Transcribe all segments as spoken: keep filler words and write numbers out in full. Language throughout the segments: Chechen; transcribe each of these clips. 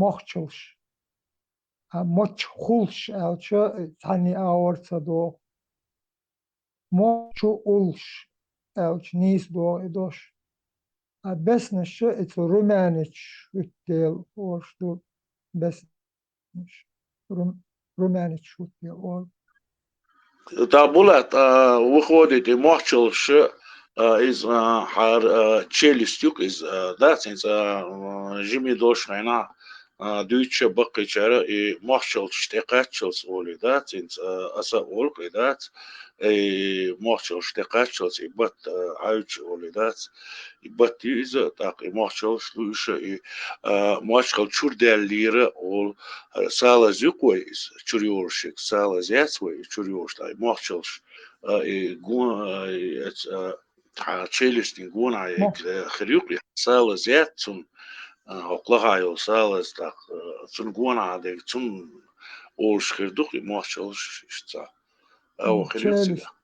мохчалш. А мочхулш аьлча, цхьанне а орца догӀу. Мохчулш аьлча, нийса догӀу и дош. А беснаш, и цу румяничаш хӀуьтту дела орш ду беснаш. Рум-, румяничаш хӀуьтту дела олу. ТӀаккха, Булат, а, выходит, и мохчалш, а, иза, а, хьара, а, челюсть ю-кх иза, а, дац, хӀинца, а, жима долуш хьайна, а, дуьйцуша баккхийчара и мохчалш тӀекхаччалц олий дац, хӀинца, а, аса а олу-кх и дац, и мохчалш тӀекхаччалц и батт, а, Ӏаьвча олий дац. И батт ю иза, тӀаккха и мохчалш ду иша, и, а, мочхал чур даьллера олу, а, салаз ю-кх вай иза, чур йолуш ерг салаз яц вай, и чур йолуш, тӀаккха и мохчалш, а, и гон, а, и, а, хьан челюстин гонахь ерг, э, хир ю-кх, и салаз яц цунна, а, хӀокху лахахь йолу салаз, тӀаккха, а, цунна гонахь дерг, цунна олуш хир ду-кх и мохчалш иштта. М, хир ю челюсть. Цигахь.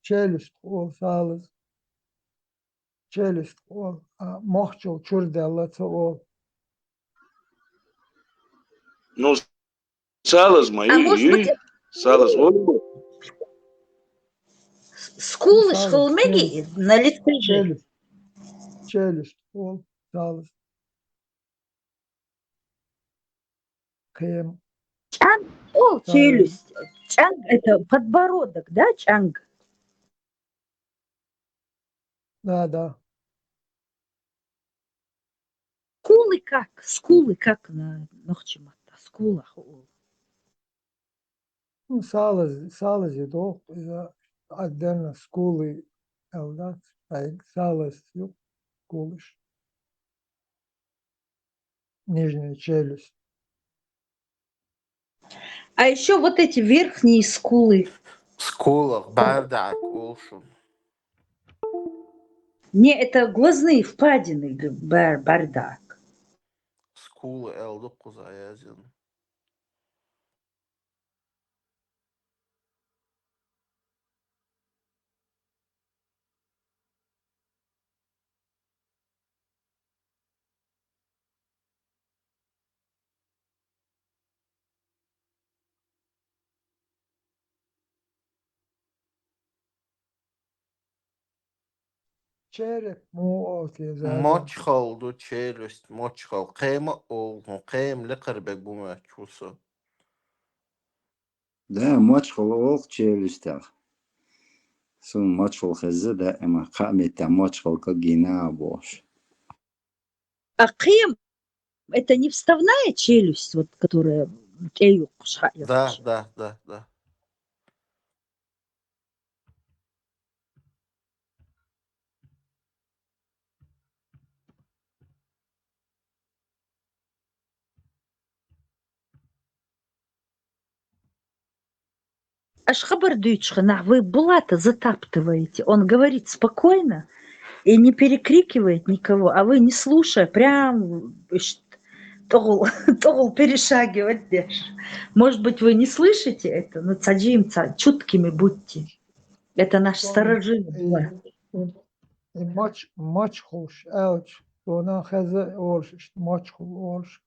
Челюсть олу салаз. Челюсть олу, а мохчал чур даьлла ца олу. Ну, салаз ма ю, а может быть, салаз олу. Скулы, салаз, хӀума мега, челюсть. На лице же. Челюсть. Челюсть олу, салаз. Кхин. ЧӀанг, о, салаз. Челюсть. ЧӀанг — это подбородок, да, чӀанг? Да, да. Скулы как? Скулы как на нохчийн маттахь? Скула хӀу олу? Ну, салаз, салаз ю доху, иза отдельно скулы аьлла дац, ай, салаз ю, скулаш. Нижняя челюсть. А ещё вот эти верхние скулы. Скулах бӀаьрдак олу шуна. Не, это глазные впадины, г-, бӀаьр-, бӀаьрдак. Скулы аьлла ду кхуза яздина. Череп муха олу те, Заза? Мочхал ду, челюсть, мочхал. Кхема а олу, хӀун, кхема лекхарберг бу моьттуш ву со. Да, мочхал олу челюстях. Суна мочхал хезна даима, кхаа меттехь мочхал кагийна а бохуш. А кхем — это не вставная челюсть, вот, которая тӀеюккуш хьаэцаш? Да, да, да, да. Аш хабар дуьйцучу хенахь вы Булата затаптываете. Он говорит спокойно и не перекрикивает никого, а вы, не слушая, прям, ш-, тӀогӀул, тӀогӀул перешагивать деш. Может быть, вы не слышите это, но цхьа жимма цхьа чуткими будьте. Это наш сторожил Булат. И, и мач-, мачхуш аьлча, цунах хеза олуш, иштта мачхул олуш.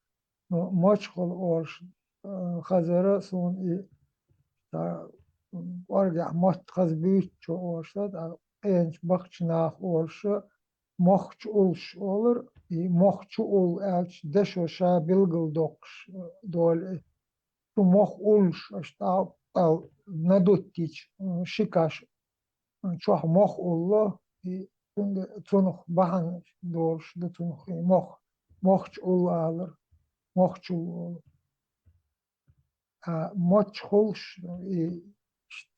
Ну, мочхал олуш, э, хазара суна и, м, кӀоргехь мотт хаза буьйцучо олуш, ткъа къеначу баккхачу наха олуш, мохча уллуш олура, и мохча уллу аьлча, дешо ша билгалдоккхуш, э, долу и. Цу мох уллуш, аша тӀаккха надуттича, м, ши каш чохь мох улло, и цуьнга, цунах бахьана долуш ду цунах и мох, мохча уллу алар, мохчул олу. А мочхулш, и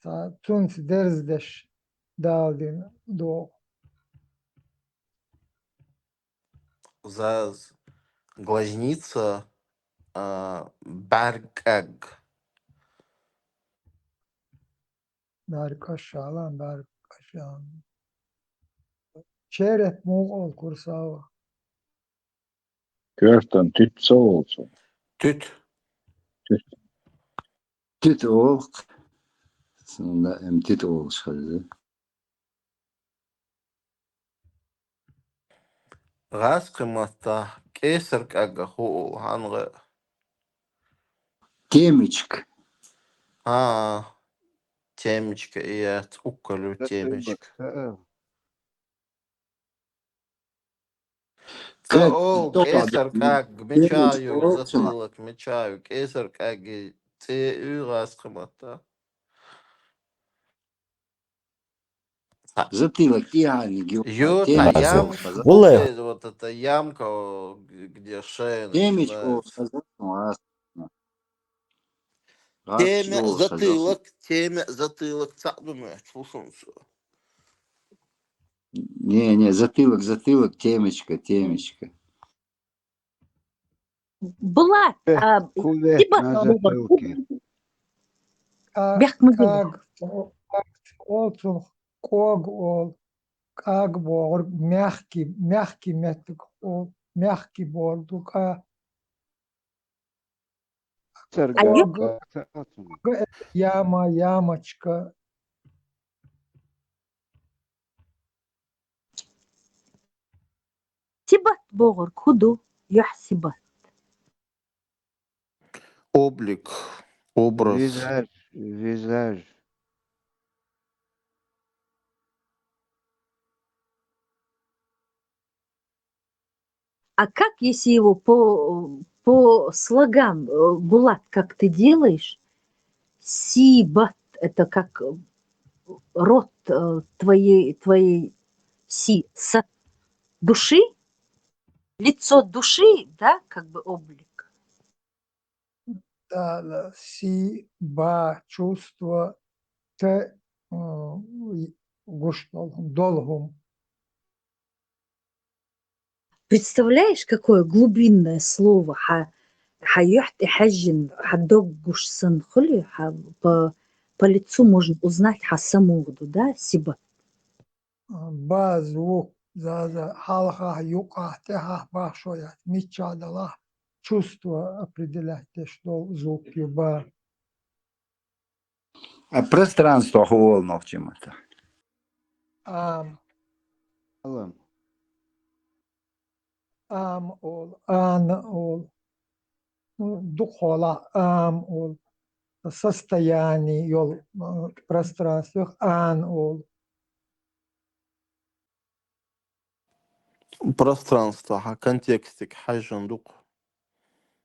ца-, цунца дерзадеш Дала дина догӀу. Заз, глазница, а, бӀаьрг кӀаг. БӀаьрг кӀаж, шалан, бӀаьрг кӀаж. Череп муха олу, Курсава? Коьртан туьт ца олу цо? Туьт. Туьт. Туьт олу. Суна даим туьт олуш хеза. ГӀазкхийн маттахь кӀесар кӀаггах хӀу оал, хьанга? Темечка. А, темечка, и яц, уккалу темечка. Ца оал, кӀесар кӀаг, мича ю, затылок мича ю, кӀесар кӀаги цӀе ю гӀаскхаматта. Затылок тӀехьаниг ю. Ю, та ямка, вот эта ямка, где шея. Темечка. Теме затылок, теме затылок, цаӀ ду моьтту, слушай. Не, не, затылок, затылок, темечка, темечка. Булат, а, Кулек на затылке. Бехк ма била. КӀаг, о, кӀаг, оцунах кӀог оал, кӀаг бохург мягкий, мягкий меттиг оал, мягкий бохург ду кӀа. Царга. КӀог, кӀог, яма, ямочка. Сибат бохург хӀу ду, юхь сибат? Облик, образ. Визаж, визаж. А как, если его по, по слогам, э, Булат, как ты делаешь? Сибат, это как, э, рот, э, твоей, твоей си, с, души? Лицо души, да, как бы облик. Да, да, си, ба, чувство, т, м, гуш долу, долу хӀума. Представляешь, какое глубинное слово? Хьа, хьа юьхь тӀе хьаьжжина, хьа дог гуш санна хуьлий, хьа по, по лицу можно узнать, хьа са муха ду, да, сибат. Ба звук, за, за, хьалхахь, юккъехь, тӀехьахь бахьаш яц, миччахь далахь, чувство определять деш долу звук ю ба. А пространство хӀу олу нохчийн маттахь? Ам. Алан. Ам олу, ан олу. Ну, дукхахьолахь ам олу. Состояние йолу, м, пространствех ан олу. Пространство хьан контекстиг хьаьжжина ду-кх.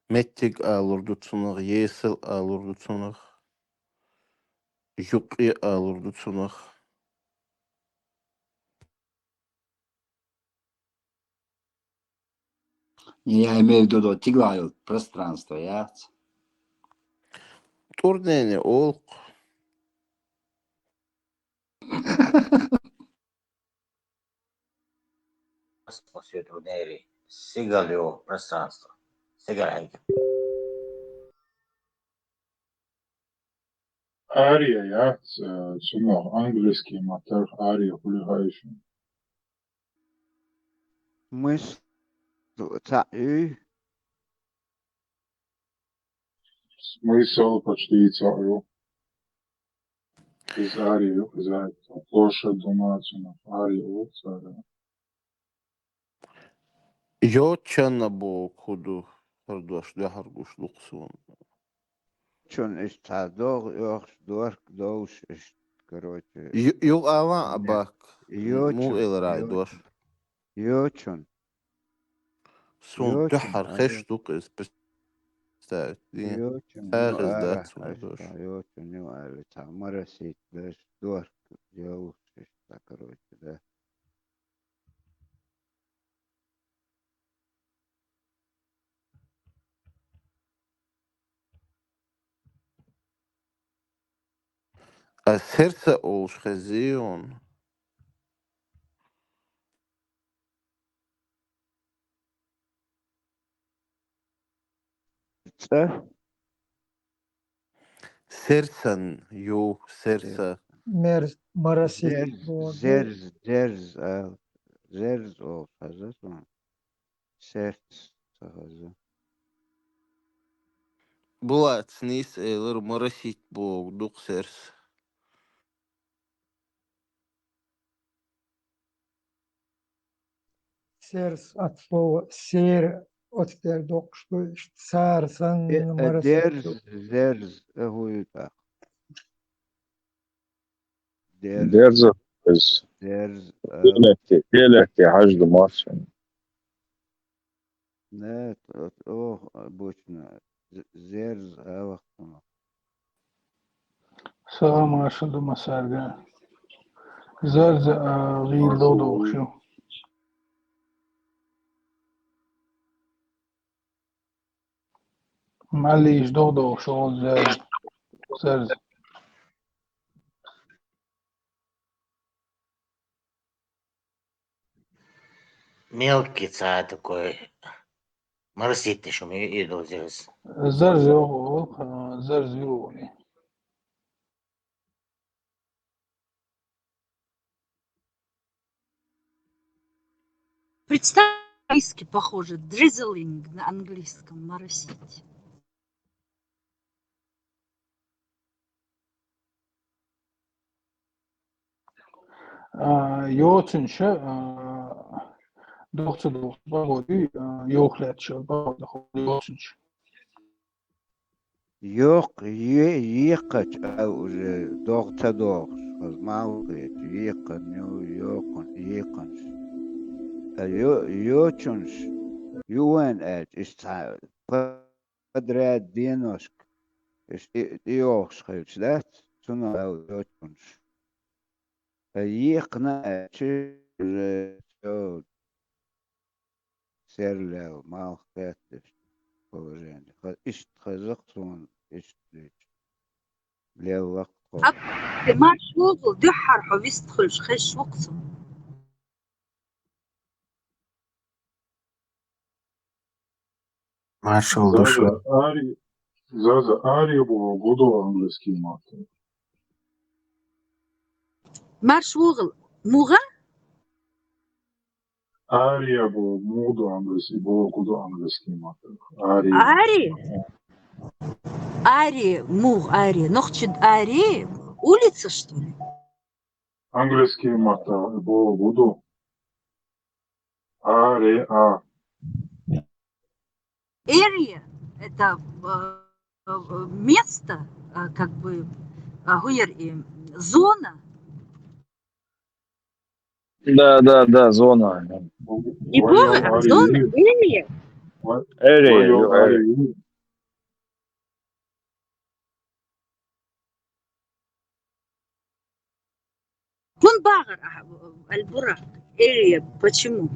Меттиг алур ду цунах, есал алур ду цунах, юккъе алур ду цунах. Я имею в виду, тигалахь йолу пространство яц? ТӀурнене олу-кх. Космос ю тӀурнери, сигал ю пространство. Сигал хьегна. Ария яц, э, цунах английский маттахь ария хуьлу хаьий шуна? Смысл цхьаъ ю? Смысл почти цхьаъ ю. Иза ария ю, иза площадь ду ма цунах ария ю цара. Йочана бохург хӀу ду, хӀара дош дуьхьал гуш ду-кх суна. Чун иштта цхьа догӀа оьхуш, дорк довш иштта, короче. Ю-, юха ала а баккха. Йочун, муха элира хьайн дош? Йочун. Суна дуьххьара хезаш ду-кх иза, представить дийна. Йочун, ю, ара, дац суна дош. Йочун ю аьлла, цхьа моросить деш, дорк йовш иштта, короче, да. А сердце олуш хезий хьуна? ЦӀа? Сердце ю, сердце. Мер-, моросить. Зерз, зерз, зерз, а, зерз олуш хеза суна. Сердце ца хеза. Булат, нийса элира, моросить бохург ду-кх сердце. Сердце от слова сер-, оцу тӀера доккхуш ду, иштта сара санна, э, э, мара дерз, санна. Дерз, э, хӀу ю тӀаккха? Дерз. Дерза, дерз. Дерз, э, диалекте, диалекте хьажа ду массанна. Нет, оц-, ох, обычно, з-, зерз, а, вахтана. Салам, маршалла ду массаьрга. Зерз, а, гӀийла догӀу догӀуш ю. Маллийш догӀу догӀуш ю зерз. Зерз. Мелкий цхьа такой. Моросить шума и, и дозирс. Зерз йогӀу, а, зерз йогӀу. Представь, похоже, drizzling на английском, моросить. А, йоцунча, а, дохца дохца погода, а, йохлетча погода йоцунча. Йокх-, е-, екхача а уже догӀа ца догӀуш, хаза малх хеташ, екханна ю, йокхун-, екханаш. А йо-, йочунаш ю вайн аьлча, иштта цхьа подряд деношка, иштта тӀе-, тӀейогӀуш хилча дац, цунах а йочунаш. А екхна аьлча, уже всё. Серлел, малх кхетташ положение. Ха-, иштта хаза-кх суна, иштта дуьйцу. Леллакх тхо. Ак, марш вогӀал, дуьххьара хьо вист хуьлуш хезаш ву-кх со. Маршалла ду шуна. Заза, ари-, Заза, ари боху гудо английский маттахь. Марш вогӀал, муха? Ария бо муха ду английский, бо гудо английский маттахь. Ария. Ари? Ари, муха ари? Нохчид ари? Улица, что ли? Английский маттахь бо гудо. Ари, а. Area — это, э, э, место, э, как бы, а, гуер и зона. Да, да, да, зона. Не бога, а зона, area. Area, area. ХӀунда бахара ахьа, Аль-Бурак, area, почему?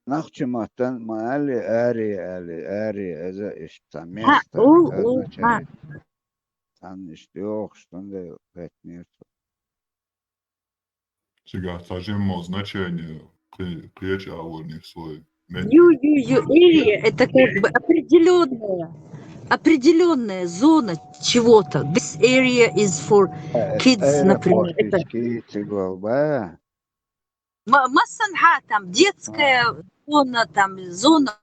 Нохчийн маттахь ма аьллий, ари аьллий, ари, иза иштта цхьа место, о, о, означает. Цхьанна иштта йохуш, цундела хӀоьттинера цо. Цигахь цхьа жимма значение кхе-, кхечу агӀорнех слой. Ю, ю, ю, area — это как бы определённая, определённая зона чего-то. This area is for kids, например. Это кийча гӀолба. Ма-, массанхьа там детская зона, там зона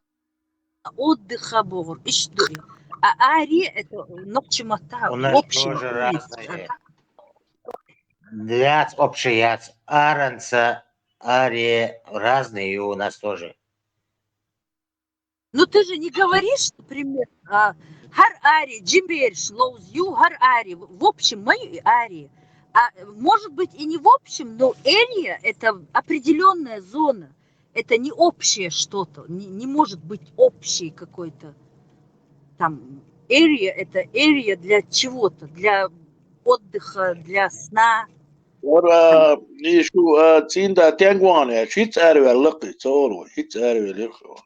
отдыха бохура, иштта ду. А ари — это нохчийн маттахь у нас общий тоже улица. Разные. Яц общий, яц. Аранца, ари разные у нас тоже. Ну ты же не говоришь, например, а, хӀара ари жимма бераш ловза ю, хӀара ари, в общем, ма ю и ари. А, может быть, и не в общем, но area — это определённая зона. Это не общее что-то, не, не может быть общей какой-то там area, это area для чего-то, для отдыха, для сна. Вара, и шу, а, цӀийнда тенг вахана, хӀинца араваьлла кхин, ца олу вай, хӀинца аравелира кхин.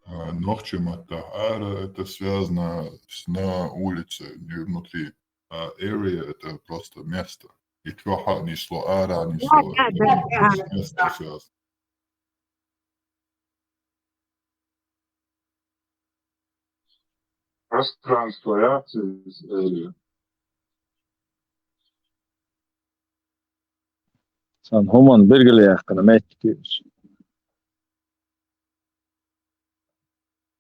А, нохчийн маттахь ара — это связано с на улице, не внутри. А area — это просто место. И чохь а несло, ара а несло. Да, да, да, да. С местом связано. Пространство, я, area. Сан хӀуманна билгалъяьккхина меттиг ю иза.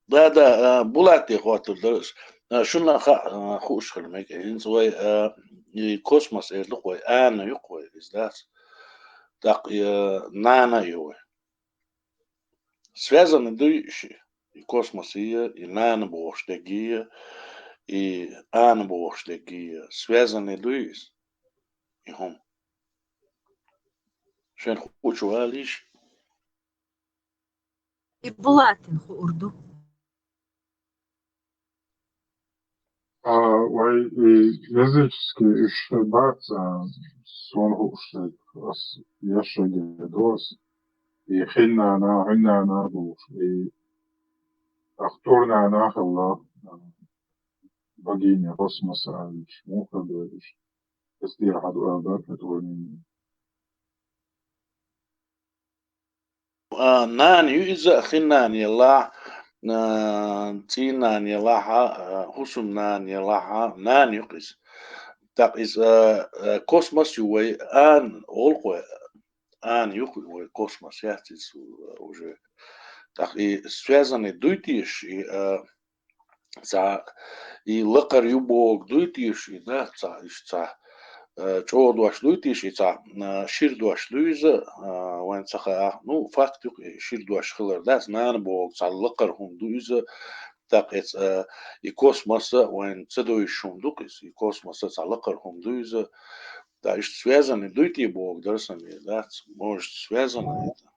Да, да, а, Булате хоттур дара аса. А, шуна хаа, а, хууш хила мега. ХӀинца вай, а, и космос эр ду-кх вай, ана ю-кх вай, иза дац. ТӀаккха и, э, нана ю вай. Связаны дуй ши и космосий, и нана бохуш дегий, и ана бохуш дегий, связаны дуй иза, и хӀума. Шен хучу валийш? И Булатин хуур ду. А, вай, и языческий уьш бац, а, сон хууш дерг, ас ешшаге доас. И хиннана, хиннана бохуш, и ахтурнана хилла, а, богиня космоса аьлча, муха доьлуш. Эс тӀера хьадуьгӀа баккхатварнин. А, нана ю иза, хин нана елахь, а, цӀий нана елахь, а, хӀусам нана елахь, нана ю-кх иза. ТӀаккха иза, а, а, космос ю вай, ан, олу-кх вай, ан ю-кх вай, космос яц иза, а, уже. ТӀаккха и связанный дуй теша, и, а, цхьа и лакхара ю бохург дуй теша, и дац цхьа, иштта цхьа, э, чӀогӀа дош дуй теша, и цхьа, э, шира дош дуй иза, э, вайн ца хаьа. Ну, факт ю-кх, и шира дош хилар дац, нана бохург цхьа лакхара хӀума ду иза, тӀаккха эца, э, и космоса вайн ца довзуш хӀума ду-кх иза, и космоса цхьа лакхара хӀума ду иза, да, иштта связанный дуй те бохург дара сан, и дац, может, связанный это.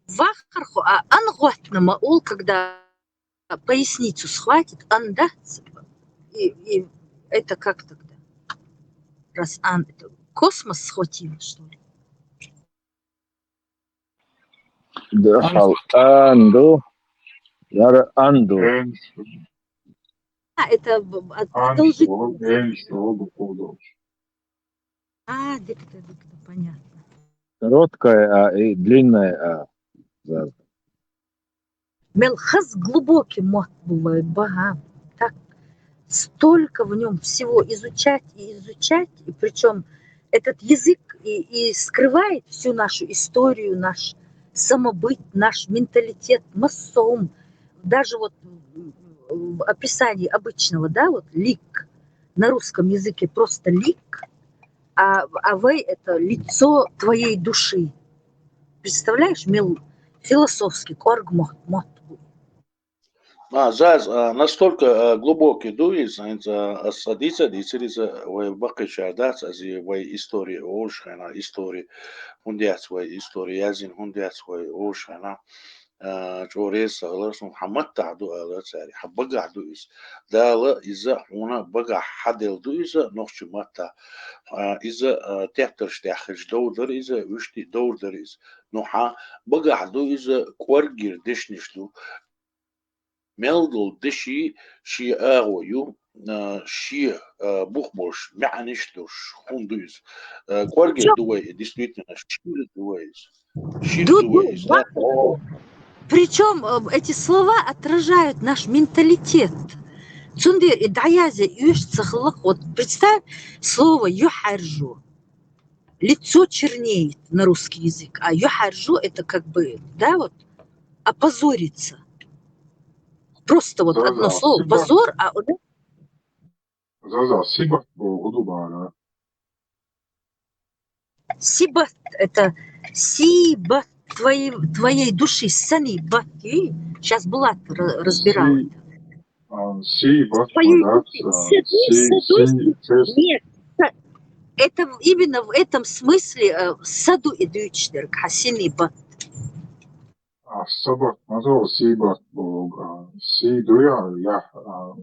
Вахархо, а ан гӀоттана ма олу, когда поясницу схватит, ан, да? И, и это как тогда? Раз ан, это космос схватило, что ли? Да, хьал ан ду, яра ан ду. А, это б-, от-, Ан одолжить. Что, эн что, бу кодоч. А, дикта, дикта, понятно. Короткая а и длинная а. Зар. Мел хаза глубокий мотт бу вай баха. Так, столько в нём всего изучать и изучать, и причём этот язык и, и скрывает всю нашу историю, наш самобыт, наш менталитет, массовым. Даже вот в описании обычного, да, вот лик на русском языке просто лик, а, а вай это лицо твоей души. Представляешь, мел философский кӀорга мотт, мотт бу. А, заз, а, настолько, а, глубокий ду иза, хӀинца, а, ас ца дийца, дийцира иза, вай баккхийчара дац, ас и вай история олуш хенахь, история, хӀунда яц вай история язйина, хӀунда яц вай олуш хенахь, а, чӀогӀа реза ца хилар суна, хьан маттахь ду, ала цара, хьан багахь ду иза. Дала иза хьуна багахь хьаделла ду иза, нохчийн маттахь. А, иза, а, тептарш тӀехь хилча довр дара иза, вуьшта а довр дара иза. Ну, хьан багахь ду иза, кӀорггера дешнаш ду. Мел долу деши шен агӀо ю, а, шен, а, бух болуш, маьӀнаш долуш хӀума ду иза. А, кӀоргера ду вай, действительно, шира ду вай иза. Шира ду вай иза, да? Причём, э, эти слова отражают наш менталитет. Цундела и дӀаязъян оьшуш ца хилла-кх. Вот представь слово «юьхьӀаьржо». Лицо чернеет на русский язык, а юьхьӀаьржо — это как бы, да, вот, опозориться. Просто вот одно слово — позор, а, да? Заза, сибат бохург ду бара. Сибат — это сибат твоей, твоей души, сани бат. И щас Булат ра-, разбирал это. А, сий бат, твоей души. Садуй, садуй. Нет, са-, это в-, именно в этом смысле, э, саду и дуьйцуш дерг, хьан сини бат. А, сабат, ма зо, сий бат бохург, а, сий дуй, а, я, а,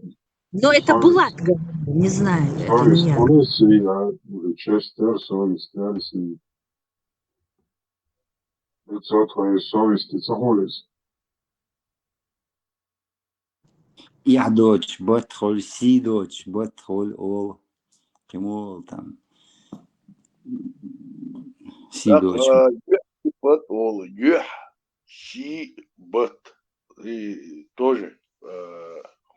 но это совесть. Булат говорил, не знаю, это не я. Совесть хуьлу сий, а, уже честер, совесть, сий. Лицо твоей совести ца хуьлу иза. Эхь доцуш бат хуьлу, сий доцуш бат хуьлу олу. Кхин муха олу там? Сий доцуш. Так, а, юьхь бат олу, юьхь, сий бат. И тоже, а,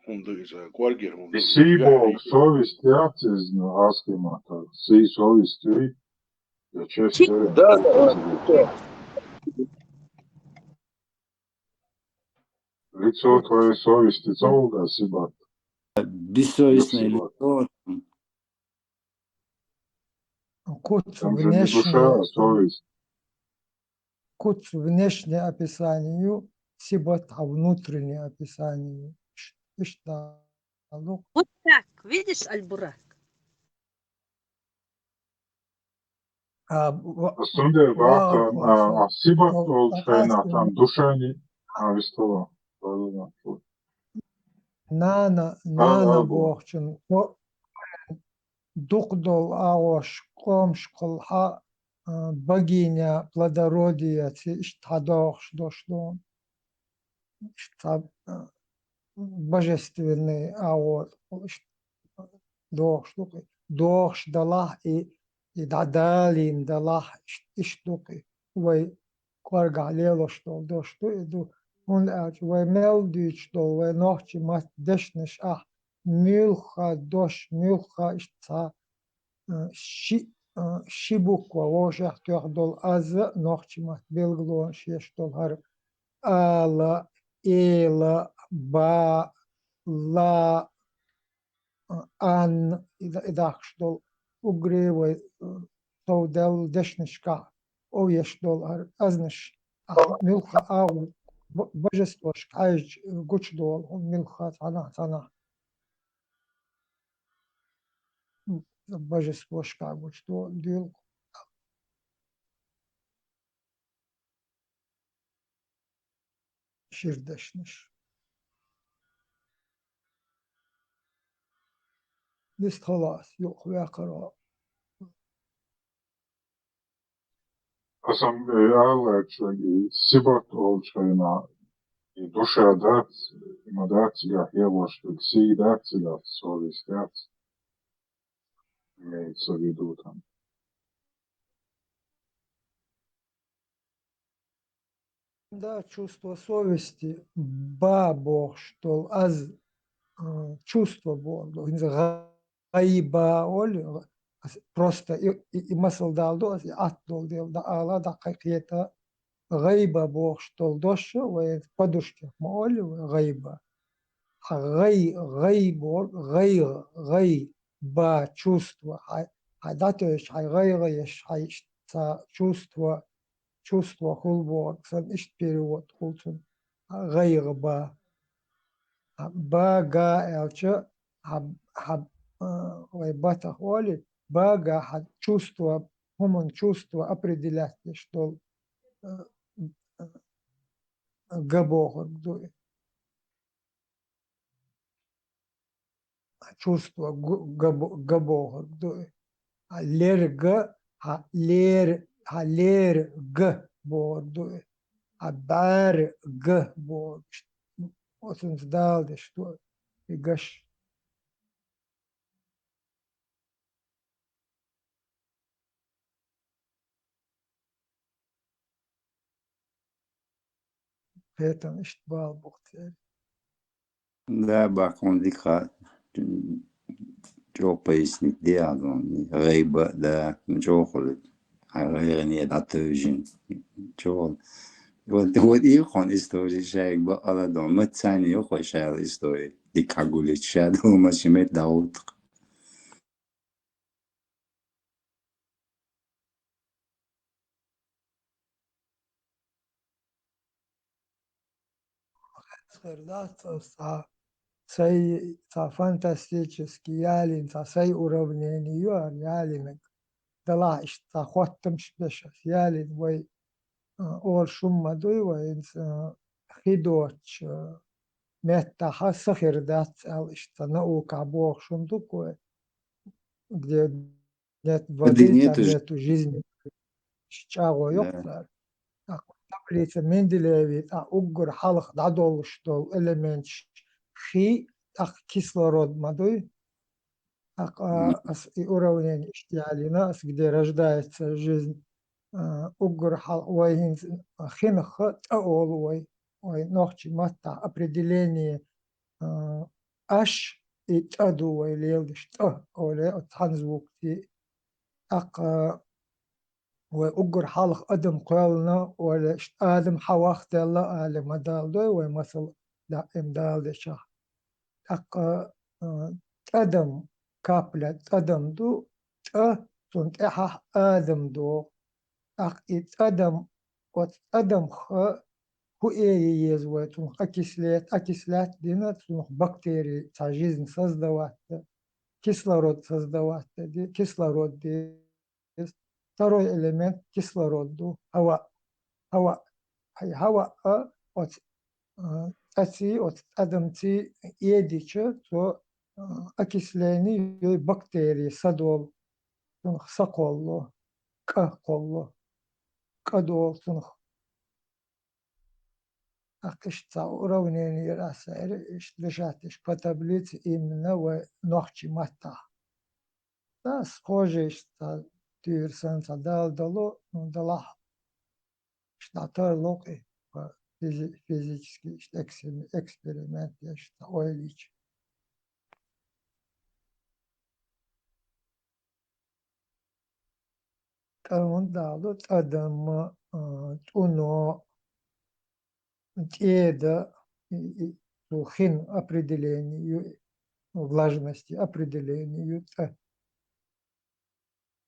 хӀума ду иза, кӀоргера хӀума ду иза. И сий бохург совесть яц иза, ну, аскима так. Сий совесть ю, я честер. Да, да, да. Лицо твоей совести ца хуьлу, да, сибат. Бессовестное лицо. Куц там же не внешне, душа, а совесть. Куц внешне описание, сибат а внутреннее описание. Иш-, иштта лу. Вот так, видишь, Альбурак? А, ва-, Астунде ва-, вахта, а, а, сибат ол, ол чайна, там душани, а, вистола. Нана, а, нана а, бу. Бохчун, о, дукъ дол агъош, къомш къулхьа, а, богиня плодородия, ци иштта дохш дош дон. Иштта, а, божественный агъо, иштта дохш дукъи. Дохш далахь и, и дӀадалин далахь, иш-, иш дукъи. Вай кӀоргахь лелош дол дош ду, и ду. ХӀунда аьлча вай мел дуьйцуш дол, вай нохчи мотт дешнаш ахь, муьлхха дош, муьлхха иштта цхьа, а, ши, а, ши буква вовшех тоьхна дол аз а нохчи мотт белгалонаш еш дол хӀара ала, эла, ба, ла, ан, и да-, и дахкаш дол уггаре вай, э, совдел дешнашкахь овъеш дол хӀара азнаш, ахь муьлхха агӀу б-, божествошка хьаьжча, э, гучадолу хьуна муьлхха цхьанахь, цхьанахь. М, божествошка гучадолу дуьлгу. Ширдешнаш. Дистхалас, юкъ векхаро. Асан, э, аллачу, и сибат олчайна, и душа дац, и ма дац, я хеваш, и сий дац, и дац, совесть дац. Имеется в виду там. Да, чувство совести, ба бохуш долу аз, а, чувство боху долу. ХӀинца гӀайба олу, ас просто и, и, и масал дала ду, ас и атта долу дела да ала, даккхай кхета. ГӀайба бохуш долу дош, вай подушка ма олу вай гӀайба. Хьан гӀай, гӀай боху, гӀайгӀа, гӀай, ба, чувство. Хьан, хьан дӀатевжа, хьан гӀайгӀа еш, хьан иштта ца чувство, чувство хуьлу бохург санна, иштта перевод хуьлу цунна. ГӀайгӀа ба. Ба, га аьлча, хьан, хьан, а, вай батах оли, ба, га, хьан чувство, хӀуман чувство определять деш долу, а, га бохург ду и. Чувство гу-, га бо-, га бохург ду и. А лерга, хьан лер-, хьан лерга бохург ду и. А бӀаьрга бохург. Оцунца дала деш ду и гаш. Кхетам иштта бала бу-кх церан. Да, баккхун дика чӀогӀа пояснить де а дон. ГӀайба, да, чӀогӀа хуьлу. Хьан гӀайгӀане дӀатевжина. ЧӀогӀа. Вот, вот и хьуна истори шайга бакъала дон. Ма царна ю хой шайла истори. Дика хьагуллича ша ду, ма ши метта дӀагӀутту-кх. Хир дац аса цхьа сай, цхьа фантастический ялийна, цхьа сай уравнение ю ара ялийнарг. Далахь иштта цхьа хоттамаш беш аса ялийна вай, а, олуш хӀума ма дуй вай, хӀинца, а, хи доцучу, а, меттахьа са хир дац аьлла иштта наукахь бохуш хӀума ду-кх вай. Где нет воды, там нету жизни. ЧӀагӀо йоккхура. ТӀаккха таблица Менделеева, тӀаккха уггар хьалха дӀадолуш долу элементаш хи, тӀаккха кислород ма дуй. ТӀаккха ас и уравнение иштта ялийна, ас где рождается жизнь, а, уггар хьалха вай хӀинца хинах тӀа олу вай, вай нохчи маттахь определение, а, аш и тӀа ду вай леладеш, тӀа оле, оцу цхьана звукти. ТӀаккха вай уггар хьалха адам кхоьллина, оле, иштта адам хьавахделла, али ма дала дой вай масал даим дала дечахь. ТӀаккха, а, тӀадам, капля тӀадам ду, тӀа цунна тӀехьа Адам догӀу. ТӀаккха и тӀадам, оцу тӀадамха хӀу э еза вай, цунах окислет, окислят дина, цунах бактерии цхьа жизнь создавать дан, кислород создавать дан, кислород деза. Второй элемент кислород ду, хӀаваъ. ХӀаваъ, хӀай хӀаваъ оцу, а, тӀаций, оцу тӀадамций эдича, цо, а, окисление йой, бактерии садолу, цунах са кхолло, кӀа кхолло, кӀа долу цунах. ТӀаккха иштта цхьа уравнение яра аса, иштта дешат иш по таблице именно вай нохчийн маттахь. Да, схожий иштта туьйра санна цхьа дала дало, ну, далахь иштта тарло кхин, по физи-, физически иштта эксперим-, эксперимент я иштта ойла йича. ТӀадам дала, тӀадам, а, тӀуно, тӀеда, и, и, цу хин определение ю, влажности определение ю тӀа.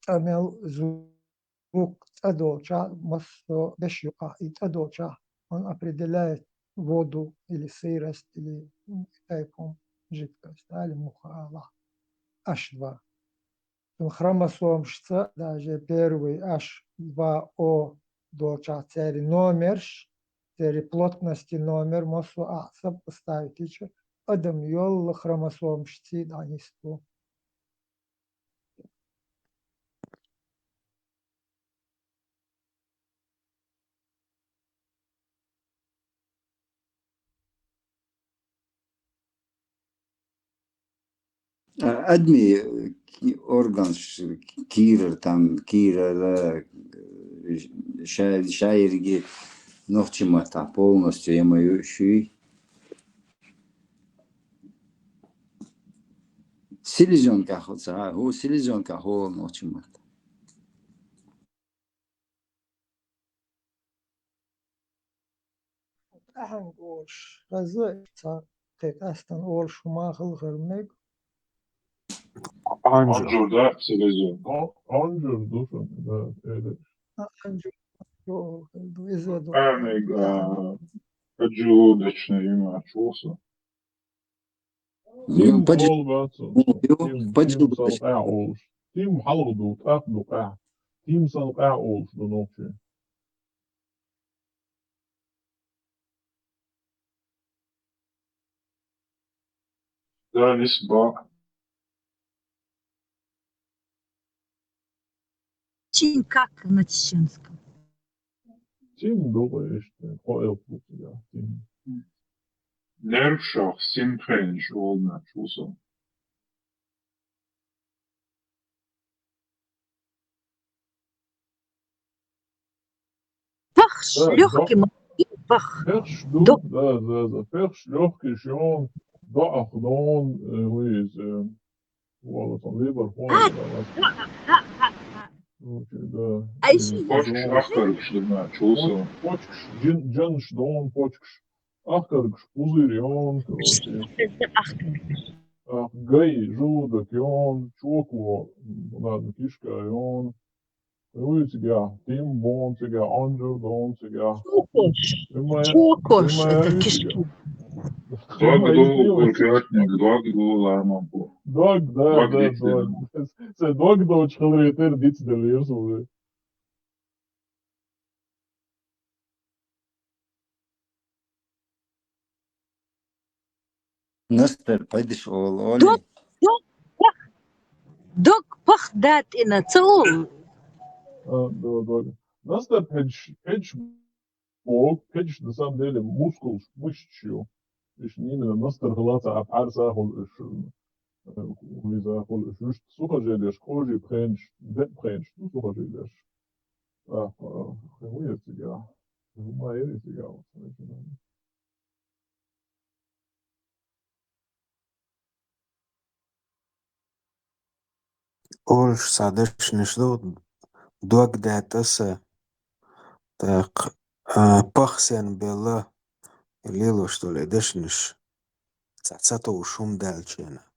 ТӀа мел звук тӀа долчохь массо а беш юкъахь, и тӀа долчохь, он определяет воду или сырость, или, м, тайпу жидкость, да, или муха алахь. Аш два. Цун хромосомашца, даже первый H два O долчохь церан номерш, церан плотности номер, массо а сопоставить йича, адам йолу хромосомашций дӀанисбо. А, адми, э, ки-, органш, кийрара, там, кийрара, э, ша-, шайерриге нохчийн маттахь полностью я ма ю шуьй. Селезенка хӀу ца, хӀу селезенка хӀу нохчийн маттахь. Ахьанга олуш, хаза ца кхин къастан олуш хӀума хала хир мега. Анжур. Анжур, да, селезенка. А, анжур ду сан, да, эдеш. А, анжур, анжур ду, иза ду. Ахьанга, а, поджелудочная имя чуса. Тим Паж-, хьалха ду, Тим, Тим Паж-, Тим сан къаьхьа олуш. Тим хьалха ду, тӀаккха ду къаьхьа. Тим сан къаьхьа олуш ду нохчий. Да, нисба. Чин как на чеченском? Тим ду вай иштта, кхо элп бу цигахь, тим. Нервшах синпхенаш олу нах чуса. Пахш, да, лёгкий, да. Пах. Пехш ду, ду. Да, да, да. Пехш, лёгкий, шон, доӀах дон, э, вуьйз, э, вала сан либар хон, а, да, да, да, да. Ну, чи, да. Ай, э, ши, почкаш, я ахкаргаш ду нах чуса. Поч-, почкаш, джин-, джанаш дон, почкаш. Ахкаргаш, пузырь йон, короче. Ахкаргаш. А, гай, желудок йон, чоко, м, ладно, кишка йон. Вуй цигахь, тим бон цигахь, анжур дон цигахь. Чокош. Чокош, это кишки. Дог ду, курчатник, дог ду, ламан бу. Дог, да, дог, да, действительно. Дог. Се дог доцу хиларе тера диц делира суна. Настер, пхьидаш олу, олий? Дог, дог, дог, дог пах датӀина, ца олу? А, дог, дог. Настер, пхьидаш, пхьидаш боху, пхьидаш на самом деле мускулаш, мышцаш ю. Уьш именно настер хила ца а пхьарса хуьлу уьш, э, виза хуьлу уьш. Уьш сухожилиеш, кожий пхенаш, декъа пхенаш ду сухожилиеш. А, а, хӀун яра цигахь? ХӀума яра цигахь? Олуш цхьа дешнаш ду, дог датӀа сан, тӀаккха, а, пах сенна белла, лелош долу и дешнаш, цхьа ца товш хӀума даьллачу хенахь.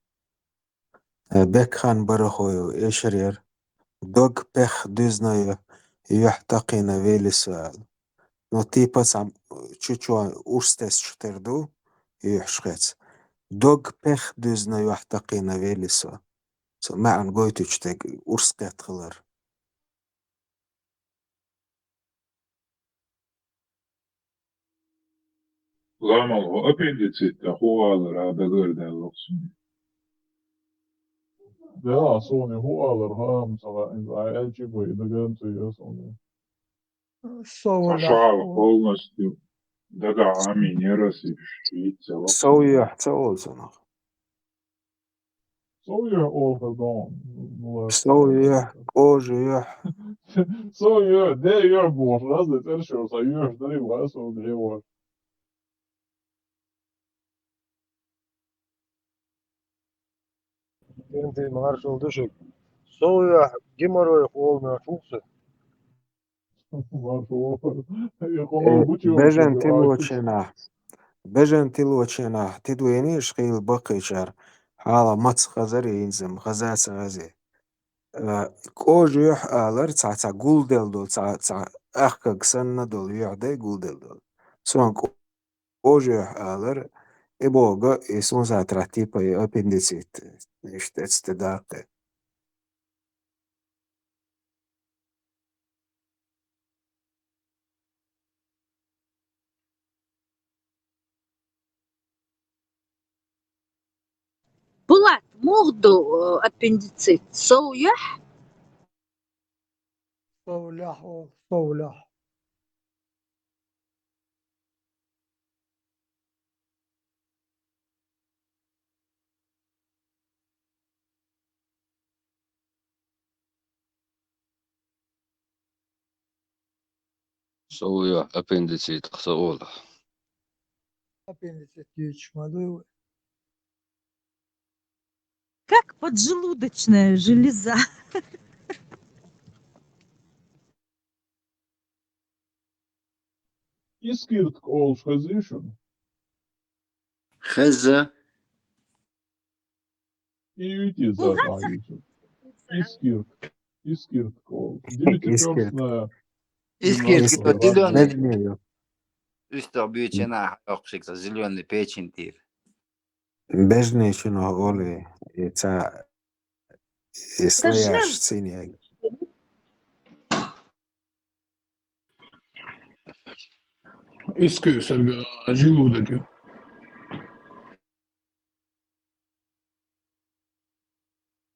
Э, бекхан барахой эшар яра, Дог пех дуьзна ю-, юьхь такхийна вели со аьлла. Ну, типа цхьа чуть-чуть урс тесачу тера ду, юьхьаш хец. Дог пех дуьзна юьхь такхийна вели со. Со маьӀна гойтучу тӀе урс кхетта хилар. Ламал, хӀу аппендицит тӀе хӀу алар а дагардаьлла суна. Да, суна хӀу алар хӀама ца хаьа, иза Ӏай аьлчи бай, даган ца йо суна. Сов Ца юьхь шал полностью дага Ӏамин яра сибш, йицца ва. Сов юьхь ца олу цунах. Сов юьхь олу хазон. Сов юьхь, кожа юьхь. Сов юьхь, де юьхь боху, разный цӀерш йолу сан юьхь дарий ван, сов де ван. Кентий, маршалла ду шуьга. Сов юьхь, геморрой олу мегаш ву-кх со. Маршалла. Э, бежан тилоченахь, бежан тилоченахь, тидвениш хила баккхийчара, хьала маца хазар йинзам, хаза ца хазе. Э, кожа юьхь алар, цхьа, цхьа гулделла долу, цхьа, цхьа ахкаг санна долу юьхь дай гулделла долу. Сон кожа юьхь алар, и бога, и сунсатрахь типа и аппендицит, иштта эцна даккхи. Булат, муха ду, э, аппендицит? Сов юьхь? Сов лаьхь олу, сов лаьхь. Сов юьхь, аппендицит, сов олу. Аппендицит дуьйцуш ма дуй вай. Как поджелудочная железа. Искиртка олуш хезий шуна? Хеза. И витий сагӀа юьйцу. Искиртка. Искиртка олуш. Дивитий Искиртка. Кёрсна. Искиртка, Искиртка. Зелёный. Медный. УьстагӀ буьйцина хьокхуш ца зелёный печень тир. Бежнечуьнах олу и ца, и слояш цӀинъяьлла. Искиртка, желудок.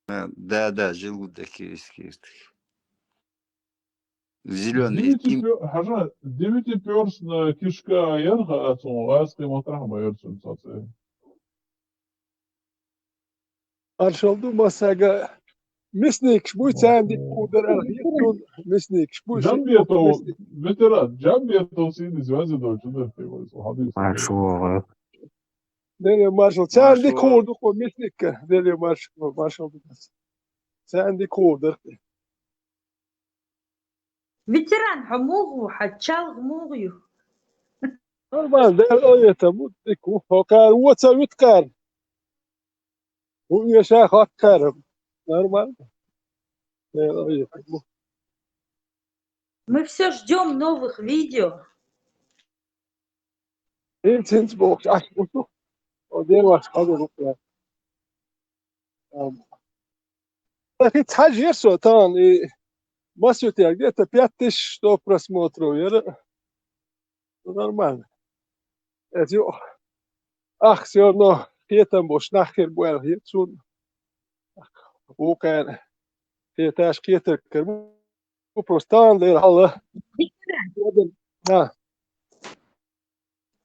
Да, да, желудок и искиртка. Зелёный. Дивитий ким- пё-, хьажа, дивитий пёрсна кишка яра хаьа цунах, гӀазкхийн маттахь ма яра цуьнан цхьа цӀе. Маршалла ду массаьрга. Мясникаш буй, царна дика хуур дара аьлла хета суна, мясникаш буй. Джамбетов, ветеран, Джамбетов сийна звезда долчу дара те вай, со хьан дийца. Маршалла. Дели маршалла. Царна дика хуур ду-кх мясникаш. Дели маршалла, маршалла ду. Царна дика хуур дара. Ветеран, хьо муха ву, хьан чалх муха ю? Нормально, Дала къинхетам бу, дика ву. Хьо кхара вон ца вуьту кхара. ХӀун эша хӀотта кхара. Нормально. Дала къинхетам бу. Мы всё ждём новых видео. ХӀинца, хӀинца бохуш, ахь бу шу. О, ден вац, хьо ду бу. Ам. Хи цхьа жер со тан и масютер, где-то пять тысяч сто просмотров яра. Ну, нормально. Это ю-, ах, всё равно хетам бош нах хир бу аьлла хета суна. Вукхарна хеташ кхетар кара бу, просто тан дера хьалла. Да.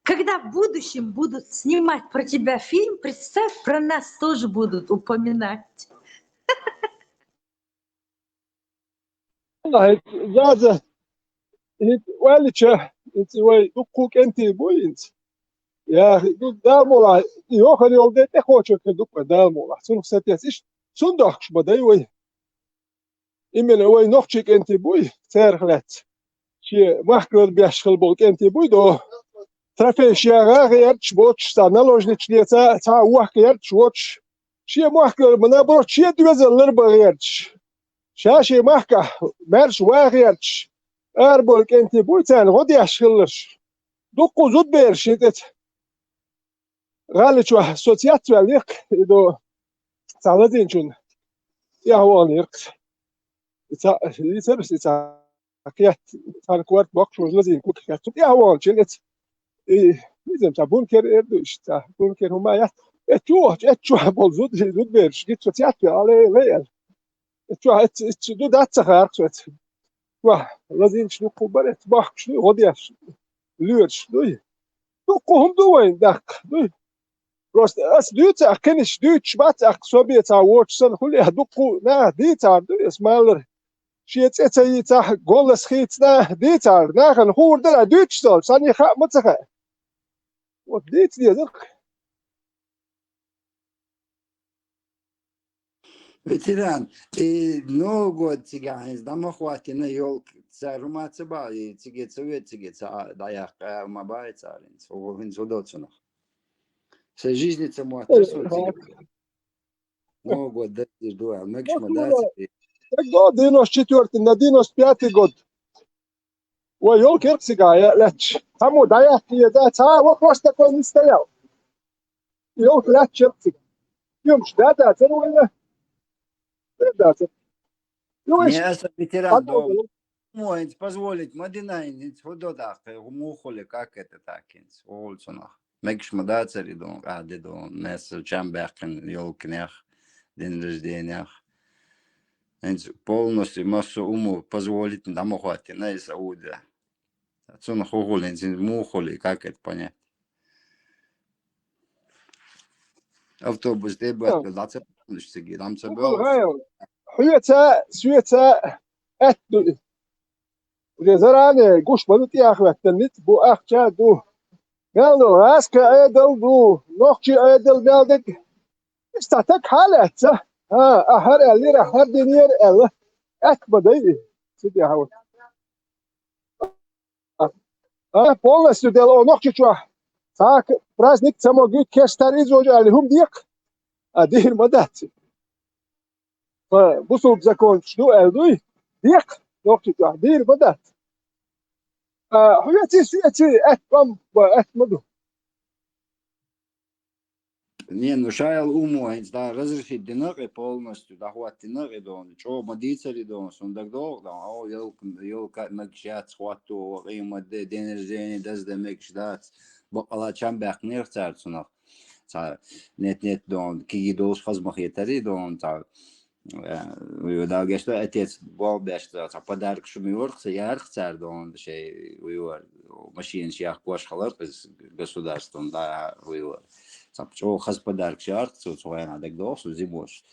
Когда в будущем будут снимать про тебя фильм, представь, про нас тоже будут упоминать. Валлахьи, Заза, хӀинца ваьллача, хӀинца вай дуккха кӀентий бу хӀинца. Я, ду, Дала мукъалахь, и йохар йолу де тӀекхочур хир ду-кх вай, Дала мукъалахь. Цунах сатесна иштта, цундохкуш ма дай вай. Именно вай нохчий кӀентий буй, царах лаьцна. Шен махкара беш хила болу кӀентий буй до. Трофей шен гӀа гӀерташ боцуш, цхьа наложница леца, цхьа вохка гӀерташ воцуш. Шен махкара, наоборот, шен доьзал лар бан гӀерташ. Ша шен махкахь маьрша вагӀерчаш араболу кӀентий буй царна гӀо деш хилларш. Дуккха зудбераш шен тӀе ца. ГӀали чохь со цецваьлла яхка, и до цхьа лазийначунна тӀаьхьа вахана яхка. И ца, и ца, и ца кхетта, цхьана корта боккхуш ву лазийна куьг кхетта. Цу тӀаьхьа вахана чен эца. И, иза цхьа бункер эр ду иштта, цхьа бункер хӀума яц. Эцу чу вахча, эцу чохь болу зуд-, зудбераш гита со цецваьлла, алле, ле, аьлла. Эцу чохь эцу, эцу ду дац ца хаьркхаш эцу. Чохь лазийначу дуккха бара эцу, бохкуш дуй, гӀо деш, лоьраш дуй. Дуккха хӀума ду вайн даккха, дуй. Просто ас дуьйцу ахь, кхинаш дуьйцуш бац ахь, со бен цхьа воцуш санна, хӀулле дуккха нах дийцар ду ас малар. Шен цӀе ца йийцахь, голлас хийцина дийцар, нахана хуур дара дуьйцуш долу, санна хаьа ма ца хаьа. Вот дийца дезарх. Ветеран, и Новый год цигахь хӀинца дӀа ма хӀоттийна, ёлка цара хӀума ца баьхьа, и циге ца ве, циге ца дӀаяккха, ма баьхьа цара хӀинца. ХӀу-, хӀинца хӀу до цунах? Сан жизни ца моттара со цига. Новый год дазийр ду аьлла, мегаш ма дац. Как до девяносто четвёртый на девяносто пятый год. Вай, ёлка яра цигахь лаьтташ. Цхьаммо дӀаяккхий, да, цхьа а вопрос такой не стоял. Ёлка лаьтташ яра цигахь. Юмаш да дацара вайна? Да дацара. Ю, не, аса ветеран дом. Мо хӀинца позволить ма дина, хӀинца хӀу до даккха, хӀу муха хуьлу, как это так, хӀинца, хӀу хуьлу цунах? Мегаш ма дацара и дон, къаьхьа де дон, несса чам баьккхина ёлканех, день рождениях. ХӀинца полностью массо а уму позволить дӀа ма хӀоттийна и Саудия. Цунах хӀу хуьлу, хӀинца муха хуьлу, как это понять? Автобус тӀе а баттал, дӀа ца баьхкинаш цига, дӀа ма ца боьлхуш. Хьоьца, соьца аьтта ду и. Уже заранее гуш бан тӀехьа хӀоьттина ницкъ бу, ахча а ду. Мел долу гӀазкхийн Ӏедал ду, нохчийн Ӏедал мел дерг. Иштта стаг хьалаьцна. А, ахьа хӀара аьллера, ахьа хӀара динера аьлла. Аьтта ма дай и. Цу тӀехь хьо. А, полностью дело Нохчийчохь. Цхьа праздник ца могуьйту, кестар иза вожа аьлла, хӀума декха. А, дийр ма дац. Ткъа бусулба законаш ду аьлла дуй? Декха, Нохчийчохь, дийр ма дац. А, хьоьций, соьций, аьтта ма, аьтта ма ду. Не, ну, ша аьлла, уммо хӀинца дӀа разрешить дина и полностью, дӀахӀоттийна и дона, чӀогӀа ма дийцара и дона, суна дагадогӀу дона, о, ёлка, ёлка мегаш яц хӀотто, о, къемат де, день рождения даздан мегаш дац, баккъала чам баьккхинера цара цунах. Цхьа нет-нет дона, кегий долуш хаза ма хетара и дона, цхьа Э, вуй вара, Дала гечдойла, отец болх беш, цхьа подарок шу ма йора-кх, ца яра-кх цара дона шайн, вуй вара, машинаш яккхош хилар-кх иза государствон, да, вуй вара. Цхьа чӀогӀа хаза подарок шу яра-кх цо, цу хенахь дагадогӀу суна зимош.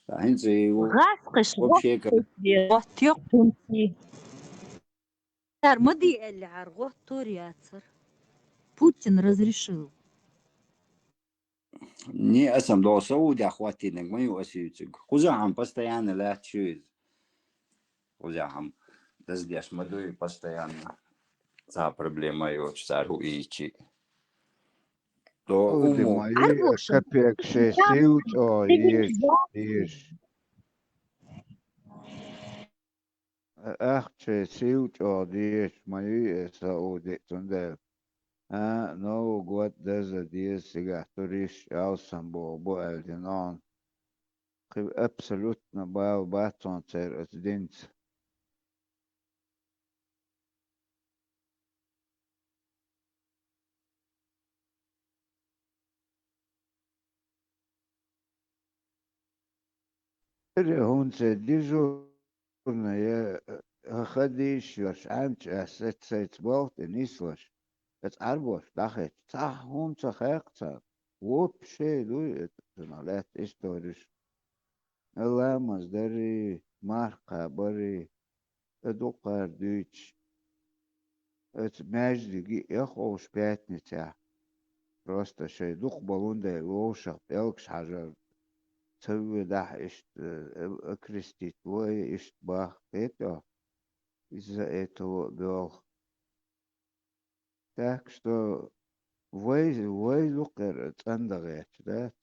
Ткъа хӀинца и ву-, гӀазкхаша вообще гӀоттуьйту, гӀоттуьйту хӀинца. Цара ма де аьлла, хӀара гӀоттор яцара. Путин разрешил. Не, аса-м догӀу Саудехь хӀоттийнарг ма ю аса юьйцург. Кхузахь-м постоянно лаьтташ ю иза. Кхузахь-м даздеш ма дуй постоянно. Цхьа проблема йоцуш цара хӀу ийчи. ДогӀу Сауди уммо. Ма ю, капек шайн сий чӀогӀа езаш, езаш. Ахча сий чӀогӀа дезаш ма юй и Сауди, цундела. А, Новый год даза деза цигахь, туристаш алсам боху бу аьлла дина хьуна. Кхин абсолютно бала бац хьуна церан оцу динца. Ре хӀунца дежурная, э, ха дийш йолуш Ӏаьмча ас сайца болх тӀе нислаш, аса Ӏарбош дӀахецча, цхьа хӀума ца хаьккха царна. Вообще дуй, это, цунах лаьтта историш. Ламаз дарий, марха кхабарий, ткъа дукхара дуьйцуш, оцу маьждиге а яххуш пятницехь, просто шайн дукха болун дела вовшах пӀелгаш хьажар, ца воьдахь иштта, э, окрестить ло а иштта бахка, кхетий хьо, из-за этого а боьлху. Так что вай, вай дукхара цӀандан гӀерташ дац.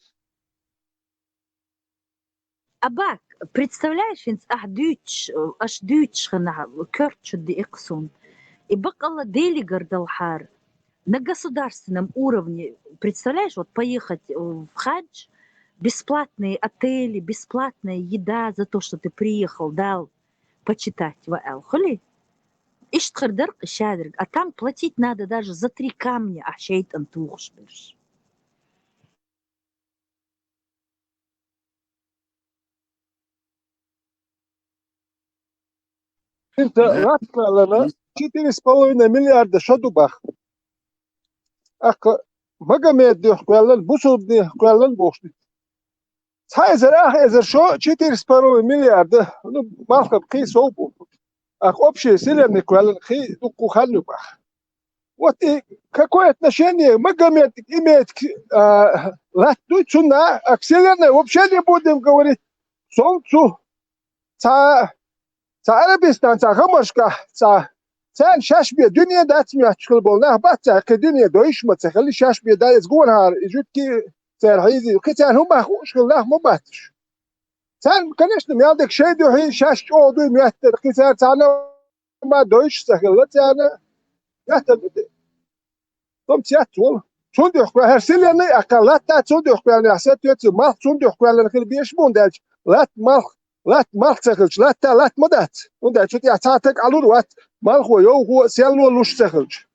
Абак, представляешь, хӀинца ахь дуьйцуш, аш дуьйцуш хана коьртачу диъ кху сун. И бакъалла Делигара далхьара. На государственном уровне, представляешь, вот поехать, э, в хадж, бесплатные отели, бесплатная еда за то, что ты приехал, Дала почитать ва аьлла. Хуьлий? Иштта хир дара-кх и шадерг. А там платить надо даже за три камня, ахь шайтӀан тухуш берш. ХӀинца латта кхоьллина четыре с половиной миллиарда шо ду бах. Ахка Магомед дуьхьа кхоьллина, бусулба дуьхьа кхоьллина бохуш ду. Цхьа эзар, ах эзар шо четыре с половиной миллиарда, ну, малхам кхий сов бу. Ах общий вселенной кхоьллина кхий дуккха хан ю бах. Вот и какое отношение Магомед имеет к, а, латта дуй цунна, а к вселенной вообще не будем говорить. Солнцу, цхьа, цхьа Арабистан, цхьа гӀамаршкахь, цхьа, царна шаьш бен дуьне дац моьттуш хила болу нах бац цара, кхин дуьне дойуш ма ца хилла, шаьш бен дан иза гонахьара, и жуьгти цара хьийзий, кхин царна хӀумма хууш хила нах ма бац уьш. Царна, конечно, мел дерг шайн дуьхьий, шаьш чӀогӀа дуй моьттура, кхин цара царна ма дойуш ца хилла царна, яхтар ду те. Хьо-м цец волу. Цунна дуьхьа кхоьллина, хӀара вселенной а кхаьлла латта, цунна дуьхьа кхоьллина, ахь сатоьцу, малх цунна дуьхьа кхоьллина хила безаш бу, хӀунда аьлча латта малх, латта малх ца хилча, латта латта ма дац. ХӀунда аьлча цу тӀехь цхьа стаг Ӏалур вац, малхо, йовхо, селло луш ца хилча.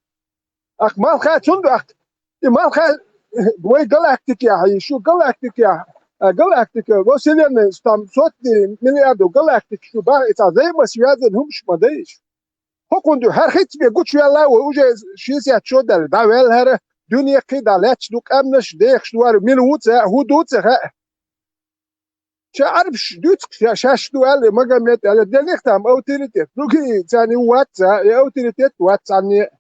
Ахь малха цунна ду ахь. И малха вай галактикехь, и шу галактикехь, а, галактика, во вселенной, там сотни миллиардов галактик шу бах, и цхьа взаимосвязанный хӀумаш ма дай шу. ХӀокхунна дуьхьа хӀара хӀинца бен гучуваьлла вай, уже шестьдесят шо даьлла, дӀаваьлла хӀара, дуьне кхин дӀа лаьтташ ду, къаьмнаш дехаш ду хӀара, мила ву ца, хӀун ду ца хаьа. Ша Ӏарбаш дуьйцу ша, шаьш ду аьлла, Магомед аьлла, дерриг там авторитет. Другие царна вац ца, и авторитет вац царна.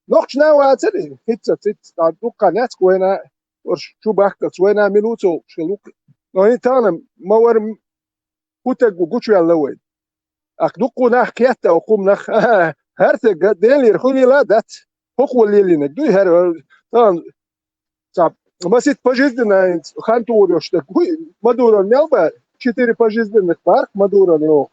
Нохчна вацара и, хӀинца, хӀинца, цхьа дуккха нецк вайна, уьш чу бахкалц вайна мила ву ца хилла ву-кх. Но хӀинца тахана ма вара хӀун стаг ву гучуваьлла вай. Ахь дуккха нах кхетта окху хӀуманах. ХӀара стаг Делера хӀун лела дац? ХӀокхо лелийнарг дуй хӀара? Тахана цхьа масийтта пожизненный хан тухур йолуш стаг вуй, Мадурон мел бара, четыре пожизненных бара-кх Мадурон йоху.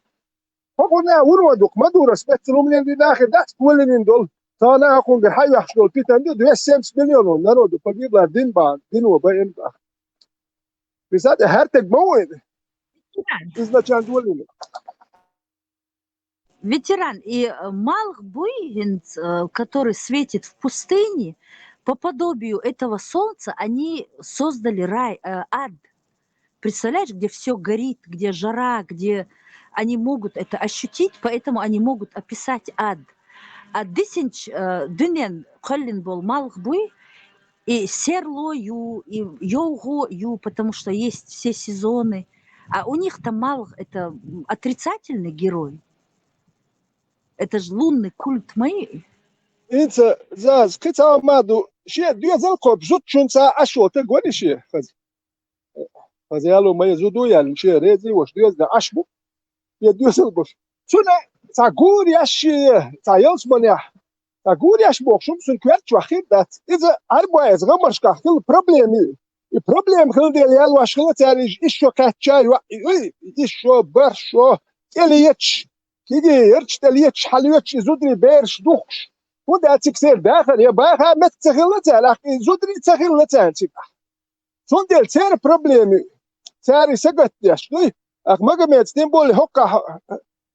ХӀокхунна ур ван ду-кх Мадуро спецлумнен дина хир дац, колинин долу. Тахана хӀокхунгара хьан йохьуш долу питана ду, двести семьдесят миллионов народу погибло дин бан, дино бан бан. Иза тӀе хӀара стаг ма ву иза? Изначально долийна. Ветеран, и, э, малх буй хӀинца, э, который светит в пустыне, по подобию этого солнца они создали рай, э, ад. Представляешь, где всё горит, где жара, где они могут это ощутить, поэтому они могут описать ад. А дисинчу, э, дуьнен кхоьллина болу малх буй, и серло ю, и йовхо ю, потому что есть все сезоны. А у них-то малх это, м, отрицательный герой. Это же лунный культ ма ю. ХӀинца заз кхин цхьа ма ду, шен доьзал кхобуш зудчунца Ӏаш волу стаг вара шен хаза. Хаза яло ма ю, зуда яьлла, шен реза волуш доьзал Ӏаш бу. Шен доьзал бу. Цуьнан цхьа гур еш шен, цхьа ялсаманехь, цхьа гур еш бохуш хӀума цуьнан коьрта чохь хир дац. Иза Ӏарбой иза гӀамаршкахь хилла проблема ю. И проблема хилла дела ялош хилла цара иза, исс шо кхаьчча а йоӀ, и, исс шо, бархӀ шо, тӀелеташ, кегий ярташ тӀелеташ, хьалоьцуш и зударий бераш духкуш. ХӀунда аьлча цига церан дахар я баха меттиг ца хилла цара, ахь и зударий ца хилла царна цигахь. Цундела церан проблема ю. Цара и сагатдеш дуй. Ахь Магомедс тем более хӀоккхахь,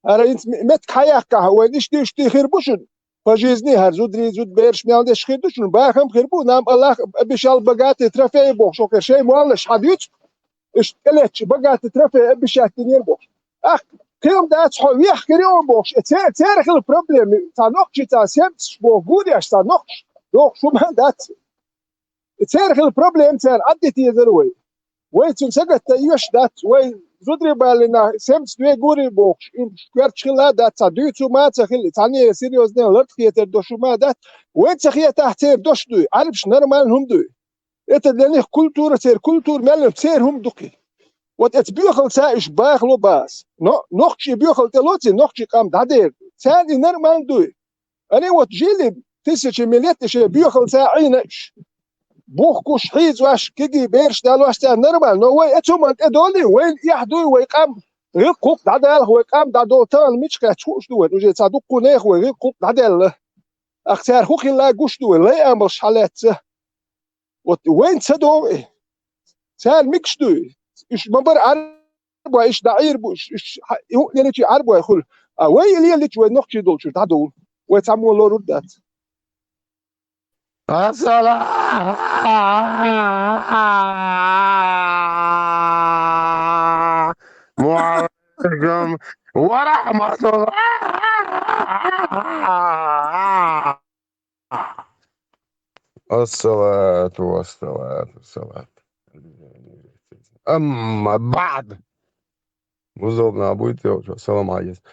хӀара хӀинца меттиг хьаяккхахь, вайн иштта-иштта хир бу шуна. По жизни хӀара зударий, зудбераш мел деш хир ду шуна, бахам хир бу, нам Аллах обещал богатые трофеи бохуш, окхир шайн моллаш хьан дуьйцу? Иштта тӀелетча богатый трофей обещать динера бохуш. Ахь, кхин дац хьо вех хир ю бохуш, э, церан, церан хилла проблема, цхьа нохчий, цхьа семцаш боху гур еш, цхьа нохчаш дохуш хӀума дац. И церан хилла проблема царна Ӏадда тезара вай. Вай цуьнан сагатдан оьшуш дац, вай зударий баллина, семцаш вегур ю бохуш, уьш коьрташ хилла а дац, цхьа дуьйцу ма ца хилла, цхьанне серьёзно лартӀахетар дош ма дац, вай ца хетахь церан дош дуй, Ӏарбаш нормально хӀума дуй. Это для них культура, церан культура мел ю, церан хӀума ду кхин. Вот эца боьхалца уьш бахало бац. Но нохчий боьхал тӀе лоций, нохчий къам дӀадер. Царна и нормально дуй. Они вот жили тысячами лет и шайн боьхалца Ӏийна уьш. бухкуш хьийзош, кегий бераш далош царна нормально, но вай оцу хӀуманна тӀедолий, вайна эхь дуй вай къам, гӀиллакх-хӀуллакх дӀадалахь вай къам, дӀадолу тахана мича кхаьчча хууш ду вайна, уже цхьа дуккха нехан вай гӀиллакх-хӀуллакх дӀадаьлла. Ахь цара хӀун хилла гуш ду вай, лай амалш хьалаьцна. Вот вайна ца догӀу и. Цара мегаш дуй? Уьш ма бара Ӏарбой, уьш дӀаӀийр бу, уьш, уьш хьа-, и хӀуъа леличи Ӏарбой хуьлу. А вай и леличи вай нохчий долчуьра дӀадовла. Вай цхьаммо лорур дац. Ассаламу алейкум ва рахматуллах. Ассалату вассалату вассалату. Амма баъд. Бузулба нах буй те, салам алейкум.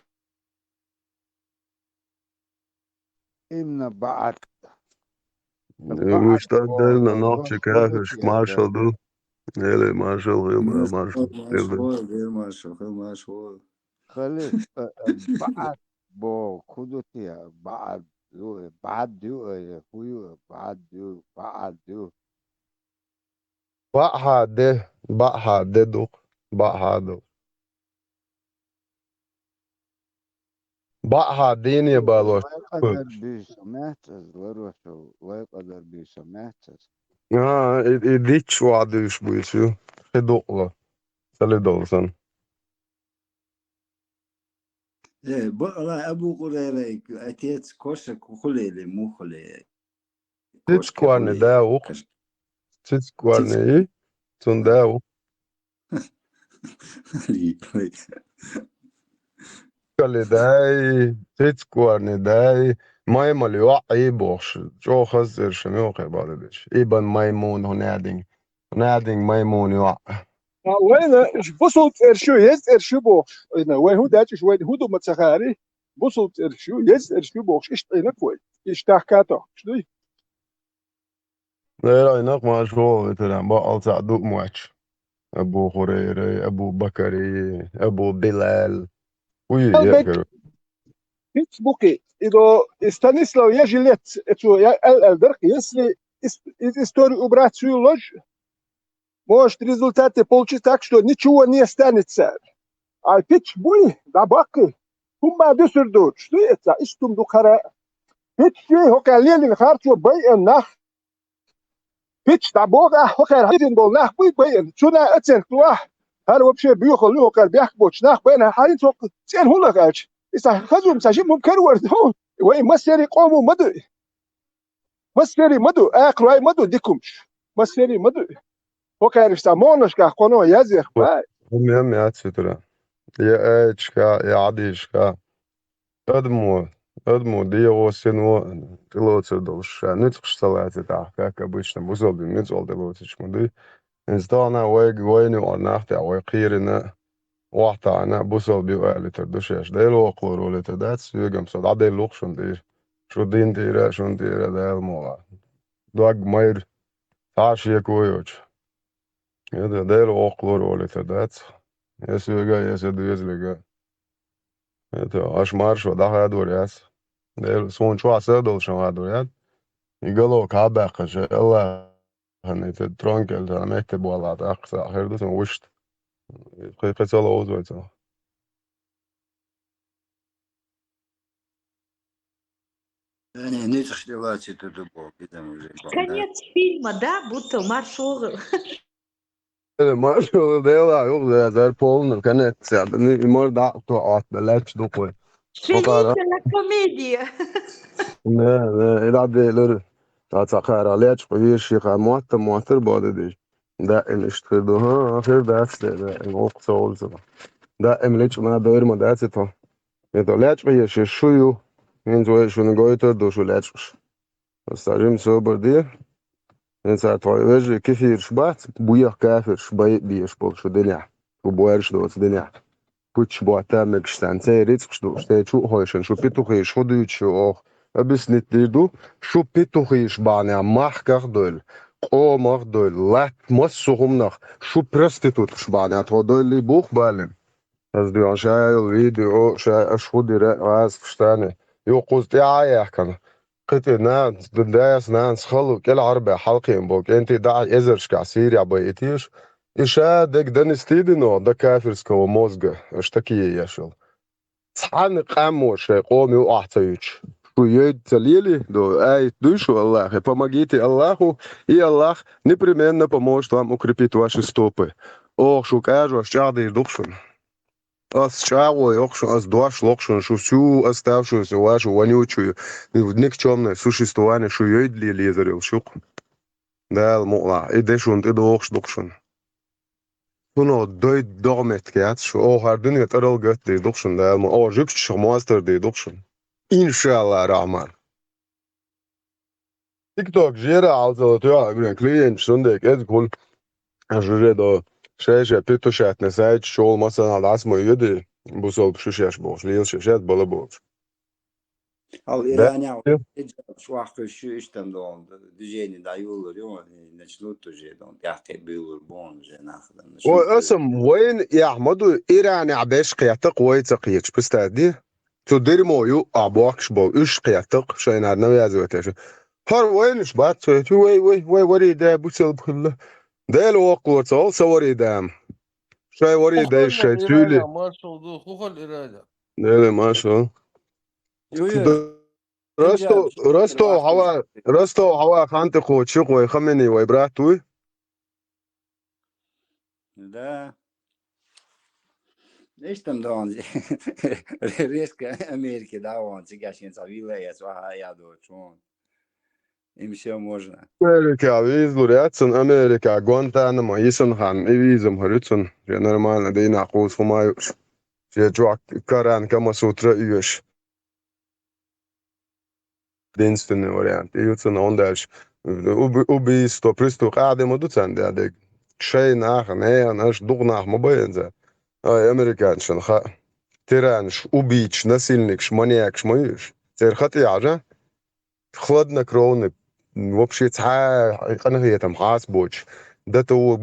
Имна баъд. Э, баъд уж так бо-, дерна, бо-, нохчий бо-, кафеш, бо-, маршал ду. Эли маршал, хил маршал, маршал, хил маршал, хил маршал. Халиф, э, э, баъд бо-, кудутия, баъд ю, э, баъд ю, э, ху ю, э, баъд ю, баъд ю. Баъхьа де, баъхьа де дукх, баъхьа ду. Баъхьа дийне балош. Лай къадар буьйса мехцаз, ларошал, лай къадар буьйса мехцаз. А, и, и дичча ваӀ дуьйш буьйса ю. Хи дукъла. Цали долу сан. Э, бакъала Абу Къурайрай отец Кошак хуле или мухуле? Циц Кошке Куарни хуле. Да ву. Циц Куарни Циц- и, цун да ву. Кали дай, Циц Куарни дай, маймал йоӀ и бохуш, чӀогӀа хаза цӀераш ю муьлххе бала деш. Ибн Маймун хӀу надинг. Надинг Маймун йоӀ. А вайна уьш бусулба цӀераш ю, еза цӀераш ю бохуш. Вайна вай хӀун даьча уьш вайна хӀун ду ма ца хаьри? Бусулба цӀераш ю, еза цӀераш ю бохуш, иштта Ӏийнарг вай. Иштта тахка тохкуш дуй? Лера Ӏийнарг маршо валла ветеран, бакъал цхьаъ ду моьттуш. Абу Хурайрай, Абу Бакарий, Абу Билал. Уй, Албек. Якар. Фицбуке, и до, и Станислав Яжилец, э, цо я-, ал-, ал дарх, если ис-, из историю убрать, всю ложь, может в результате получиться так, что ничего не останется. А пич буй, да бакы, хумма дюсюр дур, что это, истум ду хара. Пич ши, хока лелин харчо бай, э, нах. Пич дӀабогӀахь, хӀокхара хьийзина болу нах буй байина. Цуьнан оценка лохь, хӀара вообще боьхалла ю хӀокхара бехк боцуш нах байина, хьан хӀинца хӀокху цӀена хӀун лаха аьлча? Иза хазум ца жимма хӀума каравар ду. Вай массерийн къомо ма ду и. Массерийн ма ду, акхарой ма ду дика хӀумаш. Массерийн ма ду и. ХӀокхаьраш цхьа могӀанашкахь кхоно язъярх бай. ХӀума яц витара. Я аяташкахь, я хьадисашкахь. Адамо, адамо дегӀо, сино тӀелоцур долуш, ша нуьцкъаш ца лацийта, как обычно, бусалба дин нуьцкъала тӀелоцуьйтуш ма дуй. ХӀинца тахана вайга, вайна юкъара нах тӀехь вай кхийрина, охьатаӀана, бусалба ю алийтар ду шаьш. Дела воккхалур валийтар дац, соьгам со дӀаделла ву-кх шуна тӀера. Шу дин тӀера, шуна тӀера Дала мукъ лахь. Дог майра, цхьа а шеко йоцуш. ХӀета Дела воккхалур валийтар дац. Я соьга, я сан доьзалга. ХӀета аша маршо дӀахадор яц. Дела, суна чохь са а долуш хадор яц. И гало кхьа а баьккхича, Аллахьан и тӀе тронкелла метте боллахь, тӀаккха цхьаъ хир ду сан вуьшта. Кхин, кхин ца ловза вай цунах. Ани, нуьцкъаш тӀелацийта ду боху, кхидам уже бахьана. Конец фильма, да, будто маршо валла. Э, маршо валла, дела, юха, да, дар полный конец, я, да, ни, и мар дӀа а то, а, да, лаьтташ ду кхой. Finita la commedia. Да, да, и дӀа делира. Та ца кхара лечкъа вешиха мотта, моттар бода деш. Даим иштта хир ду, хӀа, хир дац те, даим воккха ца волу ца. Даим лечкъа ма дойр ма дац и тхо. И тхо лечкъа еш шу ю, хӀинца вай шуна гойтур ду шу лечкъаш. Аса жима собар де. ХӀинца тхо вежарий кефираш бац, буех кафираш бай а беш болу шу динехь, шу боьрша доцу динехь. Пуьташ ботта мегаш царна, церан рицкъаш дууш, церан чу а хойшина, шу петухеш хӀун дуьйцуш ю оха? Объяснить дийр ду, шу петухеш бахьанехь махках а дойлу, къомах а дойлу, латта массо а хӀуманах, шу проституткаш бахьанехь тхо дойллий бух балина? Аса дуьхьал ша йолу видео, ша аша хӀун дира, гӀаза пуштане, юххуза тӀаьхьа а яхкана. кхетий нанас, дас нанас халу кӀел Ӏарбе хьалкхийна бо кӀентий дӀа эзаршкахь Сирехь байитеш, и ша дег донести дина до кафирского мозга, аш такие ешал. Цхьана къаммо шайн къома юкъахь ца юьтуш, шу йойда ца лели, до аят дуй шу Аллахе: «Помогите Аллаху, и Аллах непременно поможет вам укрепить ваши стопы». Оха шу кӀажош чӀагӀдийр ду-кх шуна. Ас чӀагӀо йо-кх шуна, ас дош ло-кх шуна, шу сю, ас тав шу, ас вашу вонючую, никчёмное существование шу йойда лелаезар йолуш ю-кх. Дала мукъалахь, и де шуна тӀедогӀуш ду-кх шуна. Шуна дойд догӀметтиг яц шу, оха хӀара дуьне тӀарал гатдийр ду-кх шуна, Дала ма, оха жуьгташах мостар дийр ду-кх шуна. Иншалла рахьман. ТикТок жера алзала тоьхьа, блин, клиенташ цундела кӀезиг хуьлу. Жуьре до шай-шай петушатне сайта чу масана дӀасмо йоьдий, бусалба шу шаьш бохуш, лела шаьш яц бала бохуш. Хьал Да. Иранехь хиджаб чохь кхуьссуш ю, иштта догӀу движение дӀаюллур ю, начнут уже догӀу тӀаьхье буьйлур бу уже нах. Ой, аса вайна эхь ма ду, Иранехь беш кхетта-кх вай ца кхеташ, представь ди. Цу дерьмо ю а бохкуш болу, уьш кхетта-кх шайна навязывать еш. ХӀара вайнаш бац, вай, вай, вай, вай, вари да, бусалба хилла. Дела воккхалора ца олу, сан вари дама. Шайн вари дайша шайн цуьйли. Маршалла ду, хӀухал ирада. Дела маршалла. Ю, ю. Д-, Ростов, Ростов хьава, Ростов хьава хан тӀе кхочуш вай Хамений вай брат вуй? Да. Иштта догӀу. Резко Америке дӀа вахана, цигахь шен цхьа вилла эца, ваха а яхь доцу хьуна. Им всё можно. Америка визлур яц цунна, Америка Гуантанамо йисина хан, и визам хир ю цунна. Шен нормально дийнахь кхуза хӀума а юуш. Шен чохь Коран, Камасутра а оьшуш. Единственный вариант. И ю цунна, хӀунда аьлча уб-, убийство, преступ-, къахьде ма ду царна дерг. Шайн нах, нехан, аша дукха нах ма байна цара. Ай, американцашна хаьа. Тиранаш, убийцаш, насильникаш, маньякаш ма ю уьш. Церан хатӀе хьажа, хладнокровный, вообще цхьа а къинхетам хьаца боцуш, до того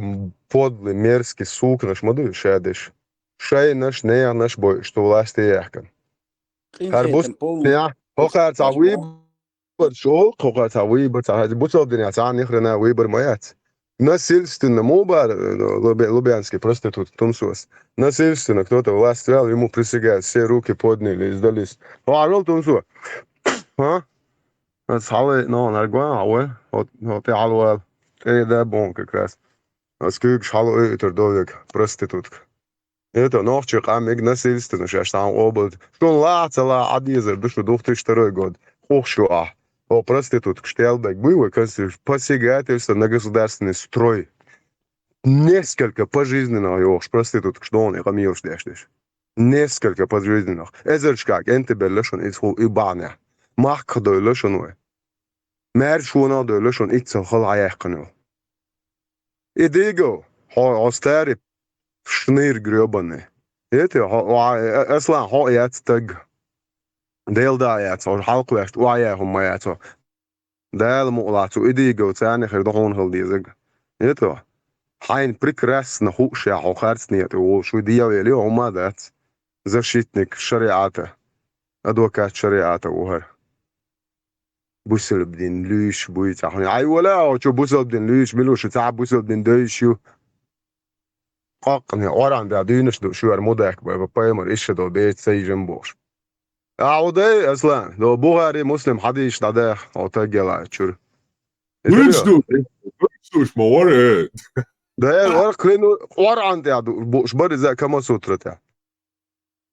подлый, мерзкий сукнаш ма ду уьш ша деш. Шайнаш, неханаш бойуш, ту власте яьхкина. ХӀара бус-, хӀокхара цхьа выборш олу, хӀокхара цхьа выбор, цхьа хӀара бусалба динехь цхьа нихрена выбор ма яц. Насильственно ма бара, э, лубя-, лубянский проститутка Тумсос. Насильственно кто-то власть взял, ему присягают, все руки подняли и сдались. Хьо хьажал, Тумсо? А? Ас хьалай, но, наргван, хьо вай? ХӀо, хӀо тӀе хьалавала. ТӀе да бон как раз. Ас куьйгаш хьала оьйтур довег, проститутка. Это нохчий къам мега насильственно шаьш цхьаьна къобалдина. Шуна лаахь ца лаахь Ӏан дезар ду шу две тысячи второй год. Къухуш ю ахь. О, проституткаш телбаг буй вай конституци? Посягательство на государственный строй. Несколько пожизненных йохуш проституткаш догӀу и къамелаш деш деш. Несколько пожизненных. Эзаршка кӀентий белла шуна иза хӀу и бахьанехь. Махках девлла шуна вай. Маьрша вонах а девлла шуна иццал хала хьаяьккхина йолу. И дийгал, хьо, хьо старый шныр грёбаный. Эти, хьо, хьо, э, Аслан, хьо а яц стаг. Дела да а яц, хьо хьалкхаваьшна охьаяьхна ма яц хьо. Дала мукъалахь цу и дийгал царна хир ду хьуна хила дезаг. Эти, хьайна прекрасно хууш а хьо харц некъа тӀе волуш ву, дегӀ вели хьо хӀума а дац. Защитник шариӀата, адвокат шариӀата ву хӀара. Бусалба дин луьйш буй цхьа хьуна. Хьай вала а, хьо чу бусалба дин луьйш мила ву шу, цхьа бусалба дин девзаш ю. Къаккъане, Къуръан тӀехь дуьйнаш ду, шуьра мудак бай, бай, пайхамар иша до беца ца йижам бохуш. Ахьа дай, Аслан, до Бухари, Муслим хьадийсаш дӀадаха, хьо таг яла чуьра. Луьйш ду, луьйш ду, ма вара. Да, вара кхин Къуръан тӀехь ду, бу-, бара иза Камасутра тӀехь.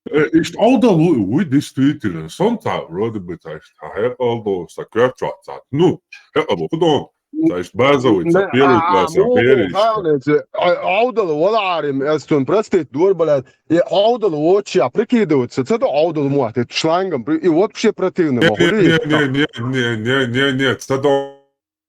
Э, иштта Ӏовдал ву, вуй, действительно. Сон цхьа, вроде бы, цхьа иштта хьекъал долу, сан коьртачохь цхьа. Ну, хьекъал бу, хӀун ду? Цхьа иштта базовый, цхьа первый класс, а, берий иштта. Ӏовдал вала Ӏарим, ас цунна простить дора, блядь. И Ӏовдал воцчехь прикидываться ца до Ӏовдал мотт, и шлангом при-, и вообще противно ма хуьлий. Не-не-не, ца до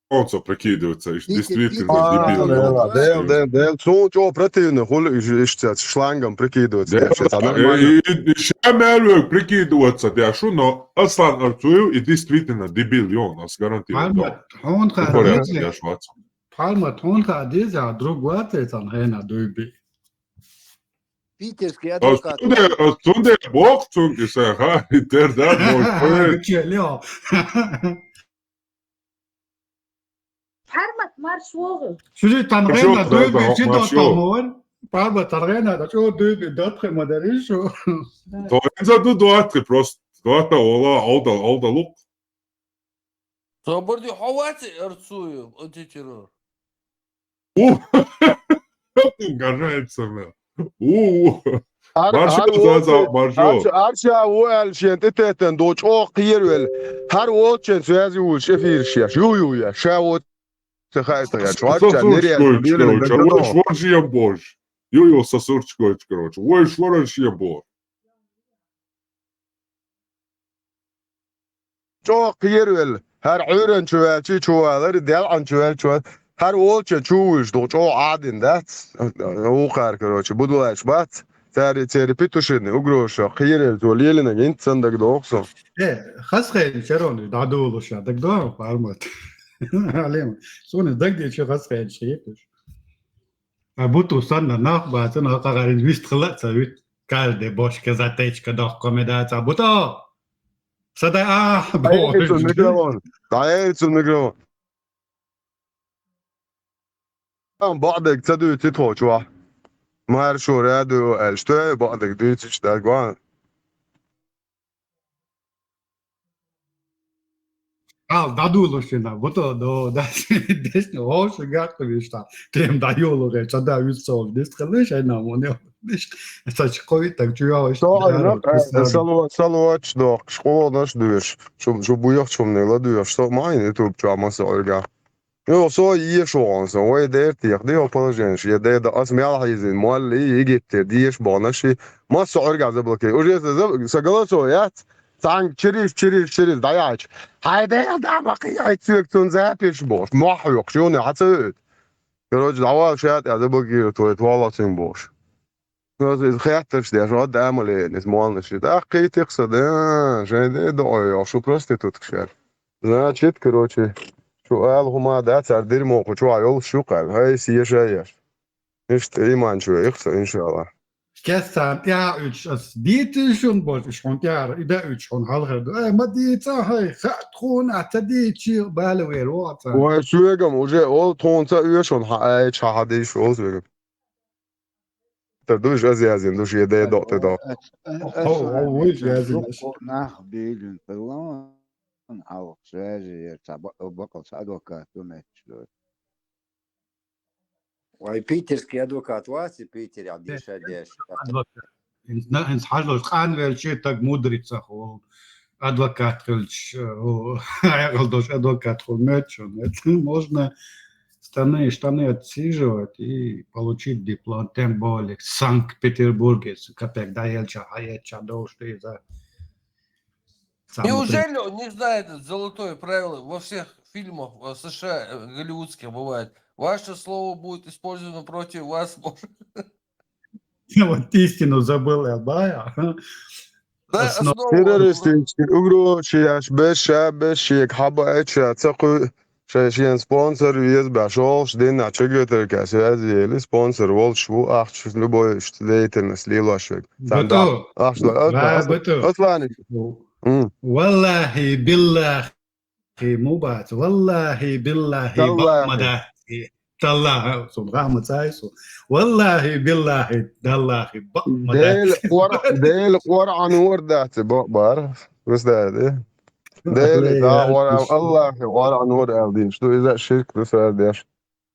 Оцо прикидываться, иш действительно дебил. Дел, дел, дел. Цунна чӀогӀа противно хуьлу иш, иш цец шлангом прикидываться. Дел, нормально. И, и, и ша мел вевг прикидываться деш ву, но Аслан Арцуев и действительно дебил ю, ас гарантирую. Пальма, хьуна хаа деза. Пальма, хьуна хаа деза, друг вац, цан хена дуйби. Питерский адвокат. Цундела, цундела боху цунга и сан, ха, и тера да, боху. Чё, Лео? Армат марш вогӀу. Шузи тангена Маршо, дойби да, чи маршо. Дота мовар. Парба тангена да чо дойби дотхи мадари шу. То инза ду дуатхи просто. Дуата ола, олда, олда лук. Собарди хавати арцую, антитеррор. У. Угрожается мне. У. Ар- Маршо, ар за, за, волчен- маршо. ар ша- ар ша ву аьлла шен тӀе теттан до чӀогӀа кхервелла. ХӀар волчен связи вулаш эфир шеш. Ю, ю, я. Ша вот ца хайта я. Чвак ча, нереально, нереально, Короче, да, ой, да. швар шием бож. Ю, ю, сосурчик, короче. Ой, швар шием бож. ЧӀогӀа кхервелла. ХӀар Ӏуьйранчу ваьлчи чу валари, делӀанчу ваьлчу вал. ХӀар волчен чу вуьш ду, чӀогӀа Ӏадин дац. Вукхар, короче, будулайш бац. Цари, цари петушини, угрожа, кхерел, цо лелина, гинт сан даг доху со. Э, хасхайна чарони дӀадолуша, даг до, Пармат. Алем, суна даг де чи хасхайна шиетуш. А буту санна нах баца, нах къагӀарин вист хила ца вит. Каждый бошка затечка дохко медаца. Буту! Садай, а, ДӀаэцу микрофон. ДӀаэцу микрофон. Там баъдег ца дуьйци тхо чохь. Маршо радио аьлла, что баъдег дуьйцуш даг ван. Ал дадулушина, буту до, да, дешни, ош гаккули ста. Тем да йолу ге, ца да вист сол, дис хилиш, ай на моне, дис. Ца чи кови так чу я, ой, Со айна, э, салва-, салвач дохкуш, къонаш дуьш. Шу, шу буйох чумни ла дуьш. Со майн YouTube чу маса ойга. Йо, со ешугӀан со, вай дер тех, дио положение, я дер да, ас мел хьийзин, молли, Египтер, деш бонаш, и, маса ойга заблокировать. Уже са, са, са голосо яц, цанг чириш, чириш, чириш, даяч. Хай дер да, ма кхи, ай цуек цун запиш бош, мох юк, чуни, хацу. Короче, давай шат, я заблокировать, твой, твой лацин бош. Хаттарш деш, вот да, амале, не смолнаш. Да, кхи текса, да, жен де, да, ой, шу проститутка шер. Значит, короче, шу ал хӀума дац, ар дерьмо кху чу йолуш шу къал. Хай, сиеша еш. Иштта иман чу вехса, иншалла. Кессан тӀаьхьа уьдуш ас дийцина шун божуш, хьун тӀаьхьа, и да уьдуш хьун хьалхар ду. Ай, ма дийца, хай, хат хун, а ца дийчи, бала вер, ваца. Вай, шуьгам уже ол тхуна ца оьшун хьан айча хьан хьадийш ол шуьгам. Тар душ аз язин, душ я дей докъ, докъ. Хо, хо, вуй, язин. Нах билин, пилон, хьалх, связи, я ца ба-, бакъал ца адвокат, ду меч, ду. Вай питерский адвокат вац, и Питере деш, деш. Адвокат. Инс, на, инс хьажлош, къан велчи, так мудрица хул. Адвокат хилч, э, о, хьекъал дош адвокат хул, меч, меч. Можно штаны, штаны отсиживать и получить диплом, тем более в Санкт-Петербурге, с-, капек, да, елча, а елча, да уж ты за. Самое Неужели он не знает это золотое правило? Во всех фильмах э, США, э, голливудских бывает. Ваше слово будет использовано против вас. Может. Вот истину забыл, я, да, я. Да, Основа. основа. Террористический угроза, я ж беша, бешик, хаба, эча, цакуй, шай, шен спонсор, вез, башолш, дин, а чего только связи, или спонсор, волш, ву, ахч, любой, что деятельность, лилашек. Санда. Быту. Ахш, ла, Да, Аслан, быту. Аслан. М. Валлахи, биллахи, му бац. Валлахи, биллахи, Таллахи. бакъ ма дац. Таллахи, субхана цайсу. Валлахи, биллахи, таллахи, бакъ ма Дел дац. Къур-, Дел Къуръан вар дац, бо-, бар. Русдади. Дел, Аллай, да, я, Къуръан, Русдади. Аллах, Къуръан вар алдин. Что из-за ширк, Русдади?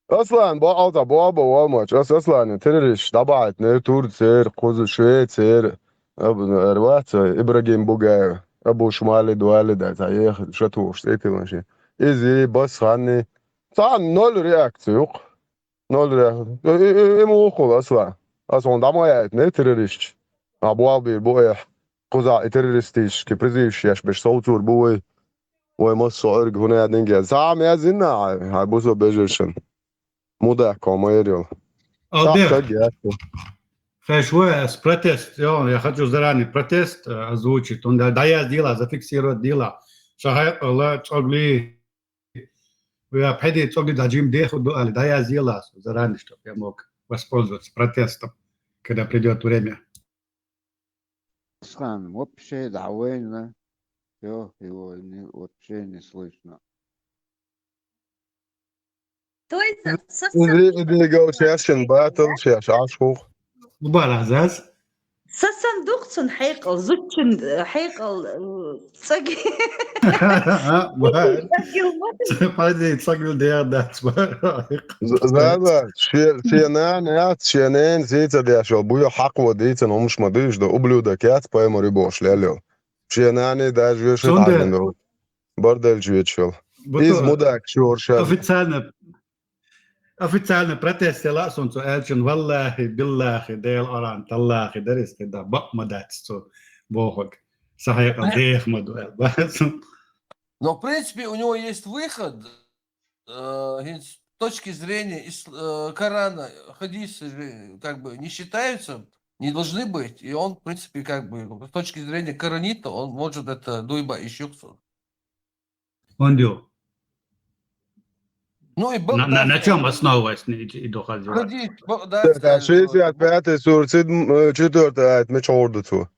Аслан, бо алта, бо, бо, валмач. Ас-, Аслан, террорист, дабайт, не Турцер, Кузу, Швейцер, Абу, Арваца, Ибрагим Бугаев, Абу Шмали, Дуали, да, та, ех, шатуш, эти ланши. Изи, бас, ханни. Та, ноль реакция, юк. Ноль реакция. И, и, и, и, мухул, Аслан. Ас он дамаят, не террорист. А бу алби, бу, э, куза, и террористический призывщик, я ж беш соуцур, бу, ой. Вай масса Ӏуьрга хӀун яьдинге. Сам яздина, хьай бусо бежишин. Мудак, ма ярил. Албер, Так, так, я. хеш вай, ас протест, я, я хочу заранее протест, э, озвучить. Он да, да, я сделал, зафиксировать дела. Шахай, ла, цогли. Я пхеди цогли да джим деху ду, али, да, я сделал, заранее, чтоб я мог воспользоваться протестом, когда придёт время. Ислам вообще довольно. Все, его не, вообще не слышно. То есть, са сан Иди, иди, гов, шаьшшинна батал, шаьш Ӏаш хух. Убар аз аз. Са сан дукха цун хьекъал, зудчун, э, хьекъал, э, цаги. Ма. Цагил ма. Пайди цагил дер дац, ма. З-, Заза, ше-, шен нана яц, шен нана сийца деш йол, буй хьакъ во дийцан, хӀумаш ма дуьйш, да ублюдок яц, паймари бош лел йол. Шен нана даже вешет Цунда хьажин дол. Бардалча вечал. Бу Из то мудак шорша. Официально, официально протест яла сон цо аьлчун, валлахи, биллахи, Дела Аран, таллахи, дарис да, бакъ ма дац цо бохаг. Сахьекъал Э? Дех ма ду аьл. Ба сон. Но, в принципе, у него есть выход. Э, с точки зрения ис-, э, Корана, хадисы же как бы не считаются, не должны быть. И он, в принципе, как бы, с точки зрения Коранита, он может это дуйба и щуксу. Он дю. Ну и бо-, На, на, да, на чем основываясь не иди, иду хадис? Хадис, бо-, да, Так, а э, шестьдесят пятый сура, седьм-, э, четвёртый аят, меч ордуцу.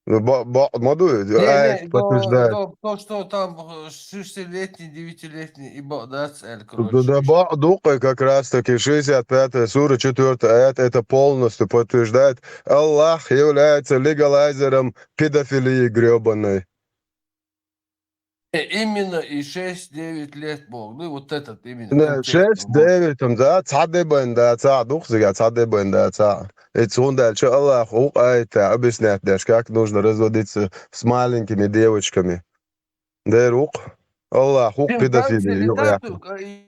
Ба-, ба-, ма дуй, Не, аят не, до, подтверждает. До, то, что там, э, шестилетний, девятилетний, и бо-, да, цель, Да, короче. Да, ба-, дукха как раз таки шестьдесят пятая сура, четвёртый аят, это полностью подтверждает. Аллах является легалайзером педофилии грёбаной. Э, именно и шесть-девять лет мог. Ну, вот этот именно Не, конкретно, шесть вот. Девять там, да, цхьа де бен, да, цхьа духзига, цхьа де бен, да, цхьа. И цун дальше Аллах, у, ай, та, объяснять дашь, как нужно разводиться с маленькими девочками. Дер ук. Аллах, ук Ты педофилия, дальше не ю, так, я. Только и,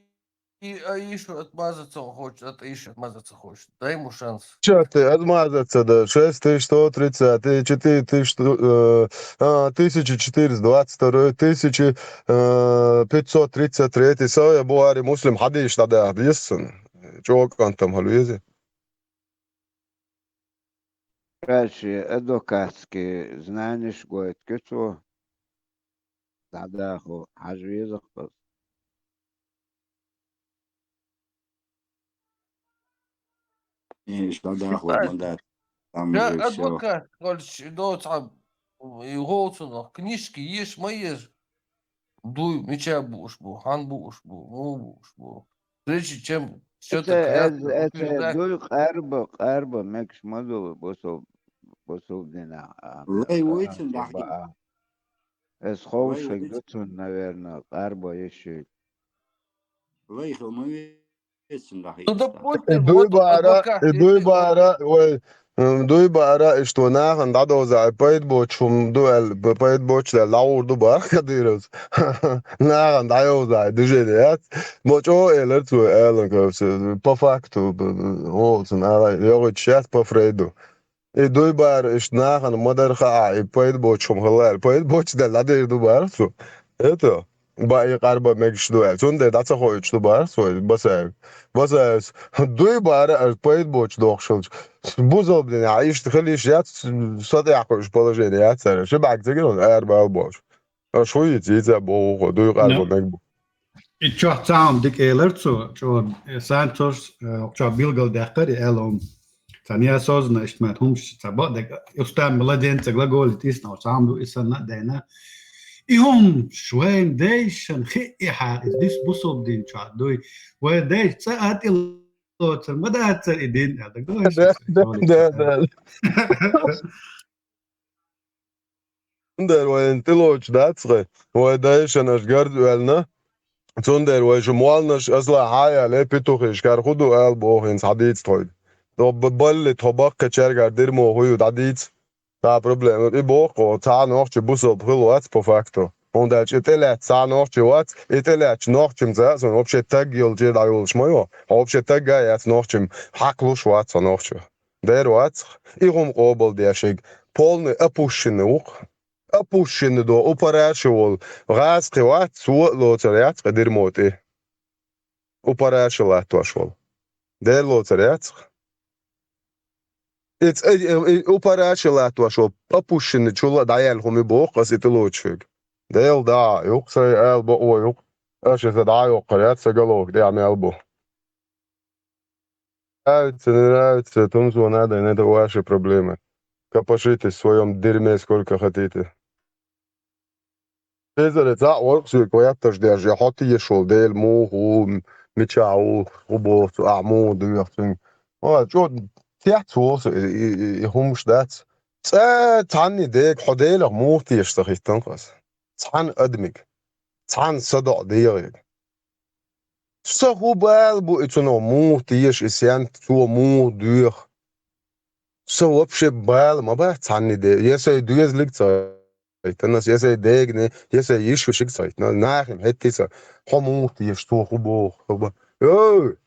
и Аишу отмазаться он хочет, от Аиши отмазаться хочет. Дай ему шанс. Чё ты, отмазаться, да, шесть тысяч сто тридцать, и четыре тысячи, э, а, тысяча четыреста двадцать второй, тысяча, э, пятьсот тридцать третий, Сахих Бухари, Муслим, хадиш, да, да, объяснен. Чё он там, халвези? Короче, адвокатские знаниеш гойту кицо. ДӀадахо, хьажа веза-кх. Э, ишта дӀадахо, Ши ма дац. Там Ша уже всё. Адвокат, короче, доцхьа, и гӀоцунах книжки еш ма еш. Дуй, мича бууш бу, хьан бууш бу, му бууш бу. Прежде чем что-то Это, как-то это, это утверждать. Дуй къарба, къарба, мекаш ма ду, бусул-, бусул дина, а, Лай а, войцин а, дахьи. Баа. Эс ховшиг Лай войцин. Дуцун, наверное, къарба еши. Лай хил ма ве-, войцин дахьи. Ну, допустим, Э, вот дуй бара, адвокат, э, дуй если он бара, ой, М, дуй бара, иштта вай нахана дӀадовза, пайда боцуш хӀума ду аьлла, б-, пайда боцуш аьлла, дӀагӀур ду бара Кадыровс. Нахана дӀайовза, движение яц. Мо чӀо элар цо, аьлла, как бы, по факту, б-, б-, оцун ала, йогӀуьйтуш яц по Фрейду. И дуй бара, иштта нахана ма дара хаа, и пайда боцуш хӀума хилла аьлла, пайда боцуш аьлла, дӀадийр ду бара цо. Это? Баа и къарба мегаш ду аьлла. Цундела дӀа ца хоуьйтуш ду бара цо, Басаев. Басаевс. Дуй бара, аш пайда боцуш дохуш хилча. Бузалба дина, а иштта хила йиш яц, со тӀехь кхуьуш положение яц цара. Ши бӀаьрг ца гира, ара бала бош. Аш хуйица, йица боху, дуй къарба Ну. Мег бу. И чохь цхьа хӀума дика элар цо, чӀо, э, сан цо, э, чохь билгалдаьккхар, и аьлла хӀума. Цхьа неосознанно иштта ма хӀумаш ца бакъдерг, устами младенца глаголит, иштта цхьа хӀума ду, и санна а дайна. И хӀума вайн дайшан хи и хьа, и дис бусалба дин чохь дуй. Вайн дайша цӀа а тӀе лоцар, ма дацар и дин, аьлла, даг Да, да, да, да. Цундела вайна тӀелоцуш дац вай. Вай дайшан аша гарз оьллина. Цундела вай шу молланаш асла хьаяьлла, петухиш кара хӀун ду ала боху хӀинца хьадийца тхойга. Тхо б-, балли тхо баккхачаьргара дирмо хӀун ю дӀадийца. Цхьа проблема. И боху, цхьа нохчи бусалба хила вац по факту. ХӀунда аьлча и тӀелаьцна цхьа нохчи вац, и тӀелаьцначу нохчимца а сан вообще таг йолче дӀайолуш ма ю. Хьо вообще таг а яц нохчим, хьакхалуш вац хьо нохчо. Дера вац. И хӀума къобалдеш шега. Полный опущенный ву-кх. Опущенный до, упараши волу. ГӀазкхи вац, цо а лоцур яц кхидир мотӀи. Упараши латтош волу. Дера лоцур яц-кх. И ц-, и, и, и упараши латтош волу, опущенный чул а дӀаяьлла хӀума боху ас и тӀелоцуш верг. Дела да, юкъ сайн ала бакъо юкъ. Аша сан дӀа а йоккхур яц, сан головка тӀехь мел бу. Нравится, не нравится, тумсо надо, это ваши проблемы. Копошитесь в своём дерьме сколько хотите. Эзаре цхьаъ вара-кх соьга хаттарш деш, я хьо тешаш волу Дела муха ву, мичахь ву, хӀун боху цо, ахь муха доьху цуьнга. Ой, чӀогӀа цецволу со и, и, и, и хӀумаш дац. ЦӀа цхьанний дега хьо Делах муха теша ца хӀиттина-кх аса? Цхьана адамиг, цхьана садоӀу дегӀиг. Сан хӀун бала бу и цунах муха теша, и сенца цо муха доьху? Сан вообще бала ма бац цхьанний де-, я сайн доьзалиг ца хӀиттина аса, я сайн дегане, я сайн йиш-вешиг ца хӀиттина аса, нахе-м хӀетте а ца, хьо муха теша, цо хӀун боху, хӀун ба-, ой!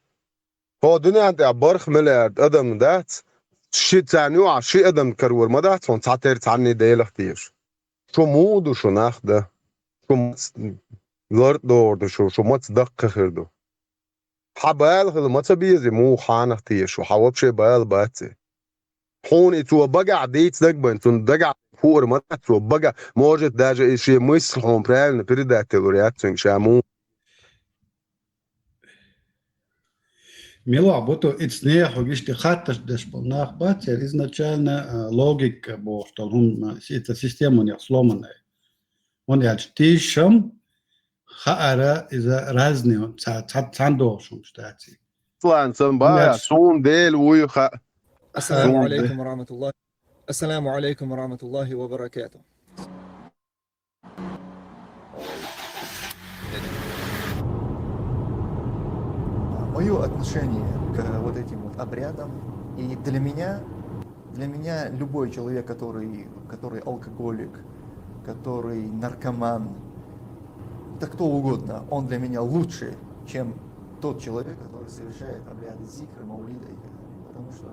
Хьо дуьнен тӀехь барх миллиард адам дац, ши царна юкъахь ши адам карор ма дац хьуна цхьатерра цхьанний Делах теша. Шу муха ду шу нах дан? Шу маца лартӀа догӀур ду шу? Шу маца даккхий хир ду? Хьан бала хила ма ца беза муха хьанах теша шу? Хьан вообще бала бац и? Хьуна и цо багахь дийцинарг бен, цунна дагахь хуур ма дац цо бага-, может, даже и шен мысль хьуна правильно передать делур яц цуьнга ша муха. Мила ваха бу ту, и цу нехан хьугаш тӀе хатташ деш болу нах бац, церан изначально, а, логика бохуш долу хӀума, а, си-, это система у них сломанная. ХӀунда аьлча тийшам хаара иза разный, ца-, ца-, цхьаьна долуш хӀумаш дац и. Аслан, сан хӀунда бахьа, аьлча суна Дела вуй хаьа. السلام عليكم ورحمة الله. السلام عليكم ورحمة الله وبركاته. Мое отношение к вот этим вот обрядам. И для меня, для меня любой человек, который, который алкоголик, который наркоман, да кто угодно, он для меня лучше, чем тот человек, который совершает обряды зикра, маулида и так далее. Потому что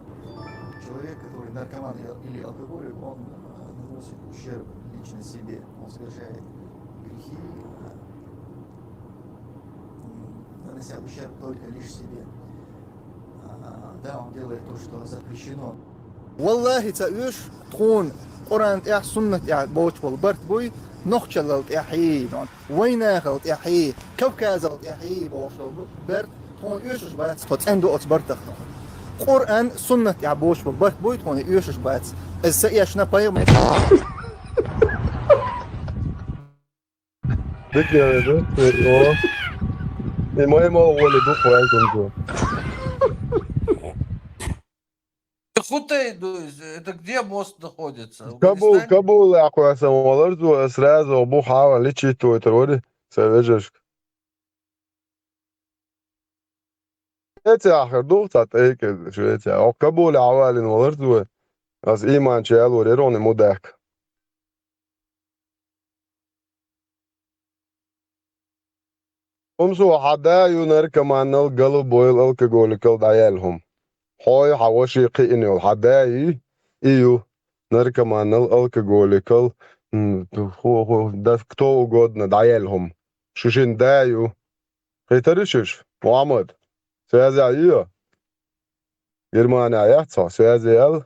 человек, который наркоман или, или алкоголик, он, э, наносит ущерб лично себе. Он совершает грехи, э, м, нанося ущерб только лишь себе. А, да, он делает то, что запрещено. Валлахи, ца уьш тхуна Къуръан тӀехь, суннат тӀехь боцуш болу барт буй, нохчаллал тӀехьий, вайнахал тӀехьий, Кавказал тӀехьий бохуш болу барт тхуна оьшуш бац, тхо цӀена ду оцу бартах тхуна. Къуръан, суннат тӀехь боцуш болу барт буй, тхуна оьшуш бац. Иза са эшна пайхамар. Дика яра ду, о. И май мал воли ду хвай кунду. Хутей ду, это где мост находится? Кабул, Афганистане? Кабул, ахуй сан валар зу, сразу бу хава личи той трори, са вежешка. Швеция ахир ду, ца тайка Швеция. О, Кабуле хьавалин валар зу. Ас иман чалур ерони мудак. Умсу хьан да ю наркоманнал, голубойл, алкоголикал дӀаяьлла хӀума. Хьой хьан ваши кхиъна йолу хьан да ю, и ю наркоманнал, алкоголикал, м, ху-, ху-, да кто угодно дӀаяьлла хӀума. Шу шин да ю. Кхетарий шуьш, Мухьаммад? Связь ю? Германия яц хьо? Связь ял?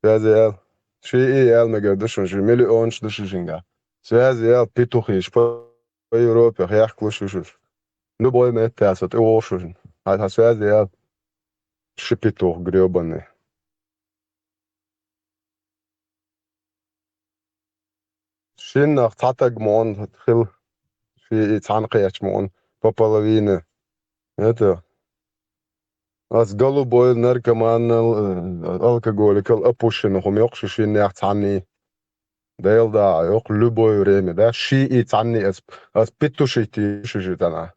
Связь ял. Ши и ял мегар ду шуна, ши миллионаш ду шу шинга. Связь ял, петухиш, по, по Европе хехкалуш ю шуш. Любой метте аса тӀе вохуш шуна. Хьан, хьан связь ял? Ши петух грёбаный. Шиннах цхьа таг ма он хила, ши и цхьаьна кхеча ма он, по половине. Это, ас голубой наркоманнал, э, алкоголикал опущенных хӀума йоккхуш шиннех цхьанний. Дела да, йоккха любое время, да, ши и цхьанний ас, ас петушить ю шу ши тана.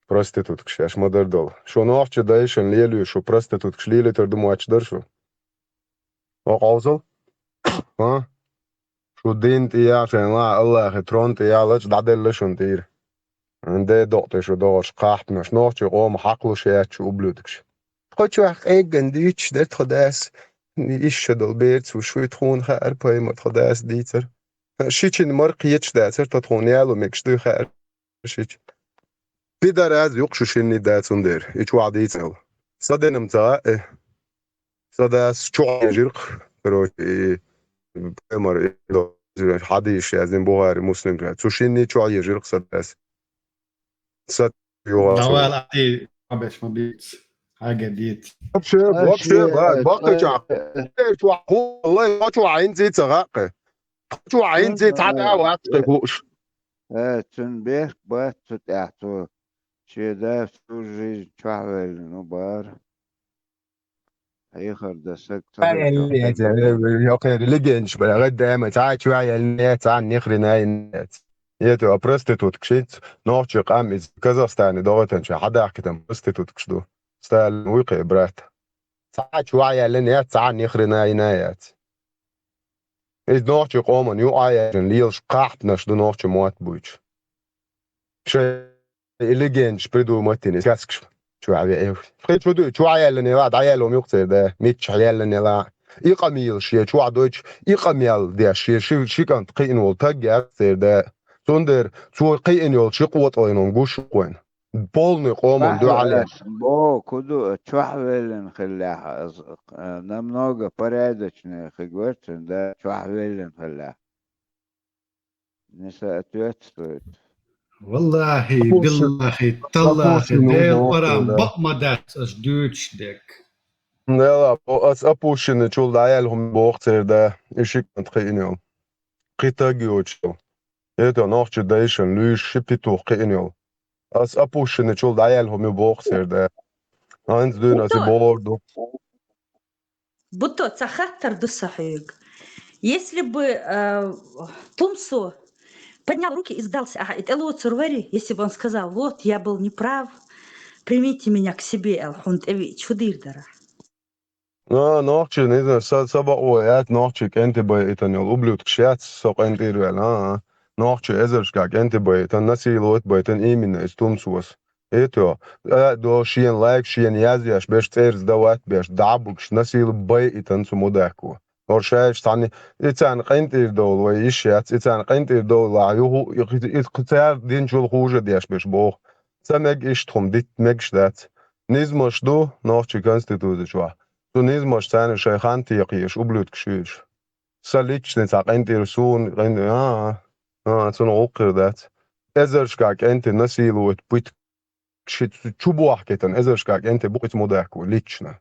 Проституткаш еш ма дар долу. Шу нохча дайшан лелуьйш, шу проституткаш лелийтар ду моч дар шу. О, къовсал? А? Шу дин тӀе яхь, шайн ла Аллахи трон тӀе яхь лача дӀаделла шун тӀера. Де докъ тӀе шу догӀуш кхахьпанаш, нохчий къома хьакхалуш яц шу ублюдкаш. Тхо чохь къеган дуьйцуш дара тхо дас, ишша долу берца ву шуй тхуна хаьара пайма тхо дас дийцар. Шичина мар кхеташ дацар, тхо тхуна яло мегаш дуй хаьара. Шича. Пидараз юкъ шу шинний дац цундела. И чохь дийцина йолу. Са денам ца хаьа, э. Са дас чохь ежиркх, короче, и, паймар, и, хьадийш яздина Бухари, Муслим, цу шинний чохь ежиркх са дас. Са югӀа. Давай, Али, беш ма бийц. Хьаге дийц. Вообще, вообще, ба-, баккхача. Э, э, э. Чохь ху-, лай, чохь хьаьнций ца хаьа. Чохь хьаьнций ца хаьа, вац тхе хууш. Э, цуьнан бехк бац цу тӀехь, цу Шен да всю жизнь чохь ваьллина бара. Хьехар дан саг ца Цхьа яьлла яц, э, йокхеран легендаш бара, гӀаддаьма, цхьа а чохь яьлла яц, цхьа а нихрена яьлла яц. Ето, а проституткаш, ицца нохчийн къам иза Казахстане догӀитанчу хьадахкийтина проституткаш ду. Сталин вуй кхин брат. Цхьа а чохь яьлла яц, цхьа а нихрена яьлла яц. Иза нохчийн къоман юкъа яьллина лелаш кхахьпанаш ду нохчийн мотт буьйцуш. Шайн и легендаш придумать йина, и сказкаш чохь веа. Кхин чу ду, чохь яьллина яла, дӀаяьлла хӀума юкъа церан да, миччахь яьллина яла. И къамелаш шен чохь дойтуш, и къамел деш, шен ши, ши кӀант кхиъна волу таг яц церан да. Цундела цо кхиъна йолу ши къотӀалла йина хӀума гуш ву вайна. Полный къоман дуьхьал яц. Бо, ку ду, чохь ваьллина хиллехь, аз, э, намного порядочнее хиг ваьццина да, чохь ваьллина хиллехь. Не соответствует. Валлахи, биллахи, таллахи, Дела парам бакъ ма дац аш дуьйцуш дерг. Дела, ас опущенный чул дӀаяьлла хӀума боху церан да, и ши кӀант кхиъна йолу. Кхин таг йоцуш йолу. Ето нохчийн дайшна луьйш ши петух кхиъна йолу. Ас опущенный чул дӀаяьлла хӀума боху церан да. ХӀинца дуьйна аса бохур ду. Бутто, цхьа хаттар ду сан хьоьга. Если бы э, Тумсо поднял руки и сдался, ага, и тӀелоцур вари, если бы он сказал: «Вот, я был неправ, примите меня к себе», аьлла, хьуна тӀевиъча, хӀун дийр дара? А, нохчийн, не знаю, са, са бакъо яц, нохчийн кӀентий байъийтина йолу ублюдкаш яц, со къинтӀера ваьлла, а, а. Нохчийн эзаршкахь кӀентий байъийтина, насиловать байтина именно иза Тумсос. Ето, а, до шена лайк, шена язъеш, беш цӀерца дават беш, дӀабугаш, насилу байъийтина цу мудако. ХӀора шайша цхьаьна, и царна къинтӀера довла вай йиш яц, и царна къинтӀера довла юху, и, и, и цара динчул хужа деш беш боху. Ца мега иштта хӀума дитта мегаш дац. Низмаш ду нохчийн конституци чохь. Цу низмаш царна шайн хан текхъеш, ублюдкаш ю уьш. Сан личный цхьа къинтӀера суна, къин-, а, а, а, цунах гӀуллакх хир дац. Эзаршкахь кӀентий насиловать, пытка, ши чу бохкийтина, эзаршкахь кӀентий бу кхин цу мудако лично.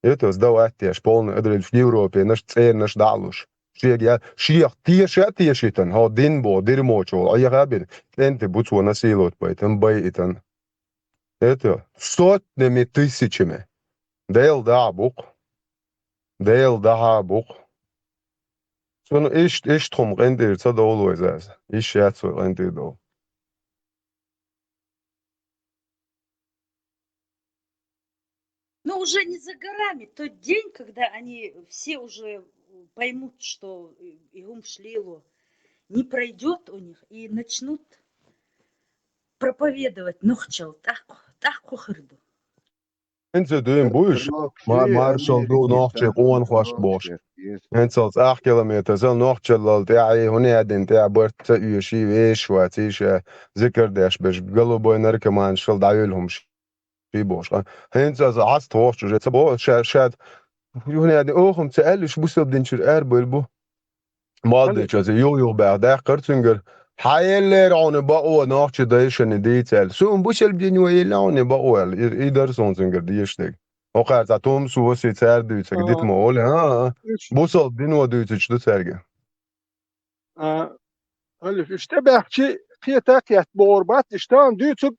Ето, сдавать деш, полный адрес Европе, наш цӀернаш дӀа а луш. Шега я, шех теша а тешийтина, хьо дин бо, дерьмо чу волу, Ӏеха а бина, кӀентий бу цо насиловать байтина, байъийтина. Ето, сотнями тысячами. Дела дахьа бу-кх. Дела дахьа бу-кх. Цунна иштта, иштта хӀума къинтӀера ца довла вай заза. Йиш яц вай къинтӀера довла. Но уже не за горами тот день, когда они все уже поймут, что и хӀумаш лело не пройдёт у них, и начнут проповедовать нохчалла, тӀаккха, тӀаккха хир ду. ХӀинца дуьйна буйш, ма-, маршалла ду нохчийн къонахошка бохуш. ХӀинцалц ах километр, сан нохчаллал тӀаьхьа, хӀунда аьлла дина тӀаьхьа барт ца оьший, вешаш вац, иша зикар деш берш, голубой наркоманашкал дӀаюьлу хӀумаш. Ши бохуш, а? ХӀинца аса Ӏаста вохчу уже ца боху, ша, ша, юхне аьлла, охум ца аьлла, уьш бусалба динчуьра арабевлла бу. Молодец, аса юх-юх баьхна даьккхира цуьнгара. Хьан еллера хьуна бакъо нохчийн дайшна дийца аьлла. Суна бусалба дино елла хьуна бакъо аьлла. И, и дара суна цуьнгара дезаш дерг. ХӀокхара цхьа Тумсо, Васи цара дуьйцург дита ма олу, а, а. Бусалба дино дуьйцуш ду цаьрга. А, Алиф, уьш тӀебаьхчи, кхета а кхетта бохур бац, уьш тахана дуьйцург,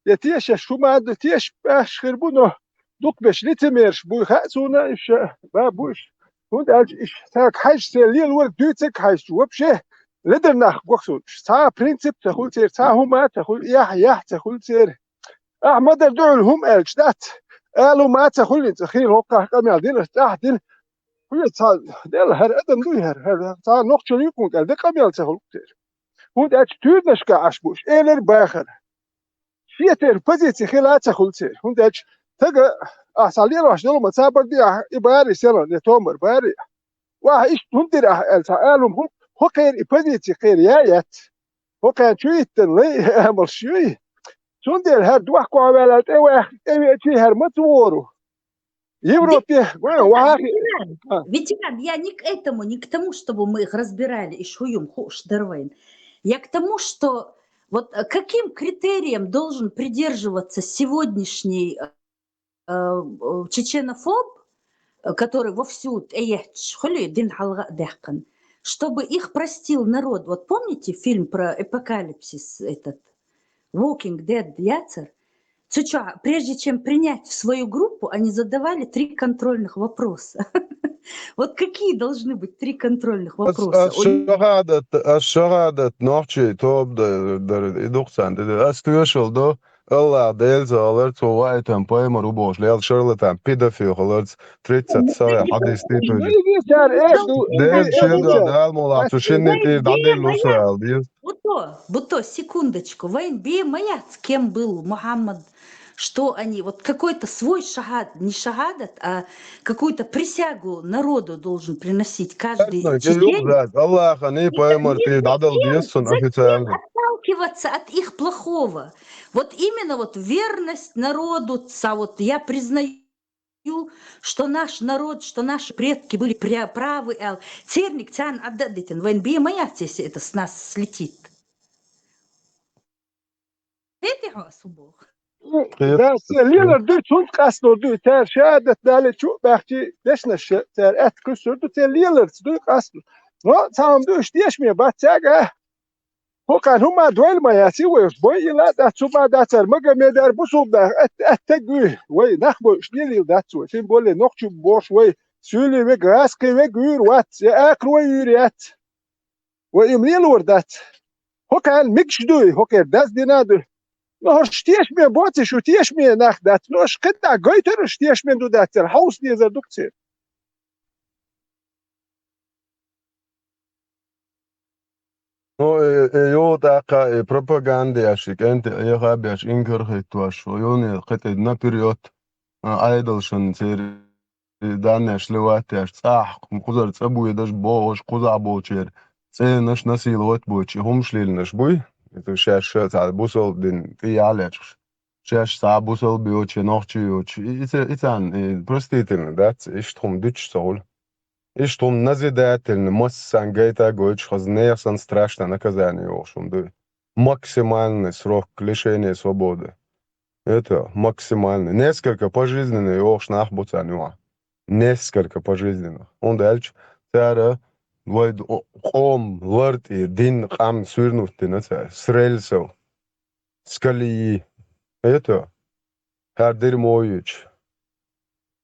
я тешаш хӀума а ду, тешаш баьхча хир бу, но дукха берш лицемераш буй хаьа суна, уьш, ба, бу уьш. ХӀунда аьлча уьш цаьрга хьаьжча, церан лелорг дуьйцург хьаьжча, вообще ледара нах го-кх суна уьш. Цхьа а принцип ца хуьлу церан, цхьа а хӀума а ца хуьлу, эхь, яхь ца хуьлу церан. Ахьа ма-дарра дуьхьал хӀума аьлча дац, ала хӀума а ца хуьлу, цкъа хийла хӀокхахь къамел дина, ас тӀаьхьа дина. Хьоьца цхьа, Дела, хӀара адам дуй хӀара, хӀара цхьа нохчалла юкъа кӀел де къамел ца хуьлу церан. ХӀунда аьлча туьйранашка Ӏаш бу уьш, элира бахара. Шен терра позици хила а ца хуьлу церан. ХӀунда аьлча тага, ахьа цхьа лелош долу ма ца бар де ахьа, и барий селан, я томар барий. Ва ахьа иштта хӀунда дира ахьа аьлла цхьа ала хӀума хуьлу, хӀокхеран и позици кхеран я а яц. ХӀокхеран чу йиттина лай а амалш юй. Цундела хӀара дохко а ваьлла тӀе ваьхна, тӀе веачий хӀара ма ца вору. Европе, гой, вахьа. Ветеран, ветеран, я не к этому, не к тому, чтобы мы их разбирали, и шуюм хуш дарвайн. Я к тому, что вот э, каким критериям должен придерживаться сегодняшний э, э, чеченофоб, э, который вовсю тӀеетташ хуьлий дин хьалха а даьккхина, чтобы их простил народ. Вот помните фильм про апокалипсис этот? Walking Dead яцара. Ты чё, прежде чем принять в свою группу, они задавали три контрольных вопроса. Вот какие должны быть три контрольных Ас вопроса? ас шахадат ас шахадат нохчий тоба дар и дукхсан де ас тоьшал до Аллах Дела ца хиларца, вайтам пайхамар ву бохуш лел шарлатан педофил хиларца, тридцать сагӀа хьадис тӀе тоьжи. Дела шеда Дала мулахь цу шинне тӀера дӀаделла лусарал деза. Буто, буто, секундочку. Вайн бе ма яц, кем был Мухаммад, что они, вот какой-то свой шахад, не шахадат, а какую-то присягу народу должен приносить каждый четверг. Аллахани пайхамар тӀера дӀадала деза цунна официально. Отталкиваться от их плохого. Вот именно вот верность народу, ца вот я признаю, что наш народ, что наши предки были пря- правы, эл, церник цан аддадитен, вайн бе ма яц, если это с нас слетит. Эти хо субох. Дас лелар дуй, цунца къастор дуй, цара шахадат дале чу баьхчи дешнаш цара атта куьссур ду, цара леларца дуй къастор. Но цхьа хӀума ду, уьш тешаме бац цаьрга. ХӀокхарна хӀума дойла ма яц, и вай уьш бой ила дац, цу ма дац, цара Магомедар бусулба нах атта, атта гуй. Вай нах бой уьш лелийла дац вай. Тем более нохчи бохуш вай, суьйли вег, гӀаскхи вег вуьйр вац, я акхар вай вуьйр яц. Вай им лелор дац. ХӀокхарна мегаш дуй, хӀокхера даздина а дуй. Но хӀорш тешаме боций, шу тешаме нах дац. Но аш кхидӀа гойтар уьш тешаме ду дац, цара хьовса дезар ду-кх церан. Ну, э, э, ю тӀаккха, э, пропаганда еш, и кӀентий Ӏеха а беш, инкар хӀиттош, шу юне кхетӀе наперёд, а, Ӏедалшан церан даннеш леваттеш, цӀахь кхузара цӀа буй даш бохуш, кхузахь болчеран цӀенаш насиловать бойтуш, и хӀумаш леллинарш буй? Это шаьш ша цхьа бусалба дин тӀе яхьлечкъаш. Шаьш цхьа бусалба йоцуш, нохчи йоцуш. И, и ца-, и царна, и простительно дац, иштта хӀума дуьтуш ца хуьлу. Иштта хӀума назидательно, массанна гайта а гойтуш, хаза нехан санна страшное наказание йохуш хӀума ду. Максимальный срок лишения свободы. Это максимальный. Несколько пожизненный йохуш нах бу царна юкъахь. Несколько пожизненных. ХӀунда аьлча цара вай д-, о-, къоман лар тӀера дин, къам суьрнуттина цара. С рельсов. С колеи. Это. ХӀара дерьмо йойтуш.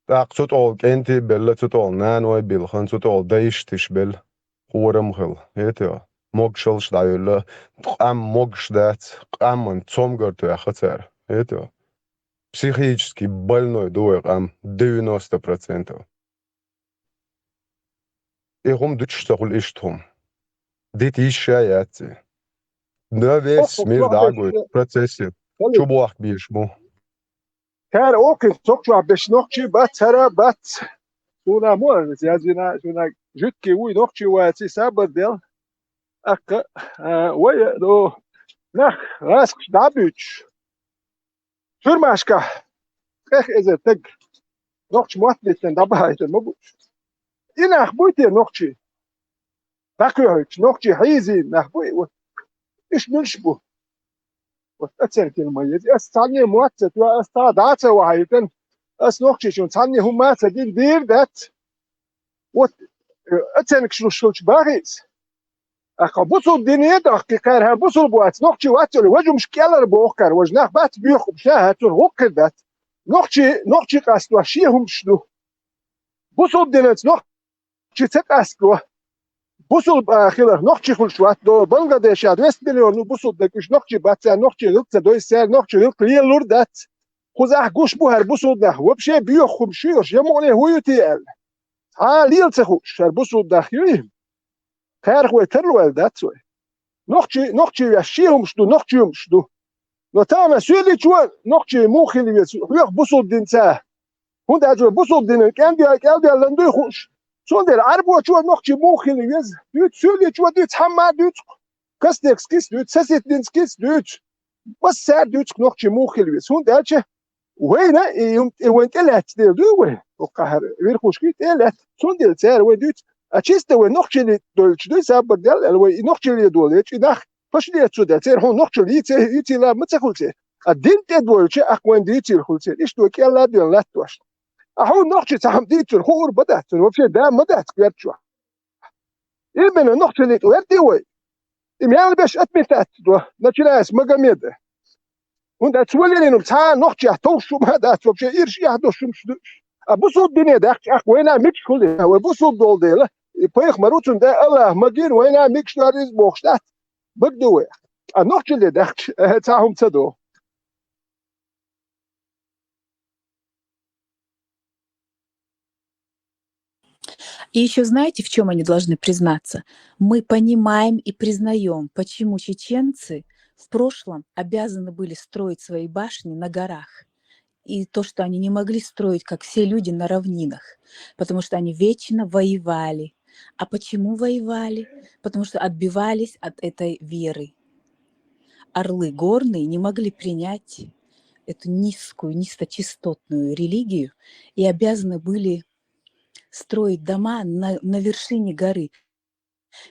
ТӀаккха цу тӀехула кӀентий а белла, цу тӀехула наной а билхина, цу тӀехула дайшти а белла, хорам а хилла. ХӀета, могашаллаш дӀайолла, къам могаш дац, къаман цомгар тоьхна цара. ХӀета, психически больной ду вай къам, девяносто процентов. И хӀума дуьтуш ца хуьлу иштта хӀума. Дита йиш а яц и. На весь мир дӀа а гойту процессе. Чу бохка безаш бу. Цара окхин цогчохь беш нохчий бац, хӀара бац. Суна мо аьлла, язвина, суна жуьгти вуй нохчий вац, и сабар дел. Аккха, а, вай, ну, нах, гӀаскхаш дӀа а буьйцуш. Тюрьмашкахь къех эзар стаг нохча мотт биттина дӀабахьийтина ма бу уьш. И нах буй те нохчий? ДӀакхоьхьуьйтуш, нохчий хьийзийна нах буй? Вот. Уьш муьлш бу? Вот оценка ма еза. Ас цхьанне мотт ца тоьхна, ас цхьа дӀа а ца вахьийтина, ас нохчичунна цхьанне хӀумма а ца дина, дийр дац. Вот, э, оценкаш луш хилча бахийса. Ахьа бусулба дине а дохкий, кхара хӀара бусулба вац, нохчий вац олий, важа хӀумаш кӀелара боху кхара, важа нах бац боьху хӀумаш, ша хӀара цунах гӀуллакх хир дац. Нохчий, нохчий къасто шен хӀумаш ду. Бусулба динанца нохчий ца къасто, бусулба, а, хиларх нохчий хуьлуш вац до, Бангладеша двести миллион ву бусулба дерг, уьш нохчий бац, цара нохчий гӀуллакх ца дойса, цара нохчий гӀуллакх лелалур дац. Кхузахь гуш бу хӀара бусулба нах, вообще боьху хӀумаш ю уьш, я мукъане хӀун ю те аьлла. Цхьа а лела ца хууш, хӀара бусулба нах юй? Кхарах вай тарлойла дац вай. Нохчий, нохчий веш шен хӀумаш ду, нохчий хӀумаш ду. Но тахана суьйличо нохчий муха хила веза, хьоьх бусулба динца. ХӀунда аьлча вай бусулба динан кӀел-, кӀелдаьллан дуй хууш. Цундела Ӏарбочо нохчий муха хила веза, дуьйцу суьйличо, дуьйцу хьамма, дуьйцу кастекскис, дуьйцу саситдинскис, дуьйцу. Массара дуьйцу нохчий муха хила веза. ХӀунда аьлча вайна и, и вайн тӀелаьцна дела дуй вай, хӀокху хӀара верхушка тӀелаьцна. Цундела цара вай дуьйцу, а чисто вай нохчалле дойлуш дуй, сабар дел аьлла, вай и нохчалле долу, и нах пашалле ца дел, церан хьуна нохчалла йийца, йийцийла ма ца хуьлу церан. А дин тӀедойлучу аккха вайн дийцийла хуьлу церан. Иштта вай кӀелла а доьлла латтош. А хьуна нохчий цхьа хӀума дийцур хуур ма дац, вообще да ма дац коьрта чохь. Именно нохчалле тӀе верди вай. И мел беш отметать до, начиная с Магомеда. ХӀунда аьлча цо лелийнарг цхьа а нохчех товш хӀума дац, вообще ирча эхь долуш хӀумаш ду уьш. А бусулба дине даьккхича, тӀаккха вайна мегаш хул, вай бусулба долу дела, и пайхамар ву цунна, Дала магийна, вайна мегаш дар иза бохуш дац. Бага ду вай. А нохчалле даьккхича, цхьа хӀума ца до. И еще знаете, в чем они должны признаться? Мы понимаем и признаем, почему чеченцы в прошлом обязаны были строить свои башни на горах. И то, что они не могли строить, как все люди, на равнинах, потому что они вечно воевали. А почему воевали? Потому что отбивались от этой веры. Орлы горные не могли принять эту низкую, низкочастотную религию и обязаны были строить дома на, на вершине горы.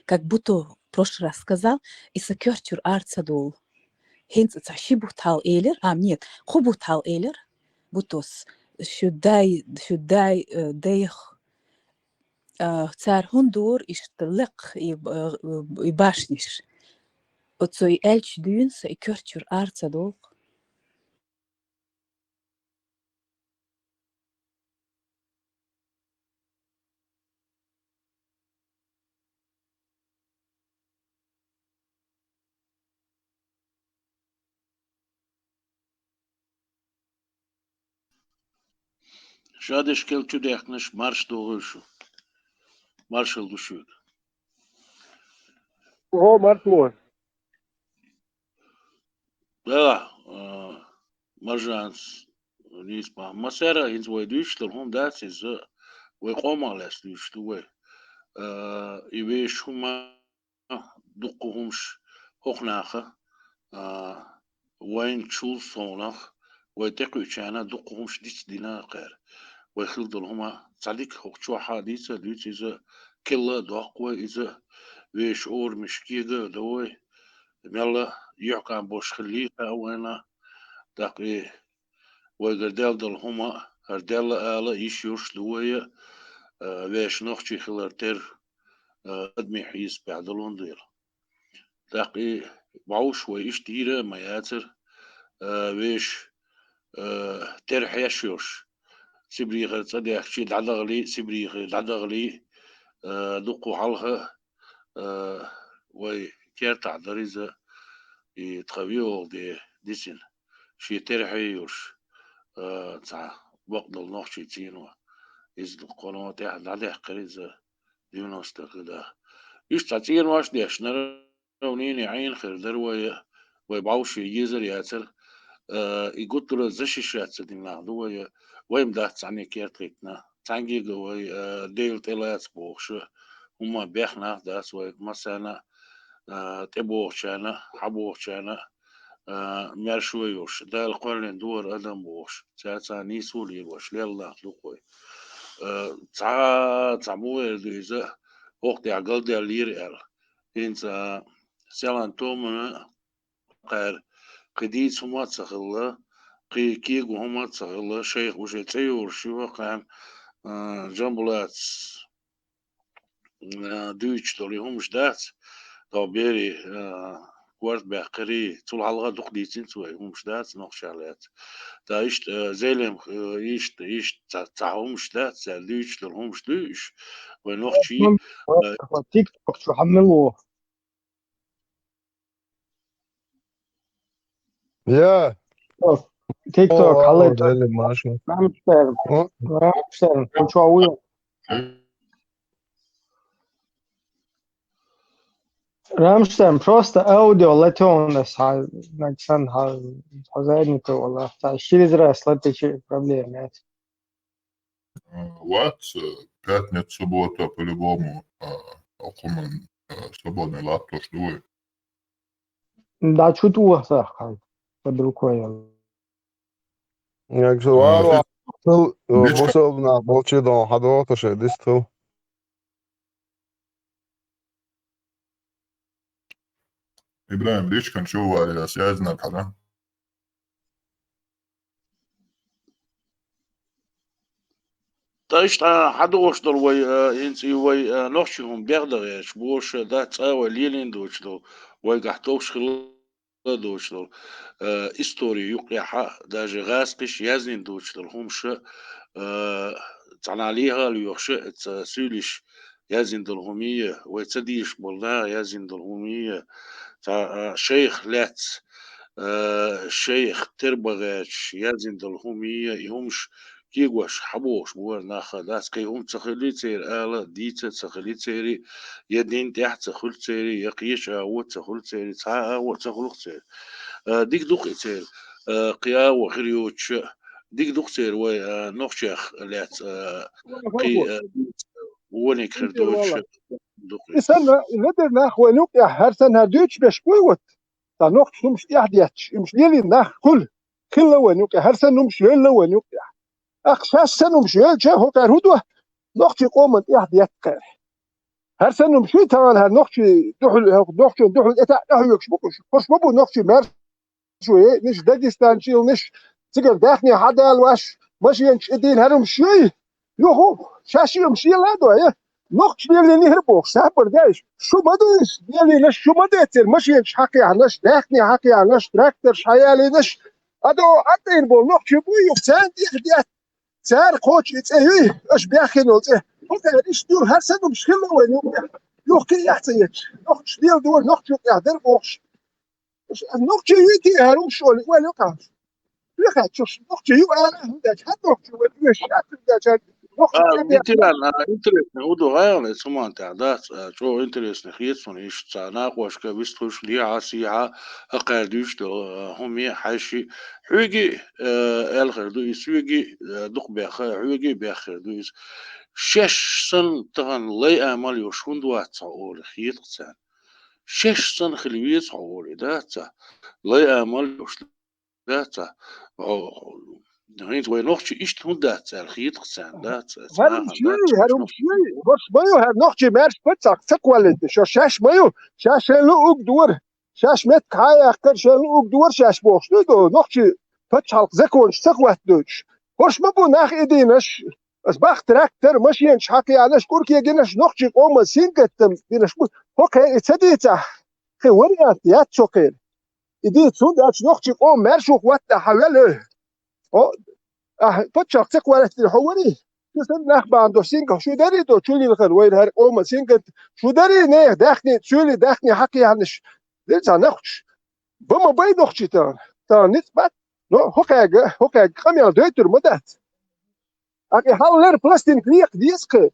Как Буто в прошлый раз сказал, и са коьртачуьра ара ца долу. ХӀинца цхьа ши бутт хьалха элира, а, нет, кху бутт хьалха элира Бутос, шу дай, шу дай, э, дайх, а, цара хӀунда дора иштта лекха и, э, и башниш. Оцо и аьлча дуьйна са и коьртачуьра ара ца долу. Ша деш кел чу дехкнаш, марш догӀуй шу. Маршалла ду шуьга. О, марш ло. Да, а, Маржанс, нийса бахьа. Массара а хӀинца вай дуьйцуш долу хӀума дац иза, вай къомах лаьцна дуьйцуш ду вай. А, и вешан хӀума, дуккха хӀумаш хӀокху наха, а, вайначул совнах, вай тӀекхуьучарна дуккха хӀумаш дицдина кхара. Вай хила долу хӀума цхьа дика хӀокху чохь а дийца а дуьйцу иза, килла а доккху вай иза, вешан орамаш кега а до вай, мелла а юьхькӀам болуш хилла а вайна, тӀаккха и вайгара даьлла долу хӀума, хӀара даьлла ала а йиш йолуш ду вай, а, вешан нохчий хилар тера, а, адамийн хьесапехь долун дела. ТӀаккха и бӀовш вай иштта йийр а ма яцара, а, вешан, а, тера хьеш йолуш, Сибрехара цӀа даьхкича дӀадахалий, Сибрехе дӀадахалий, а, дуккха хьалха, а, вай кертахь дара иза, и тхан виолгӀа де дисина. Шен тера хье йолуш, а, цхьа бакъдолу нохчий цӀено. Иза дуккха хӀума тӀехь дӀадаьккхира иза девяностых годах. Уьш цхьа цӀенош дешнара, равнина Ӏийна хир дара вай, вай бӀовше езар яцара, а, и гуттара а защищаться дина нах ду вай, вай-м дац цхьаьна керта хӀиттина. Цхьаьнгге а вай, а, Дела тӀелаца бохуш, хӀумма бехна нах дац вай, массарна а, тӀебогӀучарна, хьабогӀучарна, а, маьрша вай йолуш, Дала кхоьллина дора адам бохуш, цаьрца нийсо лелош, лелла нах ду-кх вай. А, цхьа, цхьа муха эр ду иза, хӀокху тӀехь галдаьллера аьлла. ХӀинца, а, Селан Томана кхара кхин дийца хӀума а ца хилла, кхин кего хӀума а ца хилла, шайх уже цӀе йолуш ю, кхана, а, Джамбулатс а, дуьйцуш долу и хӀумаш дац, тхо берий, а, корта баьккхирий, цул хьалха дукха дийцинца вай, хӀумаш дац нохчех лаьцна. Ткъа иштта, а, Зелим, а, иштта, иштта ца, цхьа хӀумаш дац, цара дуьйцуш долу хӀумаш дуй уьш, вай нохчий, а, тикток чу хьан мила ву? Я. ТикТок, о, хьалайта. Дели, маша. Рамштайн. О. Рамштайн, хьо чохь вуй? Рамштайн, просто аудио латёнас, хьа, нагсан, хьа, хьо задников, валлахь, та через раз латичи проблема нет. А, вац, э, пятница, суббота, по-любому, а, окхуман, э, свободный латтош ду вай. Да, чу тӀе вахсахь, под рукой. Як же, а, варо, э, бусалба нах болчу дон, хьадо, то ше дисту. Ибрахим, личкан чу варя, связь наб хьара. Ткъа иштта хьан догӀуш долу вай, а, хӀинца и вай, а, нохчий хӀума бехдагӀерчу, боша дац цкъа вай лелийна доцуш долу, вайгахь товш хилла доцуш долу, э, истори юкъехьа, даже гӀазкхаша яздина доцуш долу хӀумаша, э, цхьана лехьа а лоьхуша, ца суьйлиш яздина долу хӀумия, вай ца дийш болу наха яздина долу хӀумия, цхьа, а, шайх лаьцна, а, шайх тера бан гӀерташ яздина долу хӀумия, и хӀумаш кегош хьабохуш бу хӀара нах, дац, кхин хӀума ца хилли церан ала, дийца ца хилли церан, я дин тӀехь ца хуьлу церан, я кхечу агӀо ца хуьлу церан, цхьа а агӀо ца хуьлу церан. А, дика ду-кх и церан, а, кхин агӀо хир йоцуша, дика ду-кх церан вай, а, нохчех лаьцна, а, кхин, а, вониг хир доцуша. И санна, и ледара нах вайн юкъехь, хӀара санна хӀара дуьйцуш беш буй вот. Цхьа нохча хӀумаш тӀехь детташ, уьш лелийна нах хуьлу. Хилла вайн юкъехь, хӀара санна хӀумаш лелла вайн юкъехь. Ахь шаьш санна хӀумаш лелча, хӀокхара хӀун до? Нохчийн къоман тӀехь детта кхара. ХӀара санна хӀумаш хуьй тахана хӀара нохчийн дуьхьал, нохчийн дуьхьал тӀе таӀ тӀехьоьгуш бу-кх уьш. ХӀорш ма бу нохчийн маьрша ву, э, ниш, дагестанчилниш, цигара даьхни хьадалош, машенаш и дийна хӀара хӀумаш юй. Юха, шаьш хӀумаш лела а дой, э? Нохчаша лелийна хӀара бохуш, сабар дай. Шу ма ду иза, лелийнарш шу ма децира, машенаш хьакхехьнарш, даьхни хьакхехьнарш, тракторш хьаялийнарш. Ада, ада тӀейна болу нохчий буй юха, царна тӀехь детта. Цара кхочу и цӀе юй, аша беххина волу цӀе. ХӀокхара иштта ю, хӀара санна хӀумаш хилла вайн юкъехь. Юха кхин а эхь ца етташ, нохчаша леладора, нохча юкъехь дара бохуш. Нохчий юй те хӀара хӀумаш олий, вай лакхахь. Лакхахь чу нохчий ю ала, хӀунда аьлча хӀара нохчий вай, вай шаьш хӀунда аьлча хӀара нохчий. А, ветеран, а, интересный, Удо, гӀайгӀане цуман тӀехь дац, а, чӀогӀа интересный хета суна иштта цхьа накъошка вистхуьлуш лехьа, сехьа, хӀокхара дуьйцуш долу, а, хӀума, хьаьшший. Хьоьга, а, аьлла хир ду, и соьга, а, дукха бехха, хьоьга бехха хир ду иза. Шаьш санна тахана лай амал йолуш хӀунда вац хьо олий, хета-кх царна. Шаьш санна хила веза хьо олий, дац цхьа? Лай амал йолуш, дац цхьа? Хьо, хьо, хьо, хӀинца вай нохчий иштта хӀунда дац аьлла, хета-кх царна, дац цхьа? ХӀара хӀумаш юй, хӀара хӀумаш юй. ХӀорш ма ю, хӀара нохчий маьрша пачхьалкх ца кхоллийтина, шо шаьш ма ю, шаьш шайн луъург дора. Шаьш меттиг хьа а яьккхира, шайн луъург дора шаьш бохуш дуй до, нохчий пачхьалкх законаш ца хӀоттадойтуш. ХӀорш ма бу нах и дийнарш, аса бах трактор, машенаш хьакхеанарш, кӀур кегийнарш, нохчий къоман сингаттам динарш бу. ХӀокхе и ца дийцахь, кхин вариант яц хӀокхеран. И дийца хӀунда аьлча нохчий къоман маьршо хӀоттадахь хьан велла? О, ахь паччахь ца кхоьллина хьо варий? Шу санна нах бахьана долуш сингат шу дарий до, чу лилхар вайна хӀара къоман сингат шу дарий, нехан даьхни, суьйлийн даьхни хьакхехьнарш? Дира цхьа нохчаш. Бан ма бай нохчий тахана. Тахана ницкъ бац. Но хӀокхаьга, хӀокхаьга къамел дойтур ма дац. Акъ и хьаллара пластинка векха деза кхы.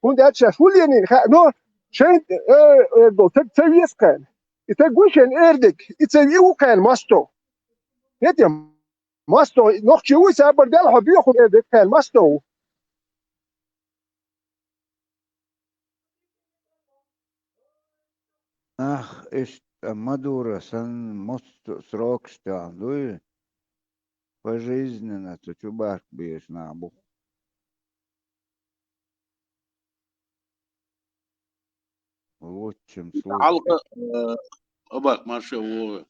ХӀунда аьлча шаьш ву ленийна хаьа, но шайн, э, эр долу таг ца веза кхарна. И таг ву шайн эр дерг, и ца ву кхарна масто. ХӀетем, масто, нохчий ву, сабар дел хьо боьху эр дерг кхарна масто ву. Ах, иштта Мадуро санна мосту срокаш тӀехь дуй, пожизненно цу чубарх беш нах бу. Лучшем случае. Хьалха, э, Абак, марша вогӀу.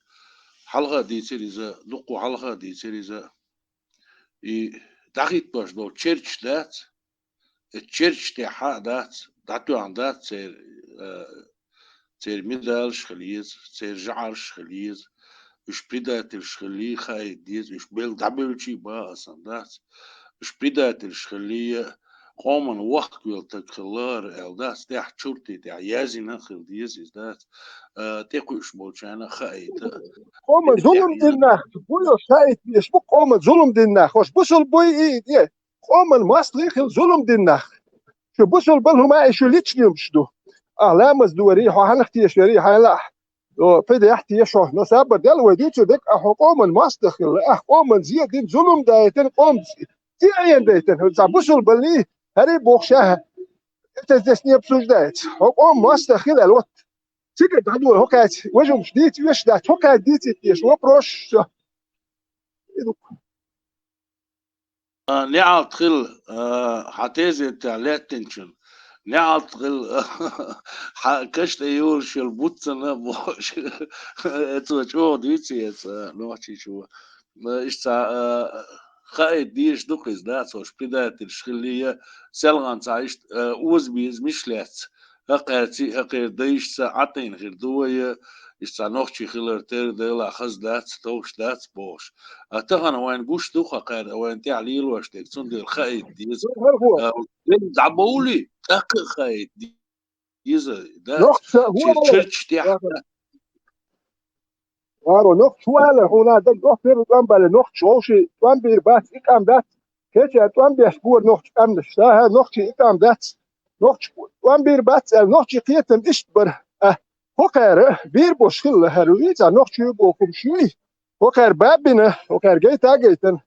Хьалха дийцира иза, дуккха хьалха дийцира иза. И дӀахӀиттош долу черч дац, и черч тӀехь хьа а дац, дӀатоьхна дац церан, э, церан медалаш хила еза, церан жӀараш хила еза, уьш предательш хилий хаийта деза, уьш бел дӀабевлчий бан а сан дац, уьш предательш хилий, къоман вахкавелла таг хилла хӀара аьлла дац, тӀехь чуртий тӀехь яздина а хила деза иза дац, а, тӀекхуьуш болчарна а хаийта. Къоман зулам дина нах, буйо хаийта дезаш бу къоман зулам дина нах, хӀорш бусулба буй и, и, къоман мостагӀий хила зулам дина нах. Шу бусулба хӀума и шу личный юмаш ду. Ахь ламаз дорий, хьо хьанах тешарий, хьайла ахь. О, пхьидехь теша хьо. Но сабар дел вай дуьйцу дерг, ахь хьо къоман мостагӀа хилла, ахь къоман зе дина, зулам дайтина, къоман зе Ӏен дайтина. Цхьа бусулба баллий, хӀарий бохуш ахьа. Это здесь не обсуждается. Хьо къоман мостагӀа хила аьлла, вот. Цигара дӀадора хӀокхаьча, важа хӀумаш дийца веш дац, хӀокхаьча дийцийта дезаш вопрос, всё. И ду. А, неӀалт хила, а, хьан тезетехь лаьттинчун. НеӀалт хила, хьан каш тӀе йолуш йолу буц санна бохуш. Эцо чӀогӀа дуьйцу эца, а, нохчийчо. А, иштта, а, хаийта дезаш ду-кх иза, дац, хӀорш предательш хилий, селхана цхьа иштта, а, озабезамаш лаьцна. ХӀокхаьрций, хӀокхеран дайшца Ӏатайна хир ду вай, Иштта нохчий хилар тера делахь хаза дац, товш дац бохуш. А тахана вайн гуш ду хьа кхаьрда, вайн тӀехь лелош дерг, цундела хаийта деза. ХӀара гӀо. А, дӀабовли, тӀаккха а хаийта деза. Дац. Нохча Шер хӀума черташ тӀехь. Варо, нохча хӀума аьлла, хьуна даг дохпер тӀом бале, нохча вовши тӀом бийр бац, икъам дац. Кеча тӀом беш бора нохча къамнаш. Ша, хӀа, нохчи икъам дац. Нохча тӀом бийр бац аьлла, нохчи кхетам иштта бара. А, хӀокхара бийр бош хилла хӀара вуй, цхьа нохчий боху хӀума шуй. ХӀокхара бабина, хӀокхара гайта а гайтина.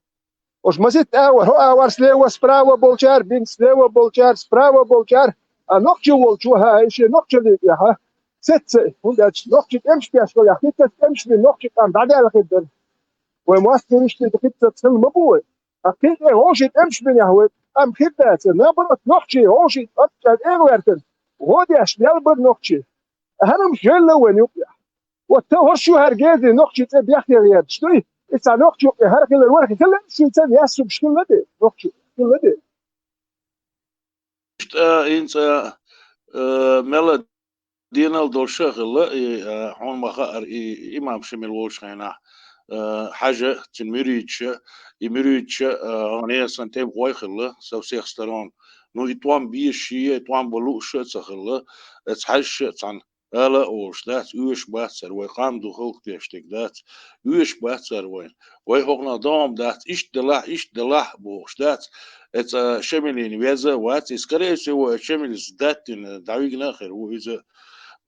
Ош масит а вара, хӀо а вара слева, справа болчар, бин слева болчар, справа болчар. А нохча волчу, хӀа, и шен нохча лига, хӀа. Сеца, хӀунда аьлча нохча тӀемаш беш хилла, хиттас тӀемаш бин нохча къам дӀадаьлла хир дара. Вай мостагӀаш тӀе хиттас хила ма бу вай. А кхин тӀе вовши тӀемаш бинехь вай къам хир дац. Наоборот, нохчий вовши тӀом чӀагӀ эгӀаваьртина. ГӀо деш мел бара нохчий. ХӀара-м желла вайн юкъехь. Вот та хӀорш ю хӀара гези нохчий цӀе бехке гӀерташ дуй? И цхьа нохчий юкъе хӀара хилар вара хилла, шуьца яссугаш хилла де, нохчий хилла де. Иштта, хӀинца, э, мела денал долуш а хилла, и, э, хьуна ма хаъара, и имам Шемил волчу хенахь, э, хьажа, цуьнан муьрийдаш а, и муьрийдаш а, э, нехан тӀемахой хилла, со всех сторон. Ну, и тӀом бийш шиъ, и тӀом бан лууш а ца хилла, эца хьаьжаш а цхьаьна. Ала а олуш дац, оьшуш бац цара, вай къам ду халкъ деш дерг дац, оьшуш бац цара вайна. Вай хӀокхунах догӀма дац, иштта делахь, иштта делахь бохуш дац. Эца Шемилина веза а вац, и, скорее всего, эца Шемилис даттина дӀавигна а хир ву иза.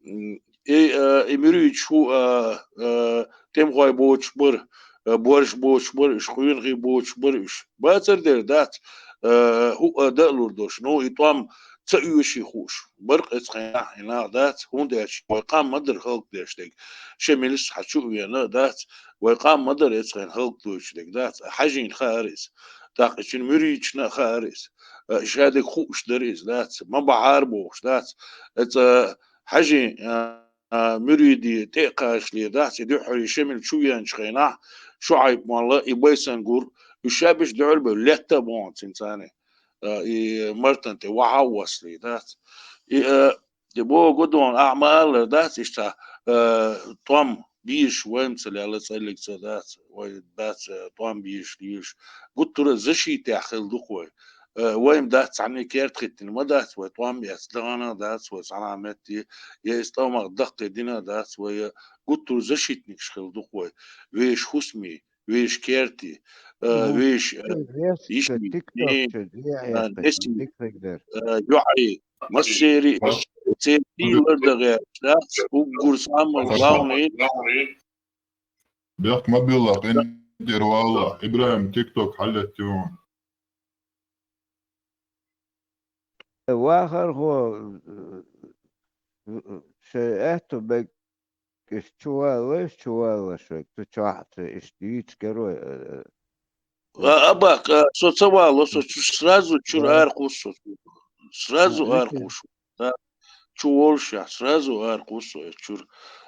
М, и, а, и муьрийдаш хӀу, а, а, тӀемахой боцуш бара, а, борш боцуш бара, уьш къонахий боцуш бара уьш. Бацар дер дац, а, хӀу а дан а лур долуш. Ну, и тӀом ца оьший хууш. Баркъ эцхьенахь и нах дац, хӀунда аьлча вай къам ма дара халкъ деш дерг. Шемилис хьан чу а вена а дац, вай къам ма дара эцхьенан халкъ дуьйцуш дерг дац. Хьажийна хаьара иза. ТӀаккха и цуьнан муьрийдашна а хаьара иза. Ша дерг хууш дара иза дац. Ма бахьара бохуш дац. Эца хьажийн, а, а, муьрийдий тӀе а кхачале дац, и дуьххьара Шемил чу веанчу хенахь, ШуӀайб-молла, и Байсангур, уьш шабиш дуьхьал бевлла, летта а бохьун цуьнан царна, а, и Мартан тӀе вахьа а воссале дац. И, а, и боху гудон, ахьа ма-аллара дац, иштта, а, тӀом бийш вайма ца лелла цӀаллиг ца дац, вай дац, а, тӀом бийш лийш. Гуттара а защитехь хила ду-кх вай. Э, вайн дац цхьанне керта хӀиттина ма дац, вай тӀом эцна дахана а дац, вай цхьана а метте, я иза тӀамах даккхий дина а дац, вай, э, гуттар защитникаш хила ду-кх вай, вешан хӀусамий, вешан кертий, э, вешан, э, йиший, ненан, э, несий, э, йоӀий, массерий, церан тӀе лардан гӀерташ дац, уггар самый главный. Бехк ма билла, къинтӀера валла, ИбрахӀим, TikTok хьаллеттий хьуна. Вахархо, шайн аьтту бегга иштта чу валлалаш, чу валлалаш вай, цу чохь а ца иштта дийца герой, э, А, Абак, а, со ца вало, со чу-, сразу чуьра ара кхуссу со. Сразу ара кхуссу. Да. Чу волушехь, сразу ара кхуссу со эцу чуьра.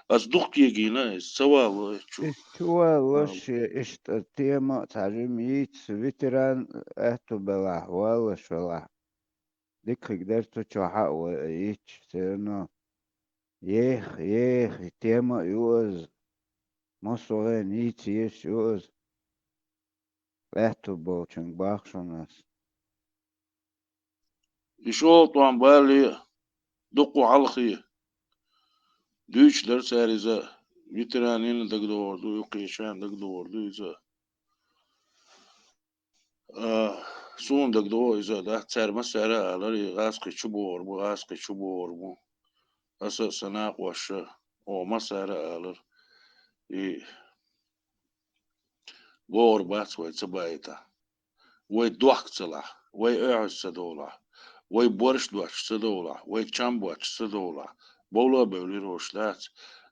Ас дукха кегийна, ас ца вало эцу чу. Иштта чу валлалаш, иштта тема а цхьа жима йийца, ветеран аьтту белахь, валлалаш велахь. Дика хиг дара цу чохь а вай йийцча, все равно. Ех, ех, и тема а ю ас. Массо а вен йийца езаш ю ас. Аьтту болчуьнга боху шуна ас. И шолгӀа тӀом балале а, дуккха хьалхе. Дуьйцуш дара цара иза, ветеранийн дагадогӀур ду, юккъерчарна дагадогӀур ду иза. А, суна дагадогӀу иза, да, цара массара а алара, и гӀазкхи чу богӀур бу, гӀазкхи чу богӀур бу. Аса а, сан накъоша а, оха массара а алара. И богӀур бац вай ца баийтахь. Вай дохка ца лахь, вай оьгӀаз ца довлахь, вай борш доцуш ца довлахь, вай чам боцуш ца довлахь, бовла а бевлира ош дац.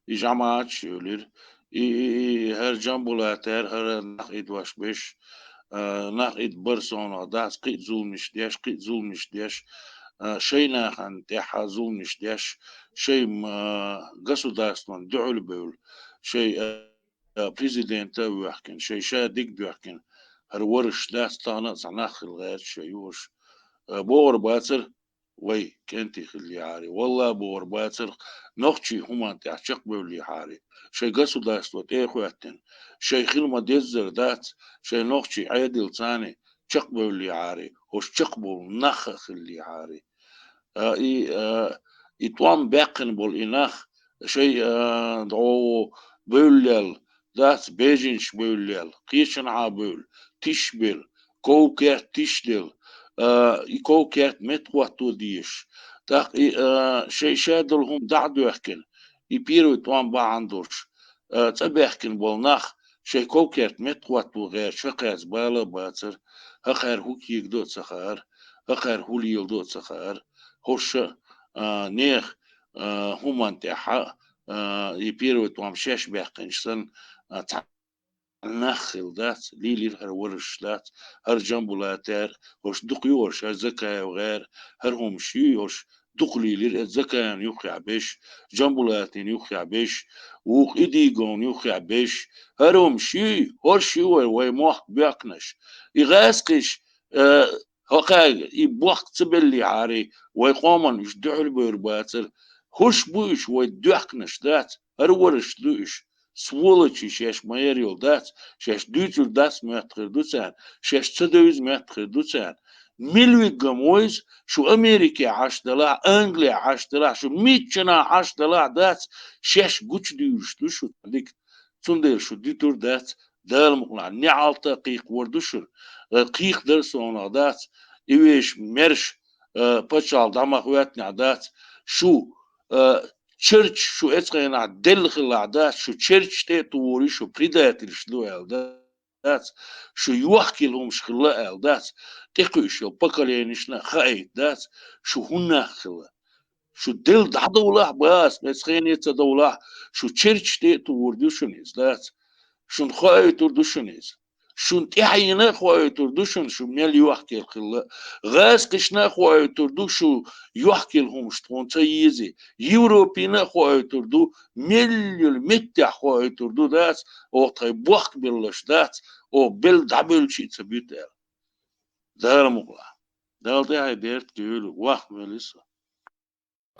И жамаӀаташ а евлира, и, и, и, и хӀара Джамбулатера, хӀара нах идваш беш, а, нах ид бар совнах дац, кхин а зуламаш деш, кхин а зуламаш деш, а, шайн нахана тӀехьа зуламаш деш, шайн, а, государстван дуьхьал бевлла, шайн, а, а, президента а воьхкина, шайн ша диг доьхкина, хӀара вараш дац, тахана а цхьа нах хила гӀерташ шайн юхаш. А, богӀур бацара, вай кӀентий хиллехьара. Валлахь, бохур бацара, нохчий хӀуманна тӀехь чекхбевллехьара. Шайн государство тӀе а хӀоьттина, шайн хила ма-деззара дац, шайн нохчий Ӏедал царна чекхбевллехьара, хӀорш чекхбовла нах а хиллехьара. А, и, а, и тӀом баьккхина болу и нах, шайн, а, дӀо бевллел, дац, беженцаш бевллел, кхечанхьа бевлла, тиш белла, ков-керт тиш делла, а, и ков-керт меттахӀотто дезаш. ТӀаккха и, а, шайн ша долу хӀума дӀа а доьхкина, и первый тӀом бахьана долуш, а, цӀа баьхкина болу нах, шайн ков-керт меттахӀотто гӀерташ, хӀокхаьрца бала а бацара, хӀокхара хӀу кегадо а ца хаьара, хӀокхара хӀу леладо а ца хаьара, хӀорш а, а, нехан, а, хӀуманна тӀехь а, а, и первый тӀом шаьш баьккхинчу санна, а, цхьа нах хилла дац, лелийра хӀара вараш дац, хӀара Джамбулат гӀерта, хӀорш дукха ю хӀорш, хӀара Закаев гӀерта, хӀара хӀумаш ю хӀорш, дукха лелийра, иза Закаевна юххехь берш, Джамбулатина юххехь берш, вукху Идиговна юххехь берш, хӀара хӀумаш ю, хӀорш ю вай, вай мохк боьхкинарш. И гӀазкхиш, а, хӀокхаьрга и бохк ца беллехьара, вай къоманна уьш дуьхьал бевр бацара. ХӀорш бу уьш, вай доьхкинарш дац, хӀара вараш ду уьш. Сволочи шаьш ма-ярра йолу дац, шаьш дуьйцур дац моьтту хир ду царна, шаьш ца девза моьтту хир ду царна. Мила виггам вайза, шу Америке Ӏаш далахь, Англия Ӏаш далахь, шу миччанхьа Ӏаш далахь дац, шаьш гучудуьйлуш ду шу дика. Цундела шу дуьтур дац, Дала мукъалахь, неӀалт а кхайкхор ду шуна, э, кхайкхадара совнах дац, и вешан мерш, э, пачхьалкх дӀа ма хӀоьттинехь дац, шу, э, чергаш шу эцхенахь делла хилахь дац, шу чергаш тӀе а тухур ю, шу предательш ду аьлла дац, шу йохкийла хӀумаш хилла аьлла дац, тӀекхуьуш йолу поколенишна а хаийта дац, шу хӀун нах хилла. Шу делла дӀадовлахь, бац, эцхене ца довлахь, шу чергаш тӀе а тухур ду шуна иза, дац. Шуна хоуьйтур ду шуна иза. Шуна тӀаьхьенна а хоуьйтур ду шуна, шу мел йохкийла хилла. ГӀазкхишна а хоуьйтур ду, шу йохкийла хӀумаш тхуна ца езий. Европина а хоуьйтур ду, мел йолу меттехь хоуьйтур ду, дац, оха тхайн бохк белларш дац, оха белла дӀабевлча а ца буьту аьлла. Дала мукъалахь. Дала тӀаьхье беркате йойла, ваха мел ю со.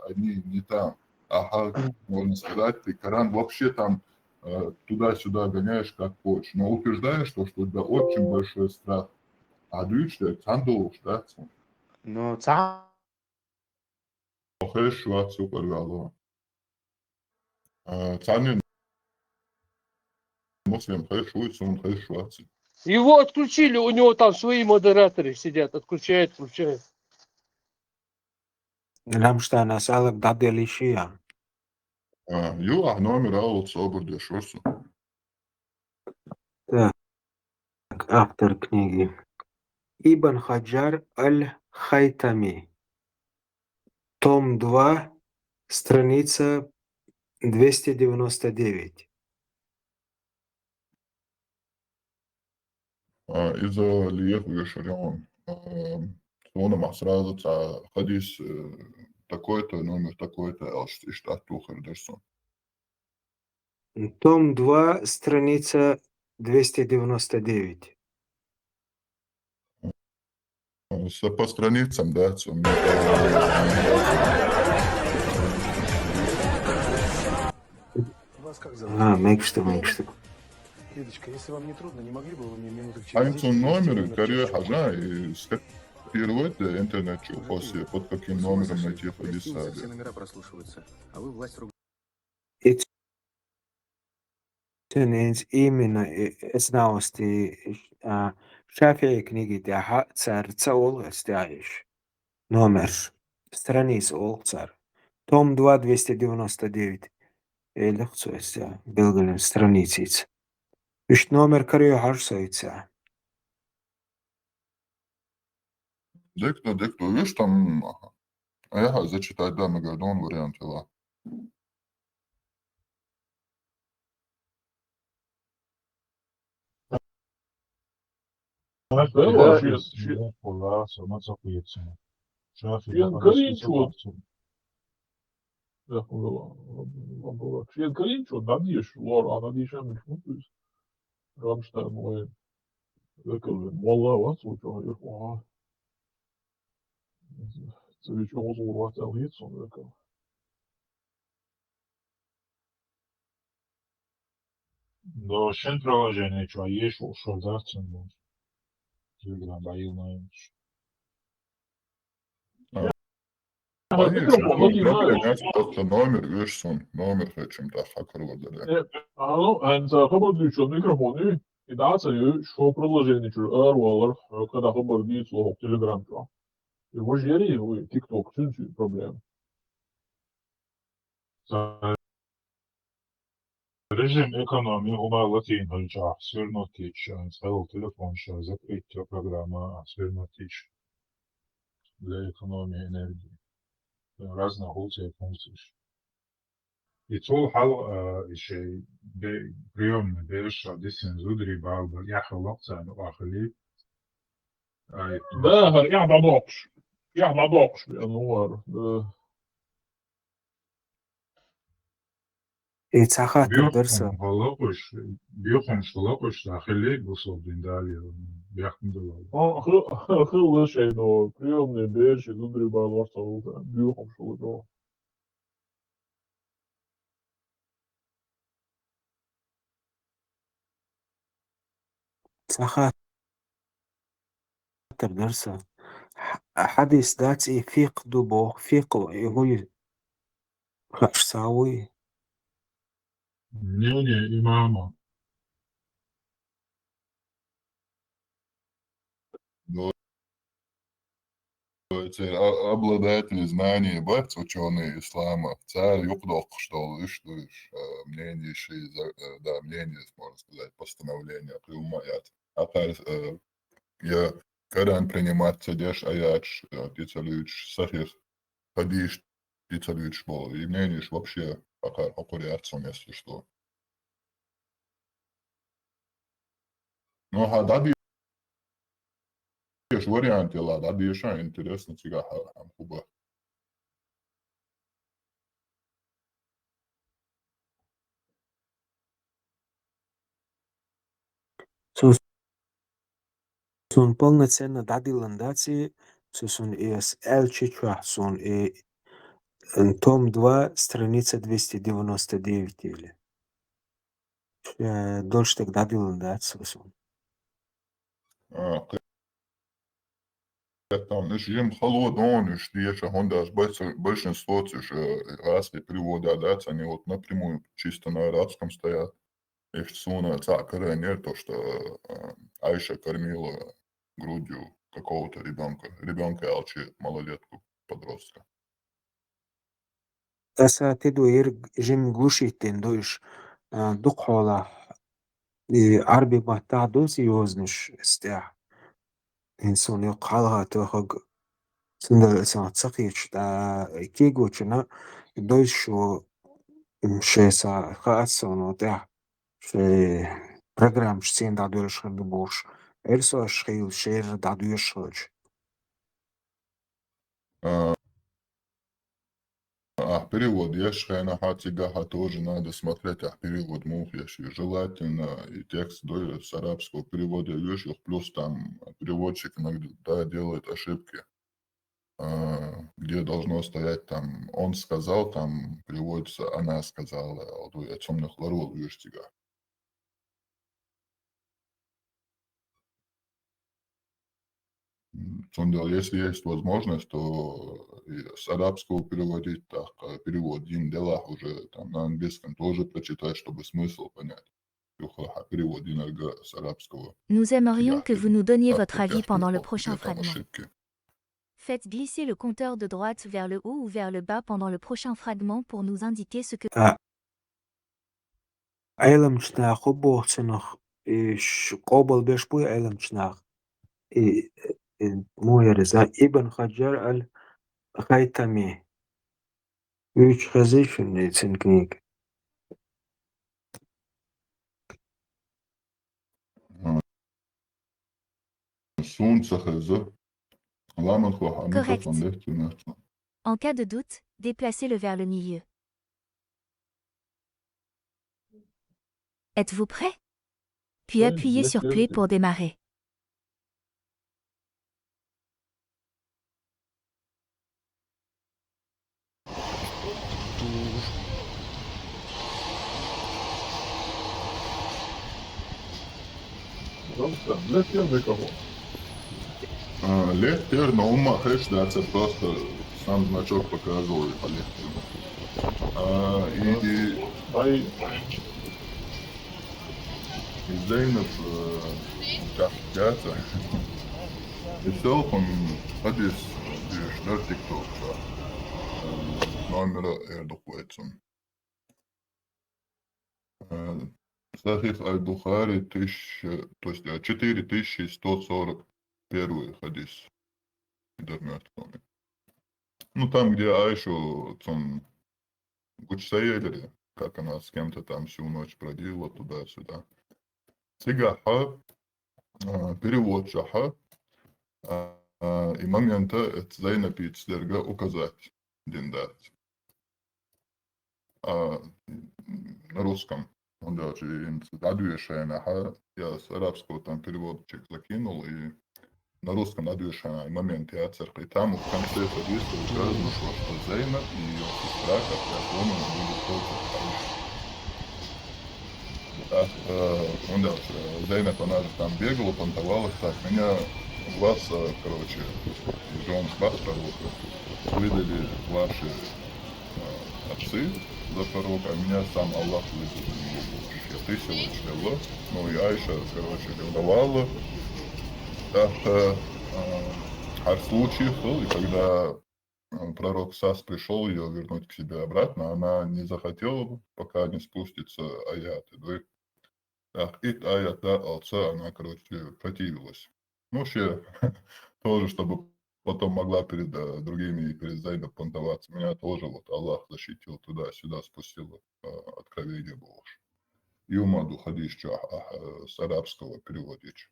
Они не там. Ага, можно сказать, ты Коран вообще там, э, туда-сюда гоняешь, как хочешь, но утверждаешь то, что у тебя очень большой страх. А дуьйцуш дерг цхьаьна долуш дац? Ну, цхьа- Хезаш вац, юкъара ваьлла. А, царнин Муслим хезаш вуй, суна хезаш вац. Его отключили, у него там свои модераторы сидят, отключают, включают. Рамштайн, ас алаг дӀаделлий шиа? А, ю, ахь номер алал собар деш вара со. Так, автор книги. Ибн Хаджар аль-Хайтами. Том два, страница двести девяносто девять. А, иза леха вешар ян. А, суна ма сразу цхьа хадис, э, такой-то, номер такой-то, аьлла, иштта тӀе тухур дара со. Том два, страница двести девяносто девять. С-, по страницам, да, цо м-, Вас как зовут? А, мегаш ду, мегаш ду. Лидочка, если вам не трудно, не могли бы вы мне минуток через Хьайн десять цун номер, привести номер каре чашечки? Хьажа, и скопировать, э, интернет чу, после, под каким номером найти хадис. Все номера прослушиваются, а вы власть рук- Иццуьнан именно, э, эснаусти, а, ШафиӀи книги тӀехь цара ца олу эс тӀехь иш. Номер. Страница олу цара. Том два, двести девяносто девять. Элих цо эс тӀехь билгалвина страницица. Иштта номер каре хьажа со ица. Декна, декна, видишь, там, ага. А я зачитать, да, Магадан вариант, ла. Шен карийначо, шен карийначо дӀадеша лора, а дӀадеша мегаш ма ду иза. Рамштайн вайн векал вен. Валла, вац ву чохь, юха. Вича гӀозгӀур вац аьлла хета суна векал. Да, шин приложение чу еш волуш вара дац цуьнан боху. Telegram бӀе йилла йолуш. А, Ага, бахьийша микрофон, номер, окей, номер, номер веш суна, номер хӀечум тӀаккха карор дара. Э, алло, хӀинца хабар дуьйцучун микрофон ю, и дац а ю, шо приложение чуьра аравалар, хьо кхидӀа хабар дийцало хӀокху Telegram чохь. И важа яра и, вуй, TikTok, цуьнца ю проблема. Режим экономии хӀума латийна хьуьлчахь, свернуть йича, цхьайолу телефон ша закрыть йо программа, свернуть йича, для экономии энергии. Разные хӀума церан функцеш. И цул хьалха, а, и шайн бе-, приёмный бераш ша дисина зударий бала бан эхь хилла царна юкъахь хили. Ай, да, хӀара эхь дӀадоккхуш. Эхь дӀадоккхуш бен, ну, хӀара, да. И цхьа хаттар дара сан. Боьхамаш хилла кхуьш, боьхамаш хилла кхуьш, сан хилли бусалба дин далийна, бехкам далийна. А, хи-, хилла шайна, приёмный бераш, зударий бала ца хуьлу, боьхамаш хилла чӀогӀа. Цхьа хаттар дара сан. Хьа-, хьадис дац и, фикъхӀ ду боху, фикъхӀ и хӀун ю? Хууш ца вуй? Мнение имама. Ну, церан а-, обладатели знаний бац, учёные ислама, цара юкъадоккхуш долу уьш ду уьш, а, мнение ши-, за-, а, да, мнение, можно сказать, постановление, кхин хӀума яц. Акхар, а, я Коран принимать ца деш, аяташ, а, тӀе ца луьйчуш, сахьих хьадисаш тӀе ца луьйчуш болу. И мнениеш вообще акхар хьокхур яц, если что. Ну, хьан дӀадеш вариант яла, дӀадеша, интересно цигахь хьан хӀун бан. Цо суна полноценно дӀадиллина дац и, цо суна и ас аьллачу чохь суна и, м, том два, страница двести девяносто девять или. Э, долуш дерг дӀадиллина дац цо суна. А, кхе-, там, уьш жима хало дону, уьш деша, хӀунда аьлча бальш-, большинство цуьш, э, гӀазкхийн перевода дац, они вот напрямую чисто на арабском стоят. Иштта суна цхьаъ карайнера то, что, э, Айша кормила грудью какого-то ребёнка. Ребёнка аьлча, малолетку, подростка. Аса тидо ерг жимма глушить дина ду уьш, а, дукха хьолахь, и Ӏарби маттахь ду йозанаш стехь. ХӀинца суна юккъе хьалха тоьхнарг, цундела аса ца кхеташ, тӀаккха кегочунна дойзуш ву, м, шайн са хаац суна тӀехь, шайн программаш цӀена дӀадоьллуш хир ду бохуш, эрсош хийла шера дӀадоьшуш хилча. А, а перевод еш хенахь, цигахь тоже надо смотреть, а перевод муха еш ю. Желательно и текст до-, с арабского перевода еш, плюс там переводчик иногда делает ошибки, а, где должно стоять там «он сказал», там переводится «она сказала», а вот я тёмных ларвал еш цигахь. М, цундела, если есть возможность, то и с арабского переводить, так, э, перевод йина делахь уже, там, на английском тоже прочитать, чтобы смысл понять. Юха хьан перевод йинарг с арабского. Nous aimerions que vous nous donniez votre avis pendant le prochain fragment. Faites glisser le compteur de droite vers le haut ou vers le bas pendant le prochain fragment pour nous indiquer ce que А, Ӏеламчу наха хӀун боху цунах, и ш-, къобалбеш буй Ӏеламчу наха? И, и, муха яра иза? Ибн Хаджар аль-Хайтами. Вуьйцуш хезий шуна и цуьнан книга? Суна ца хеза. Ламан хьо хьан микрофон лехкина. En cas de doute, déplacez-le vers le milieu. Êtes-vous prêt? Puis appuyez sur play pour démarrer. Просто для первой кого? А, лет первый, но ума хеш, да, это просто сам значок показывал и полетел. А, и, и, ай, и Зейнаб, э, да, да, это. И все, он, подис, диш, да, тикток, да. Э, номера, я думаю, это. Э, Сахих аль-Бухари, тысяча, то есть, э, четыре тысячи сто сорок первый хадис. Интернет, помню. Ну, там, где Айшу, там, Гучсаелери, как она с кем-то там всю ночь бродила туда-сюда. Цига хьа, э, перевод чу хьа, э, э, и момента это Зейнаб пицдерга указать дин дать. А, на русском. Он даже и дадуешая наха, я с арабского там переводчик закинул, и на русском дадуешая момент я церкви. И там в конце хадиса указано, что, что Зейнаб и её сестра, как я понял, были только Айша. Так, э, он дальше. Зейнаб, она же там бегала, понтовалась. Так, меня вас, э, короче, Джон Бахтер, вот, выдали ваши, э, отцы за пророка, а меня сам Аллах выдал. Ты всего чего. Ну и Айша, короче, ревновала. Так, э, э, а в случае, и когда, э, пророк Сас пришел ее вернуть к себе обратно, она не захотела, пока не спустится аят. И так, ит аят, да, алца, она, короче, противилась. Ну, вообще, тоже, чтобы потом могла перед, э, другими и перед Зейнаб понтоваться. Меня тоже вот Аллах защитил, туда-сюда спустил, э, откровение было. И умаду хадис чу, а, а, с арабского переводить.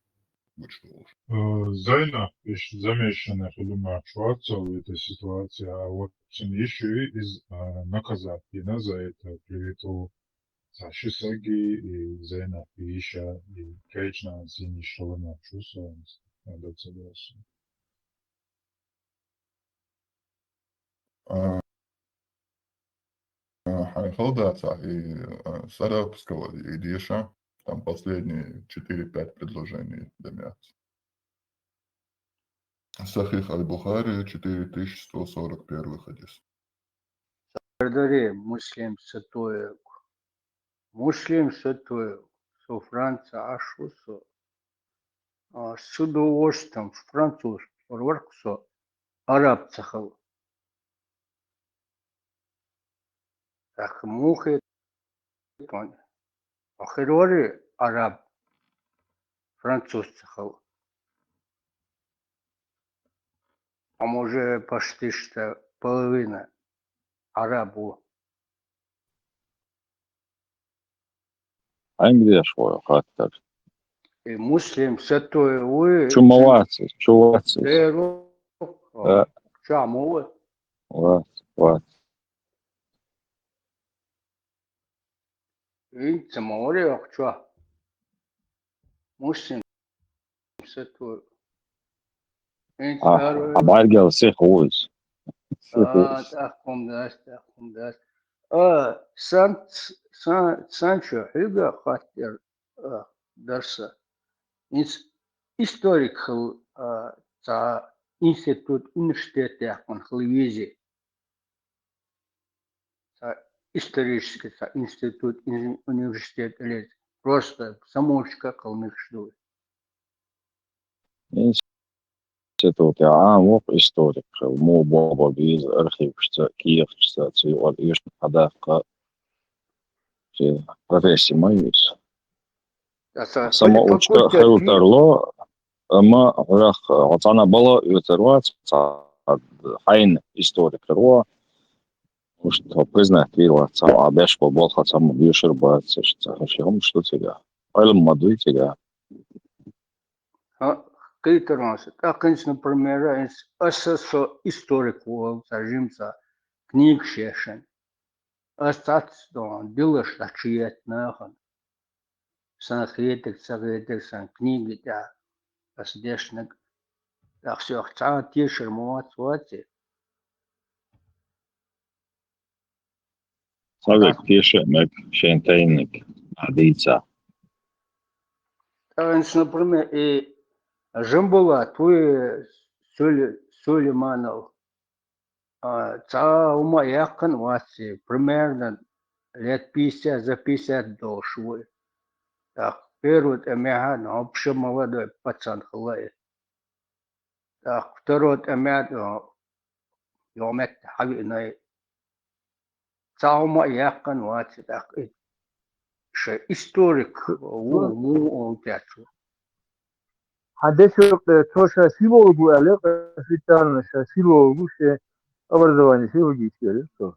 Будь что уж. Э, Зайна, ещё замешанная, я думаю, чувствовала в этой ситуации, а вот ещё и из, э, наказать. И на за это клевету Саши Саги и Зейнаб и Иша и Кайчна Зини Шалана Чусо, надо согласен. А, а, Хайхалда, и, а, с арабского и Диша, там последние четыре-пять предложений дымятся. Сахих аль-Бухари, четыре тысячи сто сорок первый хадис. Сардори Муслим Сатоев. Муслим Сатоев, со Франция ашусо. А, с удовольствием француз, рварксо, араб цахал. Так, мухе тон. Ахирвари араб, француз цахал. А может, почти что половина арабу. Англия школа хаттар. И Муслим Сатоев, вы Чумавацис, чувацис. Э, Чамова. Вац, вац. Инца море охча. Муслим Сатоев. Инца А, а баргел сих уз. А, так, кумдас, так, кумдас. А, сан, сан, санчо хьуга хаттер, а, дарса. Инс-, историк хил, а, ца институт, университет яхун хил визи. Ца исторический, ца институт, ин-, университет или просто самоучка калмыкшду. Институт, я, а, мух историк хил, му боба биз архившца, киевшца, ца юар иш хадакка, чи профессия ма юс. Ца Самоучка факультет хил тарло, ама рах, а, цана бала ютарвац, ца хайн историк тарва, уж то признать вирва, ца а бешко болха, ца ма бюшер бац, ца хаши хом, что тебя? Айлам мадуй тебя? А, китермас. Так, конечно, примера, ас-, асасо историк вол, сажимца, книг шешен. Ас цацдон, дилаш тачиет нахан. Сан хетик, сан хетик, сан книги тя. Ас дешник. Так всё, ца тешер муац, ваци. Савек теше мек шен тайник адица. ТӀаккха, например, и Жамбулат вуй, Суле-, Сулейманов, а, цхьа хӀума а яьккхина вац, примерно лет пятьдесят, за пятьдесят долуш вуй. ТӀаккха первый тӀемехь а, ну, вообще молодой пацан хилла и. ТӀаккха второй тӀемехь а, ну, йо метта хьавиъна и. Цхьа хӀума а яьккхина вац и, тӀаккха и шайн историк ву, ву, ву тӀаьцо. Хьан дешо, э, цо ша филолог ву аьлла, официально ша филолог ву, шен образование филологическое, цо.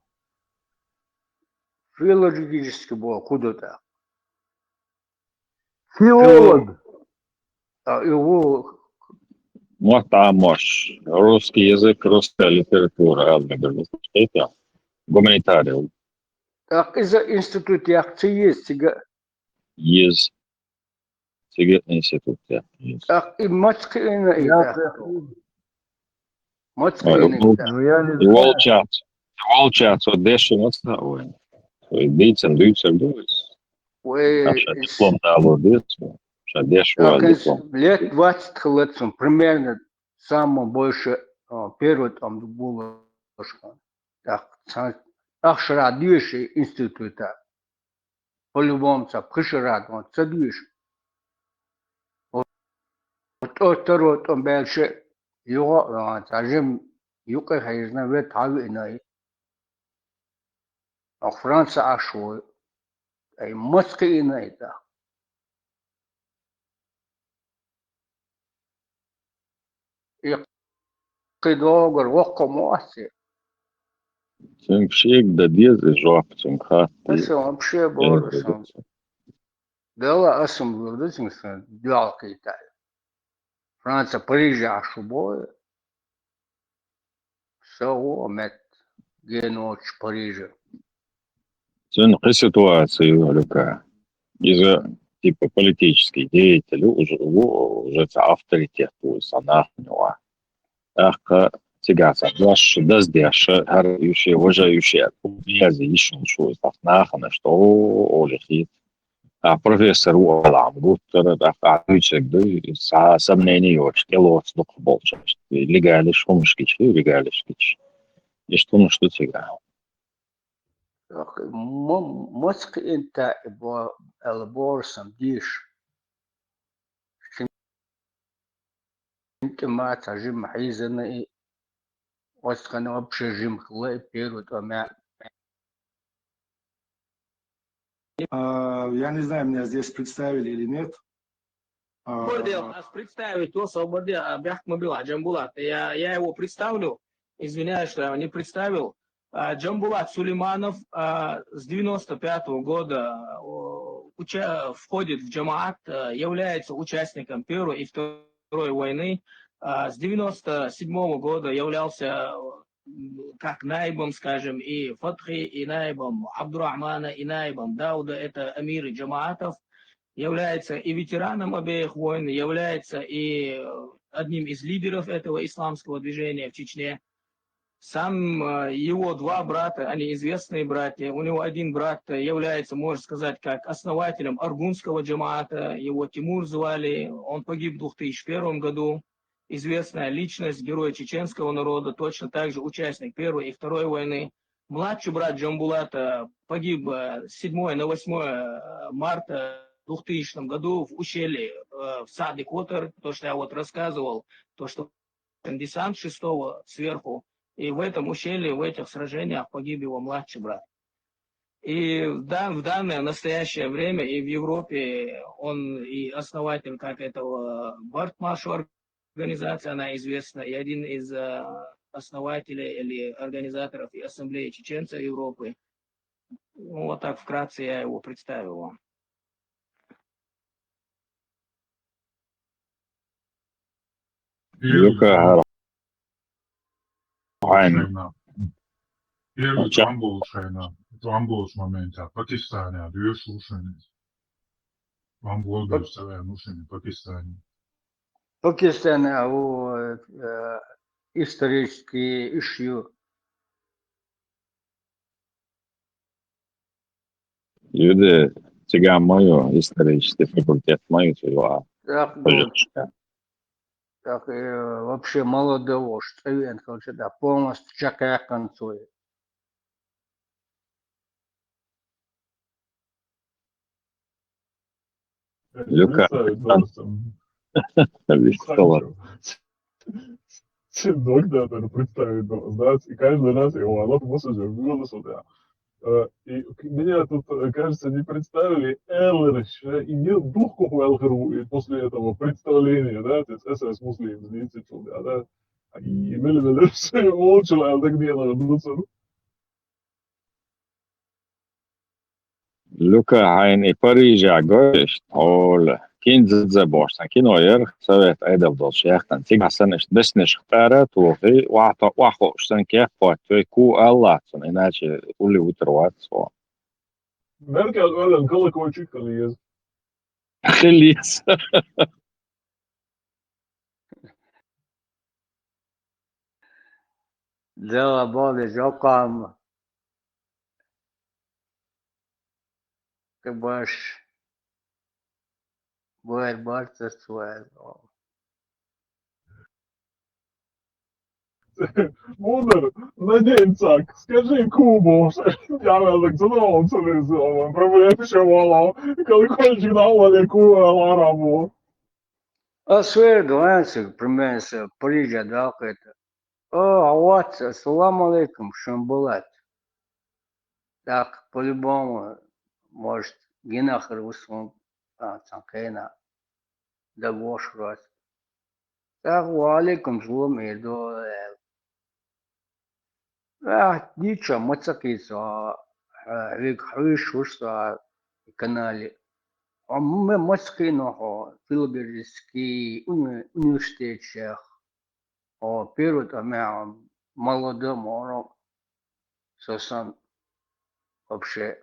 Филологический боху, хӀун ду тӀаккха? Филолог. Фило-, а, и ву. Мотт Ӏамош, русский язык, русская литература, аьлла мегар ду, это гуманитарий. ТӀаккха иза институт яккха ца еза цига? Еза. Цига институт яккха еза. ТӀаккха и маца кхиъна и тӀаккха? Маца кхиъна и тӀаккха? Ну, я не знаю. И волчаьрца, и волчаьрца, вот деши маца вайн. Вай дийцан дуьйцур ду вай. Вай, ша диплом дало деза, ша деш вала диплом. Лет двадцать хилла цунна, примерно, самое больше, а, первый тӀом ду болуш. ТӀаккха цхьа ахшара доьшу института. По-любому цхьа пхи шарахь ца доьшу. ТӀо-, второй тӀом баьлча юха а, цхьа жима юкъа а хьежна, вет хьавиъна и. Ах Франца Ӏаш ву. Ай, маца кхиъна и тӀаккха? И кхидӀогара воккха ма оцци. Цуьнга шега дан деза и жоп, цуьнга хатта. Аса вообще бора сан. Дала аса ма лур ду цуьнга сан дуьхьал кхийтта. Франца Париже Ӏаш ву боху. Со ву метта геночу Париже. Цуьнан кхин ситуаци ю, Люка. Иза, типа, политический деятель ву, уже, ву, уже цхьа авторитет ву, цхьа нахана ву. ТӀаккха цигахь цхьа дош даздеш, хӀара ю шен, важа ю шен, меза йиш йолуш ву, цхьа нахана, что, о, олий хийца. А профессор ву ала Ӏам гуттара, тӀаккха ахь дуьйцург ду, цхьа сомнени йоцуш, тӀелоцу дукхахболчарна. Легалиш хӀуманаш гича, легалиш гича. Иштта хӀуманаш ду цигахь. Ма-, маца кхиъна и бо-, аьлла бора сан деша. Шин тӀе ма цхьа жима хьийзана и, оцу тхан вообще жима хилла и первый тӀом. А, я не знаю, меня здесь представили или нет. А, Бордел, нас представить, то свободе, а, бяхмобила Джамбулат. Я, я его представлю. Извиняюсь, что я его не представил. А, Джамбулат Сулейманов, а, с девяносто пятого года, о, уча-, входит в джамаат, а, является участником Первой и Второй войны. А, с девяносто седьмого года являлся, м, как наибом, скажем, и Фатхи, и наибом Абдурахмана, и наибом Дауда, это амиры джамаатов, является и ветераном обеих войн, является и, э, одним из лидеров этого исламского движения в Чечне. Сам, э, его два брата, они известные братья. У него один брат, э, является, можно сказать, как основателем аргунского джамаата. Его Тимур звали. Он погиб в двух тысячи первом году. Известная личность, герой чеченского народа, точно так же участник Первой и Второй войны. Младший брат Джамбулата погиб, э, с седьмого на восьмое марта в двухтысячном году в ущелье, э, в Сади Котор, то, что я вот рассказывал, то, что десант шестого сверху, и в этом ущелье, в этих сражениях погиб его младший брат. И в дан-, в данное настоящее время и в Европе он и основатель как этого Барт Маршал организации, она известна, и один из, э, основателей или организаторов и Ассамблеи чеченцев Европы. Ну, вот так вкратце я его представил вам. Первый Юка травм-, хӀара хьайна. Шайна. Первый Ача. Травм был шайна. Травм был с момента. Пакистане, а две шушины. Вам был Пак-, представляю, ну, шайна, Пакистане. Пакистане, а, у, э, исторический ишью. Юде, Циган ма ю, исторический факультет ма ю циган. Так, ну, так, э, вообще молодого, что вен, короче, да, полностью чакаякан свой. Люка. Вистала. Синдок, да, даже представить было, знаете, и каждый раз его вот мусор же вылазил, да. Э, И к- меня тут, э, кажется, не представили Эллер ещё, и не дух кого Эллеру, и после этого представления, да, то есть СС Муслим, знаете, что, да, да. И мили-мили, все, он человек, так не надо, ну, Люка, хьайна и Парижа гойту, хьола. Кинзадза бохуш цхьа кино яра, совет Ӏедал долчу яхтан. Цигахь санна иштта деснаш хтара а тухий, охьа-, охьахууш санна кехат хӀоттаве, ку аьлла цунна, иначе улли вутар вац цо. Меркел Орлен колокольчик хила еза. Хила еза. Дела боли жокам. Кабаш. Буэр барцас вайл. Мудар, надень цак, скажи Кубу, я так задумался, проблема еще вала, колокольчик на вале Куба, Ларабу. А суэр дуэнсик, примерно, Парижа, да, это. О, а вот, ассаламу алейкум, Шамбулат. Так, по-любому, может, гинахар усун, а, цанкена, да гошрос. Так, ва алейкум салам, ирдо, э, а, ничего, мацакица, э, вик хьуьш, уж са, канале. А мы мацкино, филологический уни-, университет шех. О, первый там я молодой моро, сосан вообще.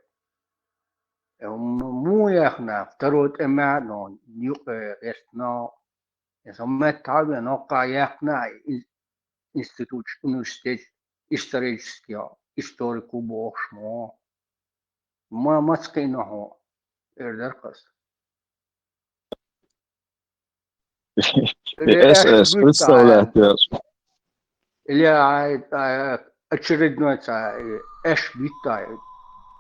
Э, м-, му яхна, второй тӀемя, но, нюкъе, эстно. Эса меттахьа вен, но, кха яхна, и-, институт, университет, исторический, историку бохуш мо. Ма, мацкъино хьо, эр дара кхас. Э, эс, эс, представляет, я. Или, а, а, очередной ца, э, эш виттай,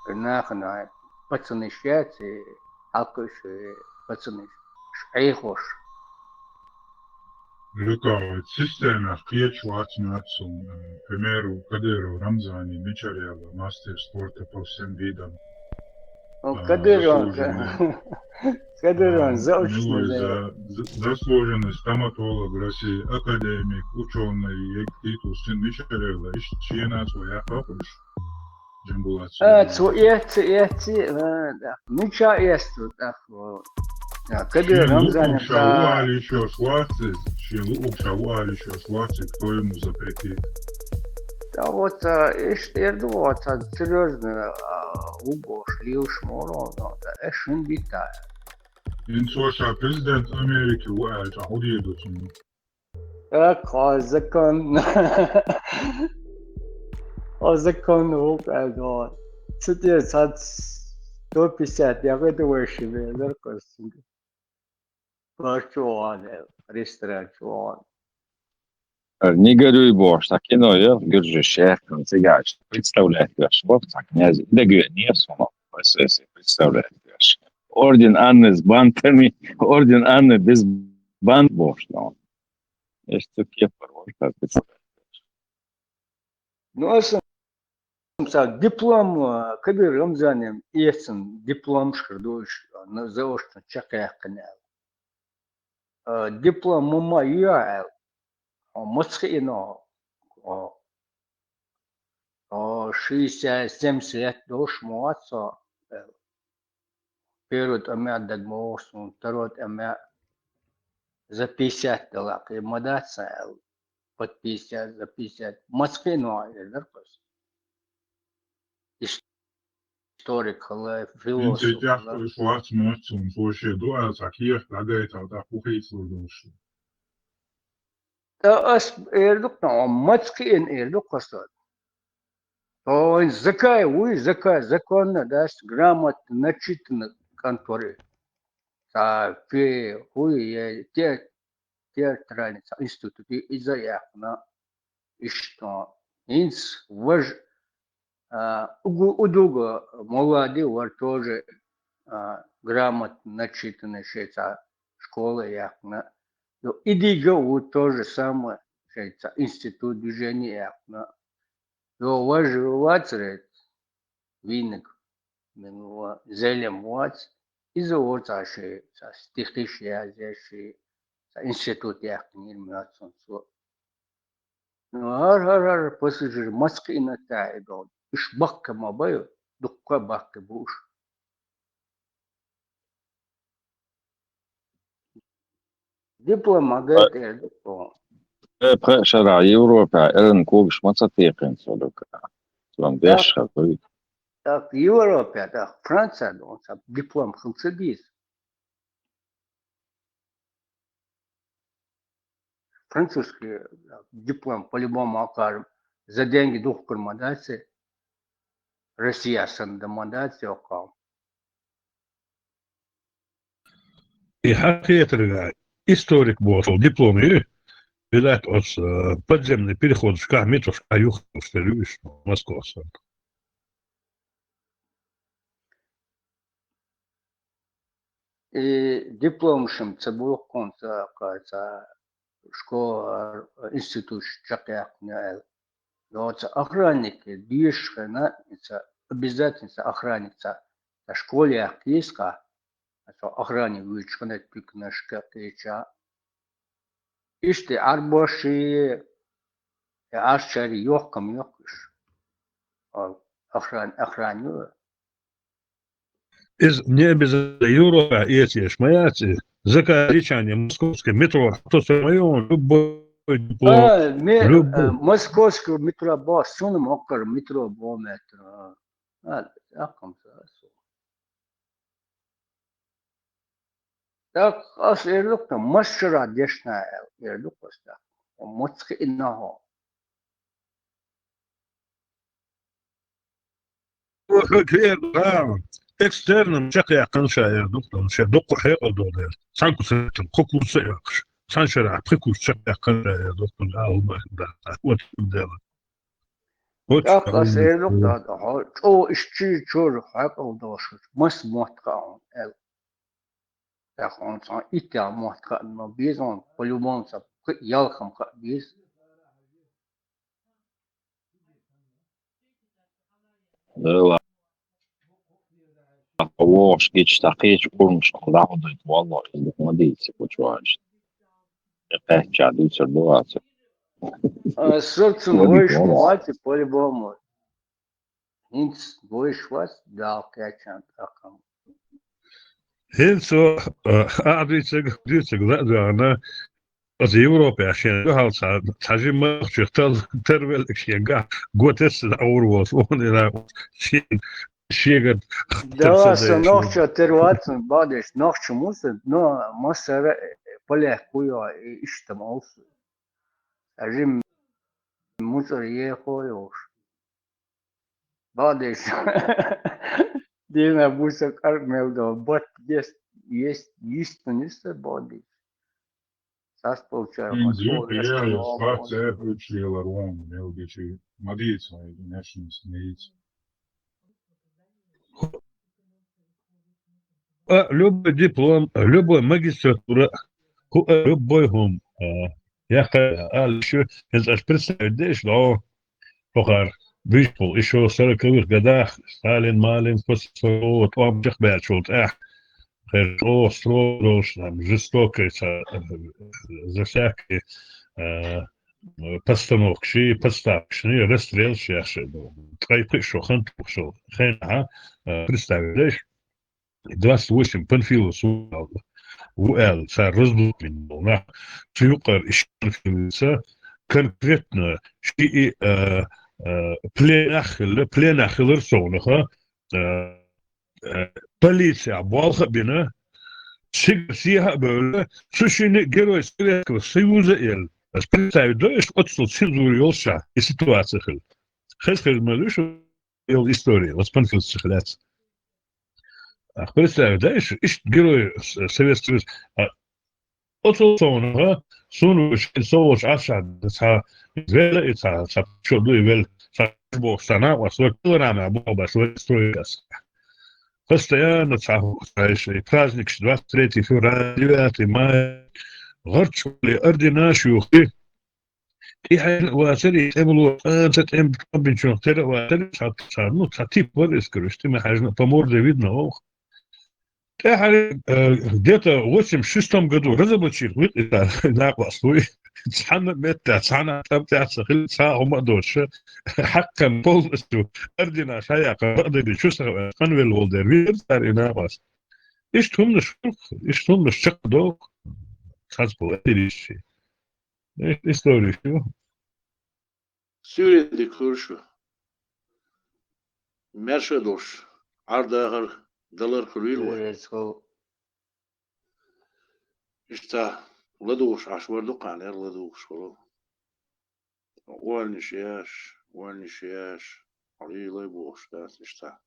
нахана, пацанаш яц, э, алкаш, э, пацанаш, ш-, Ӏехош. Люка, система кхечу вац нацун, э, примеру, Кадыров Рамзани мичара яла мастер спорта по всем видам. Ну, А, Кадыров, заслуженный. Кадыров, А, заочно, ну, да. за-, за-, заслуженный стоматолог России, академик, учёный, ек-, титул син мичара яла, иш чена цо яхапуш. Джамбулат А, Сулейманович. цо эцци, эцци, а, да. Мича эцци, так, о. Да, Кадыров Шен Рамзани, луъугӀуш да. вуалийчош вацис, шен луъугӀуш вуалийчош вацис, кто ему запретит? Да вот, а, иш эр ду, вот, а, серьёзно, а, угош, лиуш моро, но, да, эш хӀун бита. Ин цо ша президент Америки ву аьлча, хӀун дийр ду цунна? Так, а, закон. А, закон ву, а, да. Цу те сад сто пятьдесят, я говорю, выше, да, костюм. Барчу ван, ресторан чу ван. Не горюй бохуш, цхьа кино я, гуржи шех, цигаш представляет веш, вот, цхьа князь, да, гве, не, суно, эс, эс, представляет веш. Орден Анны с бантами, орден Анны без бант бохуш, но. Эш цу кепар, вот, как представляет веш. Ну, а сам, сам диплом, а, Кадыр Рамзанем эцна диплом шкар душ, а, на заочно чакхяхкана. А, диплом мама я, а, мацхино, а, а, шестьдесят, семьдесят дош моца, а, первый тӀамя дагмоусун, второй тӀамя за пятьдесят дала, кхе ма дац сан аьлла. Под пятьдесят, за пятьдесят. Мацхино а эр дар кхас. Историк хала, Ин философ цигахь хала. шварц муьттун, цо шен дуьхьал цхьа кехат дӀагайтал, тӀаккха хӀу хийцалур долуш. ТӀа ас эр ду кху, мацхино эр ду кхас. Ой, закай, уй, закай, законно, да, грамотно, начитанно, кӀант вар и. Цхьа фи-, хӀу е те-, театральный цхьа институт и, иза а яьккхина, иштта. ХӀинца важа, а, угу-, удуга молоди вар тоже, а, грамотно начитанный, шеца школа яьккхина. Ну, идига у то же самое, шеца институт движения яьккхина. Йо, важа вацаре, вийнаг, мен ва-, Зелим вац, иза вац а ши, ца стихиш язъеш, ши, ца институт яьккхинийр моцунцо. Ну, гьар, гьар, гьар пассажир маца кхиъна тӀехь и бел. Уьш баккха ма бай, дуккха баккха бу уьш. Диплом а гайтӀера диплом. Э, пхе шарахь Европа, эран когаш ма ца текхина со дука. Сон деш хазуй. Так, Европа, так, Франция, дон, ца диплом хилча диз. Французский диплом по-любому акар за деньги духкур ма дац, Россия санна ма дац, йоккхал. И хьан хетарга историк бохуш диплом ю, видать, оцу, э, подземный переходашкахь, метрошкахь юхалуш тера ю уьш Москвахь санна. И дипломашам ца бохкунца, кхаца школа, институт чекхъяьккхина аьлла. Йоца охранник дешаш хина, ца обязательно ца охранник ца, ца школа яьккхийскъа, ца охранник вуьйчу хина туькнашка кхеча. Иштта Ӏарбоши, я Ӏарчари йохкам йоккхуш. Охран-, охран ю. Иза не обязательно Европа эцеш ма яц и. Заказ лечания московский метро, хьо со ма йогӀу, любой диплом, А, ме-, любой. А, московский метро бо, суна моккар метро бо метро. А, аккхам са, су. Так, ас эр ду-кх, масчара дешна аьлла, эр ду-кх ас так. Моццахь и нахьо. Хьо кхера, экстерном чекхъяьккхина ша эр ду-кх, ша дуккха хьекъал долу дела. Цхьана курсехь кху курс а йоккхуш, цхьана шарахь пхи курс чекхъяьккхина ша эр ду-кх, Аллах ма хилла, вот дела. ТӀаккха ас эр ду-кх, хьо чӀогӀа иштта чуьра хьекъал долуш, маса мотт хаьа хьуна аьлла. ТӀаккха хьуна цхьа иттех мотт хаьа, но беза хьуна, по-любому ца ялхам хаьа беза. Дела. ВогӀуш гича, дӀакхеча къурмаш дӀахьудайта, валлахӀи, иза ма дийца, кхучу ваьжна. И кхаьчча дуьйцур ду вацар. А, сацун вайш ма вац, по-любому. ХӀинца вайш вац, Дала кхечан тӀаккха. ХӀинца, а, а дуьйцург, дуьйцург ла а доьгӀна, оцу Европехь шен дуьхьал цхьа, цхьа жимма нохчех тал-, тарвелларг шен гахь го тесна дӀагӀур волуш, вон и нах шен, шегара Да, тесна сан дайша. Нохчо тера вацан, бадеш, нохчо муса, но массара, э, полякхо йо, и иштта ма олу. Цхьа жимма муцӀар ехо йолуш. Бадеш. Дина буса кӀар мел до, бат есть, есть, есть, не бадеш. Сас получаю, Ин вот, зуьйта вот, яьлла, вот, спас вот. Церковь чуьела Рома, мел гичи, ма дийца, ма дийца, ма дийца. А, любой диплом, любой магистратура, хӀу, а, любой хӀума, а, яккха, а, шу, хӀинца аш представить деш, но, хӀокхара вуьшпул, ишо сороковых годах, Сталин, Малин, Хрущёв, тӀом чекхбаьллачул тӀаьхьа, хӀара чӀогӀа строго долуш, там, жестокий, ца, за всякие, а, постановкаши, подставкашни, расстрелаш яхаш, ткъе пхиъ шо хан тухучу хенахь, а, представить деш, двадцать восемь панфиловцев ву аьлла, цара раздолбина болу нах. Цу юкъара и ши панфиловца конкретно ши и, а, а, пленах хилла, пленах хилар совнаха, а, а, полицехь болх а бина, сигара сехьа а бевлла, цу шинна Герой Советского Союза а елла. Ас представить до, аш оццул цензура йолуш ша и ситуация хилла. Хеза-хеза ма ду шу йолу история, оцу панфиловцех лаьцна. А представь, да, иш-, ишт герой С-, Советского Союза. А оцу совнаха, сун вуш, со волчу Ӏаш а, ца, велла и ца, ца, чо ду и велла, ца, бо, ца, на, ва, свой килограмм, а, бо, ба, свой строй, а, ца. Постоянно ца, ца, иш, и праздник, двадцать третье февраля, девятое мая, гӀарчули, орденаш юхи, тӀехьа вацари, тӀемло, а, ца, тӀем, тӀембинчунах тера вацари, ца, ца, ну, ца тип вар эскар, ишти ма хьажна, по морде видно, ох. ТӀехьа, э, где-то в восемьдесят шестом году разоблачили, вуй, и та, накъослуй. Цхьана метта, цхьана тӀам тӀехь ца хили, цхьа хӀума а доцуша, хьаккхана полностью ордена шаяккха бакъдерриг чу саха, къанвелла волу дер, вир цара и накъост. Иштта хӀуманаш хуьлу, иштта хӀуманаш чекхдоху, хазбо, иштта история ю. Суьйре дика хуьлуш ву. Маьрша долуш, Ӏар-дахар, далар хуьлийла вай. Суьйре дика. Иштта ладугӀуш Ӏаш вара дукха хьанера ладугӀуш вара. Ойла йиш еш, ойла йиш еш, хьо лелай бохуш дац иштта.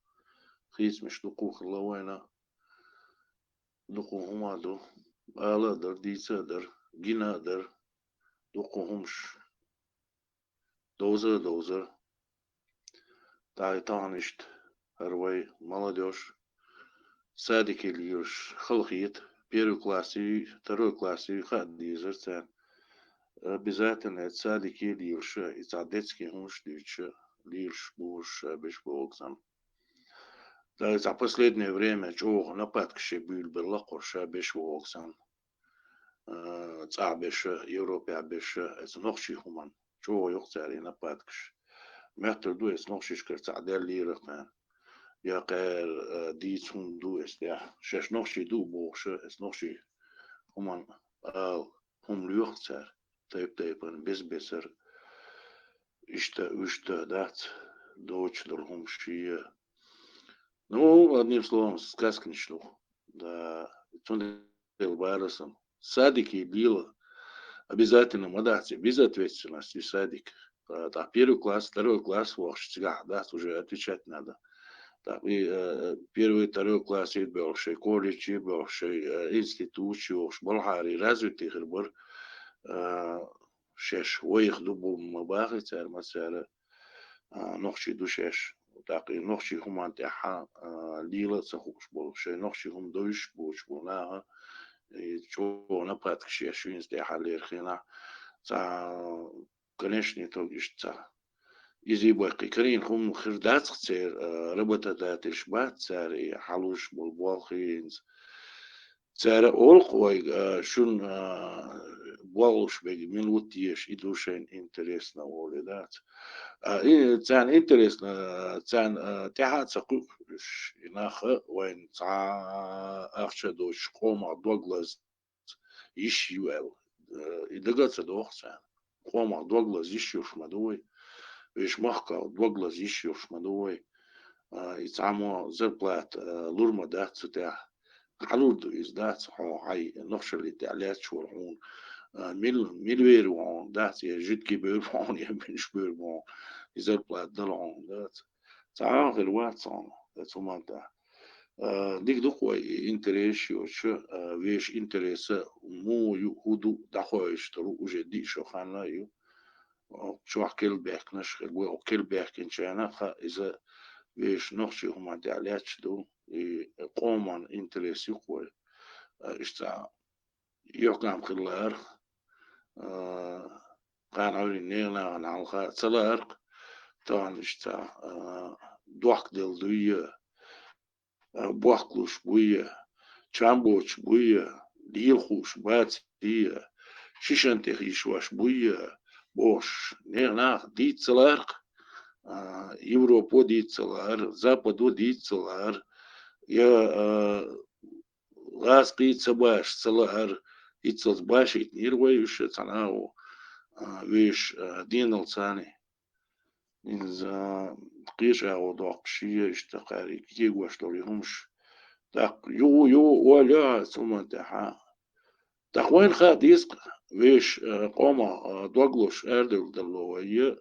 Хийцамаш дукха хилла вайна. Дукха хӀума ду. Ала а дара, дийца а дара, гина а дара. Дукха хӀумаш. Довза а довзара. ТӀаккха тахана иштта хӀара вай молодёжь, садике лелаш халахета, первый классий, второй классий хаа дезара царна. Обязательно это садике лелаш, и цхьа детский хӀумаш дуьйцуш, лелаш бохуш ша беш боху сан. ТӀаккха и цхьа последнее время чӀогӀа нападкаш буьйлабелла кхо ша беш боху сан. А, цӀахь беша, Европехь беша, эца нохчий хӀуманна чӀогӀа йоккха цара и нападкаш. Моьттур ду эца нохчишкара цхьаъ деллера кхарна. Я кхара, а, дийца хӀума ду эца тӀехь. Шаьш нохчий ду бохуша, эца нохчий хӀуманна ала хӀума лоьху цара. Тайп-тайпана, беза-безара. Иштта, уьшта дац, доцуш долу хӀума шия. Ну, одним словом, сказканаш ду. Да, цундела Делла бара сан. Садике лела обязательно ма дац, и безответственность и садик. А, тӀаккха первый класс, второй класс вахча цигахь дац, уже отвечать надо. ТӀаккха и, э, первый, второй класс и боьлхуш, и колледж и боьлхуш, и, э, институт и йохуш, балхьари развитый хир бара, э, шаьш вайх ду бу ма бахи цара, ма цара, а, нохчий ду шаьш. ТӀаккха и нохчий хӀуманна тӀехьа, а, лела а ца хууш болу, шайн нохчий хӀума довзуш боцуш болу наха, и чӀогӀа нападкаш еш винца тӀехьа лерхина. Цхьа, конечно, итог иштта ца. Иза и баккхий карийна хӀума хир дац-кх церан, а, работодательш бац цара, и хьалуш болу болх хӀинца. Цара олу-кх вайга, а, шуна, а, боллуш берг мила ву теша, и ду шайна интересно олий дац. А, и, царна интересно, а, царна, а, тӀаьхьа а ца кхуьуш, и нах а вайна цхьа ахча доцуш къомах дог лаза йиш ю аьлла. А, и дага а ца доху царна. Къомах дог лаза йиш йолуш ма ду вай. Вешан махках дог лаза йиш йолуш ма ду вай. А, и цхьаммо зарплата, а, лур ма дац цу тӀехь. Хьалур ду иза дац, хьо хьайн нохчаллин тӀехь лаьтташ вара хьуна. А, мил-, мила вер ву хьуна, дац, я жидкий бер ву хьуна, я минаш бер ву хьуна. И зарплата дала хьуна, дац. Цхьа а хир вац хьуна, оцу хӀуманна тӀехь. А, дика ду-кх вай и интерес йоцуш, а, вешан интереса муха ю, хӀун ду, дӀахоуьйтуш долу уже диъ шо хан а ю. Чохь кхел баьхкинарш хир бу, кхел баьхкинчарна а хаьа, иза вешан нохчийн хӀуманна тӀехь лаьтташ ду, и къоман интерес ю-кх вай. А, иштта цхьа юьхькӀам хила лаьара, а, кхана Ӏуьйрриг нехан нахана хьалха ца лаьара-кх, тахана иштта цхьа, а, дохкаделла дуй, а, бохкалуш буй, чам боцуш буй, лела хууш баций, шишан тӀе хийшош буй, бохуш, нехан наха дийца ца лаьара-кх, а, Европо дийца ца лаьара, Западо дийца ца лаьара, я, а, гӀазкхий ца баша ца лаьара, иццалц башийтинера вай уьш цхьана агӀо, а, вешан, а, деналла царний. Иза кхечу агӀо доккхуш, иштта кхаьрга кегош долу и хӀумаш. ТӀаккха юха, юха ойла йо хьан цу хӀуманна тӀехь. ТӀаккха вайна хаа деза-кх, вешан, а, къомах, а, дог лозуш арадевлла далло вай,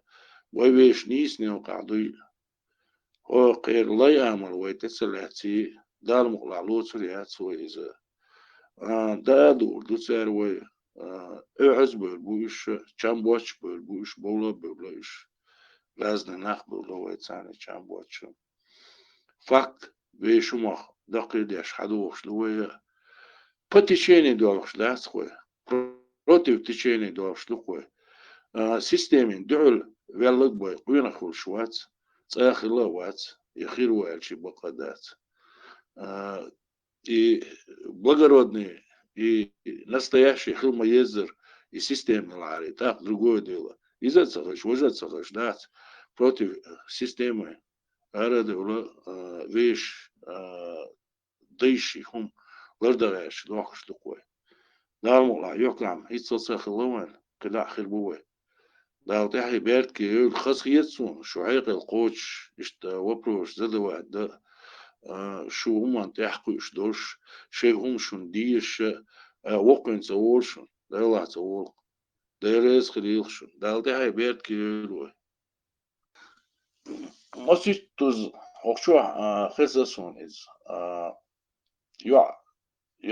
вай вешан нийса некъахь дуй. ХӀокхеран лай амал вай тӀе ца лаьций, Дала мукъалахь лоцур яц вай иза. А, да а дуур ду цара вай, а, оьгӀаз бевр бу уьш, чам боцуш бевр бу уьш, бовла а бевлла уьш. Разный нах бевлла вай царна чам боцуш. Факт, вешумах, даккхийдеш хьадохуш ду вай. По течению долуш дац вай. Против течения долуш ду вай. А, системин дуьхьал веллаг бай, къонах хуьлуш вац, цӀа хилла а вац, я хир ву аьлчи бакъа дац. А, и благородный, и настоящий хила ма еззара, и система лаьри, так, другое дело. Иза а ца хезаш, важа а ца хезаш дац, против системы ара а девлла, а, веш, а, дайши хӀума лардан гӀерташ дохкуш ду вай. Дала мукъалахь, юьхькӀам, хӀинццалц а хилла вайн, кхидӀа а хир бу вай. Дала тӀаьхье беркате йойла, хаза хета суна, шу хьекъал кхочуш, иштта вопрос задавать дан, а, шу хӀуманна тӀаьхьа кхуьуш долуш, шайн хӀума шуна дезаш, а, воккхийна ца волу шуна, Дала ца волу. Дела реза хилийла шуна. Дала тӀаьхье беркате йойла вай. Маситтаза хӀокху чохь, а, хеза суна иза. А, йоӀ,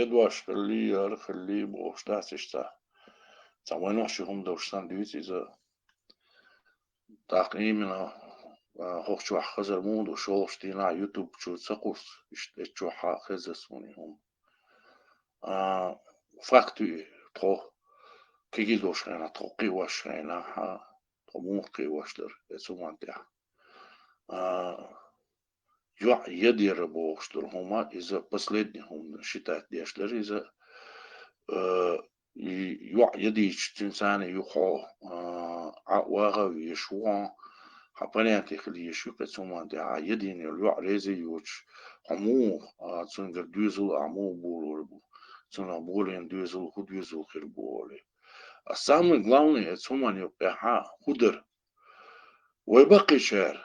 я дош хилли, я ара хилли бохуш дац иштта. Цхьа вайнах ши хӀума долуш санна дуьйцу иза. ТӀаккха именно, а, хӀокху чохь хазар муха ду, шолгӀачу дийнахь YouTube чу ца кхуссу, иштта эцу чохь хеза суна и хӀума. А, факт ю и, тхо кегий долуш хенахь, тхо кхиош хенахь, а, тхо муха кхиош дара эцу хӀуманна тӀехь. А, йоӀ ядера бохуш долу хӀума, иза последний хӀума считать деш дара иза. Э, и йоӀ ядийча, цуьнан царна юха хьо, а, Ӏа ваха а везаш ву хьо, хьан понятие хила езаш ю кхин цу хӀуманна тӀехь, а, ядийна йолу йоӀ реза а йоцуш, хьо муха, а, цуьнгара доьзал а муха болор бу, цунах болийна доьзал хӀун доьзал хир бу олий. А самое главное, эцу хӀуманна юккъехь хӀун дара? Вай баккхийчара,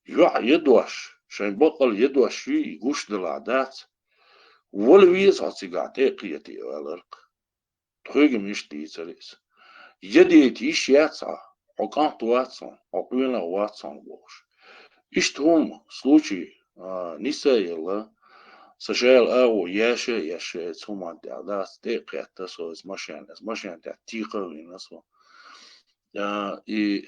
йоӀ я дош, шайн баккъал я дош юй, и гуш далахь дац, вала веза хьо цигахь тӀе а кхетий, олар-кх. Тхоьга-м иштта дийцара иза. Ядийта йиш яц хьан, хьо кӀант вац хьуна, хьо къонах вац хьуна бохуш. Иштта хӀума, случай, а, нис а елла, сан шайла агӀо еш а еш, эцу хӀуманна тӀехь дац, тӀе а кхетта со иза машен, иза машен тӀехь текха а вина со. А, и,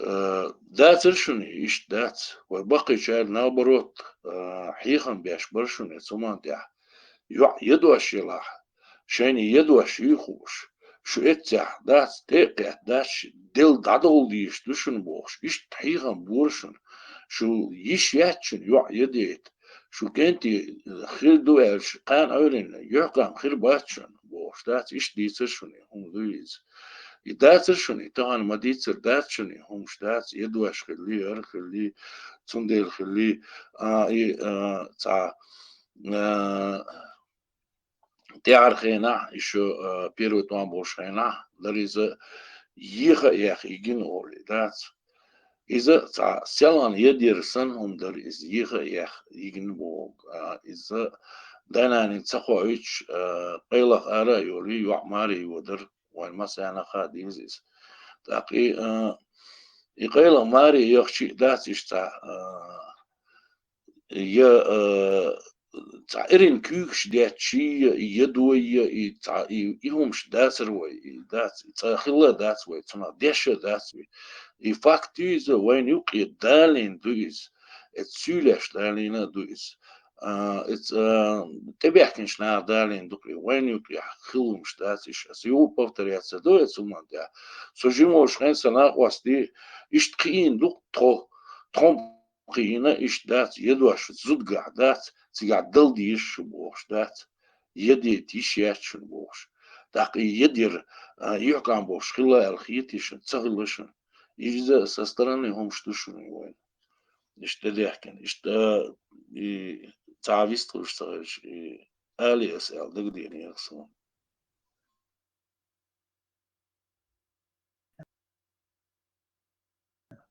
а, дацара шуна и иштта дац. Вай баккхийчара, наоборот, а, хьехам беш бара шуна эцу хӀуманна тӀехь. ЙоӀ я дош елахь, шайна я дош юй хууш, шу эццехь дац, тӀе а кхетта дац, делла дӀадовла дезаш ду шуна бохуш, иштта хьехам бора шуна. Шу йиш яц шуна йоӀ ядийта, шу кӀентий хир ду аьлча, кхана Ӏуьйранна юьхькӀам хир бац шуна бохуш дац, иштта дийцара шуна и хӀума дуй иза. И дацара шуна и тахана ма дийцара дац шуна и хӀумаш дац, я дош хилли, ара хилли, цундела хилли, а, и, а, цхьа, а, тӀаьхьара хенахь, ещё, а, первый тӀом болуш хенахь, дара иза еха а еха йигина олий дац. Иза цхьа селхана ядера санна хӀума дара иза, еха а еха йигина боху. А, иза дай-нанна ца хоуьйтуш, а, къайлаха ара а йолий, йоӀ маре йодара, вайн массарна а хаа деза иза. ТӀаккха и, а, и къайлаха маре яхча а дац иштта цхьа, а, я, а, цхьа эрна куьйгаш детташ, я, я дой, я, и цхьа, и, и хӀумаш дацара вай, и дац, и цкъа хилла а дац вай, цунах деш а дац вай. И факт ю иза, вайна юккъе далийна ду иза. Эцу суьйлеш далийна а ду иза. А, эцу, а, тӀебаьхкинчу наха далийна ду-кх и, вайна юккъехь хилла хӀумаш дац иштта. Аса юха повторяться ду эцу хӀуманна тӀехь. Со жима волуш хенахь сан накъостий иштта кхиийна ду-кх тхо, тхо-м кхиийна, иштта дац, я дош зудгахь дац, цигахь дала дезаш шу бохуш дац, я дийта йиш яц шуна бохуш. ТӀаккха и я дера, а, юьхькӀам болуш хилла аьлла хетий шуна, ца хилла шуна. Иза со стороны хӀумаш ду шуна вайна. Иштта тӀедаьхкина, иштта, а, и цхьа вистхуьлуш ца хилча, и алий аса аьлла дагадеанера суна.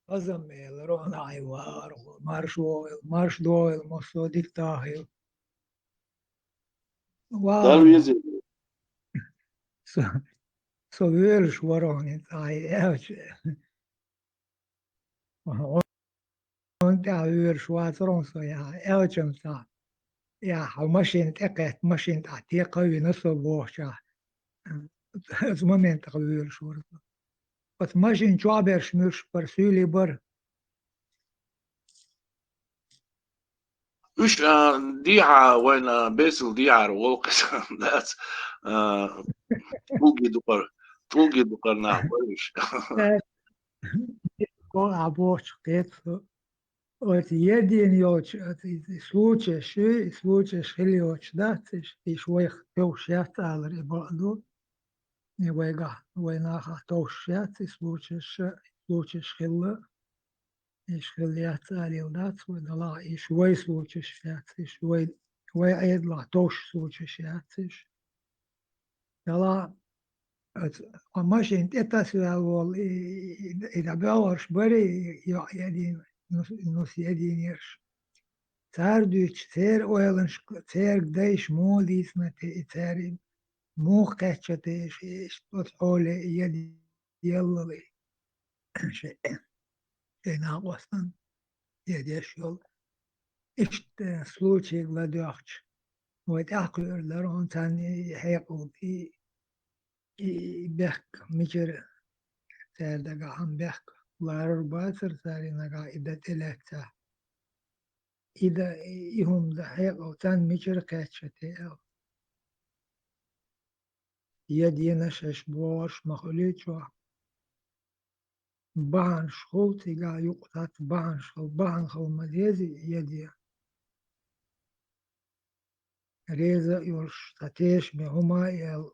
Азам элира, хьайн вахархо, марш вогӀийла, марш догӀийла, массо а дика дахийла. Дала везийла. Со, со воьлуш вара хьуна, хьайн аьлча. Аха, тӀехь вуьйраш вацар хьуна со, яхьа, аьлча цхьа, яхьа, хьо машина тӀе кхетта, машина тӀехь текхавина со бохучохь, оцу моментах вуьйраш вара со. Оцу машина чохь берш муьлш бара, суьйлий бара. Уьш, а, дехьа вайна бесал дехьара волу кхин дац, а, тӀулге дукхар, тӀулге дукхар нах бара уьш. Кхо а бохучу кхетта со. Оцу едина йолчу, оцу и случайш, и случайш хила йоцуш дац, иш, иш вайх товш яц алар и бакъ ду. И вайгахь, вай нахах товш яц и случайш, случайш хилла. Иш хилла яц алийла дац вай, далахь иш вай случайш яц, иш вай, вай Ӏедалахь товш случайш яц иш. Далахь оцу, хьо машина тӀе тасаваьлла волу, и, и, и дӀабоьлхурш бара, и йоӀ едина, нус, нус единерш. Цара дуьйцуш, церан ойланаш, церан дайша муха дийцина те, и цара и муха кхаьчча те, и, и, оцу хьоле и едияллале. Шайн, шайн накъостан едеш йолу. Иштта случайга ладоьгӀча, вай тӀаьхьакхуьур дара хьуна царна и хьекъал, и, и бехк мичара цара дагахь хьан бехк ларар бацара цара и нагахь и дан тӀелаьццахь. И дан, и хӀума дан хьекъал царна мичара кхаьчча те аьлла. Я дена шаьш бохуш ма хуьлий чохь. Бахьанаш хуьлу цигахь юкъа сац, бахьанаш хила, бахьана хила ма деза я де. Реза а йолуш, цхьа тешаме хӀума а аьлла,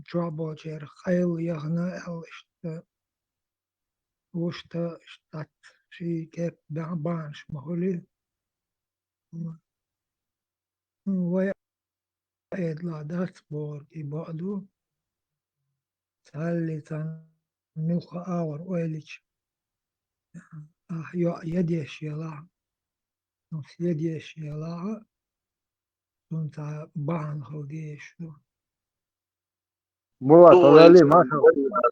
чохь болчерах къайла яхана а аьлла, иштта, вуьшта, иштта, ший кеп бан-, бахьанаш ма хуьлий. Вай Ӏедалахь дац бохург и бакъ ду. Цхьалли цхьанна муьлхха агӀор ойлича, ахь йоӀ я деш ялахь, нус я деш ялахь, цунна цхьа бахьана хила дезаш ду. Булат, ну, вай Алали, цхьа маша.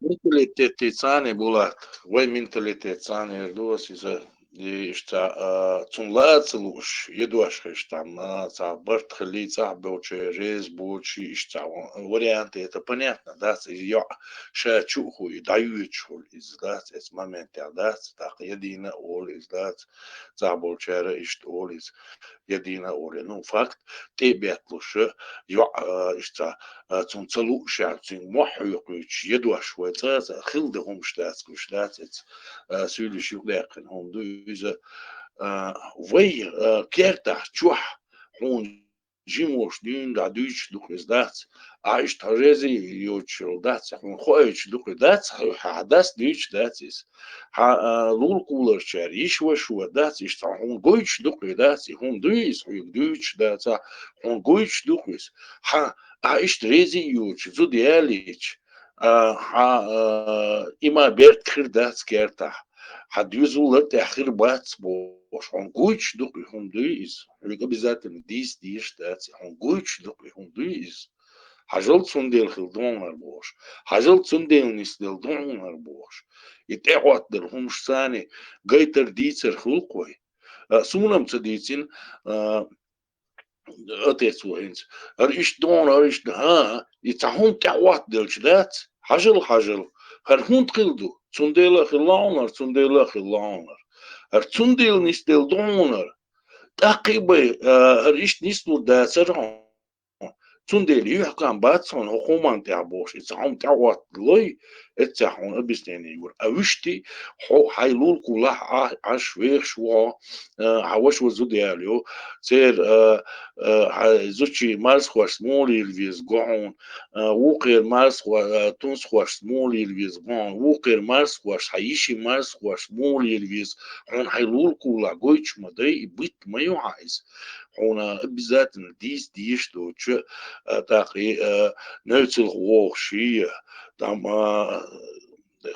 Менталитет цхьаьна, Булат, вай менталитет цхьаьна эр ду ас иза. И иштта, а, цунна ла а ца лууш, едош хиш там, а, цхьа барт хилий, цӀахь болчу, реза болчу, иштта цхьа вариант, это понятно, дац, и йоӀ ша чу а хуй, дӀаюьйцуш хуьлу иза, дац, эцу моментехь, дац, тӀаккха я дийна а олу иза, дац, цӀахь болчара иштта олу иза, я дийна а олу. Ну, факт, тӀе а бетталуш, йоӀ, а, иштта, а, цунна ца лууш, цуьнга мохь хьоькхуьйтуш, едош вай цӀа а ца, хила дан хӀумаш дац, гуш дац, эцу, а, суьйлиш юкъадаьккхина хӀума ду иза. А, вай, а, кертахь чохь хьуна жимош дуьйна дӀа дуьйцуш ду-кх иза, дац? Ахь иштта хьо реза йоцуш йолу дац, хьуна хоуьйтуш ду-кх иза, дац? Хьо, хьан дас дуьйцуш дац иза? Хьан, а, лулакуларчара йиш-вашо дац, иштта хьуна гойтуш ду-кх иза, дац? И хӀума дуй иза, хьоьга дуьйцуш дац, а, хьуна гойтуш ду-кх иза? Хьан, ахь иштта реза йоцуш, зуда ялийча, а, хьан, а, и ма беркат хир дац кертахь. Хьан доьзал а тӀехь хир бац бохуш, хьуна гойтуш ду-кх и хӀума дуй иза? Хьоьга обязательно дийца дезаш дац, хьуна гойтуш ду-кх и хӀума дуй иза? Хьажал, цундела хила догӀунар бохуш. Хьажал, цундела нисделла догӀунар бохуш. И тӀеӀоттаделла хӀумаш царна гайтар, дийцар хуьлу-кх вай. А, суна-м ца дийцина, а, Отец ву хӀинца. ХӀара иштта догӀуна, хӀара иштта, хӀан, и цхьа хӀума тӀеӀоттаделча дац? Хьажал, хьажал. ХӀара хӀунда хила ду? Цундела а хила лаьунар, цундела а хила лаьунар. ХӀара цундела нисделла догӀунар. ТӀаккха и бай, а, хӀара иштта нислур дацара хьуна. Цундела юьхькӀам бац хьуна хӀокху хӀуманна тӀехь бохуш, и цхьа хӀума тӀеӀотталой, эццехь хьуна объяснение юра. А вуьшти хьо хьайн лулакулахь Ӏа-, Ӏаш вехаш ву хьо, а, хьан ваша зуда яьлла ю, церан, а, а, хьан зудчий марзхошца муха лела веза го хьуна, а, вукхеран марзхо-, а, тунсхошца муха лела веза го хьуна, вукхеран марзхошца, хьан йишин марзхошца муха лела веза, хьуна хьайн лулакулахь гойтуш ма дай, и битта ма ю хьан иза. Хьуна обязательно дийца дезаш доцуш, а, тӀаккха и, а, невцалх вогӀуш и, там, а,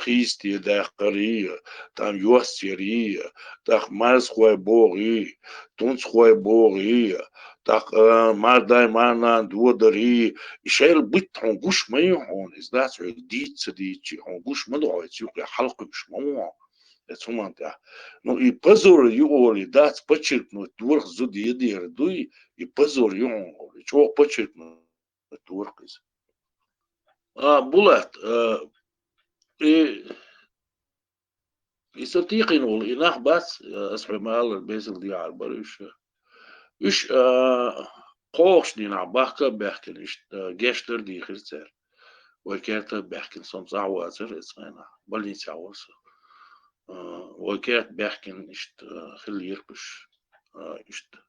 хийсте даьккхар и, там йоссаяр и, тӀаккха марзхой богӀу и, тунсхой богӀу и, тӀаккха, а, мардай марнана додар и, и шайла битта хьуна гуш ма ю хьуна, иза дац хьоьга дийца ца дийцча, хьуна гуш ма ду хьо, иза юкъе хьалакхуьуш ма ву хьо. эцу хӀуманна тӀехь. Ну, и позор юкъара дац подчеркнуть дорах зуда едера дуй, и позор юкъара, чӀогӀа подчеркнуть дорах иза. А, Булат, а, и И са тӀекхийна волу, и нах бац, аса хьоьга ма-аллара, безам дехьара бара уьш. Уьш, а, кхоалгӀачу дийнахь бахка а баьхкина, иштта, а, гечдар а дийхира цара. Вай керта а баьхкина, со-м цӀахь вацара эцу хенахь, больницехь вара со. А, вай керта баьхкина, иштта, а, хиллера уьш. А, иштта.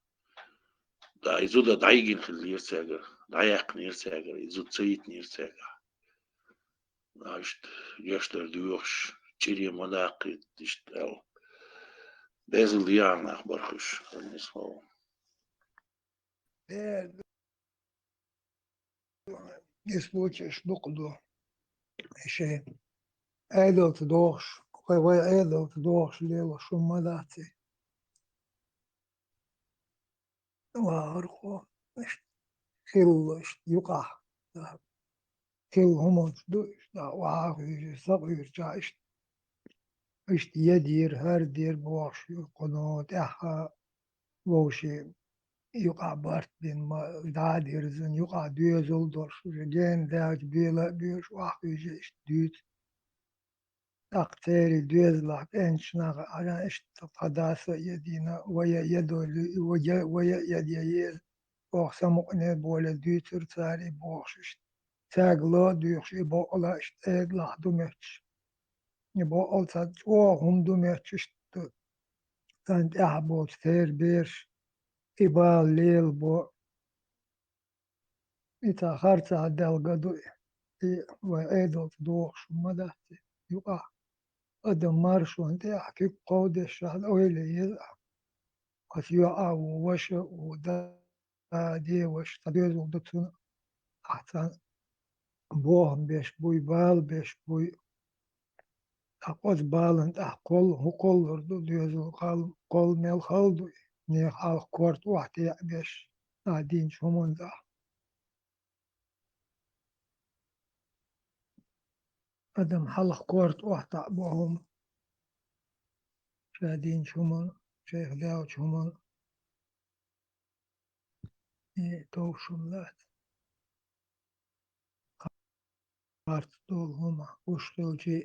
Да, и зуда дӀайигина хиллера цаьргара, дӀаяьккхинера цаьргара, и зуда ца йитинера цаьргахь. А, иштта, гечдар доьхуш, чӀире ма даккхийта, иштта аьлла. Безам дехьара нах бара уьш, хӀара нисвала. Э, и случайш дукха ду. И шайн Ӏедалца дохуш, вай, вай Ӏедалца дохуш лелош хӀума ма дац и. Вахархо, иштта, хилла, иштта, юкъахь, да, хилла хӀуманаш ду, иштта, охьа а хуьйжий, са а хуьйжучохь, иштта, иштта, я дийр, хӀара дийр бохуш ю, кхуьнан тӀаьхьа вовшийн юкъахь барт бина, ма, дӀа а дирзина, юкъахь доьзал а долуш, уже гена даьлча, бела а боьлуш, охьа а хуьйжий, иштта, дуьйцу. ТӀаккха церан доьзалехь кӀенташ нах а, иштта, тхан дас а едина, вай а едолу, вай а, вай а едъян еза, оха самукъане боле дуьйцура цара и бохуш иштта. Цаьрга ло а дуьйхуш, и боккъала иштта Ӏедалахь ду моьттуш. И боккъала цхьа чӀогӀа хӀума ду моьттуш иштта. Царна тӀаьхьа болчу церан бераш и бала лелабо. И цхьа харцахьа делга ду и. И вай Ӏедалца дохуш хӀума дац и. Юкъахь адам маршонна тӀехь куьг кховдеш, ахь ойла еза ахь. Аса йоӀ а ву, ваша а ву, да, да, де, ваша, цхьа доьзал ду цунна. Ахь царна бохам беш буй, бала беш буй. ТӀаккха оцу баланна тӀехь кхолла, хӀун кхоллар ду, доьзал кхолла, кхолла мел хала ду и, нехан хьалха корта охьатаьӀа беш, ахь динчу хӀуманна тӀехь. Адам хьалха корта охьатаьӀа бо хӀума, ша динчу хӀуманна, шайх даьллачу хӀуманна. И товш хӀума дац. Харц долу хӀума гуш хилчий,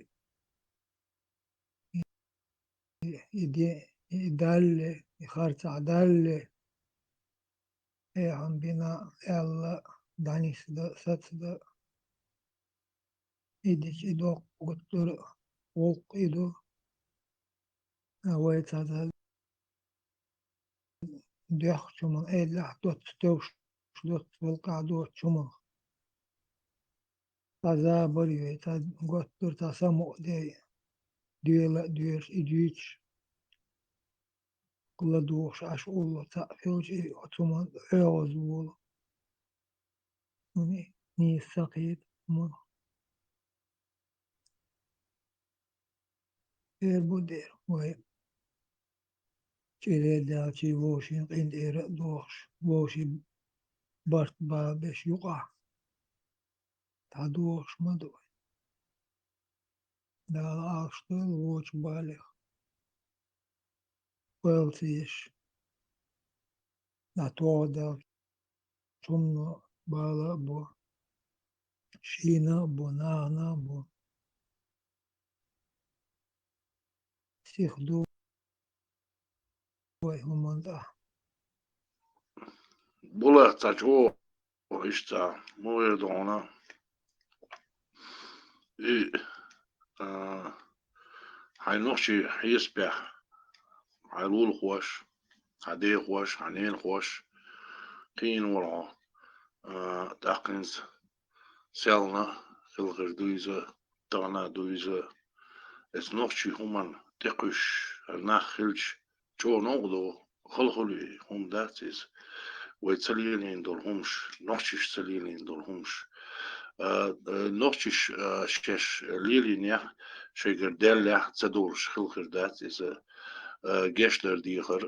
и, и де, и далле, и харцахь далле, эхьан бина аьлла, дӀанисда, сацда. И дича и доккха гуттара а гӀуллакх и ду. А вай цхьа доьхучу хӀуманна, Ӏедалехь доццу тевш, доццу гӀуллакхехь доцучу хӀуманах. Цхьа забар а йой, цхьа готтар, цхьа самукъадей, доьла а доьшуш, и дуьйцуш, ладугӀуш Ӏаш улло цхьаъ хилча, и оцу хӀуманна хьоьгӀаз волу. Хьуна нийса ца кхета хӀуманах. Эр бу дера вай. ЧӀире а даьлчий, вовшийн къинтӀера а дохуш, вовшийн барт бала беш юкъахь. ДӀадохуш ма ду вай. Дала Ӏалаш дойла вочу балех. Ойла ца еш, дӀатоха даьлча, цунна бала а бу, шийна а бу, нахана а бу. Сиха ду вай хӀуманна тӀехь. Булат, цхьа чӀогӀа иштта, муха эр ду хьуна. И, а, хьайн нохчийн хьесапехь, хьайн лулахоша, хьан дехоша, хьан ненахоша кхиийна волу хьо, а, тӀаккха хӀинца селхана хила хир ду иза, тахана а ду иза. Эцу нохчийн хӀуманна тӀекхуьуш хӀара нах хилча, чӀогӀа новкъа ду, хала хуьлу и, хӀума дац иза. Вай ца лелийна долу хӀумаш, нохчаша ца лелийна долу хӀумаш. А, а, нохчаша, а, шаьш лелийнехь, шайгара даьллехь ца долуш хила хир дац иза, а, гечдар дехар,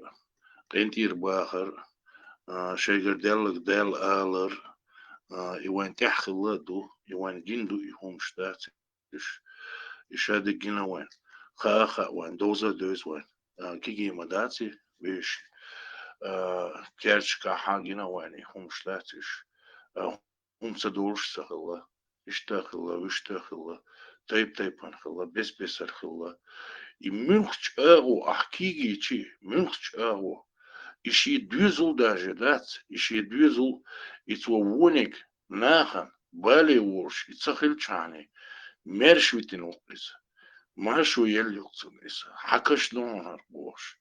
къинтӀера бахар, а, шайгара даьлларг Далла алар, а, и вайн тӀехь хилла а ду, и вайн гина ду и хӀумаш дац. Уьш, и ша дерг гина вайн. Ха а хаьа вайн, довза а девза вайн. А, кегий ма дац и веший. А, керташкахь гина вайн и хӀумаш дац уьш. А, хӀума ца долуш ца хилла. Иштта а хилла, вуьшта а хилла, тайп-тайпана хилла, бес-бесара хилла. И муьлххачу агӀо ахь кийгийчи, муьлххачу агӀо, и шен доьзал даже дац, и шен доьзал, и цо вониг нахана бале волуш, и ца хилчхьана, маьрша витина ву-кх иза. Маршо елла ю-кх цунна иза, хьан каш ду хьуна хӀара бохуш.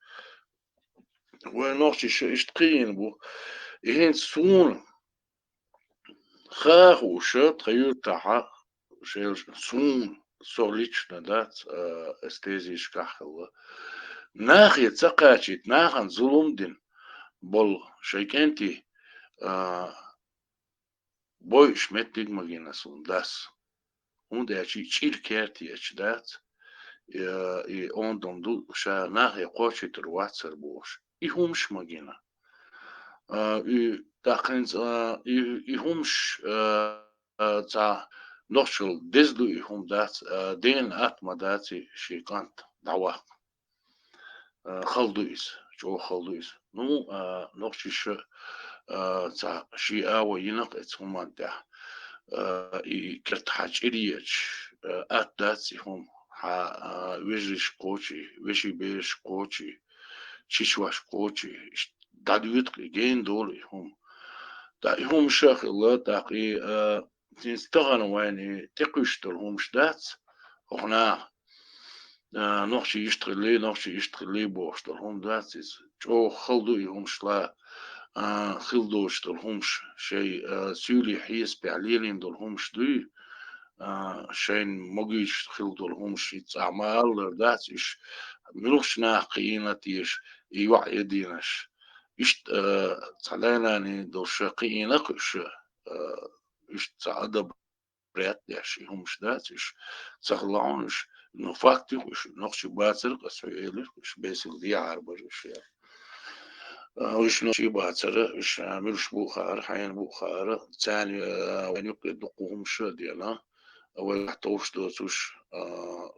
Вайн нохчаша иштта кхиийна бу. И хӀинца суна ха а хууш, тхан юьртахьа, шел-, суна, со лично дац, а, эстезийшкахь хилла. Нахе ца кхачийта, нахана зулам дина болу шайн кӀентий, а, бойуш меттиг ма гина суна дас. ХӀунда аьлча и чӀир керта ечу дац, э, и ондам ду, ша нахе кхочуьйтур вацара бохуш. И хӀумаш ма гина. А, и, тӀаккха хӀинца, а, и, и хӀумаш, а, а, цхьа нохчалла деза ду и хӀума дац, а, дена атта ма дац и шен кӀант дӀаваккха. А, хала ду иза, чӀогӀа хала ду иза. Ну, а, нохчаша, а, цхьа шен агӀо йина-кх эцу хӀуманна тӀехь. А, и керта хьан чӀир ечу, а, атта дац и хӀума. Хьан, а, вежаршка кхочий, вешин берашка кхочий, чичвашка кхочий, иштта дӀадоьду-кх и, гена долу и хӀума. ТӀаккха и хӀумаш а хилла, тӀаккха и, а, хӀинца тахана вайна и тӀекхуьйсуш долу хӀумаш дац, хӀокху наха. А, нохчий иштта хилли, нохчий иштта хилли бохуш долу хӀума дац иза. ЧӀогӀа хала ду и хӀумаш ла, а, хила доцуш долу хӀумаш, шайн, а, суьйлий хьесапехь лелийна долу хӀумаш дуй, а, шайна могуьйтуш хила долу хӀумаш, и цӀахь ма-аллара дац уьш, муьлххачу наха кхиийна теша и йоӀ я дийнаш. Иштта, а, цхьа дай-наний долуш кхиийна-кх уьш, а, иштта цхьа адаб прятдеш, и хӀумаш дац уьш, ца хилла хьуна уьш, ну, факт ю-кх уьш, нохчий бацара-кх, аса хьоьга элира-кх уьш, бесила дехьара бара уьш яра. А, уьш нохчий бацара, уьш, а, муьлш бу а хаьара, хьенан бу а хаьара, царна, а, вайн юккъе дуккха хӀумаш а деана, вай товш доцуш, а,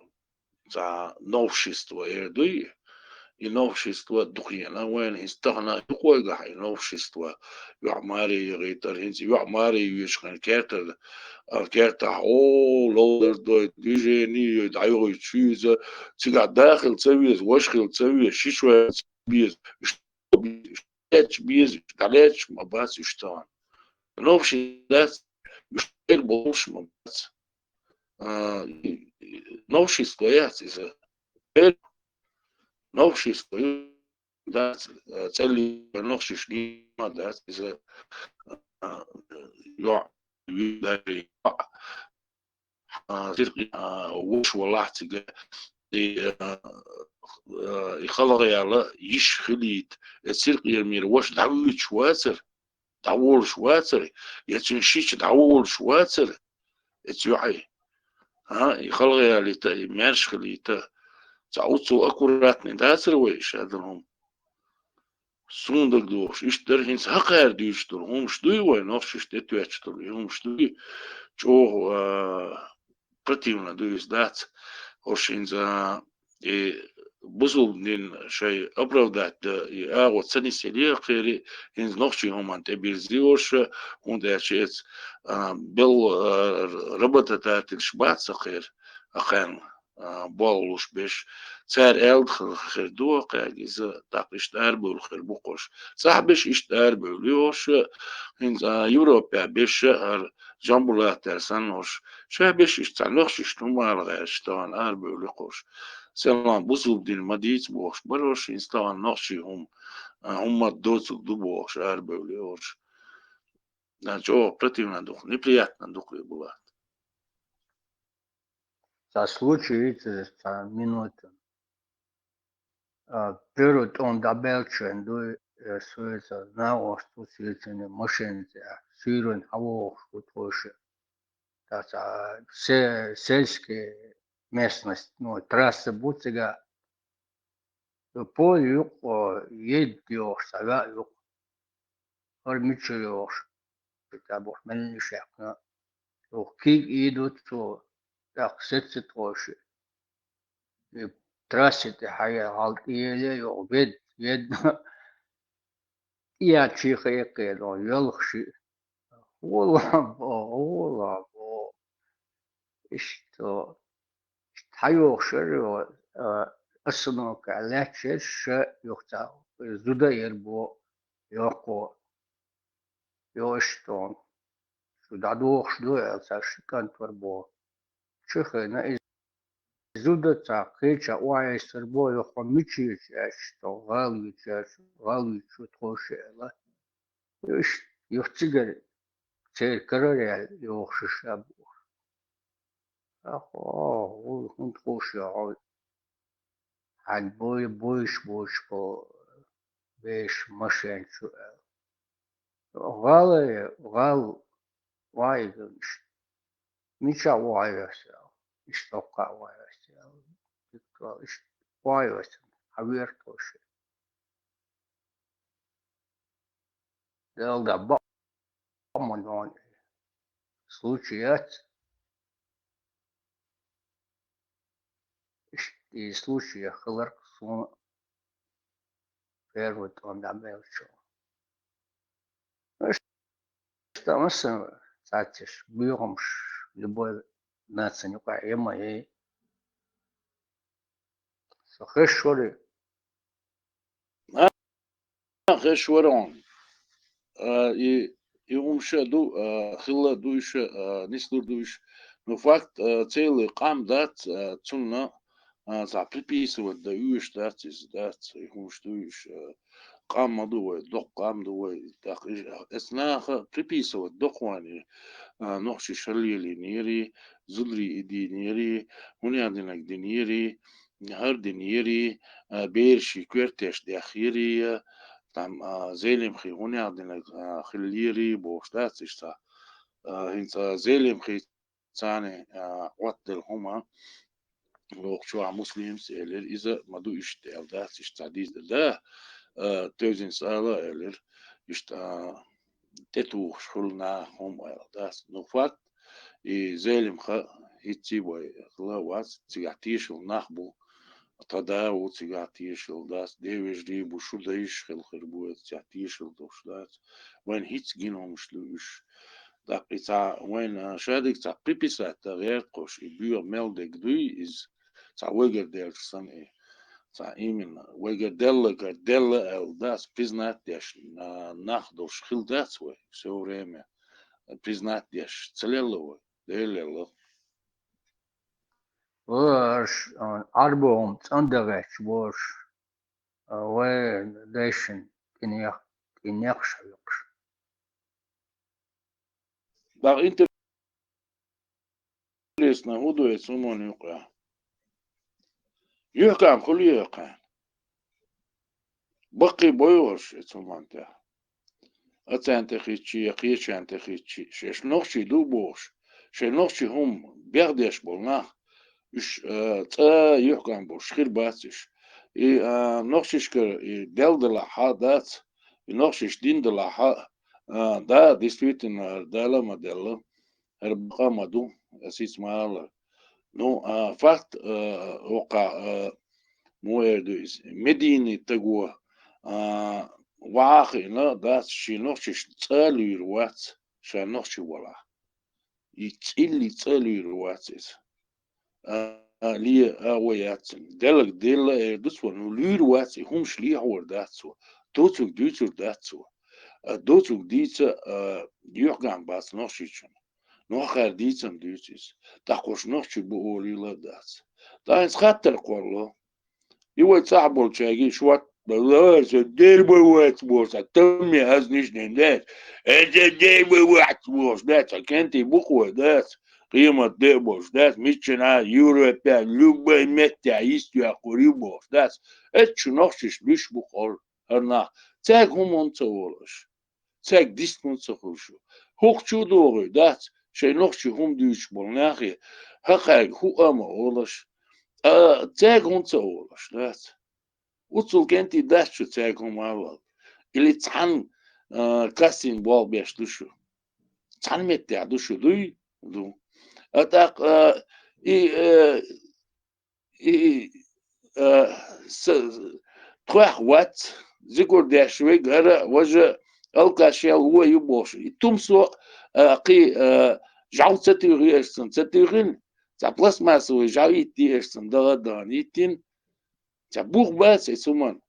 цхьа новшество эр дуй, и новшество дукха еана вайна, хӀинца тахана юкъойгахь и новшество, йоӀ маре яхийтар, хӀинца йоӀ маре йоьшуш хенахь кертара, а, кертахь, о, ловзар дой, движение йой, дӀайохуьйту шуьйза, цигахь да хила ца веза, ваша хила ца веза, ши чоь ца беза, уьш лаьтташ беза, уьш дӀалаьтташ ма бац уьш тахана. Новшество дац, уьш хир болуш ма бац. А, и, и, новшество яц иза. Эр новшество ю дац, а, цӀелли новшиш нима дац иза, а, йоӀ, ви-, даже йоӀ, а, циркъ, а, вуш валахь цига, и, а, а, и халагъа яла йиш хилийта, э, циркъ ермира ваша дӀавуьйцуш вацара. ДӀаволуш вацара, я цуьнан шича дӀаволуш вацара, эца йоӀе. А, и халагъа ялийта, и маьрша хилийта, цхьа оццул аккуратный дацара вай, ша дара хӀума. Суна дагадогӀуш, иштта дара хӀинца хӀокхара дуьйцуш долу хӀумаш дуй вай, нохчашна тӀетоьттуш долу и хӀумаш дуй, чӀогӀа, а, противно ду иза дац. ХӀорш хӀинца, и бусулба дин шайн оправдать дан, и агӀо ца нисъеле а кхери, хӀинца нохчийн хӀуманна тӀе бирзи йоша, хӀунда аьлча эца, а, бел, а, работодательш бац а кхера, а кхаьрна, а, боллуш беш. Цара аьлла хир ду а кхаьрга иза, тӀаккха иштта арабевлла хир бу кхуш. ЦӀахь беш иштта арабевлла йоша, хӀинца, а, Европехь беш а хӀара Жамбулатера санна хӀорш, ша беш иштта цхьа нохчашна хӀума ала гӀерташ тахана арабевлла кхуш. Селан бусулба дин ма дийца бохуш бара хӀорш, хӀинца тахана нохчийн хӀума, а, хӀумма доцург ду бохуш арабевлла хӀорш. А, чӀогӀа противно ду-кх, неприятно ду-кх и, Булат. Цхьа случай вицара, цхьа минута. А, первый тӀом дӀабаьлча шайн дуй, э, со иза нагӀошца ву, соьцанийн машина тӀехь, суьйранна хьавогӀуш ву тхо ша. Цхьа, цхьа се-, сельский местность, ну, трасса бу цигахь. Поле юкъа, а, едда йогӀуш цхьа ваьӀ юкъа. ХӀара мича йогӀуш? Цхьа боху, меллаша яьккхина. Оха кийга ийдо цо, тӀаккха сецци тхо ша. И трассе тӀе хьаяьлла, хьал тӀееле, йоах, вед, вед, тӀеяьлча хьекхаелла, йоах, йолхаш. Гӏолабо, гӏолабо. Иштта, иштта хьайоагӏаш яр, йоах, а, остановка лаьтташ яр, ша, йоах, цхьа зуда яр бо, йоах, йоах, иштта, шу дӏадохуш ду, аьлла, цхьа ши кӏантор бо. Чу хиъна, и зуда цхьа кхеча охьаэцар бо, йоах, хьо мича ечу аьлча, тхо гӏала ечу аьлча, гӏала ечу тхо шу аьлла. Иштта, юха цигара церан карара яьлла, йоах, шу ша бохуш. Ахо, хӀунда хууш ю хьо? Хьан бой-, бойш, бойш бо, беш машен чу аьлла. ГӀала, гӀала, вай, мича вай весел, иштта кхаъ вай весел. Иштта вай весел, хьан вертош. Делда бакъ ма дон случай яц. Иштта и случай хиларх суна первый тӀом дӀабелча. Иштта массанхьа цхьацца боьхамаш любой нацин юкъахь я ма яй. Со хезаш вара. А, хезаш вара хьуна. А, и, и хӀума ша ду, а, хилла ду иша, а, нислур ду иша. Ну, факт, а, целый къам дац, а, цунна, а, цхьа приписывать дан оьшуш дац иза, дац, и хӀумаш ду иша, а, къам ма ду вай, доккха къам ду вай. ТӀаккха и, а, эцу наха приписывать доккха вайна, а, нохчий шарлелийнера, зударий и дийнера, хӀунех динарг динера, хӀара динера, а, бераши коьртеш дехъера, там, а, Зелимхи хӀунех динарг, а, хиллера, бохуш дац иштта. А, хӀинца Зелимхи царна, а, Ӏоттаделла хӀума, вокху чохь Муслимс элира, иза ма ду иштта аьлла дац, иштта цхьа дийца да, а, Тевзинс ала элира, иштта, а, тӀетухуш хуьлу наха хӀума аьлла дац. Ну, факт, и Зелимха хӀинцций бой хила вац, цигахь тешалла нах бу, тхан да ву цигахь тешалла дац, девежарий бу, шун дайша хила хир бу, цигахь тешалла долуш дац. Вайна хӀинцца гина хӀумаш ду уьш. ТӀаккха и цхьа вайна шадерг цхьа приписать дан гӀерта кхуш, и боьха мел дерг дуй иза, цхьа вайгара даьлча санна и. Цхьа именно вайгара даьлларг делла аьлла дац, признать деш, а, нах долуш хила дац вай всё время. Признать деш ца лелла вай, Дела лелла. Ва аш, а, Ӏарбо хӀума цӀандан гӀерташ бу аш, а, вай дайшна тӀе нех-, тӀе некхаш хьоькхуш. ДӀа интер-, интересно, хӀун ду эцу хӀуманна юкъа? Юьхькан хуьлу яхьа? Баккхий бойуш эцу хӀуманна тӀехь? Ацарна тӀе хиъча я кхечарна тӀе хиъча, шаьш нохчий ду бохуш, шайн нохчий хӀума бехдеш болу нах, уьш, а, цӀа юьхькан болуш хир бац уьш. И, а, нохчашкара и делла делахь а дац, и нохчаш дина делахь а, а, да, действительно, хӀара Дала а ма делла, хӀара бакъ а ма ду, ас хӀинца ма аллара. Ну, а, факт, а, оккха, а, муха эр ду иза, Мединин таго, а, ваха а хиъна дац, шен нохчашна цӀа а луьйр вац, ша нохчи валахь. И цӀилли цӀа а луьйр вац иза. А, а, ле, а, вай яц. Деллаг делла эр ду цо, ну, луьйр вац, и хӀумаш лехьор дац цо. Доцург дуьйцур дац цо. А, доцург дийца, а, юьхькан бац нохчичунна. Нохчара дийцам дуьйцу иза. ТӀаккха уьш нохчий бу олийла а дац. ТӀаккха хӀинца хаттар кхолло. И вай цӀахь болчаьрга шот, аса дербан вац бохуш, сан тамме хӀазниш ден дац. Аса дербан вац бохуш дац, сан кентий бу-кх вай дац. Къемат де а болуш дац, миччанхьа а, Европехь, любой меттехь йистехь кхуьур ю бохуш дац. Эццу нохчаш луьйш бу-кх хӀара нах. Цаьрга хӀума хӀунда ца олу аша? Цаьрга дисна хӀунда ца хуьлуш ю? ХӀокху чу а догӀий дац, шайн нохчий хӀума дуьйцуш болу нахе, хӀокхаьрга хӀуъа а ма олуш, а, цаьрга хӀунда ца олуш дац? Уццул кӀентий дац шу цаьрга хӀума а вала. Или цхьана, а, кассин болх беш ду шу? Цхьана меттехь ду шу, дуй? Ду. А тӀаккха, а, и, а, И, и, а, с-, тхох вац, зикур деш вег, ара, важа, алкаш ял, вуа ю бохуш. И тумсо, а, кхи, а, жал ца туьйхи эшцан, ца туьйхин, ца пластмассовый жал йитти эшцан, дала дан йиттин, ца бух бац, э, суман.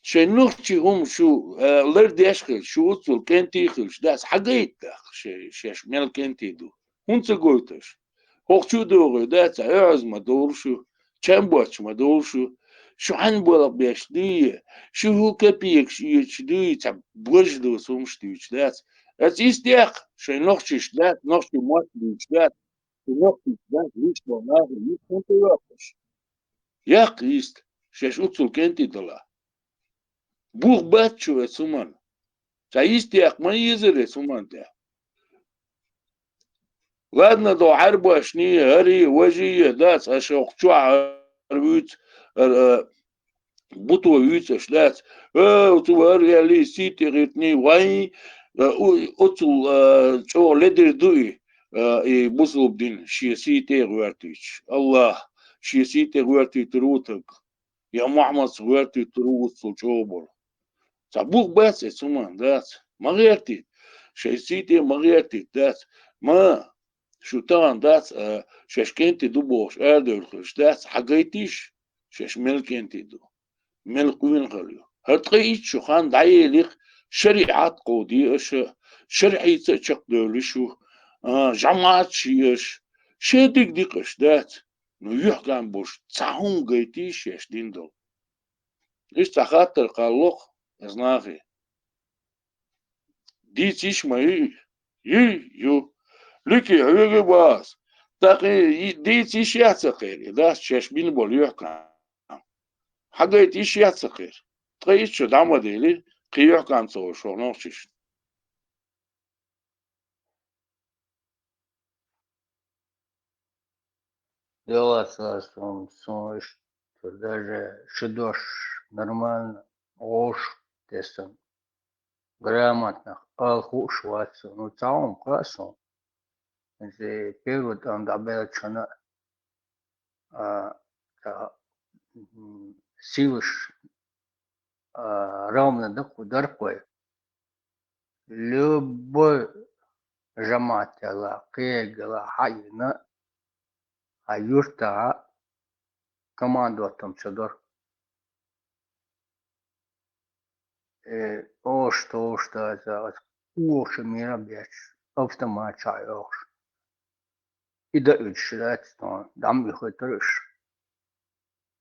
Шайн нохчи хӀума шу, э, лардеш хилча, шу уцул кӀентий хилча, дац хьагайта даха, ше-, шеш мел кӀентий ду. ХӀунда ца гойташ? ХӀокху чу а догӀий, дац, а оьгӀаз ма довлу шу, чам боцуш ма довлу шу, шу хьанна болх беш дуй, шу хӀун капекаш оьцуш дуй, цхьа божа ду сумаш дуьйцуш, дац. Аса иштта дехка, шайн нохчиш дац, нохчи мотт дуьйцуш дац, шу нохчиш дац, вуьш бо нахе, вуьш хӀунда ца йоккхуш? Яккха йист, шеш уцул кӀентий дала. Бух бац шу, э, суман. Ца йист яккха ма езар, э, суман тӀе. Ладно, до хьарбашний, гӀари, важий, дац, аша хӀокху чохь гӀар вуьйцу, гӀар, а, буто вуьйцу аша, дац. Э, оцу вар яли, сий тӀе гӀиртний, вайн, э, у-, оцул, э, чӀогӀа ледир ду и, э, и бусулба дин, шен сий тӀе а гӀоьртуьйтуш. Аллах, шен сий тӀе гӀоьртуьйтур ву таг. Я Мухьаммадс гӀоьртуьйтур ву уццул чӀогӀа болу. Цхьа бух бац эцу хӀуманна, дац. Ма гӀертийта. Шайн сий тӀе ма гӀертийта, дац. Ма, шу тахана, дац, а, шаьш кӀентий ду бохуш, арадевлла хилча, дац, хьагайтийша, шаьш мел кӀентий ду, мел къуьйнахалла ю. ХӀара ткъе итт шо хан дӀаелира, шариӀат кховдий аша, шарӀица а чекхдевлла шу, а, жамаӀат шиъ аша, шен диг дикъаш, дац. Ну, юьхькӀам болуш цхьа хӀума гайтийша шаьш дин долу. Иштта цхьа хаттар кхалло-кх иза нахе. Дийца йиш ма юй? Юй, ю. Луьки, хьоьга а бахаза. ТӀаккха и дийца йиш яц ца кхера, и дац шаьш бина болу юьхькӀам. Хьагайта йиш яц ца кхера. Ткъе итт шо дӀа ма дели, кхин юьхькӀам ца волуш хӀокху нохчашна. Делаца суна, суна иштта даже шу дош нормально гӀош тесна. Грамотных ала хууш вац суна. Ну, цхьа хӀума кхаъ суна. Иза первый тӀом дӀабеллачхьана, а, ца, м, силаш, а, ровно дакъу дарх вай. Любой жамаӀат яла, кхегала хьаийна, хьан юьртахьа командовать ца дора. Э, ош товш даза, оша мира бечу, автомат чхьа йохуш. И дауьйтуш дац тхуна, дӀа ма вихийтара уьш.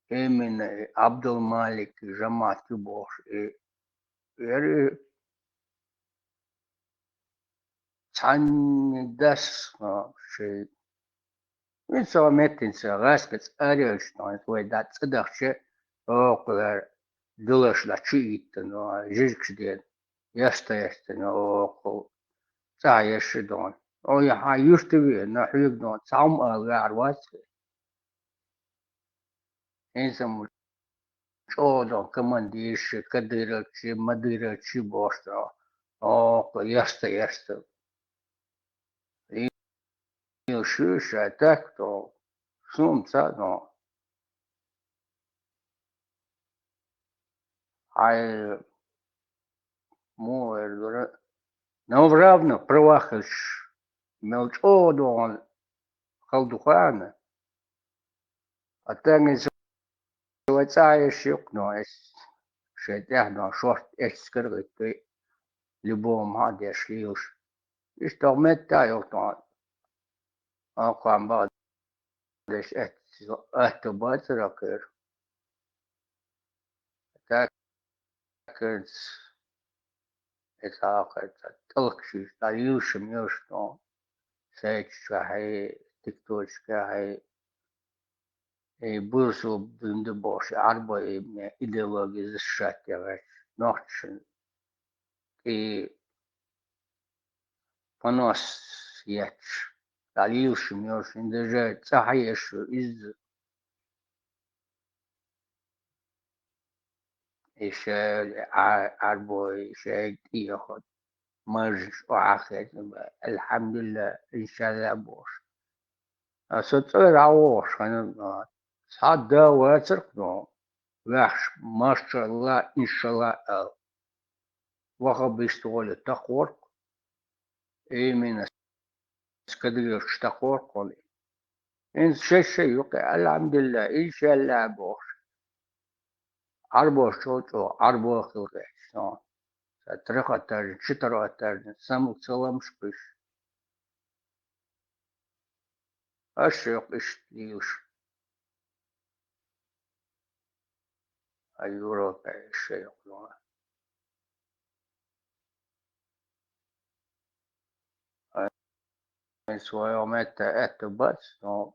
Именно и Абдулмалик, и жамаӀат ю бохуш, и, и цхьанна дас, а, шайн. Вин со меттина ца гӀаскаца аревлча, вай да цӀа дахча, оха дулаш ла чу йиттина, жижигаш дена, яста ястина, оха цӀа еш дона. О, я хьан юьрта веана, хьоьга дона, цхьа хӀума ала веар вац. ХӀинца ма чӀогӀа дона командирши, кадыровчи, мадыровчи бохуш дона. Оха яста яста. Ил шу ша так то, сум ца но. Хьай муха эр дара, но в равных правах хилча, мел чӀогӀа догӀун хала ду хаьана. А так, если вай цӀа еш юкъ, но эс шайн тӀехь но шорт эццигара гӀиттий, любого ма деш лелаш. Иштта метта а йолу тхуна. Акхам бакъдеш аьтто бацара кхера. Так, кхерца, эца акхарца, тӀалкхашийтта, дӀа йилшам йолуш тхуна. Сайташ чохь, тикточкахь, и бусулба дин ду бохуш, и Ӏарбой и идеология защищать яхаш, нохчашна и понос етташ, дӀа йилшам йолуш, хӀинца даже цӀа хьаеш ю иза. И шел, и Ӏа-, Ӏарбой, и шел тӀехула, мажаш охьахезна бан, алхьамдулиллахӀ, иншаллахӀ бохуш. Аса цӀера Ӏа вогӀуш ханна, Цхьа да вацарх но, ваьхьаш, машалла, иншалла аьлла. Вахабист гӀоле тахорх, именно скадгаш тахорх гӀоле. Инс шай-шай юкъе, алхьамдулилла, иншалла бохуш. Ӏарбош чӀо-чӀо, Ӏарбо хила гӀерташ, но. Ца трехэтажный, четырехэтажный, саму ца ламаш беш. Аш йокъ иштта лелаш. А Европа иштта йокъ луна. Айн своего метта это бац, но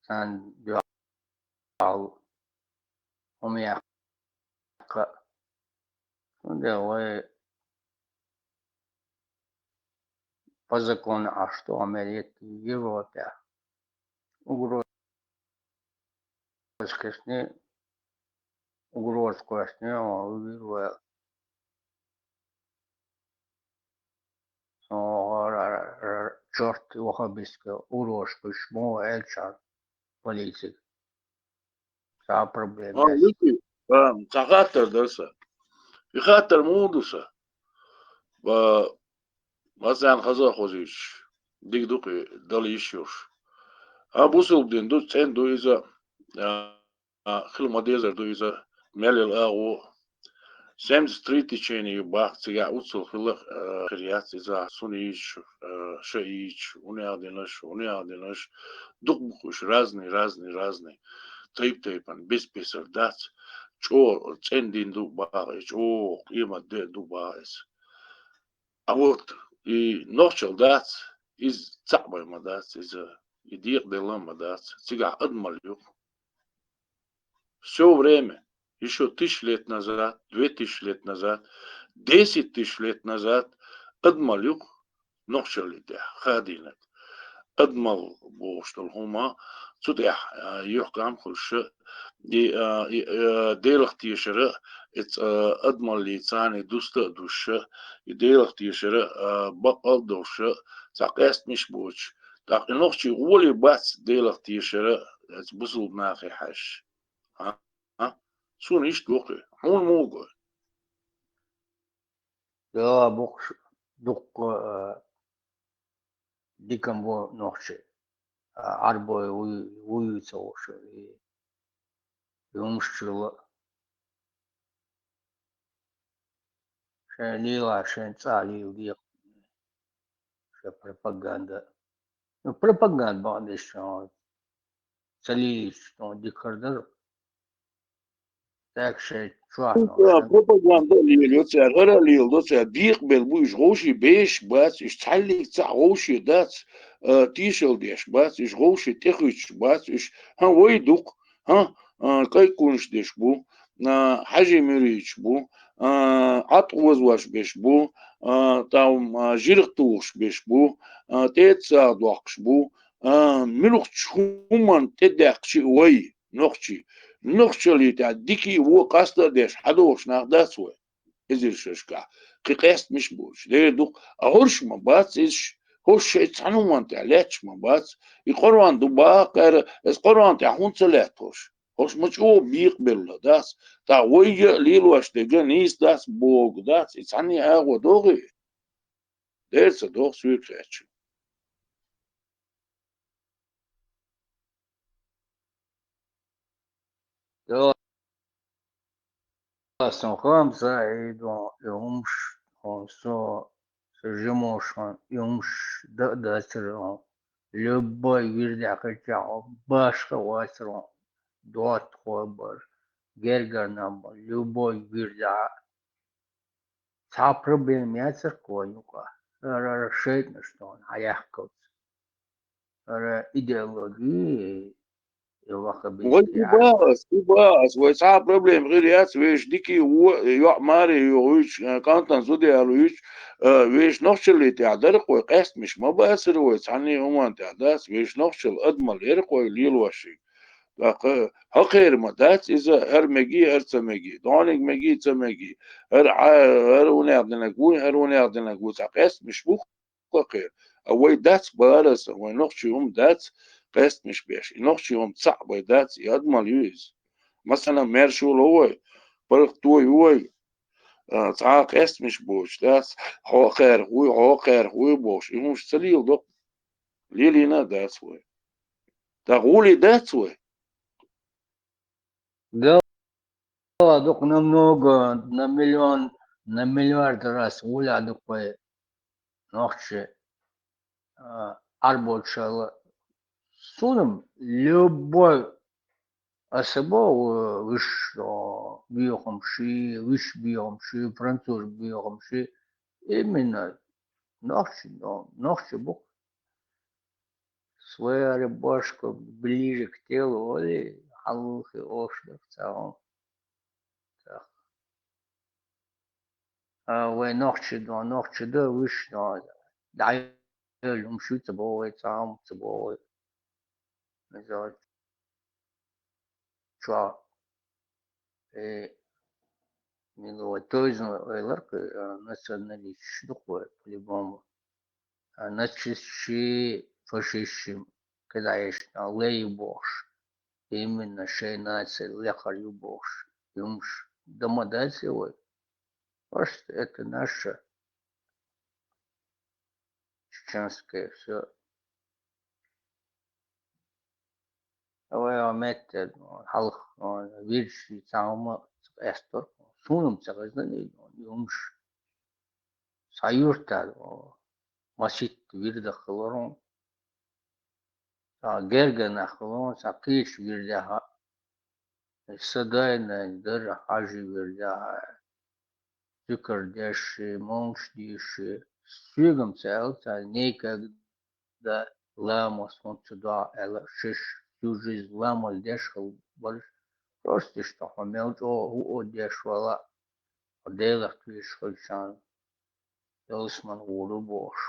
сан дуал умех. Ка-, ну, делай по закону, а что Америка, Европа? Угроза кешни, угроза кешни, он вирвал. Чёрт, вахабистка, урош, пусть мо эльчар, политик. Ца проблема. А, есть. Луки, а, ца хаттар дар са. И хаттар муха ду са? Ба, Масан хаза хозуьйтуш, дика ду кхи, дала йиш йолуш. А бусулба дин ду, цӀена ду иза, а, а, хила ма дезар ду иза, мел йолу агӀо. Семьдесят три течение ю баккха цигахь, уццул хила, а, хир яц иза, суна йийцаш, а, ша йийцаш, хӀунда аьлла динарш, хӀунда аьлла динарш, дукха бу-кх уьш разный, разный, разный. Тайп-тайпана, бес-бесара дац, чӀогӀа цӀена дин ду бахьа, чӀогӀа къемат де ду бахьа иза. А вот и нохчалла дац, иза цхьаъ бен ма дац, иза и декъаделла а ма дац, цигахь адамалла ю-кх. Всё время, ещё тысяча лет назад, две тысячи лет назад, десять тысяч лет назад адамалла ю-кх нохчаллин тӀехь хадийнарг. Адамалла бохуш долу хӀума, цу тӀехь, а, юьхькӀам хуьлуш, и, а, и, а, Делах тешара, и ц-, а, адамаллица царна дуста а душа, и Делах тешара, а, бакъ а долуша, цхьа къаьстамаш боцуш, тӀаккха и нохчий гӀоле бац Делах тешара, оцу бусулба нахе хьаьжча. А? А? Суна иштта боху, хьуна муха го? Да, боккхуш, дуккха, а, диканна бу нохчий, а, Ӏарбой вуй, вуй ца хууш, и, и хӀумаш чуьра. Шайн лела, шайн цӀа лела дехар. Шайн пропаганда. Ну, пропаганда бакъдеш, а, ца лелийча, ну, дика хир дара. ТӀаккха шайн чохь, ну, шайн пропаганда а лелайо цара, хӀара а леладо цара, декъабелла бу уьш, вовшийн бешаш бац, уьш цхьаьллиг цхьаъ вовшийн дац, а, тешалла деш бац, уьш вовшийн тӀехуьттуш бац, уьш, хӀан, вай ду-кх, хӀан, а, кӀайкхунаш деш бу, а, хьажий-муьридаш бу, а, Ӏад озош беш бу, а, там, а, жирх тухуш беш бу, а, тӀе а сагӀа доккхуш бу, а, муьлххачу хӀуманна тӀедаьккхича а вай, нохчий, нохчаллин тӀехь дика а, вон а къаста а деш, хьадогӀуш нах дац вай. Эзар шерашкахь, кхин къаьстамаш а боцуш, дера ду-кх, а хӀорш ма бац иза, хӀорш шайн цхьана хӀуманна тӀехь лаьтташ ма бац. И Къуръан ду бахара, иза Къуръан тӀехь хӀунда ца лаьтта хӀорш? ХӀорш ма чӀогӀа бекъабелла дац, тӀаккха вайга а лелош дерг а нийса дац, богу дац, и цхьанне а агӀо догӀий? Дера ца догӀу соьга хаьттича. Сан хам ца Ӏийдо, и хӀумаш, со, со жимош хан, и хӀумаш дан а дацара, любой вирдехь хилчахь, башха а вацара, доттагӀа а бара, гергара нах а бара, любой вирдехь. Цхьа проблема яцара-кх вайн юкъахь, хӀара шайтӀанаш тхуна хьаяьккхалц. ХӀара идеологи, и ваххабистский. Вай, и бац, и бац, вай цхьа а проблема хир яц, вешан дика а, вон а, йоӀ маре йохуьйтуш, а, кӀантана зуда ялуьйтуш, а, вешан нохчаллин тӀехь дара-кх вай, къаьстамаш ма бацара вай, цхьанне а хӀуманна тӀехь дац, вешан нохчалла адамалла яра-кх вай лелош шиъ. ТӀаккха хӀокхеран ма дац иза, хӀара мегий, хӀара ца мегий, дониг мегий, ца мегий, хӀара Ӏа-, хӀара хӀунех динарг вуй, хӀара хӀунех динарг вуй, цхьа къаьстамаш бу-кх хӀокхеран. А вай дац бара сан, вай нохчий хӀума дац, къестамаш беш. И нохчий хӀума цхьаъ бай дац, и адамал ю иза. Масала, маьрша ло вай, паргӀато ю вай, а, цхьа а къестамаш боцуш дац, хьо а кхаьрах вуй, хьо а кхаьрах вуй бохуш, и хӀумаш ца леладо-кх. Лелийна а дац вай. ТӀаккха гӀоле дац вай. Дала дукха намного, на миллион, на миллиард раз гӀоле дукха вай нохчий, а, Ӏарбочул. Суна любой особо, э, виш, о, бехамши, виш бехамши, француз бехамши, именно нохчий, но, нохчий бу-кх. Своя рубашка ближе к телу, оли, хьалхе ош дах цхьа хӀума. Так. А, вай нохчий ду, нохчий ду, виш ду. ДӀайолу хӀума шу ца боху вай, цхьа хӀума ца боху вай. Иза чо, э, мила вай тойзан ойларх, э, националисташ ду-кх вай, по-любому. А нацистши, фашистши кхидӀа эшна лай ю бохуш, именно шайн наци лекхар ю бохуш, и хӀумаш дан ма дац вай. Просто это наше чеченское всё. Вай а метта, хьалха, вирдаш цхьа хӀума ца къаьстира, суна-м ца хезна, и хӀумаш. Цхьа юьртара, о, масийтта вирдах хилар, цхьа герга нах хилар, цхьа кхечу вирдехь а, Садайна дара хьажи вирдехь а, зуькар деш, молуш дийш, соьга-м ца аьлла цара, никогда ламаз хӀунда ца доагӀа аьлла, шаьш всю жизнь ламаз деш хилла бараш, просто иштта хьо мел чӀогӀа хӀуъа деш вала, хьо Делах тешаш хилчахьана, ялсамане гӀур ву бохуш,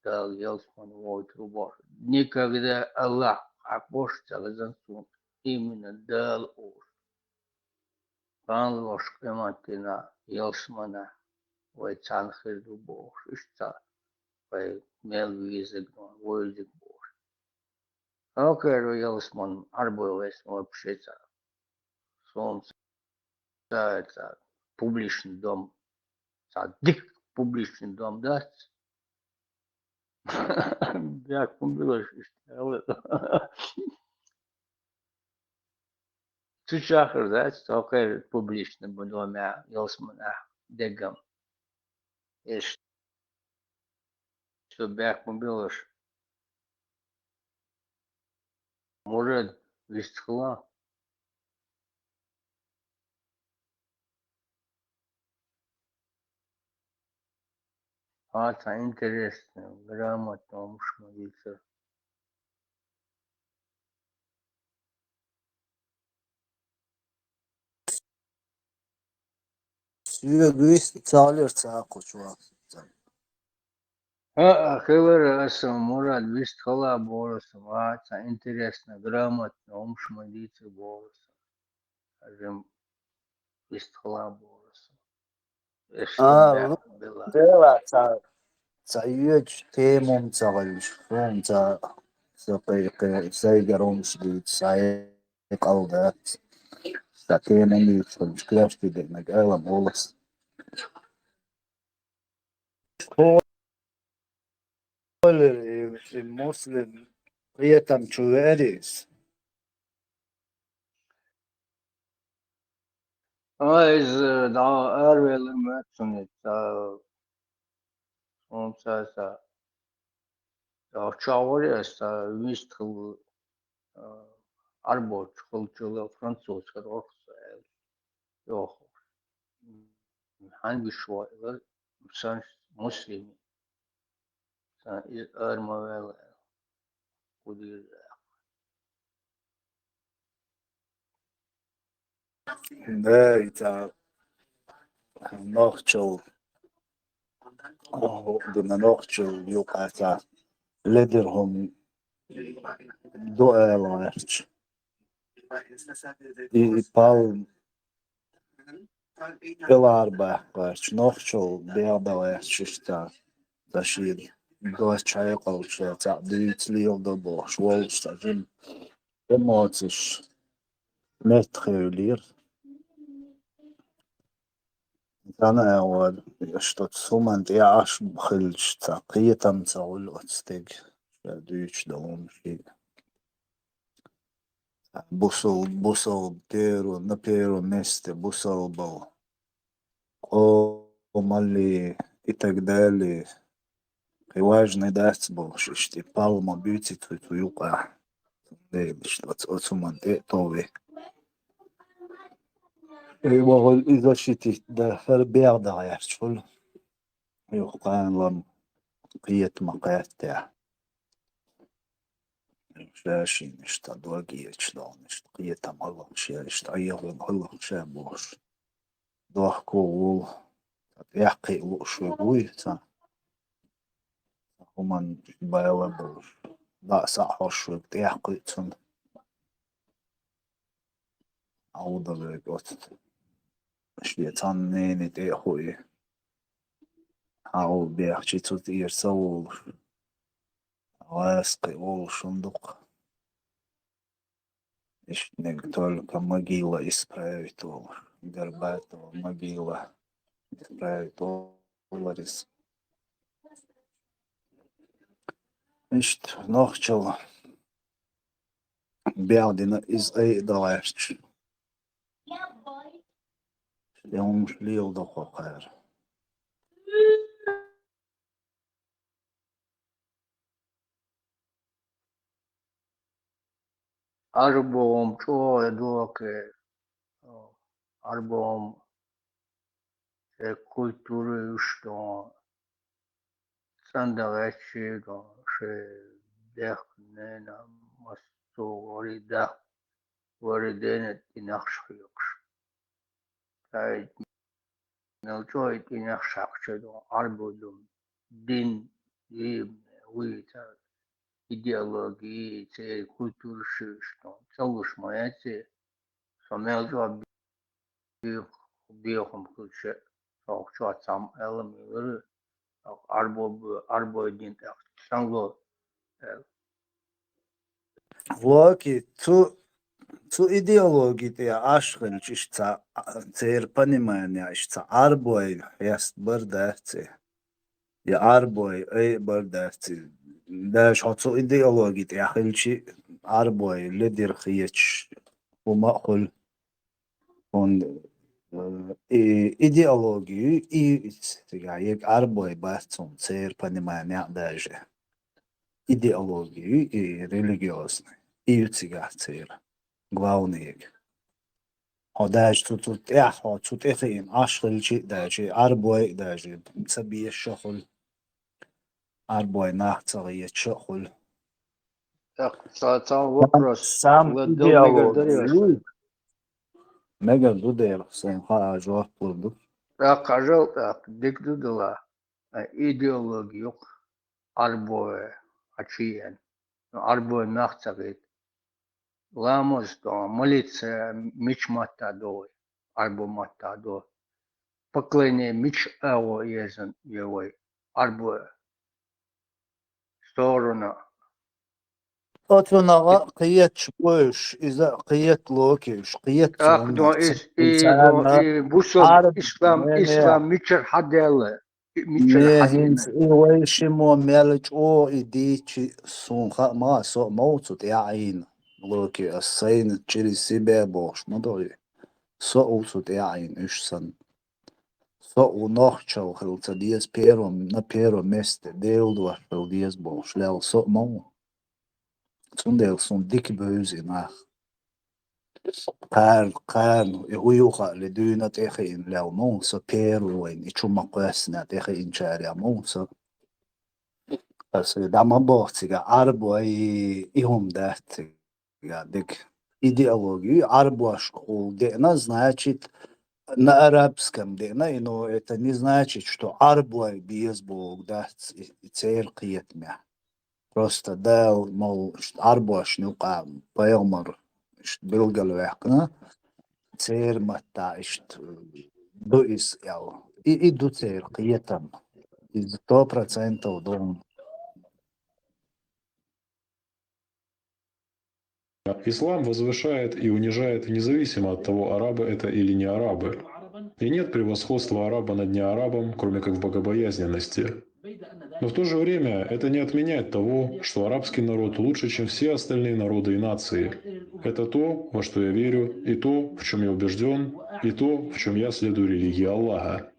Дала ялсамане войтур ву бохуш. Никогда Аллах хьакхош ца хезна суна, именно Дала олуш. Кхана лош къематдийнахь, ялсаманехь вай цхьаьна хир ду бохуш, иштта вай мел везарг, вевзарг бохуш. Окей, ялсамане Ӏарбой вайсна вообще цхьа. Суна цхьа, цхьа публичный дом. Цхьа дика публичный дом дац. Бехк ма билаш иштта аьлла. Цу чохь хир дац, окей, публичный домехь, ялсаманехь дегам. Эш. Цо бехк ма билаш. Мурад, вистхила. Хьан цхьа интересный, грамотный хӀумаш ма дийцар. Соьга вист ца хилира ца кхучу вахча. ХӀаъ, хилира аса, Мурад, вистхила бохура аса, ва цхьа интересный, грамотный хӀумаш ма дийцар бохура аса. Хьажим, вистхила бохура аса. Эш А, бехк ма била. Дела, цхьа, цхьа йоьдучу тема ца хилча, хӀума ца, ца кхайкхи, сайгара хӀумаш дийца, схьа кхалдац. Цхьа тема йийца хилча, коьртиг дерг ала болас. Спойлер, и, и муслим кхетам чу веарий иза? А, иза, да, аравелар ма цунна, ца, хӀунда ца, ца, ца чагӀор аса вист хила, а, Ӏарбочу хилчул француз хир вара со аьлла. Йохуш. Хьан виш ваийлар сан муслими. Сан иза ара ма ваьлла аьлла. Кудийр Да, и ца нохчал, дина нохчал юкъа ца ледир хӀума ду ала гӀерташ. И, и пал пилар баккхарч, нохчал бегӀда гӀерташ иштта, ца шийла. доцчу хьекъалчу цхьаъ дуьйцу леладо бохуш волуш цхьа жима эмоцеш меттахевлира. Цхьана а вара, что цу хӀуманна тӀе Ӏаш хилча, цхьа кхетам ца хуьлу оцу стеган, ша дуьйцуш долу хӀума шиъ. Бусал-, бусалба первом, на первом месте бусалба, къомалли и так далее. Кхин важный дац бохуш, иштта палма буьйци цу, цу юкъахь. Цундела иштта оцу, оцу хӀуманна тӀе а тове. Э, вахуьлу и защитить дан, хӀара бегӀ дан гӀерташ хуьлу. Юха кхана лам кхета ма кхеттехь. Ша шина иштта дог ечу долу, иштта кхетам хилла ша, иштта Ӏехалла хилла ша бохуш. Дохко волу, тӀехкхиа лууш верг вуй, цхьа хӀуманна бала болуш, даа схьахьош верг тӀехкхуьу цунна. Ӏовда верг оцу. Шен цхьанна нене тӀе а хуий. Хьан бехчи цу тӀера ца волуш. ГӀазкхи волуш хӀума ду-кх. Иштаниг только могила исправит волуш. Горбатова могила исправит волуш. Иштта нохчалла бегӀ дина иза айа дан гӀерташ. Шен хӀумаш леладо кху кхара. Ӏарбо хӀума чӀогӀа дохке, Ӏарбо хӀума шайн культура юьш ду, цӀанда гӀерташ ду, шайн дехка ненан массо а вари дах-, вари дена тӀе нахш хьоькхуш. Цаьрга мел чӀогӀа тӀе нахш хьаькхча ду, Ӏарбо ду, дин, дин, вуй цара, идеологи, церан культура шуьйш ду, ца луш ма яц и, со мел чӀогӀа бехам хилча, со чохь цхьамма аьлла ма елара, Ӏарбо бу-, Ӏарбой дин тӀехь санло аьлла. Локи, цу, цу идеологи тӀе Ӏаш хилча, иштта цхьа, церан понимание, иштта цхьа Ӏарбой хьеста бар дац и. Я Ӏарбой айа бар дац и. Даже хьо цу идеологи тӀе хилчи, Ӏарбой ледира хеташ хӀума а хуьлу. ХӀунда, э, и идеологи, и цигахь ега Ӏарбой бац хӀума, церан понимание а даже. Идеологи, и религиозный, и ю цигахь церан главный ега. Хьо даже цу, цу тӀехь, хьо цу тӀе хиъна Ӏаш хилчи а даже, Ӏарбой а даже ца безаш а хуьлу. Ӏарбой нах ца гӀеташ а хуьлу. Так, ца-, цхьа вопрос. Сам Владимир, мегар идеологи дарий ю. Мегар ду дера, сайн хаа жоп лур ду. ТӀаккха хьажал, тӀаккха дика ду дала. А идеологи юкъа Ӏарбой а чу еана. Ӏарбой нах ца гӀийта. Ламаз тӀо, молиться мича матта до вай? Ӏарбо матта до. Поклонение мича агӀо езан е вай? Ӏарбо сторону. ОцунагӀа кхеташ бу уьш, иза а кхета локи уьш, кхета ТӀаккха цунна, до иза, и, до, и бусалба Ӏарб-, ислам, не, не. Ислам мичара хьадаьлла? Мичара хьадаьлла? Не, хӀинца и вай шимо мел чӀогӀа и дийчи, суна хаа ма, со а ма ву цу тӀе а Ӏийна. Локи ас сайна через себя бохуш ма ду и. Со а ву цу тӀе а Ӏийна, уьш санна. Со а ву нохчалла хила ца деза первом, на первом месте, Делан дош хила деза бохуш лелла со а ма ву. Цундела суна дика бевза и нах. Кхарна, кхарна, и хӀу ю хаале дуьйна тӀе хиъна лелла ма ву со, первый вайна и чу ма кхоьссина тӀе хиъначарех ма ву со. Аса дӀа ма боху цигахь, Ӏарбой и хӀума дац цигахь дика. Идеологи Ӏарбошкахула деана, значит, на арабском деана, и, но это не значит, что Ӏарбой беза бохург дац и, и церан кхетамехь. Просто Дала, мол, Ӏарбошна юкъахь пайхамар иштта билгалваьккхина, церан маттахь иштта ду иза аьлла. И, и ду церан кхетам. Иза сто процентов ду. Ислам возвышает и унижает независимо от того, арабы это или не арабы. И нет превосходства араба над неарабом, кроме как в богобоязненности. Но в то же время это не отменяет того, что арабский народ лучше, чем все остальные народы и нации. Это то, во что я верю, и то, в чем я убежден, и то, в чем я следую религии Аллаха.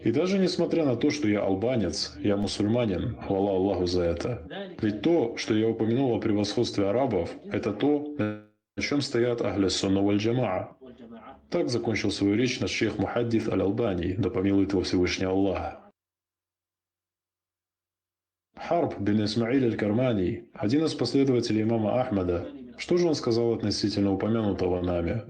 И даже несмотря на то, что я албанец, я мусульманин, хвала Аллаху за это. Ведь то, что я упомянул о превосходстве арабов, это то, на чем стоят Ахля Сунна валь Джамаа. Так закончил свою речь наш шейх Мухаддис Аль-Албани, да помилует его Всевышний Аллах. Харб бин Исмаиль Аль-Кармани, один из последователей имама Ахмада, что же он сказал относительно упомянутого нами?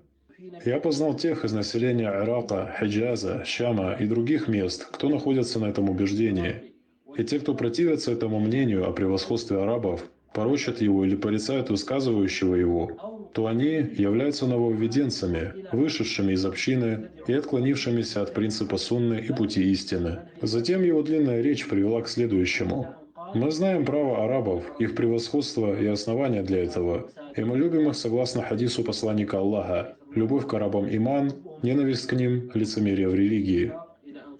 Я познал тех из населения Ирака, Хиджаза, Шама и других мест, кто находится на этом убеждении. И те, кто противится этому мнению о превосходстве арабов, порочат его или порицают высказывающего его, то они являются нововведенцами, вышедшими из общины и отклонившимися от принципа сунны и пути истины. Затем его длинная речь привела к следующему. Мы знаем право арабов, их превосходство и основания для этого, и мы любим их согласно хадису посланника Аллаха: «Любовь к арабам иман, ненависть к ним — лицемерие в религии».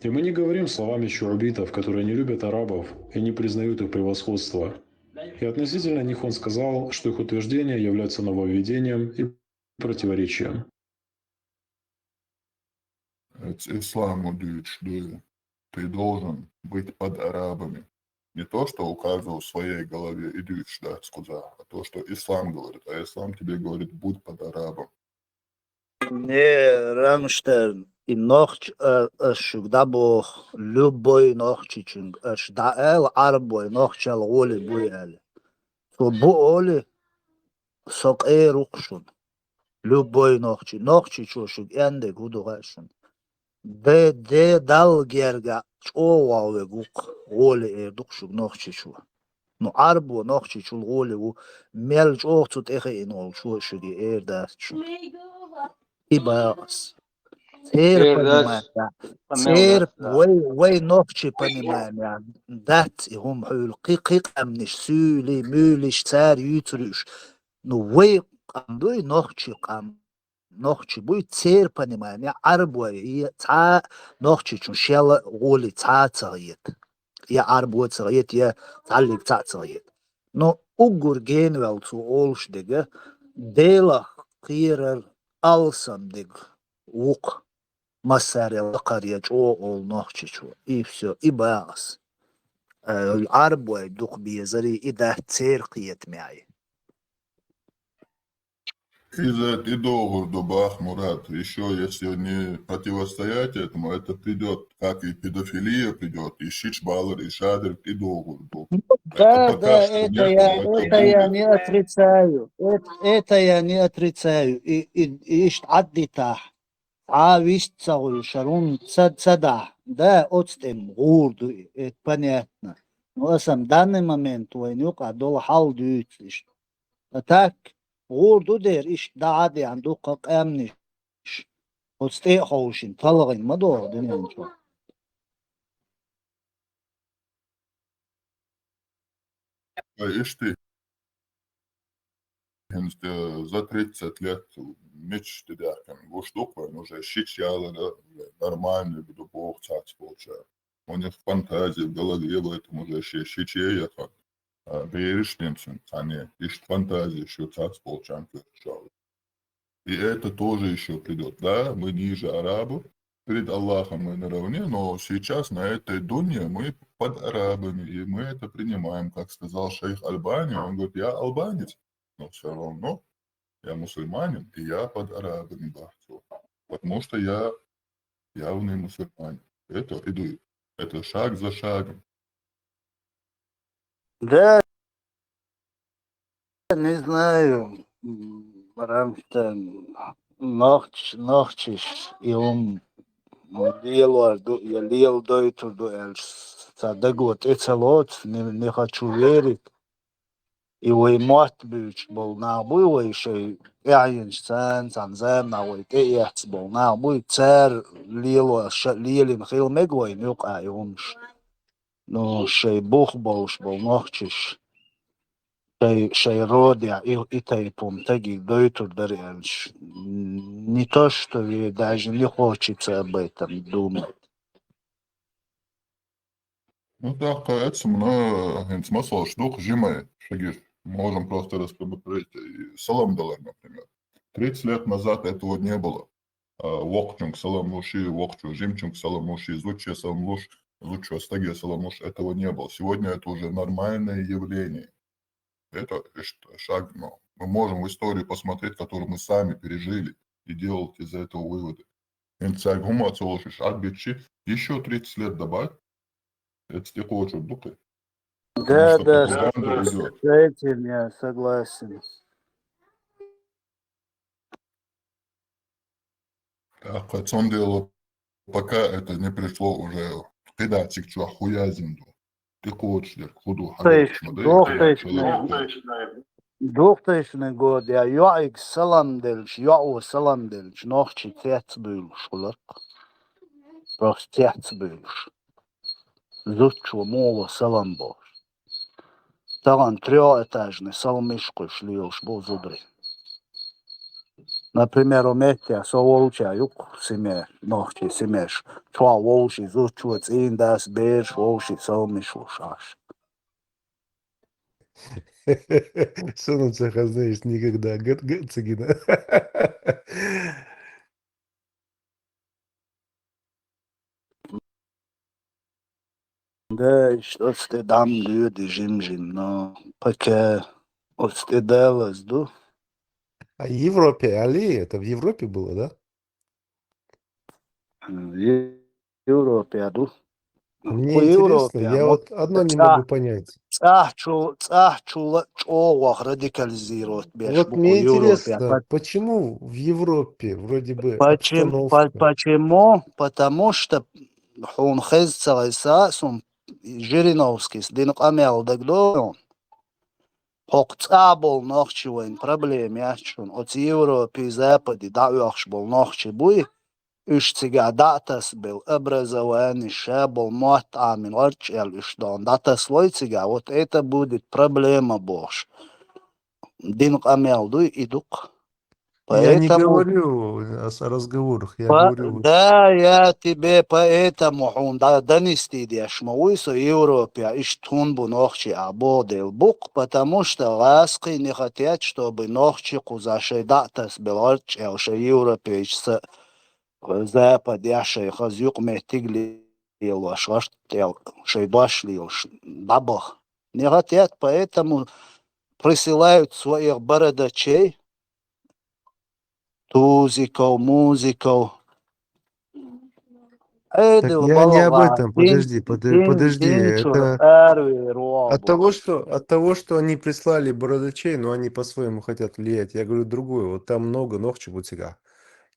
И мы не говорим словами шуубитов, которые не любят арабов и не признают их превосходство. И относительно них он сказал, что их утверждения являются нововведением и противоречием. Исламу дюч, ты должен быть под арабами. Не то, что у каждого в своей голове и дюч, да, скуза, а то, что ислам говорит. А ислам тебе говорит: «Будь под арабом». Не, Рамштайн, и нохч, э, э, шуг да бох, любой нохчичунг, э, ш да эл, арбой, нохчал, воли, буяли. Цу бу оли, со къерукшун. Любой нохчи, нохчичу шуг эндег гудугашун. Де, де дал герга чо ваве гук, воли эр дукшуг нохчичу. Ну, арбо нохчичул воли ву, мел чо цу техе ин ол чо шуги эр да чу. И баас. Цер понимать, да. Цер, вай, вай нохчи понимаем, я. Дат и хум хул, кы, кы къамниш, сюли, мюлиш, цар, ютруш. Ну, вай къам дуй, нохчи къам. Нохчи буй, цер понимаем, я, арбой, и ца нохчичун шела воли ца цагет. Я арбо цагет, я цаллик ца цагет. Но угур генвел цу олш дега, делах кирар алсам дег вук. Масаре лакар я чо ол нохчичу. И всё, и баас. Э, арбой дук безари, и да цер къиет мяй. Изет и договор до бах, Мурат. Еще если не противостоять этому, это придет, как и педофилия придет, и шич балар, и шадр, и договор до. Да, да, это я, это я не отрицаю. Это, это я не отрицаю. И, и, и ишт аддитах. А вист цагул шарун ца-, цада. Да, отстем гурду, это понятно. Но сам данный момент войнук, а дол хал дюц ишт. А так, гурду дер ишт да адян дукха къамниш. Отсте хаушин, талагин ма до, динен чо. Ишти. За тридцать лет меч ты дяхкан. Гуштук, уже шич яла, да, нормальный буду бог цац получаю. У них фантазия в голове, в этом уже ши-, шиче яхан. А, беришь немцам, а не, ишь фантазия, что цац получаем, И это тоже еще придет, да, мы ниже арабов, перед Аллахом мы наравне, но сейчас на этой дунье мы под арабами, и мы это принимаем, как сказал шейх Албани, он говорит: «Я албанец, но все равно я мусульманин, и я под арабами, бахту, потому что я явный мусульманин». Это иду, это шаг за шагом. Да, не знаю, м, Рамштайн, нохч-, нохчиш, и он лелуар ду, я лел дойтур ду эльш. Са дагот, эца лоц, не, не хочу верить. И вай мот бюч бол нах буй, вай шей, яйнш цан, цан зам на вай, те яц бол нах буй, цар лелуа, ша-, лелин хил мег вай, нюк ай умш. Ну, шей бух болш бол нохчиш. Шай, шай родехь и, и тайпа хӀума тагиг дойтур дара аьлча, не то, что ве даже не хочется об этом думать. Ну, так, это мна, хӀинца масалш ду-кх жимай, шегиш. Можем просто рассмотреть, э, салам далар, например. Тридцать лет назад этого не было. А, вокхачунга салам луш, вокхачо жимачунга салам луш, зудче салам луш, зудчо стаге салам луш, этого не было. Сегодня это уже нормальное явление. Это ш-, шаг, ну, мы можем в историю посмотреть, которую мы сами пережили, и делать из этого выводы. ХӀинца цхьа хӀума ца луш, иш Ӏадбитчи, ещё тридцать лет добавь, это тӀекхочур ду-кх. Да, потому что да, пропаганда идёт. С этим я согласен. ТӀаккха цундела, пока это не пришло уже, кхидӀа цига чохь хӀун яздина ду? ТӀекхочуш дерг хӀун ду? Хьан Тайш-, дерг ма дай, дохтайш кхидӀа нах. Дохтайшна года я йоӀиг салам делча, йоӀо салам делча, нохчий цец буьйлуш хулар-кх. Просто цец буьйлуш. Зудчо муха ло салам бохуш. Тахана трёхэтажный салмиш кхуьйсуш лелаш бу зударий. Например, у метте со волча юкъ семья, нохчий семьяш, чохь вовший зудчо, цӀийнан дас, бераш вовший салмиш луш Ӏаш. Что он всех, знаешь, никогда. Г-, г-, цигина. Да, иштта оцу тӀе дӀам доьду жим-жим, но пока оцу тӀе далаза ду. А Европе, али, это в Европе было, да? М, Е-, Европе ду. Мне интересно, я вот одно не могу понять. ЦӀахь чу-, цӀахь чула чӀогӀа радикализировать беш бу кху Европе. Вот мне интересно, почему в Европе вроде бы обстановка? Почему? По-, почему? Потому что хьуна хеза ца хеза, суна Жириновскийс дина къамел дагадогӀу. ХӀокху цӀахь болу нохчий вайн проблема яц шуна. Оцу Европе, Западе дӀаоьхуш болу нохчий буй, уьш цигахь дӀа а тасабелла, образование, ша болу мотт Ӏамийна, гӀарчӀ аьлла уьш дона дӀатасалой цигахь, вот это будет проблема бохуш. Дина къамел дуй и ду-кх. Я не говорю о с-, о разговорах, я говорю вот. Да, я тебе поэтому хьуна донести деш ма вуй со Европе, иштта хӀунда бу нохчий а боху дела бу-кх, потому что гӀазкхий не хотят, чтобы нохчий кхузахь шайн дӀа а тасабелла гӀарчӀ аьлла шайн европейчу са Западехь шайн хаза юкъаметтиг лелош, гӀарт тӀел шайн дош лелош дӀабаха. Не хотят, поэтому присылают своих бородачей, тузиков, музиков. Так я не об этом, подожди, подо-, подожди, это от того, что, от того, что они прислали бородачей, но они по-своему хотят влиять. Я говорю другое, вот там много нохчий бу цигахь.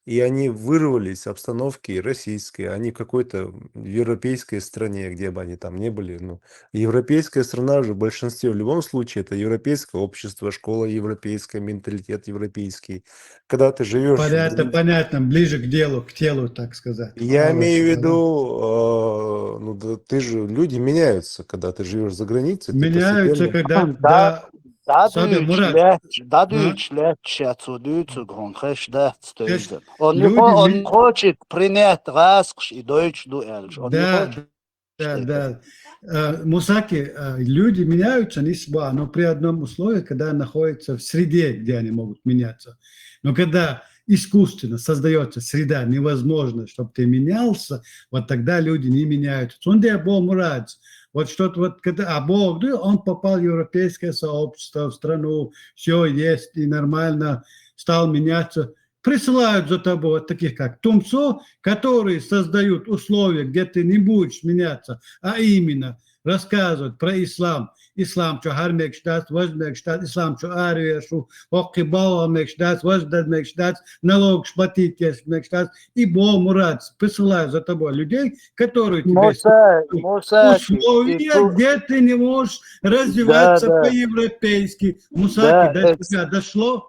И они вырвались с обстановки российской, они в какой-то европейской стране, где бы они там ни были. Ну, европейская страна же в большинстве, в любом случае, это европейское общество, школа европейская, менталитет европейский. Когда ты живёшь в Понятно, других понятно, ближе к делу, к телу, так сказать. Я имею в виду, э, ну, да, ты же, люди меняются, когда ты живёшь за границей, ты постепенно Меняются, когда, да, да, особенно Мурат. ДӀадуьйцуш лаьтташ, дӀадуьйцуш лаьтташ, ша цо дуьйцург хьуна хезаш дац, то есть, он не хо-, он не хочет принять гӀазкхаш и дойчу ду аьлча. Он не хочет. Да, да. Э, Мусаки, э, люди меняются, не спорю, но при одном условии, когда находятся в среде, где они могут меняться. Но когда искусственно создаётся среда, невозможно, чтоб ты менялся, вот тогда люди не меняются. Цундела боху Мурадс. Вот что-то вот, когда, а Бог, да, он попал в европейское сообщество, в страну, всё есть и нормально, стал меняться. Присылают за тобой вот таких, как Тумсо, которые создают условия, где ты не будешь меняться, а именно рассказывать про ислам. Ислам чохь хӀара мегаш дац, важа мегаш дац, ислам чу аравеш ву, хӀокху балхах мегаш дац, важа дан мегаш дац, налогаш батийтеш мегаш дац. И боху Мурадс, присылаю за тобой людей, которые тебе создают условия, где ты не можешь развиваться по-европейски. Мусаки, до тебя дошло?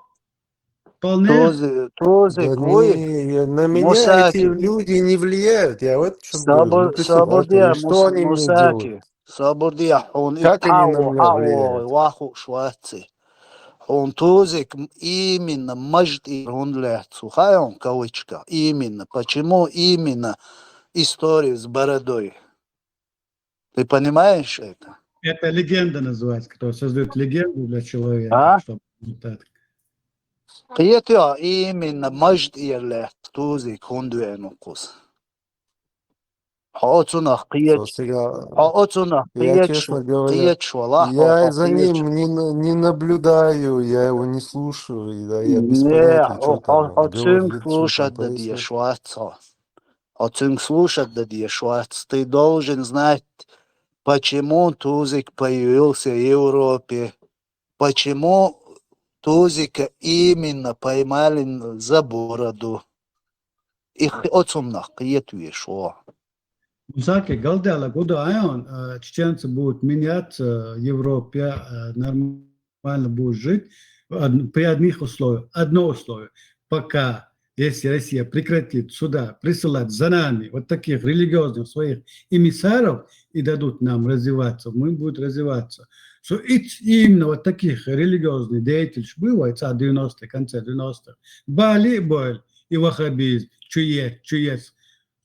Вполне. Тузик, тузик, да не, на меня эти люди не влияют. Я вот в чём говорю. Ну, ты слушай, что они мне делают? Собар де, хьуна и Как они на меня влияют? Ваху шваци. Хьуна тузик именно мажа тӀера хӀунда лаьцна, хьуна кавычка, именно. Почему именно история с бородой? Ты понимаешь это? Это легенда называется, кто создает легенду для человека, А? Чтобы вот так. Кхетий, именно мажа тӀера лаьцна тузик хӀунда веана кхуза. Хьо оцунах кхеташ, Со сега хьо оцунах Я, кхеташ, честно говоря, кхеташ валахь, хьо, я хьо за кхеташ. Ним не на-, не наблюдаю, я его не слушаю, и да, я без Не, понятия, хьо, чё там хьо, он хьо цуьнга говорит, чё там слушать да происходит. Дезаш вац хьо. Хьо цуьнга слушать да дезаш вац. Ты должен знать, почему тузик появился в Европе, почему тузика именно поймали за бороду. И х-, оцунах кхетавеш хьо. Мусаки, галдаьлла гуда айон, э, чеченцы будут меняться, э, в Европе, э, нормально будут жить, од-, при одних условиях. Одно условие. Пока, если Россия прекратит сюда присылать за нами вот таких религиозных своих эмиссаров и дадут нам развиваться, мы будем развиваться. So, и ц-, именно вот таких религиозных деятелей, что было в девяностые, конце девяностых, Бали боль и ваххабизм, чует, чует.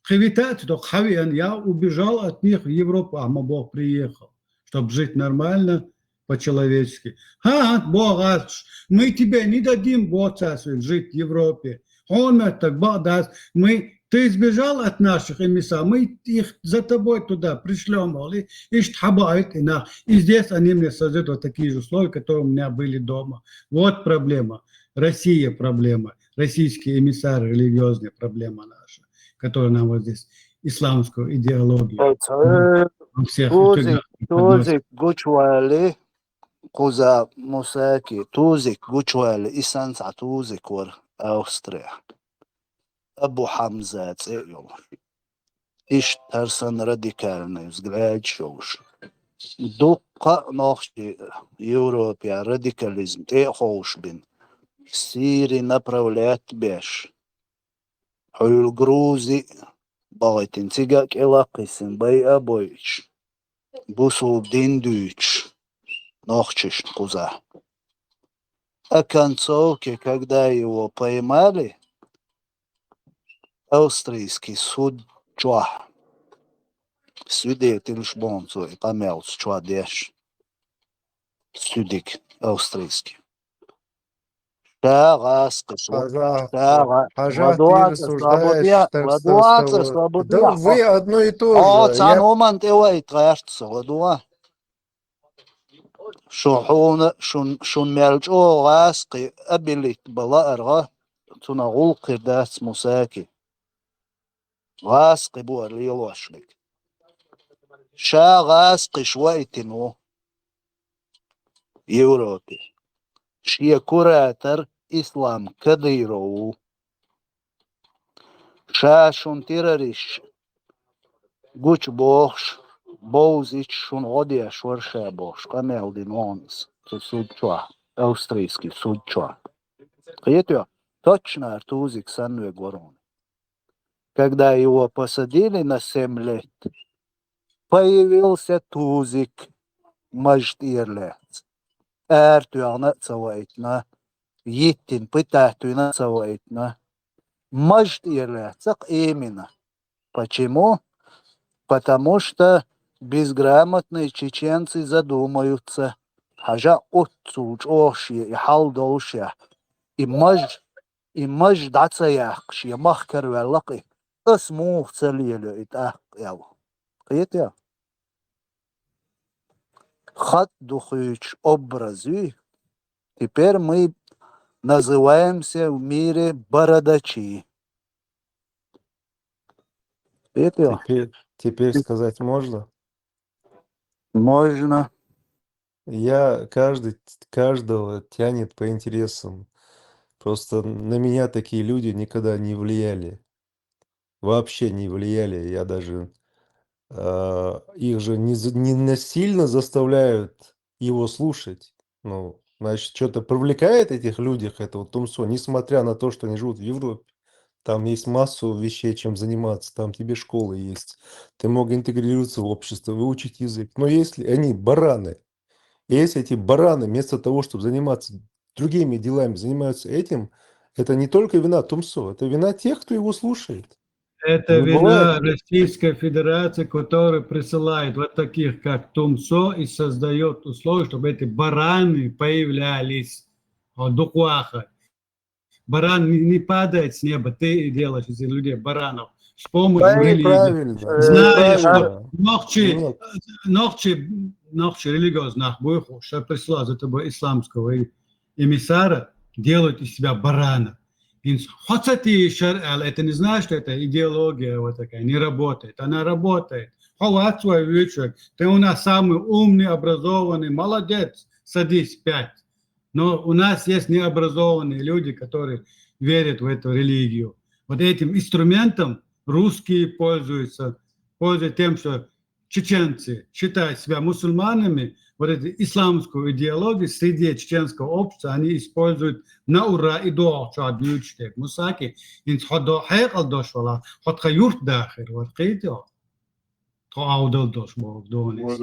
Кхевита цу док хавиан, я убежал от них в Европу, а мы Бог приехал, чтобы жить нормально, по-человечески. Ха, ха, богаш, мы тебе не дадим, богаш, жить в Европе. Он так богаш, мы, ты сбежал от наших эмиссаров, мы их за тобой туда пришлём, и, и штхабаит, и на-, и здесь они мне создают вот такие же условия, которые у меня были дома. Вот проблема. Россия проблема. Российские эмиссары религиозные проблема наша, которая нам вот здесь исламскую идеологию. Э, во всех Тузик, утюгах подносит. Тузик гучвали, кхуза Мусаки, тузик гучвали, исан цхьа тузик вар Австрия. Абу Хьамза цӀе йолуш. Иштта хӀара санна радикальный взглядаш йолуш. Дуккха а нохчий Европе радикализм тӀе а ховшабина. Сири направлять беш. Хьуьлла Грузи а бахийтина, цига а кӀел а кхиссина, байа а бойуш. Бусул дин дуьйцуш нохчашна кхуза. А концовке, когда его поймали, австрийский суд чохь, свидетелаш боху цо и къамелца чохь деш. Суьдиг австрийский. Ша гӀаскхи, ша гӀа-, хьажа, ладоцӀа, тира суждаеш, ладоцӀа, да, вы одно и то же. О, цхьана хӀуманна тӀе вайта гӀерта со, ладогӀа. Шу хьуна, шун, шун мел чӀогӀа гӀаскхи абилит бала аргӀа, цунах гӀуллакх хир дац Мусаки. ГӀаскхи бу ара лелош верг. Ша гӀаскхиш вайтина ву Европе. Шен куратор Ислам Кадыров ву. Ша шун террористаш гучубохуш, бовзийча шуна гӀо деш вара ша бохуш, къамел дина ву хьуна иза цу суд чохь, австрийский суд чохь. Кхетий, точно ара тузик санна верг вара хьуна. Когда его посадили на семь лет, появился тузик, мажа тӀера лаьцна. Ара тоьхна а ца вайтина, йиттина пытать вина а ца вайтина. Мажа тӀера лаьцна-кх именно. Почему? Потому что безграмотные чеченцы задумаются. Хьажа, оццул чӀогӀа шен и хьал долушехь, и маж, и маж дӀа ца яккха, шен мах караваьлла-кх и, ас муха ца лелайо и тӀаккха аьлла. Кхетий? ХатӀ ду хуьйцуш образ юй. Теперь мы называемся в мире бородачи. Кхетий? Теперь, теперь сказать можно? Можно. Я каждый, каждого тянет по интересам. Просто на меня такие люди никогда не влияли. Вообще не влияли. Я даже, а, их же не за-, не насильно заставляют его слушать. Ну, значит, что-то привлекает этих людях, это вот тумсо, несмотря на то, что они живут в Европе. Там есть массу вещей, чем заниматься. Там тебе школы есть. Ты мог интегрироваться в общество, выучить язык. Но если они бараны, и если эти бараны, вместо того, чтобы заниматься другими делами, занимаются этим, это не только вина Тумсо, это вина тех, кто его слушает. Это вина Российской Федерации, которая присылает вот таких, как Тумсо, и создает условия, чтобы эти бараны появлялись. Дукуаха. Баран не падает с неба, ты делаешь из людей баранов с помощью религии. Знаешь, что нохчи, нохчи, нохчи религиозных буйху, что прислал за тобой исламского эмиссара, делают из себя барана. Хотя ты шар, это не значит, что эта идеология вот такая не работает. Она работает. Ты у нас самый умный, образованный, молодец, садись пять. Но у нас есть необразованные люди, которые верят в эту религию. Вот этим инструментом русские пользуются, пользуются тем, что чеченцы, считая себя мусульманами, вот эту исламскую идеологию среди чеченского общества они используют на ура и до чуа дючтек. Мусаки, инц ходо хекал дош вала, ход хаюрт дахир, вот кидо. Тхо аудал дош бог донис.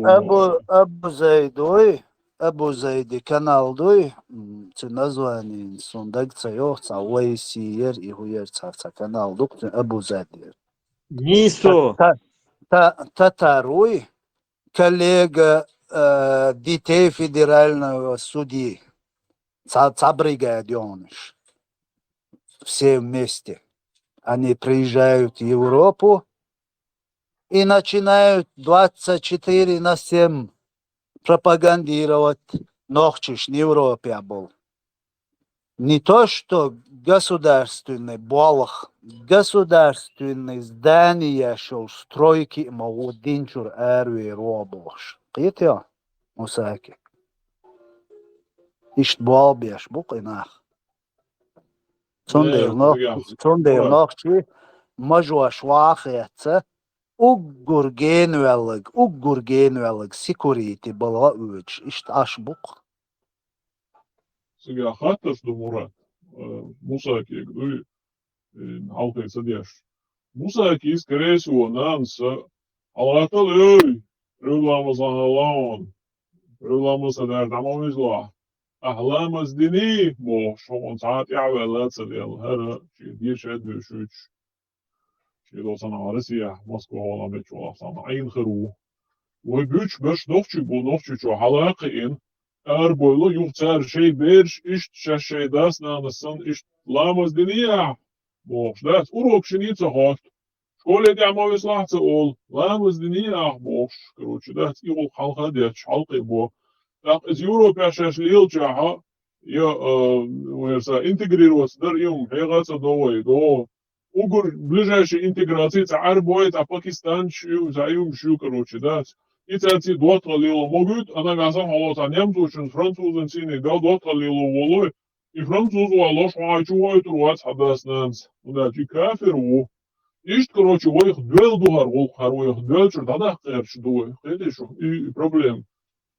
Абу, Абу Зайдуй, Абу Зайди канал дуй, ци название сун даг ца йох, ца вайси ер и хуер ца, ца канал дук, ци Абу Зайди ер. Нисо. Татаруй, коллега детей федерального судьи. Ца, ца бригадёныш. Все вместе. Они приезжают в Европу и начинают двадцать четыре на семь пропагандировать нохчиш в Европе был. Не то, что государственный болх, государственный здание шел стройки могу динчур арви робош. Китё, Мусаки. Ишт болбеш букъинах. Цундел нохчи, цундел нохчи, мажуаш вахеца, уггур генвеллаг, уггур генвеллаг, сикурити бала уч, ишт аш букъ. Сега хатташ ду Мурат, Мусаки, дуй, алхай садеш. Мусаки, скорее всего, нанса, алатал, ой, рюламазан алаон, рюламаза дэр дамовизла. Ахламаз дини, бо, шоун саат явелла цадел, хара, чи дир шед бюшуч. Чи досан Россия, Москва вала меч вала сан, айн хару. Вой бюч беш нохчи бу нохчи чо халакы ин. Ар бойло юх цар шей берш, ишт шаш шей дас нанасан, ишт ламаз дини я. Бо, шдац урок шини цахот. Школе дямо веслахца ол, ламаз дини ах бо, короче, дац и ол халха дяч, халкы бо. Так из Европе шаш лил чаха, я, э, верса, интегрироваться дар юм, хегаца довой, до. Угур ближайшей интеграции ца арбой, ца Пакистан, шу, ца юм шу, короче, дац. И ца ци дотха лило могут, она газа холо ца немцу, чин французен сини, да дотха лило волой. И француз валош, ха чу вой тур вац хадас нанс. Да чи кафир ву. Ишт, короче, вой хдвел духар, вол хар вой хдвел чур дадах кэрч дуй. Хэти шу, и проблем.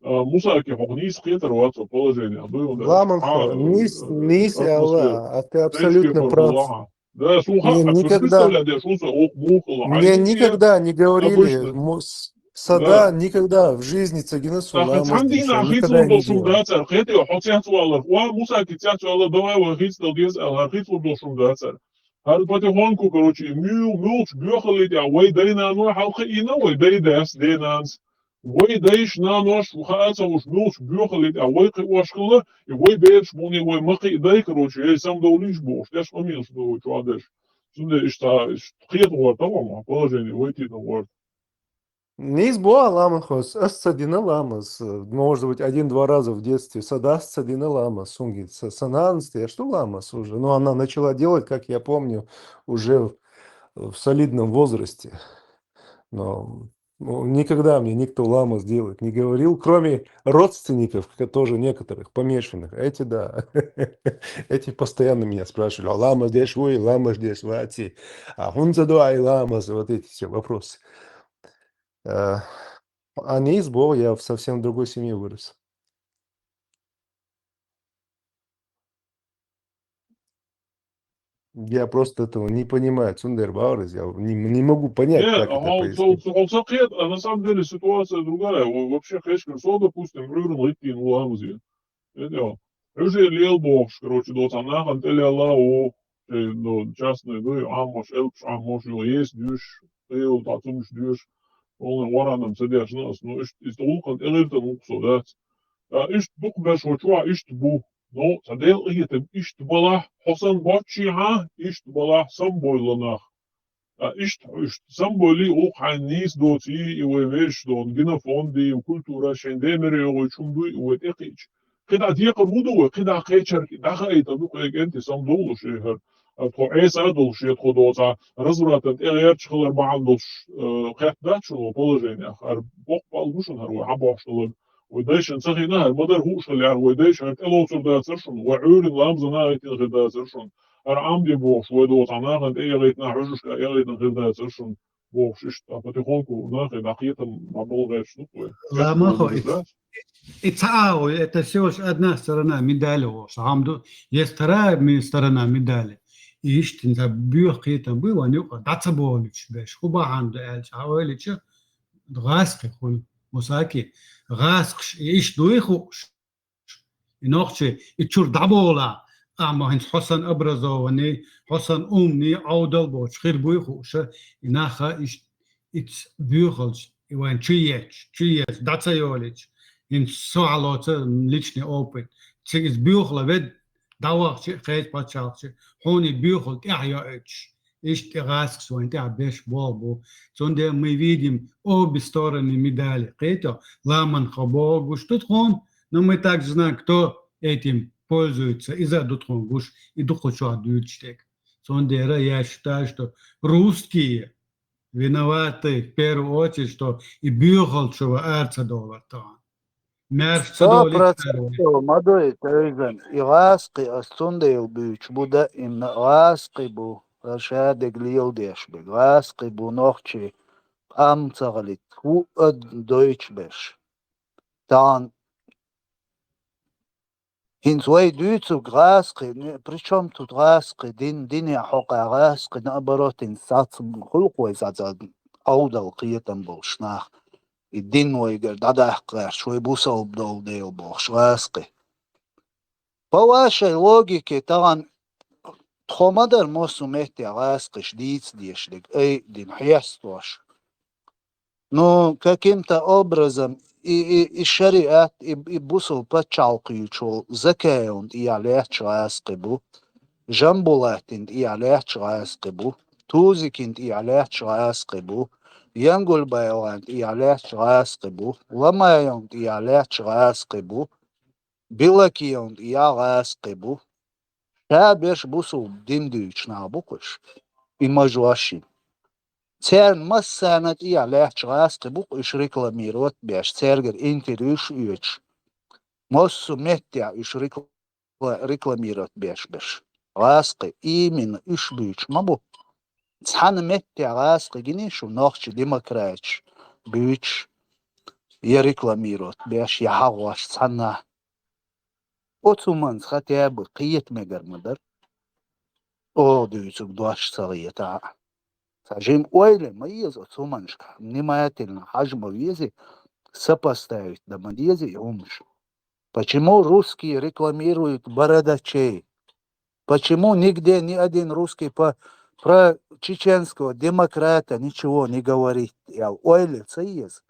Мусаки хогнис хетер вац положение. Ламан, нис, нис, Алла, а ты абсолютно прав. Да, слуха, никогда, мне никогда не говорили, Сада никогда в жизни цагина сула. Хандина хицу дошум дацар, хете хоцяц валар, ва муса кицяц валар, давай ва хиц дал гез ал хиц дошум дацар. Хар потихоньку, короче, мю мюлч бюхалит, а вай дайна но халка ина, вай дай дас дайнанс. Вай дайш на нош хаца уш мюлч бюхалит, а вай кы ошкла, и вай беш буни, вай махи дай, короче, эй сам долиш бош, даш омилш до чуадеш. Сунде ишта, ишт хет гор, тамам, положение, вай ти гор. Нейс боа ламан хос, ас цадина ламас. Может быть, один-два раза в детстве садас цадина ламас, сунги сананс, я что ламас уже. Но она начала делать, как я помню, уже в, в солидном возрасте. Но никогда мне никто ламас делать не говорил, кроме родственников, тоже некоторых помешанных. Эти, да, эти постоянно меня спрашивали, а ламас здесь вы, ламас здесь вати, а хунзадуай ламас, вот эти все вопросы. А не из Бога, я в совсем другой семье вырос. Я просто этого не понимаю, цундер баурыз, я не, не могу понять, Нет, как это а он, происходит. он, он сакхет, а на самом деле ситуация другая. Во- Вообще, хешкин со, допустим, Рюрн Литтин Ламзи. Это он. Уже лел бокс, короче, до цанахан телела о, э, ну, частный, ну, амош, элпш, амош, ю, есть дюш, эл, татумш дюш. Он варанам садяш нас, ну, ишт, ишт улхан, элиртан улхсо, да. А ишт дук беш, вот чуа, ишт бу. Ну, садел, и это ишт бала, хосан бачи, ха, ишт бала, сам бойланах. А ишт, ишт, сам бойли, улхан нийс доци, и вай веш дон, генофонди, и культура, шен демери, и вай чумду, и вай текич. Кида декар вуду вай, кида кечар, даха айта, ну, кой генти сам долу шехар. А тхо эса дол шехар, тхо доца, развратан, э, эрч хилар баан дол ш-, э, хет дачу положение, хар бок бал гушан, хар вай хабош долу. Вай дайшан сахина, хар мадар хуш хилар, вай дайшан, хар тело цур дацар шун, вай Рюрн Ламзана айтин хир дацар шун. Хар амди бокс, вай доца, нахан, э, ягайтна, хужушка, ягайтна хир дацар шун. Бокс, ишт, а потихоньку, нахай, дахетам, бабол гайш, ну, вай. Лама хо, и ца-, ой, это всего лишь одна сторона медали, вот, хамду, есть вторая ми-, сторона медали. И ишт, не знаю, бюх кхетам, бу, ван юха, даца болич, беш, хуба ханду, элч, а ойлича, гасхи хун, мусаки, гасхш, и ишт дуй хуш. И нохчи, и чур дабола, ама хинц хосан образованный, хосан умный, аудал боч, хир буй хуша, и наха ишт, ицц бюхалч, и ван чуеч, чуеч, даца йолич, хинц со алоца личный опыт. Ци из бюхла вед, давахчи, хейс пачалчи, хуни бюхал тя йоч. Ишт тя гасхш ван тя беш бол бу. Цунде мы видим обе стороны медали. Кхето, ламан хабо гуш тут хун, но мы также знаем, кто этим пользуется. И за дут хун гуш, и духу чуа дюйчтек. Цундера я считаю, что русские виноваты в первую очередь, что и бюхал чува арца доллар тан. Мер Сто процентов, ма дой, тайган. И гасхи ас цундел бюч бу да, имна гасхи бу, а шадег лил деш бе, гасхи бу нохчи, ам цагалит, ху ад дойч беш. Тан. Хинц вай дюйцу гасхи, не, при чём тут гасхи, дин, дин я хока гасхи, наоборот, ин сац, хулк вай сац, аудал кхетам болш нах. И дин вайгар дадахкар, швай бусалб дол дел болш гасхи. По вашей логике, таган тхо ма дар мосу метте гасхиш диц деш дег, эй, дин хьестуаш. Ну, каким-то образом и, и, и шариат, и, и бусул пачалкхючул Закаевн тӀия лаьтташ гӀаскхи бу, Жамбулатин тӀия лаьтташ гӀаскхи бу, Тузикин тӀия лаьтташ гӀаскхи бу, Янгулбайлан тӀия лаьтташ гӀаскхи бу, Ламаевн тӀия лаьтташ гӀаскхи бу, Билакиевн тӀия гӀаскхи бу. Ша берш бусул дин дуьйцуш нах бу кхуш, и мажошин. Церан массарна тӀия лаьтташ гӀаскхи бу кхуш рекламировать беш, цергара интервьюш оьцуш. Массу меттехь уьш рекла-, рекламировать беш берш. ГӀаскхи, именно уьш буьйцуш ма бу. Цхьана меттехь гӀаскхи гиний шу нохчий демократаш буьйцуш, я рекламировать беш, я хьагӀош цхьанна. Оцу манца хотя бы кхета мегар ма дара. Оха дуьйцург дош ца хетахь а. Цхьа жима ойла ма еза оцу манашка. Внимательно хьажа ма веза, сопоставить дан ма деза и хӀумаш. Почему русские рекламируют бородачей? Почему нигде ни один русский по, про чеченского демократа ничего не говорит? Я ойла ца еза.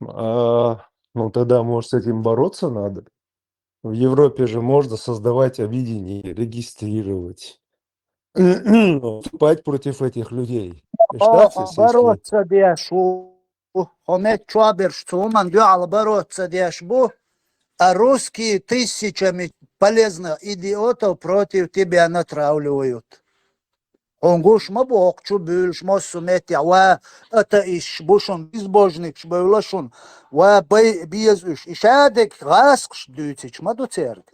А, ну тогда, может, с этим бороться надо? В Европе же можно создавать объединение, регистрировать, выступать против этих людей. Представьте себе. Бороться деш ву. Хьо мет чоберш цу хӀуман дуьхьал бороться деш бу, а русские тысячами полезных идиотов против тебя натравливают. Хьуна гуш ма бу хӀокху чу буьйлуш массо а меттехь, ва атеисташ бу шуна, безбожникаш бевлла шуна, ва бай-, беза уьш. И шадерг гӀаскхаш дуьйцича ма ду церга.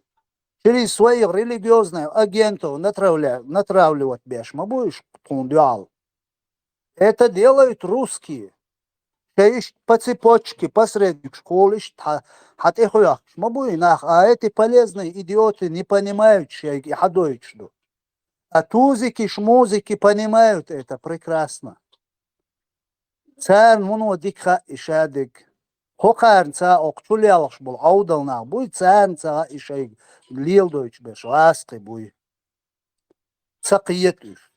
Через своих религиозных агентов натравля-, натравливать беш ма бу уьш тхуна дуьхьал. Это делают русские. Ше иштта по цепочке, посредникаш кхолла иштта хьа, хьа тӀехьоьхкуш ма буй нах, а эти полезные идиоты не понимают, шайга и хьадойтуш ду. А тузики, шмузики понимают это прекрасно. Царна вуно дика хаьа и шадерг. Хокхарна ца окху чу лелхаш болу Ӏовдал нах буй, царна ца хаьа и шайга леладойтуш берш гӀазкхий буй. Ца кхета уьш.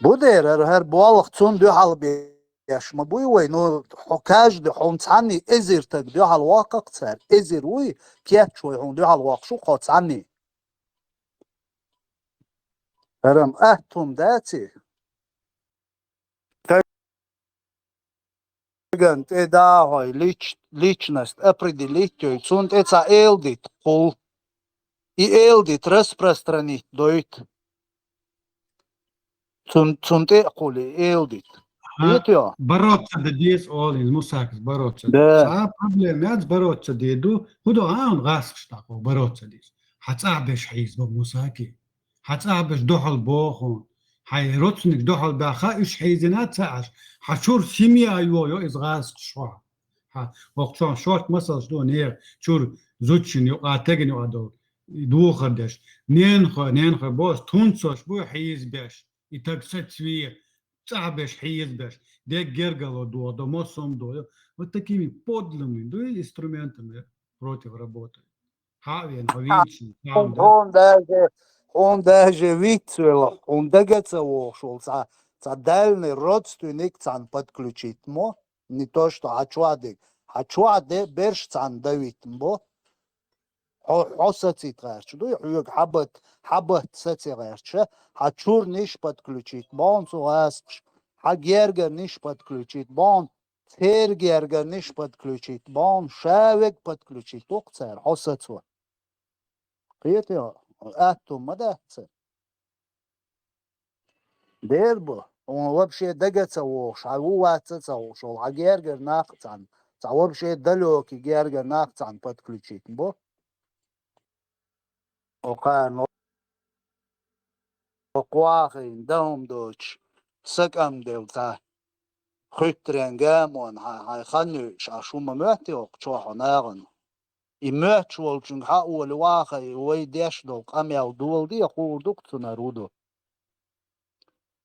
Бу дера, хӀара, хӀара болх цунна дуьхьал беш ма буй вай, ну, хьо каждый, хьуна цхьанний эзар таг дуьхьал воккху-кх цара, эзар вуй, кечвой хьуна дуьхьал воккхуш ву кхо цхьанний. ХӀара-м атта хӀума дац и? Стеган тӀе дахьой, лич-, личность определить йой, цунна тӀе цхьа эладита кхул. И эладита распространить дойту. Цун-, цунна тӀе а кхул и эладита. Ха, хетайо? Бороться де деза олу иза, Мусакас бороться де. Да. Цхьа а проблема яц бороться де ду. ХӀун до, а, он гӀазкхаш дӀакхо бороться деза. Хьан цӀахь беш хьийзабо Мусаки? Хьан цӀахь беш дуьхьал боху? Хьайн родственникаш дуьхьал баьхна, уьш хьийзина ца Ӏаш? Хьан чуьра семья йо, йо иза гӀазкхаш хьо? Хьан, хӀокху чохь шорта масалш ду, нехан чуьра зудчун юкъа, теган юкъа долу, и духар деш. Ненахой, ненахой боху, тунцош бу хьийзабеш. И таг сацве, цӀахь беш хьийзабеш. Дегга гергарло дохадо, мосом дохадо. Вот такими подлыми, ду, инструментами против работы. Хьан вен, хьо вийначун, хьан, да? Хьуна даже, хьуна даже виц велахь, хьуна дага ца вогӀуш волу цхьа, цхьа дальный родственник цхьаьна подключить мо, не то что хьан чохь дерг, хьан чохь де берш цхьаьна давитта бо. Хьо, хьо сацийта гӀерташ дуй, хьоьга хьан бат, хьан бат сацийта гӀерташ, хьан чуьра ниш подключить боху цу гӀазкхаша, хьан гергара ниш подключить боху, церан гергара ниш подключить боху, ша верг подключить ву-кх цара, хьо сацо. Кхетий, атта хӀума ма дац цара. Дера бу, хьуна вообще дага ца вогӀуш, хьан ву вац ца хууш волу, хьан гергара нах а цхьаьна, цхьа вообще далёкий гергара нах а цхьаьна подключить бо. Окхарна, окху вахийна, дан хӀума доцуш, са кӀам делла цхьа хуьттаренна гамонна хьан, хьайн хан йойуш, Ӏаш хӀума моьттий окху чохь хьо нахана? И моьттуш волчуьнга хьан олий вахий, вай деш долу къамел доладе, хуур ду-кх цунах хӀун ду.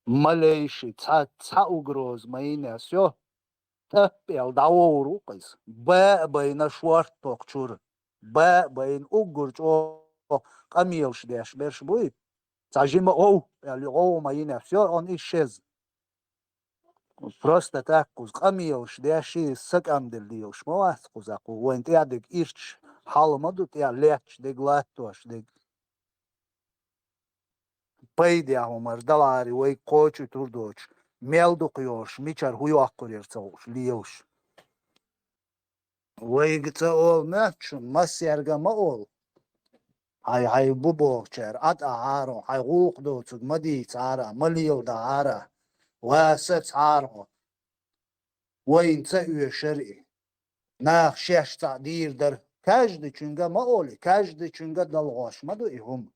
Малейший, цхьа, цхьа угроза ма йина, всё. Таппел дӀавогӀур ву-кх иза. Ба а байна, шорта токху чуьра. Ба а байна, уггар чӀогӀа къамелаш деш берш буй. Цхьа жима ов аьлла, гӀовгӀа ма йина, всё, он исчез. Просто так кхуза къамелаш деш, са кӀам делла лелаш ма вац кхуза, кху вайн тӀаьхьа дерг ирча хьал ма ду, тӀаьхьа летташ дерг, латтош дерг. Пайде хӀумар даларе вайга кхочу тур доцуш, мел дукха йолуш, мичара хӀун йоккхур яра ца хууш, лелаш. Вайга ца олу моьтту шуна, массаьрга а ма олу. Хьайн, хьайн бу бохучара, Ӏад ахьара, хьайн гӀуллакх доцург ма дийцахьара, ма леладахьара, ва сацахьара хьо. Вайна ца оьшура и. Наха шаьш цхьаъ дийр дара. Каждыйчуьнга ма олий, каждыйчуьнга далгӀош ма ду и хӀума.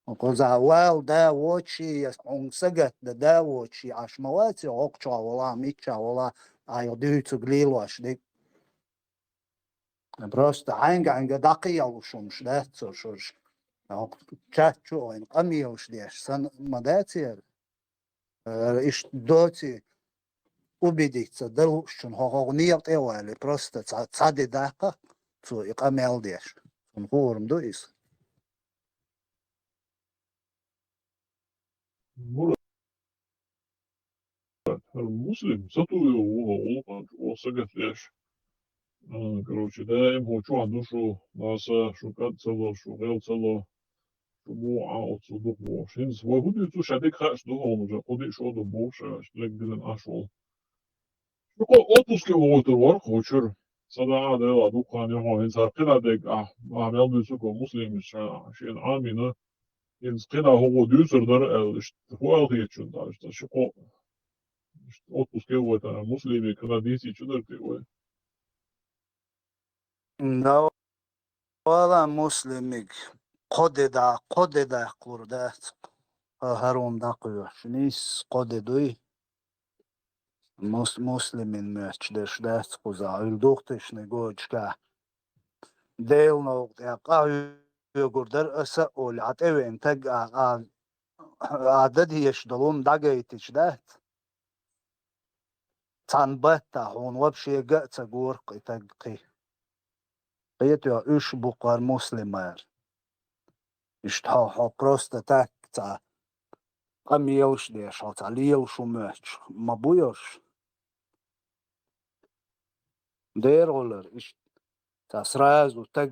Кхузахь вала да воций, я хьуна сагатдан да воций, Ӏаш ма ваций, хӀокху чохь вала, миччахь вала, айхьа дуьйцург лелош дерг. Просто хьаьнга-хьаьнга дӀакхелуш хӀумаш дац цо шуьш. ХӀокху чат чу вайна къамелаш деш санна ма дац яра. Э, иштта доций убедиться дан луучун хӀо-, хӀокху некъа тӀе а валий, просто ца-, цхьа де даккха цо и къамел деш. Цунна хуур ма ду иза. Мурад, хӀара Муслим сатуьйсуш ву, гӀуллакхаш чӀогӀа сагатдеш. А, короче, даим хӀокху чохь ду шу, Наса, шу кӀант ца ло, шу гӀел ца ло, шу муха Ӏа оццул дукха бохуш. ХӀинца вай хӀун дуьйцу, ша дика хаьаш ду хьуна, уже кху диъ шо ду бохуш, ша дерриг дилина Ӏаш волу. Шу кхо отпуске вогӀуьйтур вара кху чуьра. Сан даа Дела дукха хан ю хьо, хӀинца хӀара кхидӀа дерг ахь, ахь мел дуьйцург Муслимас ша, шена Ӏамийна, хӀинца кхидӀа хӀун дуьйцур дара аьлла, иштта хӀун аьлла хета шуна, иштта шу кхо, иштта отпуске вогӀуьйтур Муслимиг кхидӀа дийцича дара те вай? Да, вала Муслимиг кхо де да-, кхо де даккхалур дац. хӀа-, хӀара хӀума дӀакхоьхьуш, нийсса кхо де дуй. Мус-, муслимийн моьттуш дерш дац кхузахь, уьлдугӀтешна гочка. Делан новкъа тӀе къахьоьгур дара аса а олий, Ӏа тӀевеана таг а, а, а дан дезаш долу хӀума дӀагайтича дац? Цхьана баттахь хьуна вообще ган а ца гора-кх и таг кхин. Кхетий хьо, уьш бу-кх хӀара муслимаш. Иштта хьо, хьо просто так цхьа къамелаш деш, хьо цхьа лелаш хӀума моьттуш ма бу ерш. Дера гӀолара, иштта цхьа сразу таг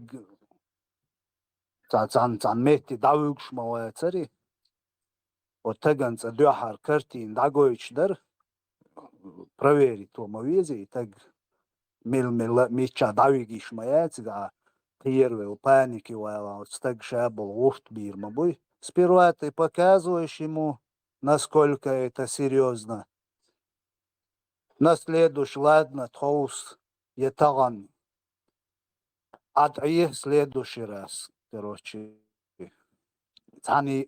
цхьа, цхьана, цхьана метте дӀавуьгуш ма вацара и. Оцу тагана цкъа дуьххьара картина дӀагойтуш дара, проверить во ма веза и таг, мила-мила миччахь дӀавигийш ма яц иза, а кхеравелла панике валахь, оцу стага ша болу гӀурт бийр ма буй. Сперва ты показываешь ему, насколько это серьёзно. На следующий, ладно, тховса я тахана. Ӏа тӀе следующий раз, короче, цхьаьна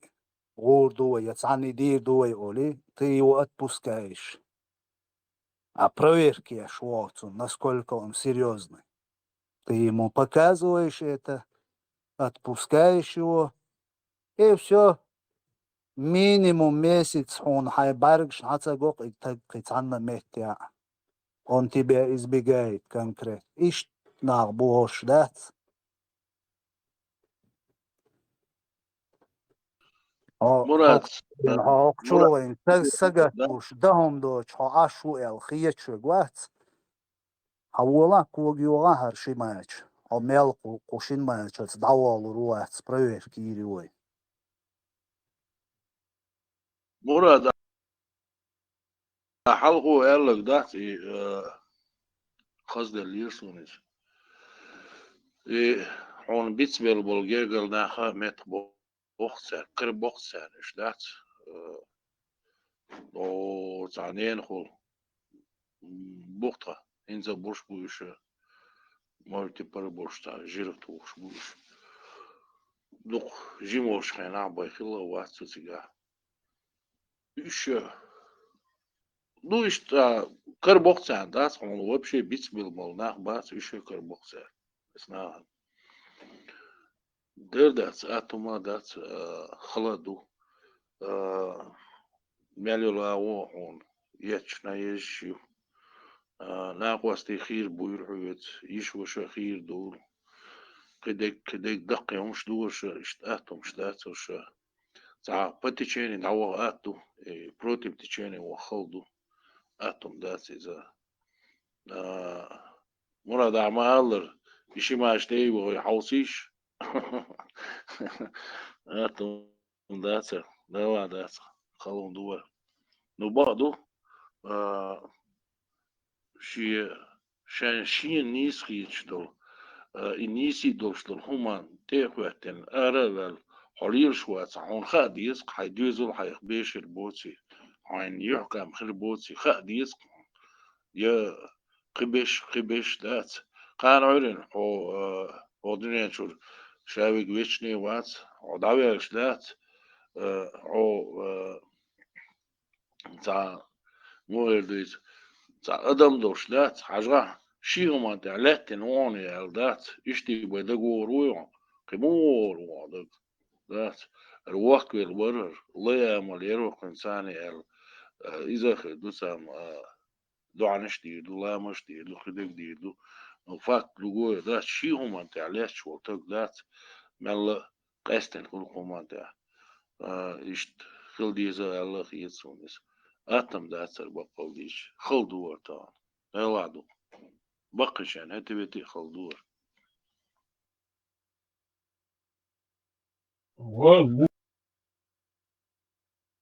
гӀур ду вай, я цхьаьна дийр ду вай олий, ты его отпускаешь. А проверка еш вогӀу цунна, насколько он серьёзный. Ты ему показываешь это, отпускаешь его, и всё. Минимум месяц хьуна хьайн бӀаьргаш хьан ца го-кх и таг кхин цхьанна меттехь. Он тебя избегает конкретно. Иштта нах бохуш дац. Хьо Мурат, хьо хӀокху чу Мурат, вайн са-, сагатдеш, дан хӀума доцуш хьо Ӏаш ву аьлла хеташ верг вац. Хьан волахь, кога йогӀахь хӀара ши мача. Хьо мел кху, кху шина мачаца дӀаволлур ву вац, проверка йийр ю вай. Мурат, хьалхо аьлларг дац и, э, хазделлера суна иза. И хьуна бицбелла болу гергара нах а меттах бо-, боху цара, кара боху цара, уьш дац. Э, о, цхьа ненахула бу-кх тхан, хӀинца а буш бу уьш, может, и пара болуш цхьа жира тухуш бу уьш. Дукха жима волчу хенахь бен хилла а вац цу цигахь. Уьш, ну, иштта кара боху царна, дац хьуна, вообще бицбелла болу нах бац, уьш кара боху царна. Эс нахана. Дер дац, атта хӀума дац, а, хала а ду. А, мел йолу агӀо хьуна етташ езаш ю. А, накъостий хийра буйла хьоьца, йиша-ваша хийра дуйла. Кхидерг, кхидерг даккхий хӀумаш ду аша, иштта атта хӀумаш дац аша. Цхьа по течению дӀаваха атта ду, и против течения ваха хала ду. Атта хӀума дац иза. А, Мурад, ахь ма-аллара, и ши мача тӀе а йогӀий хьовсийша. Атта хӀума дац, дала дац, хала хӀума ду вара. Ну, бакъ ду, а, шен, шен, шена нийса хеташ долу, а, и нийсий долуш долу хӀуманна тӀе а хӀоьттина, ара а ваьлла, хьо лелаш вацахь, хьуна хаа деза-кх, хьайн доьзал хьайх беш хир боций, хьайна юьхькӀам хир боций, хаа деза-кх хьуна. Я кхин беш, кхин беш дац. Кхана Ӏуьйранна хьо, а, хьо дуьнен чуьра ша верг вечный вац, хьо дӀаваьллаш дац, а, хьо, а, цхьа, муха эр ду иза, цхьа адам долуш дац, хьажахь, ши хӀуманна тӀехь лаьттина ву хьуна аьлла дац, иштта бен дагавогӀур вуй хьо, кхин муха вогӀур ву хьо дага? Дац. Ара воккхавелла вара, лай амал яра кхуьнан царна аьлла, а, иза а хир ду царна, а, доӀанаш а дийр ду, ламазаш а дийр ду, кхидерг а дийр ду. Ну, факт другой, дац, ши хӀуманна тӀехь лаьтташ волу таг дац, мелла а къаьстина хуьлу хӀуманна тӀехь. А, иштта хила деза аьлла а хета суна иза. Атта хӀума дац хӀара баккъалла дийцича, хала ду хӀара тахана. Делахь ду. Баккхийчарна хӀетте-ветте а хала ду хӀара. Ваз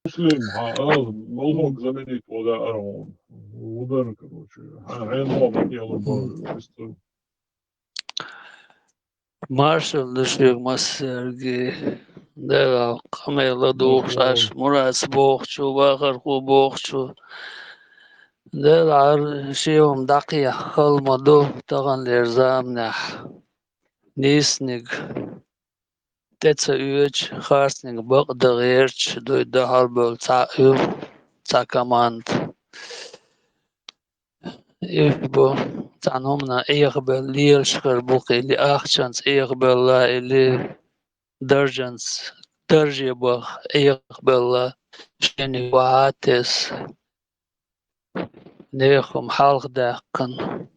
Муслим, хьан ала, молхок заменить вада ара хьуна. Вудар, короче. Хьан хьенан молхок яла бара, висту. Маршалла ду шуьга массаьрга. Дела къамел ладугӀуш Маршалла. Аш, Мурац бохучу, Вахархо бохучу. Дела Ӏар-, шен хӀума дӀакхехьа хала ма ду таханлера заманахь. Нийсниг. тӀе ца оьцуш, харцниг бакъ дан гӀерташ дуй, дӀахьалбевлла цхьаъ ю, цхьа команда. Уьш бу, цхьана хӀуманах Ӏехабелла лелаш хир бу-кх или, ахчанца Ӏехабелла или, даржанца, дарже баха Ӏехабелла, шайниг охьа а тесса, нехан хӀума хьалха даьккхина.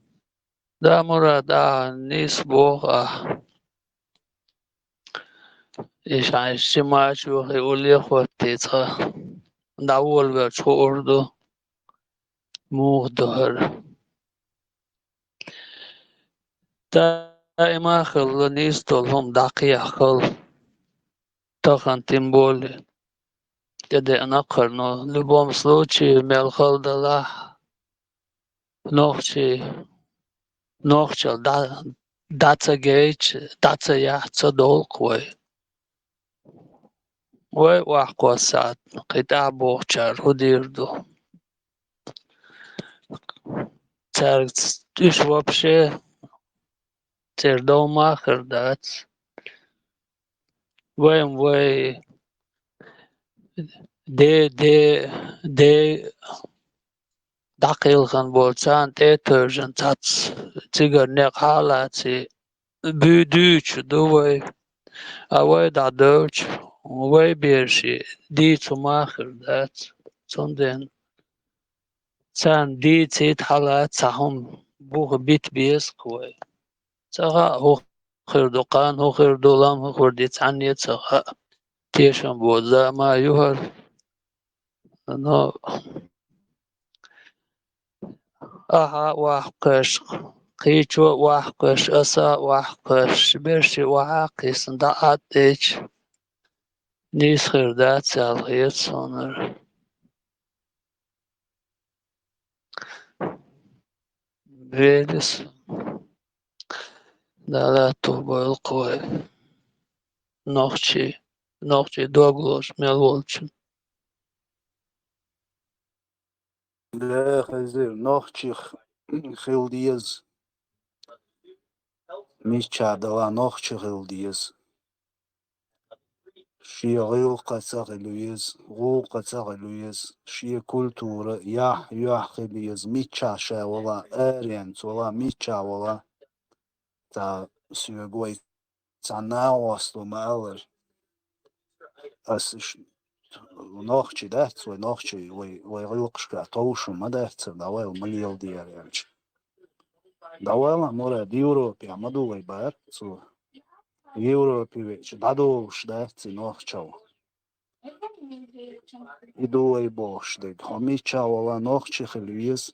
Да, Мурад, ахьа нийса боху ахьа. Иштта хьайн ши мача вахе уллехь хӀоттий цкъа. ДӀаволавелча хуур ду, муха ду хӀара. Даима а хилла нийса долу хӀума дӀакхехьа хала. Тахана тем более тӀедеана кхара, но в любом случае мел хала далахь, нохчий, нохчалла дӀа, дӀа ца гайча, дӀа ца яхь ца довла-кх вай. Вай охьакхосса сахьт кхин тӀаьхьа бохучара хӀун дийр ду? Цаьрга ц-, уьш вообще церан дов ма хир дац. Вайн вай де, де, де дӀакхелхина болу царна тӀе а тевжина цхьацца цигара некъ хьалаций, буьйдуьйчу ду вай. А вай дӀадевлча, вай бераши дийца хӀума а хир дац. Цундела царна дийцийта хьала цхьа хӀума буха бита беза-кх вай. Ца хаьа, хӀун хир ду, кхана хӀун хир ду, лам хӀун хир ду, цхьанне а ца хаьа. Тешам боцу зама а ю хӀара. Но ахьа а охьакхуьйсу, кхечо а охьакхуьйсу, аса а охьакхуьйсу, берши охьа а кхиссина, дӀа а тӀеча, нийса хир дац аьлла хета суна хӀара. Велис. Дала ту бойла кхой. Нохчий, нохчий дог лозуш мел волчун. Да, хезира, нохчий хила деза. Мичча дала нохчий хила деза. Шен гӀиллакхаца хила веза, гӀуллакхаца хила веза, шен культура, яхь, юьхь хила еза, мичча ша вала, аренца вала, мичча вала. Ца соьга вай цхьа нагӀост ву ма аллара. Ас ш-, нохчий дац вай, нохчий вай, вай гӀиллакхашка товш ма дац, дӀавайла ма леладера аьлча. ДӀавала, Мурад, Европе ма ду вай бара цо. Европе веача дӀадолуш дац и нохчалла. И ду вай бохуш дерг. Хьо мичча вала нохчий хила веза.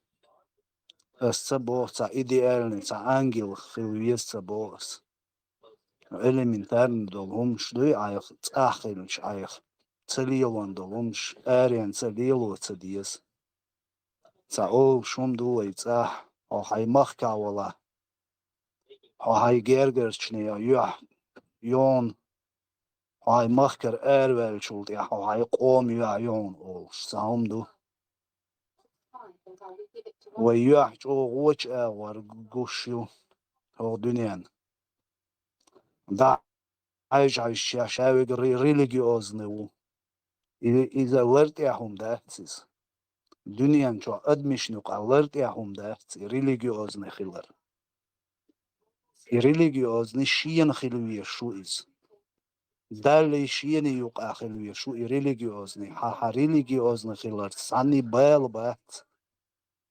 Ас ца боху цхьа идеальный, цхьа ангел хила веза ца боху ас. Элементарно долу хӀумаш дуй айхьа, цӀахь хилча айхьа. Ца лелон долу хӀумаш, аренца лело ца деза. Цхьа олуш хӀума ду вай цӀахь, хьо хьайн махкахь вала. Хьо хьайн гергарчане юьхь йона, хьо хьайн махкара араваьллачул тӀаьхьа хьо хьайн къоман юьхь йона олуш цхьа хӀума ду. Вай юьхь чӀогӀа вочу агӀор гуш ю хӀокху дуьненна. ДӀа хьаьжжа-хьаьжжа ша, ша вега ре-, религиозный ву. И, иза лар тӀехь хӀума дац иза. Дуьнен чохь адамашна юкъахь лар тӀехь хӀума дац и религиозный хилар. И религиозный шена хила везаш ву иза. Даллий шена юкъахь хила везаш ву и религиозный. Хьан, хьан религиозный хиларца цхьанний бала бац.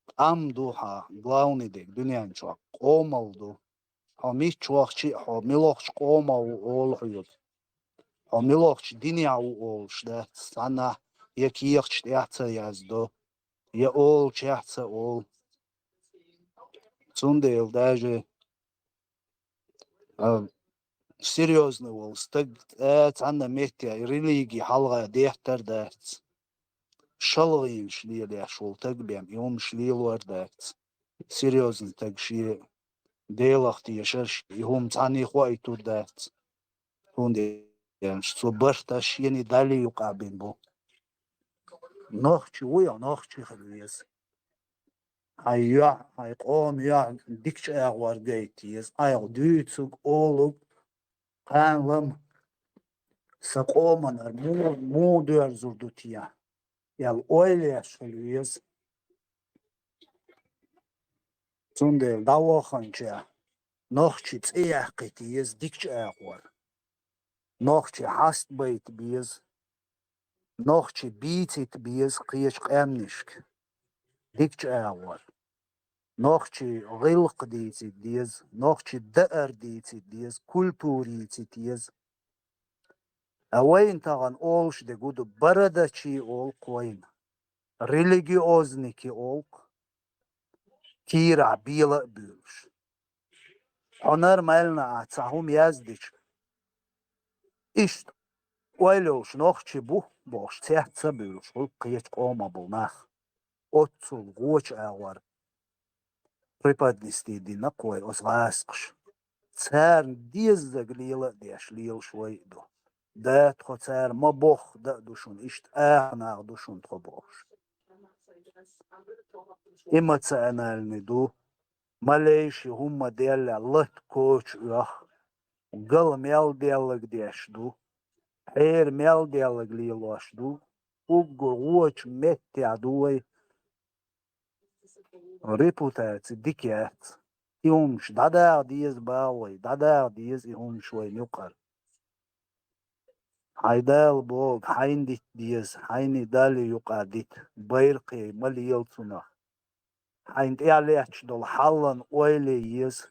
Къам ду хьан, главный дерг дуьнен чохь, къомалла ду. Хьо мичча вахча а, хьо милохчу къомах ву олу хьоьга. Хьо милохчу динехь ву олуш дац, цхьаннахь я кехаташ тӀехь ца яздо, я олучехь ца олу. Цундела даже, а, серьёзный волу стаг, а, цхьанна метте религи хьалха деттар дац. ШалгӀенаш лелаеш волу стаг бен и хӀумаш лелор дац. Серьёзный стаг шен Делах тешаш, и хӀума цхьанний хоуьйтур дац. ХӀунда аьлча цо барт шена далли юкъахь бина бу. Нохчи ву, я нохчи хила веза. Хьайн юьхь, хьайн къоман юьхь дикачу агӀор гайта еза. Айхьа дуьйцург, олург, кхана лама, сан къоманара муха, муха доьрзур ду те, аьлла, ойла еш хила веза. Цундела дӀаваханча нохчий цӀе яккхийта еза дикачу агӀор. Нохчий хьаста байта беза. Нохчий бийцита беза кхечу къаьмнашка дикачу агӀор. Нохчий гӀиллакх дийцита деза, нохчий даар дийцита деза, культура йийцита еза. А вайна тахана олуш дерг хӀун ду, бородачи олу-кх вайна, религиозник олу-кх, кийрахь бела а буьйлуш. Хьо нормально а цхьа хӀума яздича, иштта ойла йолуш нохчий бу бохуш, цец ца буьйлуш хуьлу кхечу къомах болу нах. Оццул гӀочу агӀор преподнести дина-кх вай оцу гӀазкхаша. Царна деззарг лела а деш, лелаш вай а ду. Да, тхо цара ма бохху, да а ду шуна, иштта аха нах ду шуна тхо бохуш. Эмоциональный ду, малейший хӀума делла лата коча оьху, гала мел деллаг деш ду, хьера мел деллаг лелош ду, уггар гӀочу меттехь ду вай. Репутаци дика яц. И хӀумаш дӀадаха деза боху вай, дӀадаха деза и хӀумаш вайна юкъара. Хьайн Дала бохург хьайна дита деза, хьайна Далла юкъа дита, байракх ма лела цунах. Хьайна тӀехь лаьтташ долу хьаллан ойла е еза.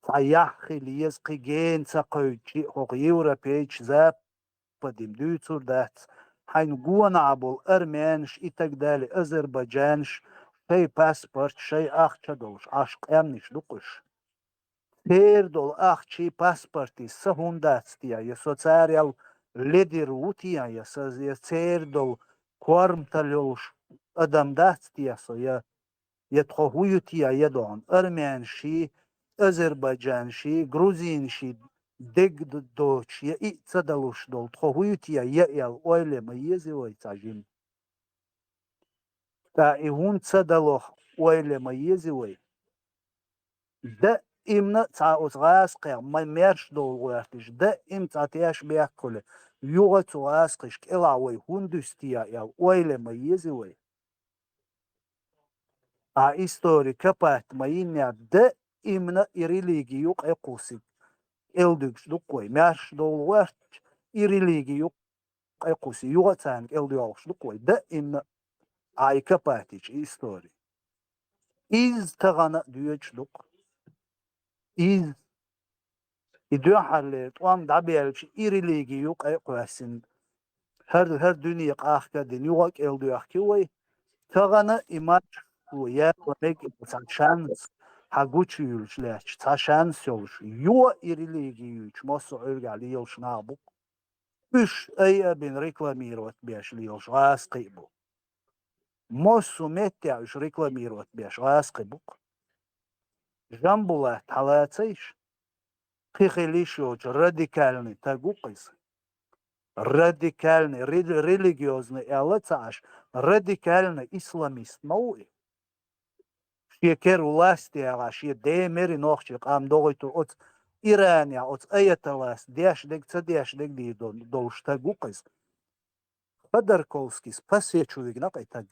Цхьа яхь хила еза, кхин гена ца кхевдича а, хӀокху европейчу, западийн дуьйцур дац, хьайна гонахь болу армянаш, и так далее, азербайджанаш, шайн паспорт, шайн ахча долуш Ӏаш къаьмнаш ду-кх уьш. Церан долу ахчий, паспортий сан хӀунда дац те, я со царел ледара ву те, я со, я церан долу корматалла йолуш адам дац те со, я, я тхо хӀун ю те, я дохана армянаший, азербайджанаший, грузинаший дег д-, доцуш, я и ца далуш долу тхо хӀун ю те, я аьлла ойла ма еза вай цхьа жимма. ТӀаккха и хӀунда ца далахь ойла ма еза вай. Даимна а цхьа оцу гӀазкхех ма маьрша довла гӀоьртича, даимна цхьа тешнабехк хуьлу, юха цу гӀазкхашка кӀелахь вай хӀунда дуьсу те аьлла ойла ма еза вай. А истори копать ма йиннехь, даимна и религи юкъа кхуссург кӀелдуьгуш ду-кх вай, маьрша довла гӀоьртича, и религи юкъа кхуссий, юха а царна кӀелдоьлхуш ду-кх вай, даимна а и копать йича и истори. Иза тахана а доьдуш ду-кх. Иза. И дуьххьарлера тӀом дӀабаьлча, и религи юкъа кхоьссина, хӀара, хӀара дуьне къахка а дина, юха а кӀелдоьхкий вай. Тахана и маршо яла мега цхьа шанс, хьан гучуюьлуш лаьтташ, цхьа шанс йолуш, юха а и религи юьйцуш, массо а Ӏуьйргахь лелаш нах бу-кх. Уьш айа а бина рекламировать беш лелаш гӀазкхий а бу. Массо а меттехь уьш рекламировать беш гӀазкхий бу-кх. Жамбулат хьалацийша? Кхин хила йиш йоцу радикальный таг ву-кх иза. Радикальный, ре-, религиозный аьлла ца Ӏаш, радикальный исламист ма ву и. Шен кара власть яьгӀа, шен ден мери нохчийн къам дохуьйтур оцу Иранехь, оцу аятоллас деш дерг, ца деш дерг дийр дол-, долуш таг ву-кх иза. Ходорковскийс пасечу вигна-кх и таг.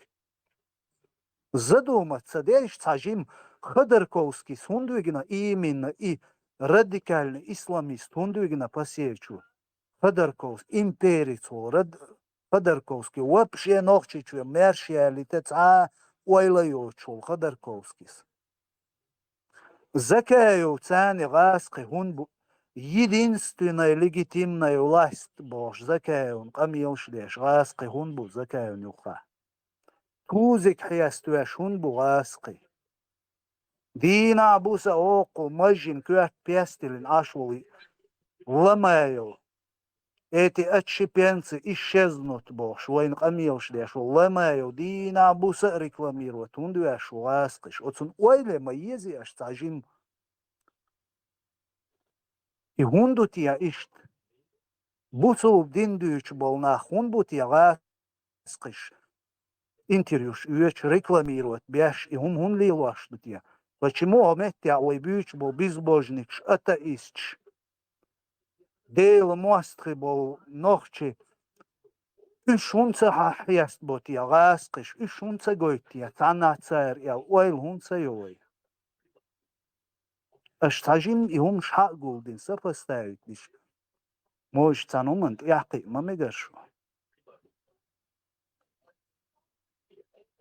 Задуматься деш цхьа жимма, Ходорковскийс хӀунда вигна, именно и радикальный исламист хӀунда вигна пасечу? Ходорковский, имперец волу рад-, Ходорковский, вообще Нохчийчоь маьрша ялийта цхьа а ойла йоцуш волу Ходорковскийс. Закаев царна гӀазкхи хӀун бу, единственная легитимная власть бохуш Закаевна къамелаш деш гӀазкхи хӀун бу Закаевна юххехь? Тузик хьеставеш хӀун бу гӀазкхи? Дийнахь буса оккху мажжин коьрта пестилина Ӏаш волу Ламаев, эти отщепенцы исчезнут бохуш, вайна къамелаш деш волу Ламаев дийнахь буса а рекламировать хӀунда веш ву гӀазкхиш? Оцунна ойла ма езий аша цхьа жимма? И хӀунда ду те иштта? Бусулба дин дуьйцуш болу нах хӀунда бу те гӀа- гӀазкхиш интервьюш оьцуш, рекламировать беш, и хӀума хӀунда лелош ду те? Почему хӀо меттехь вай буьйцуш болу безбожникаш, атеисташ, Делан мостагӀий болу нохчий, уьш хӀунда ца хьа-, хьестабо те гӀазкхаша, уьш хӀунда ца гойту те, цхьаннахьа цара аьлла, ойла хӀунда ца йо вай? Аша цхьа жимма и хӀумаш хьа а гулдина, сопоставить дича, может, цхьана хӀуманна тӀаьхьакхиа ма мегара шу.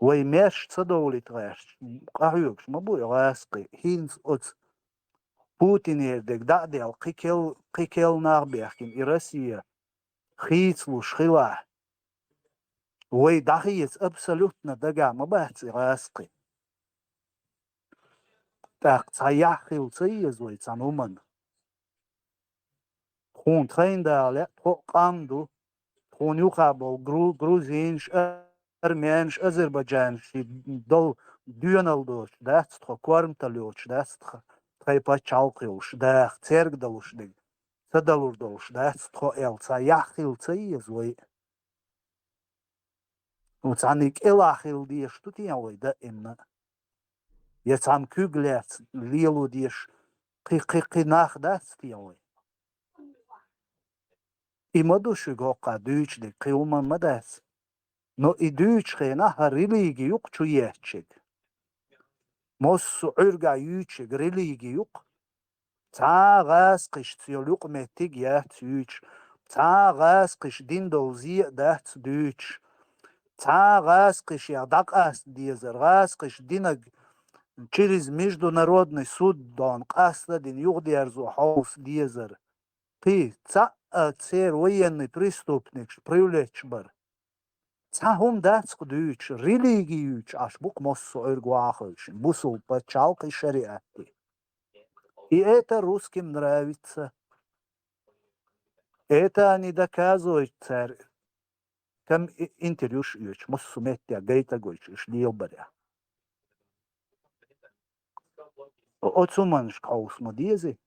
Вай маьрша ца довлийта гӀерташ, къахьоьгуш ма бу и гӀазкхий. ХӀинца оцу Путинера дерг дӀа а даьлла, кхин кел-, кхин керла нах баьхкина и Россия хийцалуш хилахь, вай дӀахеца абсолютно дагахь ма бац и гӀазкхий. ТӀаккха цхьа яхь хила ца еза вай цхьана хӀуманна? Тхуна тхайна дала лаьа, тхо а къам ду, тхуна юха болу гру-, грузинаш, армянаш, азербайджанаш долу доьналла доцуш дац тхо, корматалла йоцуш дац тхо, тхайн пачхьалкх йолуш даха, церга далуш дерг, ца далур долуш дац тхо аьлла, цхьа яхь хила ца еза вай? Ну, цхьаьна кӀелахь хила дезаш ду те вай даимна? Я цхьана куьг лаьцна лело дезаш кхин, кхин, кхин нах дац те вай? И ма ду шуьга хӀокху дуьйцуш дерг, кхин хӀуманна ма дац. Но и дуьйцучу хенахь хӀара религи ю-кх чу етташ ерг. Массо а Ӏуьргахь юьйцуш ерг религи ю-кх. Цхьа а гӀазкхашца йолу юкъаметтиг яц юьйцуш, цхьа а гӀазкхаша дина долу зе а дац дуьйцуш, цхьа а гӀазкхашех дӀакъаста дезар, гӀазкхаша динарг через международный суд дона къастадина юхадерзо хьовса дезар. Кхин цхьаъ а церан военный преступникаш привлечь бар. Цхьа хӀума дац-кх дуьйцуш, религи юьйцуш Ӏаш бу-кх массо а Ӏуьрг вахахуьйшинна, бусулба пачхьалкх и шариӀат и. И это русским нравится. Это они доказывают цара. Там и-, интервьюш оьцуш, массо а меттехь гайта а гойтуш, уьш лелабарехь. О-, оцу хӀуманашка хьовса ма дезий.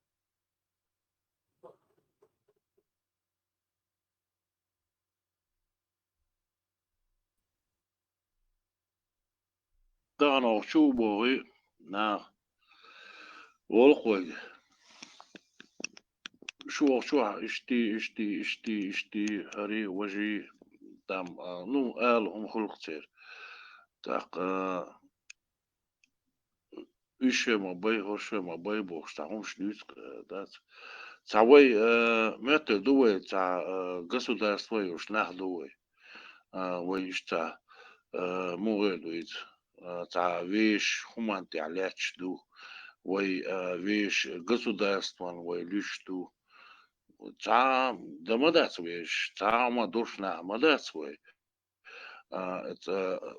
Тахана оха чу а бохий, наха, волу-кх вайга. Шу оха чохь иштта, иштта, иштта, иштта, хӀара, важа, там, а, ну, ала хӀума хуьлу-кх церан. ТӀаккха, а, уьш ма бай, хӀорш ма бай бохуш, цхьа хӀумаш дуьйцу, э, дац. Цхьа вай, э, моьттур ду вай, цхьа, э, государство йолуш нах ду вай. А, вай иштта, э, муха эр ду иза, э, цхьа вешан хӀуманна тӀехь лаьтташ ду. Вай, э, вешан государстван вай луьйш ду. Цхьа дан ма дац вешан, цхьа хӀума долуш нах ма дац вай. А, эца, а,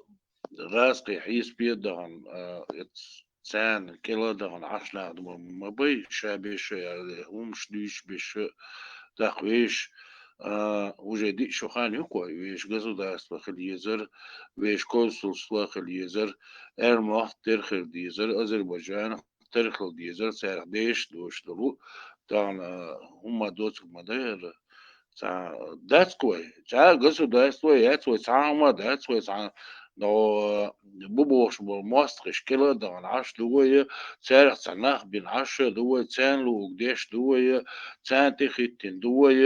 гӀазкхий хьесапе а дахана, а, эца царна кӀела а дахана Ӏаш нах ма, ма бай, ша беша, я хӀумаш дуьйцуш беша, тӀаккха вешан, а, уже диъ шо хан ю-кх вай, вешан государство хила езар, вешан консульство хила езар, Эрмох тера хила дезар, Азербайджанах тера хила дезар, царах дешаш доцуш долу, тахана, а, хӀумма доцург ма дара. Цхьа дац-кх вай, цхьа государство яц вай, цхьа хӀума дац вай, цхьа, но, бу бохуш болу мостагӀаш кӀела а дахана Ӏаш ду вай, царах цхьа нах бина Ӏаш а ду вай, царна луург деш ду вай, царна тӀе хӀиттина ду вай,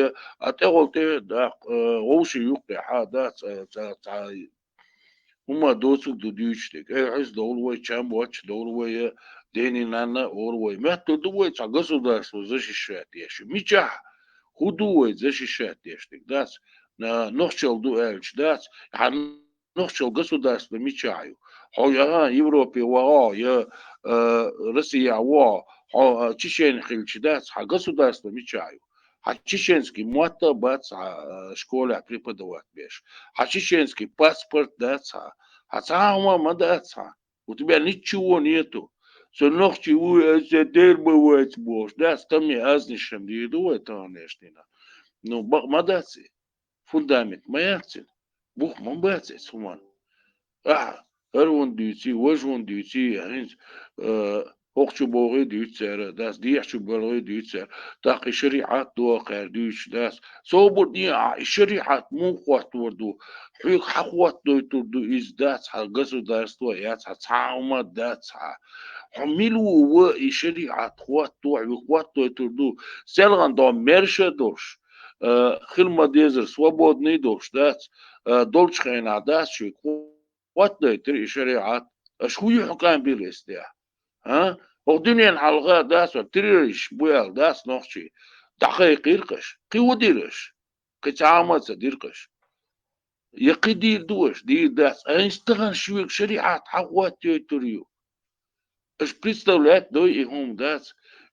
а тӀехула тӀе даккха, э, вовшийн юккъехь а дац, э, цхьа, цхьа хӀумма доцург ду дуьйцуш дерг. Эй, хьуьза довла вай, чам боцуш довла вай, дени-нанна а олу вай. Моьттур ду вай цхьа государство защищать деш. Мичахь? ХӀун ду вай защищать деш дерг? Дац, на, нохчалла ду аьлча, дац. Хьан нохчалла государство мичахь ю? Хьо, ага, Европе ваха, я, э, Россия ваха, хьо, э, чечен хилча, дац. Хьан государство мичахь ю? Хьан чеченский мотт а бац хьан, э, школехь преподавать беш. Хьан чеченский паспорт дац хьан. Хьан цхьа а хӀума ма дац хьан. У тебя ничего нету. Со нохчи ву, э, со дерба вац бохуш. Да, стамме азниш шам дийр ду вай таханешнина. Ну, бакъ ма дац и. Фундамент ма яц и. Бух ма бац и цхьа хӀуман. Ахьа, хӀара вон дуьйций, важа вон дуьйций, хӀинца, э, хӀокху чу богӀий дуьйцу цара, дац, дехьа чу богӀий дуьйцу цара, тӀаккха и шариӀат доху кхаьра дуьйцуш, дац. Собар де ахь, и шариӀат муха хӀоттор ду, хьоьга хьан хӀоттойтур ду иза, дац, хьан государство яц, хьан цхьа а хӀума дац, хьан. Хьо мила ву ва и шариӀат хӀотто, хьоьга хӀоттойтур ду, селхана догӀу мерша а долуш, а, хила ма-дезара, свободный долуш, дац, а, долчу хенахь, дац, шуьга хӀоттойтур и шариӀат, аша хӀун юьхькӀам бира эцна тӀехь? А? ХӀокху дуьненан хьалха, дац, террористаш бу аьлла, дац, нохчий, дӀакхайкхийра-кх аша. Кхин хӀун дира аша? Кхин цхьа а хӀума ца дира-кх аша. Я кхин дийр ду аша, дийр дац. Айса тахана шуьга шариӀат хьан хӀоттойтур ю? Аша представлять дой и хӀума, дац?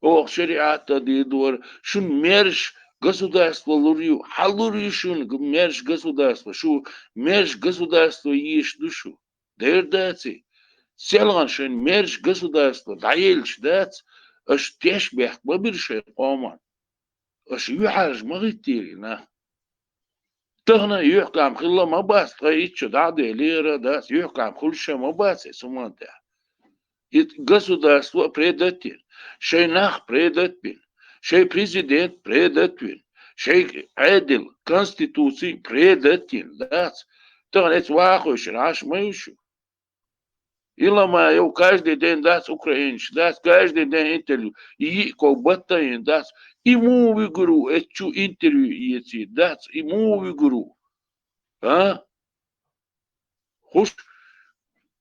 Оха шариӀат а дийр ду вара, шуна мерш государство лур ю. Хьан лур ю шуна г-, мерш государство? Шу мерш государство езаш ду шу? Дера даций? Селхана шайн мерш государство дӀаелча, дац, аша тешнабехк ма бира шайн къоман. Аша юьхьӀаьржа ма хӀиттийра и нах. Тахана юьхькӀам хилла ма бац, ткъа итт шо дӀа а делира, дац, юьхькӀам хуьлуш а ма бац и суман тӀехь. И государство предать йина, шайн нах предать бина, шайн президент предать вина, шайн Ӏедал, конституций предать йина, дац. Тахана эца вахойшира Ӏаш ма ю шу. Илама йо каждый день, дац, украинцаш, дац, каждый день интервью. И йиъ ков батта йина, дац. И муха вуьгур ву, эцчу интервью эций, дац, и муха вуьгур ву? А? Хуш,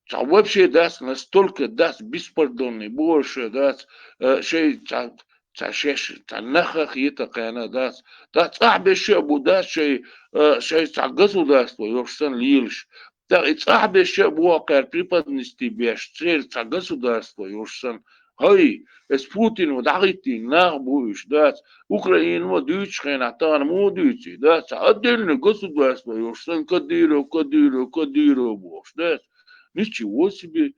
цхьа вообще, дац, настолько, дац, беспардонный, бу аша, дац, э, шай цхьа, цхьа шеш, цхьа нахах йита кхаьна, дац. Дац, цӀахь беш а бу, дац, шай, э, шай цхьа государство йолуш санна лелаш. ТӀаккха и цӀахь беш а бу кхара преподнести беш, церан цхьа государство йолуш санна. ХӀай, эс Путин ва дӀахӀиттийна нах бу уьш, дац. Украина ма дуьйцуш хенахь тахана муха дуьйций, дац. Цхьа отдельное государство йолуш санна, Кадыров, Кадыров, Кадыров бохуш, дац. Ничего себе.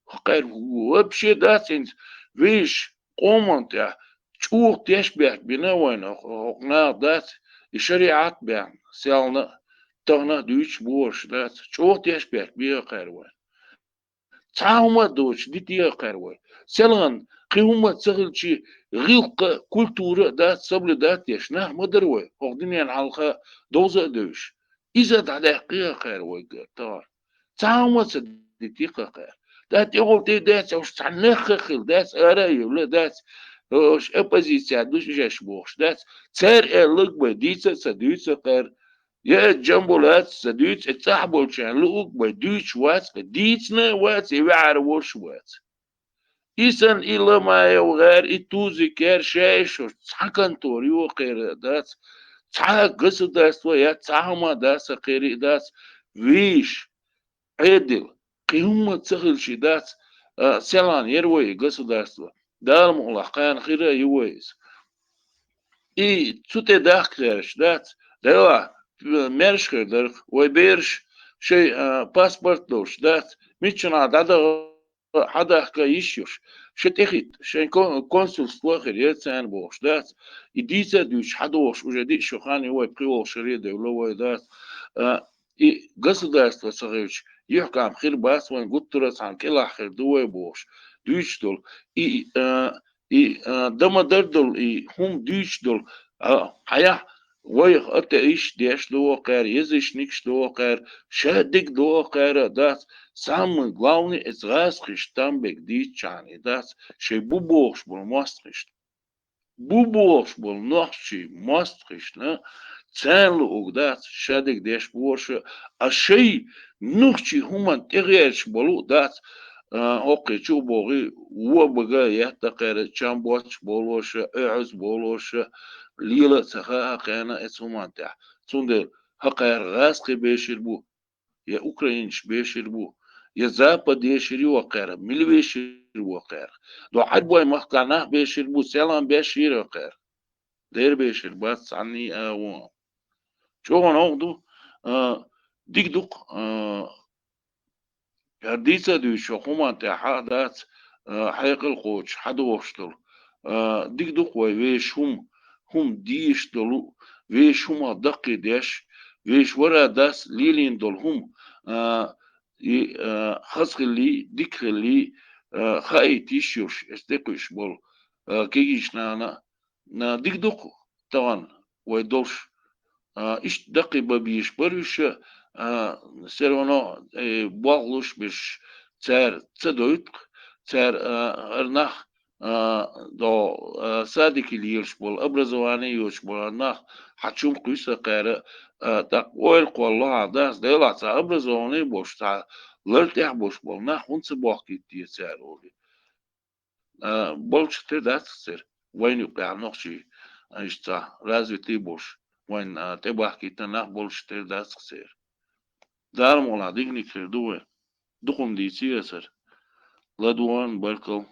Кхара вообще, дац, хӀинца вешан къоман тӀехь чӀогӀа тешнабехк бина вайна хӀокху, хӀокху наха, дац, и шариӀат баьхна, селхана а, тахана а дуьйцуш бохуш, дац, чӀогӀа тешнабехк беха кхара вайна. Цхьа а хӀума а доцуш, дитеха кхара вай. Селхана кхин хӀума а ца хилчи, гӀиллакх а, культура а, дац, соблюдать деш нах ма дара вай, хӀокху дуьненан хьалха довза а девзаш. Иза дӀадаьккхиха кхара вайга тахана. Цхьа а хӀума а ца дитиха кхара. ТӀаккха тӀехула тӀе дац, уьш цхьа нахах хила дац, ара а евлла дац, уьш оппозиция дуьсуш бохуш дац. Цара аьлларг бен дийца а ца дуьйцу кхара. Я эцу Джамбулата ца дуьйцу, и цӀахь болчарна луург бен дуьйцуш вац, кхин дийцина а вац, и ваьӀар волуш а вац. И санна и Ломаев гӀер, и Тузик гӀер, ша и шо цхьа контора ю кхера дац, цхьа государство яц, цхьа хӀума дац, кхера дац, вийш, Ӏедал, кхин хӀумма ца хилчи дац, а, селхана яра вай и государство. Дала мукъалахь, кхана хир а ю вай иза. И цу тӀе дахка гӀерташ дац, Дела, мерш хир дара, вай бераш шайн, а, паспорт долуш дац, миччанхьа дӀадаха хьадахка йиш йолуш, шен тӀехӀитта, шайн кон-, консульство а хир яра царна бохуш дац, и дийца а дуьйцуш хьадогӀуш уже диъ шо хан ю вай, пхи волу шаре а девлла вай дац, а, и государство ца хилча, юьхькӀам хир бац вайн, гуттара а цхьана кӀелахь хир ду вай бохуш, дуьйцуш долу, и, а, и, а, дан ма-дарра долу, и хӀума дуьйцуш долу, а, хьаях, вайх атеисташ деш догӀу кхара, язычникаш догӀу кхара, ша диг догӀу кхара а дац, самый главный эцу гӀазкхишна там берг дийцчахьана и дац, шайн бу бохуш болу мостагӀашна. Бу бохуш болу нохчий мостагӀашна, царна луург дац, ша диг деш бохуш а, а шай нохчий хӀуманна тӀегӀерташ болу а дац, а, хӀокху чу а богӀий, вон бага а етта кхара, чам боцуш болуш а, оьгӀаз болуш а, лела а ца хаьа кхарна эцу хӀуманна тӀехь. Цундела хӀокхара гӀазкхий бешар бу, я украинцаш бешар бу, я Запад ешар ю хӀокхара, мила вешар ву хӀокхара. До Ӏарбойн махкахь нах бешар бу, селхана беш йира хӀокхара. Дера бешар бац цхьанний а вон. ЧӀогӀа новкъа ду, а, дика ду-кх, а, хӀара дийца а дуьйцуш, хӀокху хӀуманна тӀехь хьан а дац, а, хьекъал кхочуш, хьадогӀуш долу. А, дика ду-кх вай вешан хӀума, хӀума дезаш долу, вешан хӀумах даккхий деш, вешан вара а дас лелийна долу хӀума, а, и, а, хаза хиллий, дика хиллий, а, хаийта йиш йолуш, эс тӀекхуьуш болу, а, кегийчу нахана, а, дика ду-кх тахана вай долуш. А, иштта даккхий бан безаш бара уьш, а, всё равно, э, болх луш берш цара ца дойту-кх, цара, а, хӀара нах, а, до, а, садике лелаш болу, образование йоцуш болу нах хьан чу ма кхуьйсу кхара, а, тӀаккха ойла кхолло хьан дас, делахь цхьа образование болуш, цхьа лар тӀехь болуш болу нах хӀунда ца бохкийта те цара олий? А, болчух тера дац-кх церан, вайна юкъахь нохчий, а, иштта цхьа развитый болуш, вайна, а, тӀебахкийта нах болчух тера дац-кх церан. Дала мукъ лахь, диканиг хир ду вай. Дукха хӀума дийци аса хӀара. ЛадогӀан, баркалла.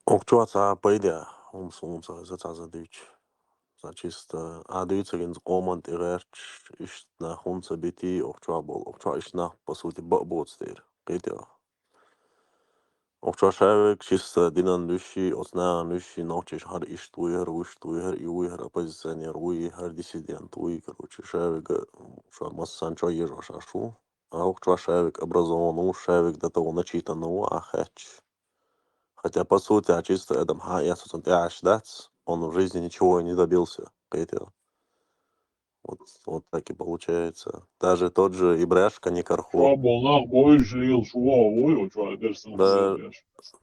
Укх чохь цхьа пайда хӀума суна ца хеза цхьа за дуьйцу. Цхьа чисто а дуьйцу гинца къоман тӀе гӀерташ, иштта нах хӀунда ца битий, укх чохь болу, укх чохь иштта нах, по сути, баа боцу дера. Кхетий? Укх чохь ша верг чисто динан дуьйш, оцу нахана дуьйш, нохчаша хӀара иштта вуй, хӀара вуьшта вуй, хӀара и вуй, хӀара оппозиционер вуй, хӀара диссидент вуй, короче, ша верг, ша массанчо ежа ша шу. А укх чохь ша верг образован ву, ша верг до того начитан ву, а хаьтташ. Хотя, по сути, а чисто адам хьан эцу цунна тӀаьхьаш дац, он в жизни ничего и не добился, кхетий? Вот, вот так и получается. Даже тот же Ибрашка Никархо. Чохь болу нах бойуш лелаш вогӀу вуй, чохь дерсан Да,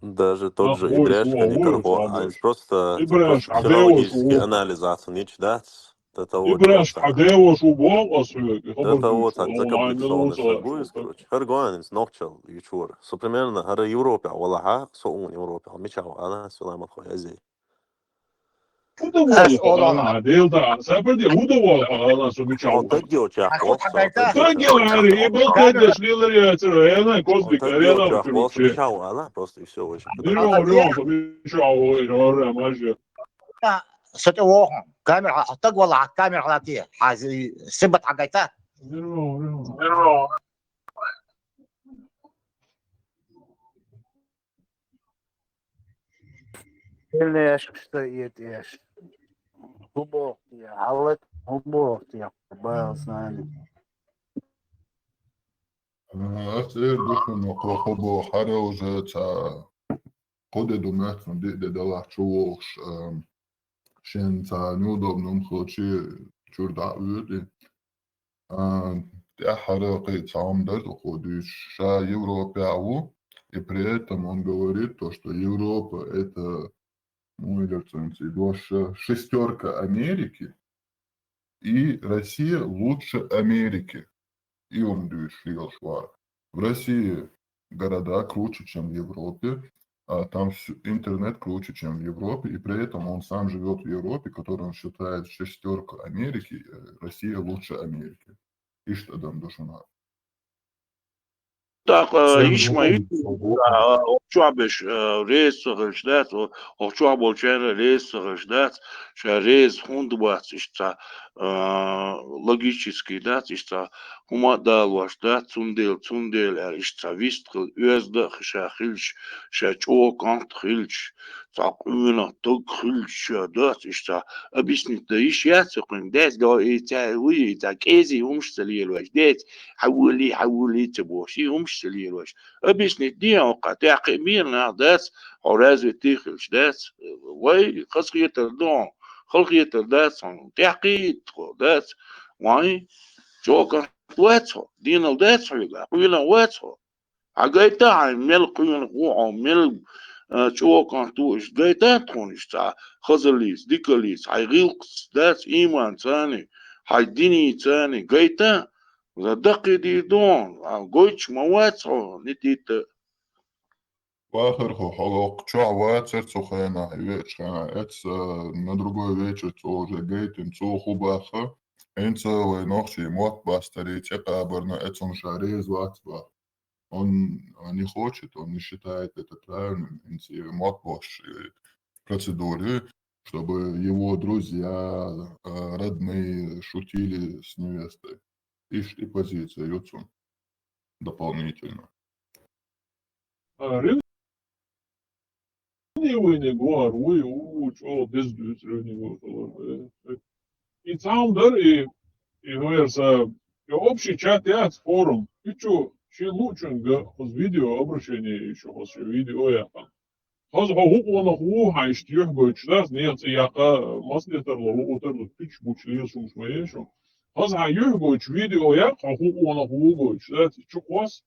даже тот же Ибрашка Никархо, а просто, Ибраш, просто психологический анализ ацунич дац. Ибраш, хьан деваш ву боху аса хьоьга? До того, так закомплексованный шагуйс, короче. ХӀара гоанинс нохчал ючура. Со примерно хӀара Европе валахьа, со ун Европе, мича вала, саламат хой, Азия. Удовольно, Дел да, сапарди удовольно, со мича вала. Таггио ча, таггио ари, и бал теддаш лилар яцара, эна, козбик, арена, короче. Мича вала, просто и всё, вообще. Дирон, рон, со мича вала, рон, рон, мажа. Со тӀе воху. Камера хьа-, хьо стаг валахь, камера хьалатте. Хьан сибат хьагайта? Эл эшаш, ца эта эш. ХӀун боху те? Хьаллак, хӀун боху те? Бал знани. Ага, ас эр ду шуна, кхо, кхо боху, хӀара уже ца Кхо де ду моьтту, диъ де далахь чу вогӀуш, а, шен цхьа неудобно хӀума хилчи, чуьра дӀа а воьду и. А, тӀаьххьара кхин цхьа хӀума дара тхо дуьйцуш. Ша Европехь ву, и при этом он говорит то, что Европа это, ну, или цунца и доша, шестёрка Америки. И Россия лучше Америки. И он дуьйцуш лелаш вара. В России города круче, чем в Европе, а там всё, интернет круче, чем в Европе, и при этом он сам живёт в Европе, которую он считает шестёрку Америки, э, Россия лучше Америки. Иштта адам ду шуна. ТӀаккха, э, йиш ма ю, э, хӀокху чохь берш, э, реза ца хилча дац, хӀо-, хӀокху чохь болчарна реза ца хилча дац, ша реза хӀунда бац, иштта цхьа, э, логический дац, иштта цхьа хӀума а далош дац, цундела, цундела аьлла, иштта цхьа вист хила, оьзда а ша хилча, ша чӀогӀа кӀант хилча, цхьа къонах дог хилча, ша дац, иштта цхьа объяснить дан йиш яц кхуьнга, дац, да, и цхьа вуй, и цхьа кӀезий хӀумаш ца лелавеш, дац, хьан волий, хьан волий ца бохуш, и хӀумаш ца лелавеш. Объяснить де хьо кху тӀехь кхин бен нах дац, хьо развитый хилча дац. Вай хазахетар ду хьуна, халахетар дац хьуна, тӀехь кхийтта хьо дац. Вайн чӀогӀа вац хьо, денал дац хьоьга, къонах вац хьо. Хьан гайта хьайн мел къонах ву хьо, мел, а, чӀогӀа кӀант ву, иштта гайта тхуна иштта цхьа хазаллица, дикаллица, хьайн гӀиллакхца дац, ийманцани, хьайн динацани гайта. Даккхий дийр ду хьуна, а, гойтуш ма вац хьо, Никита. Вахар хьо, хьо воккха чохь вацара цу хенахь, и веача хенахь, эцца на другой вечер цо уже гайтина, цо хӀун баха, хӀинца вай нохчий мотт бастарий цӀе кхабарна, эцунна ша реза вац баха. Он, а, не хочет, он не считает это правильным, хӀинца и мотт босуш, э, процедуре, чтобы его друзья, э, родные шутили с невестой. Иштта и позиция ю цунна дополнительно. А, ревнивый ву хӀара, вуй, у, чӀогӀа деза дуьйцу ревнивый хилар. Э, э. И цхьа хӀума дара, и, и хӀара са, и общий чат яц, форум. И чу, шен луучунга хӀанз видео обращение ю, хӀанз шен видео яьккха. ХӀанз хьо хӀу къонах ву, хьайна иштта юхь гойтуш дац, нехан цӀи яккха, массадолчар, хӀу тарлу, пич бучу лезаш хӀумаш ма е шу. ХӀанз хьайна юхь гойтуш видео яккха, хьо хӀу къонах ву гойтуш дац, чу кхосса,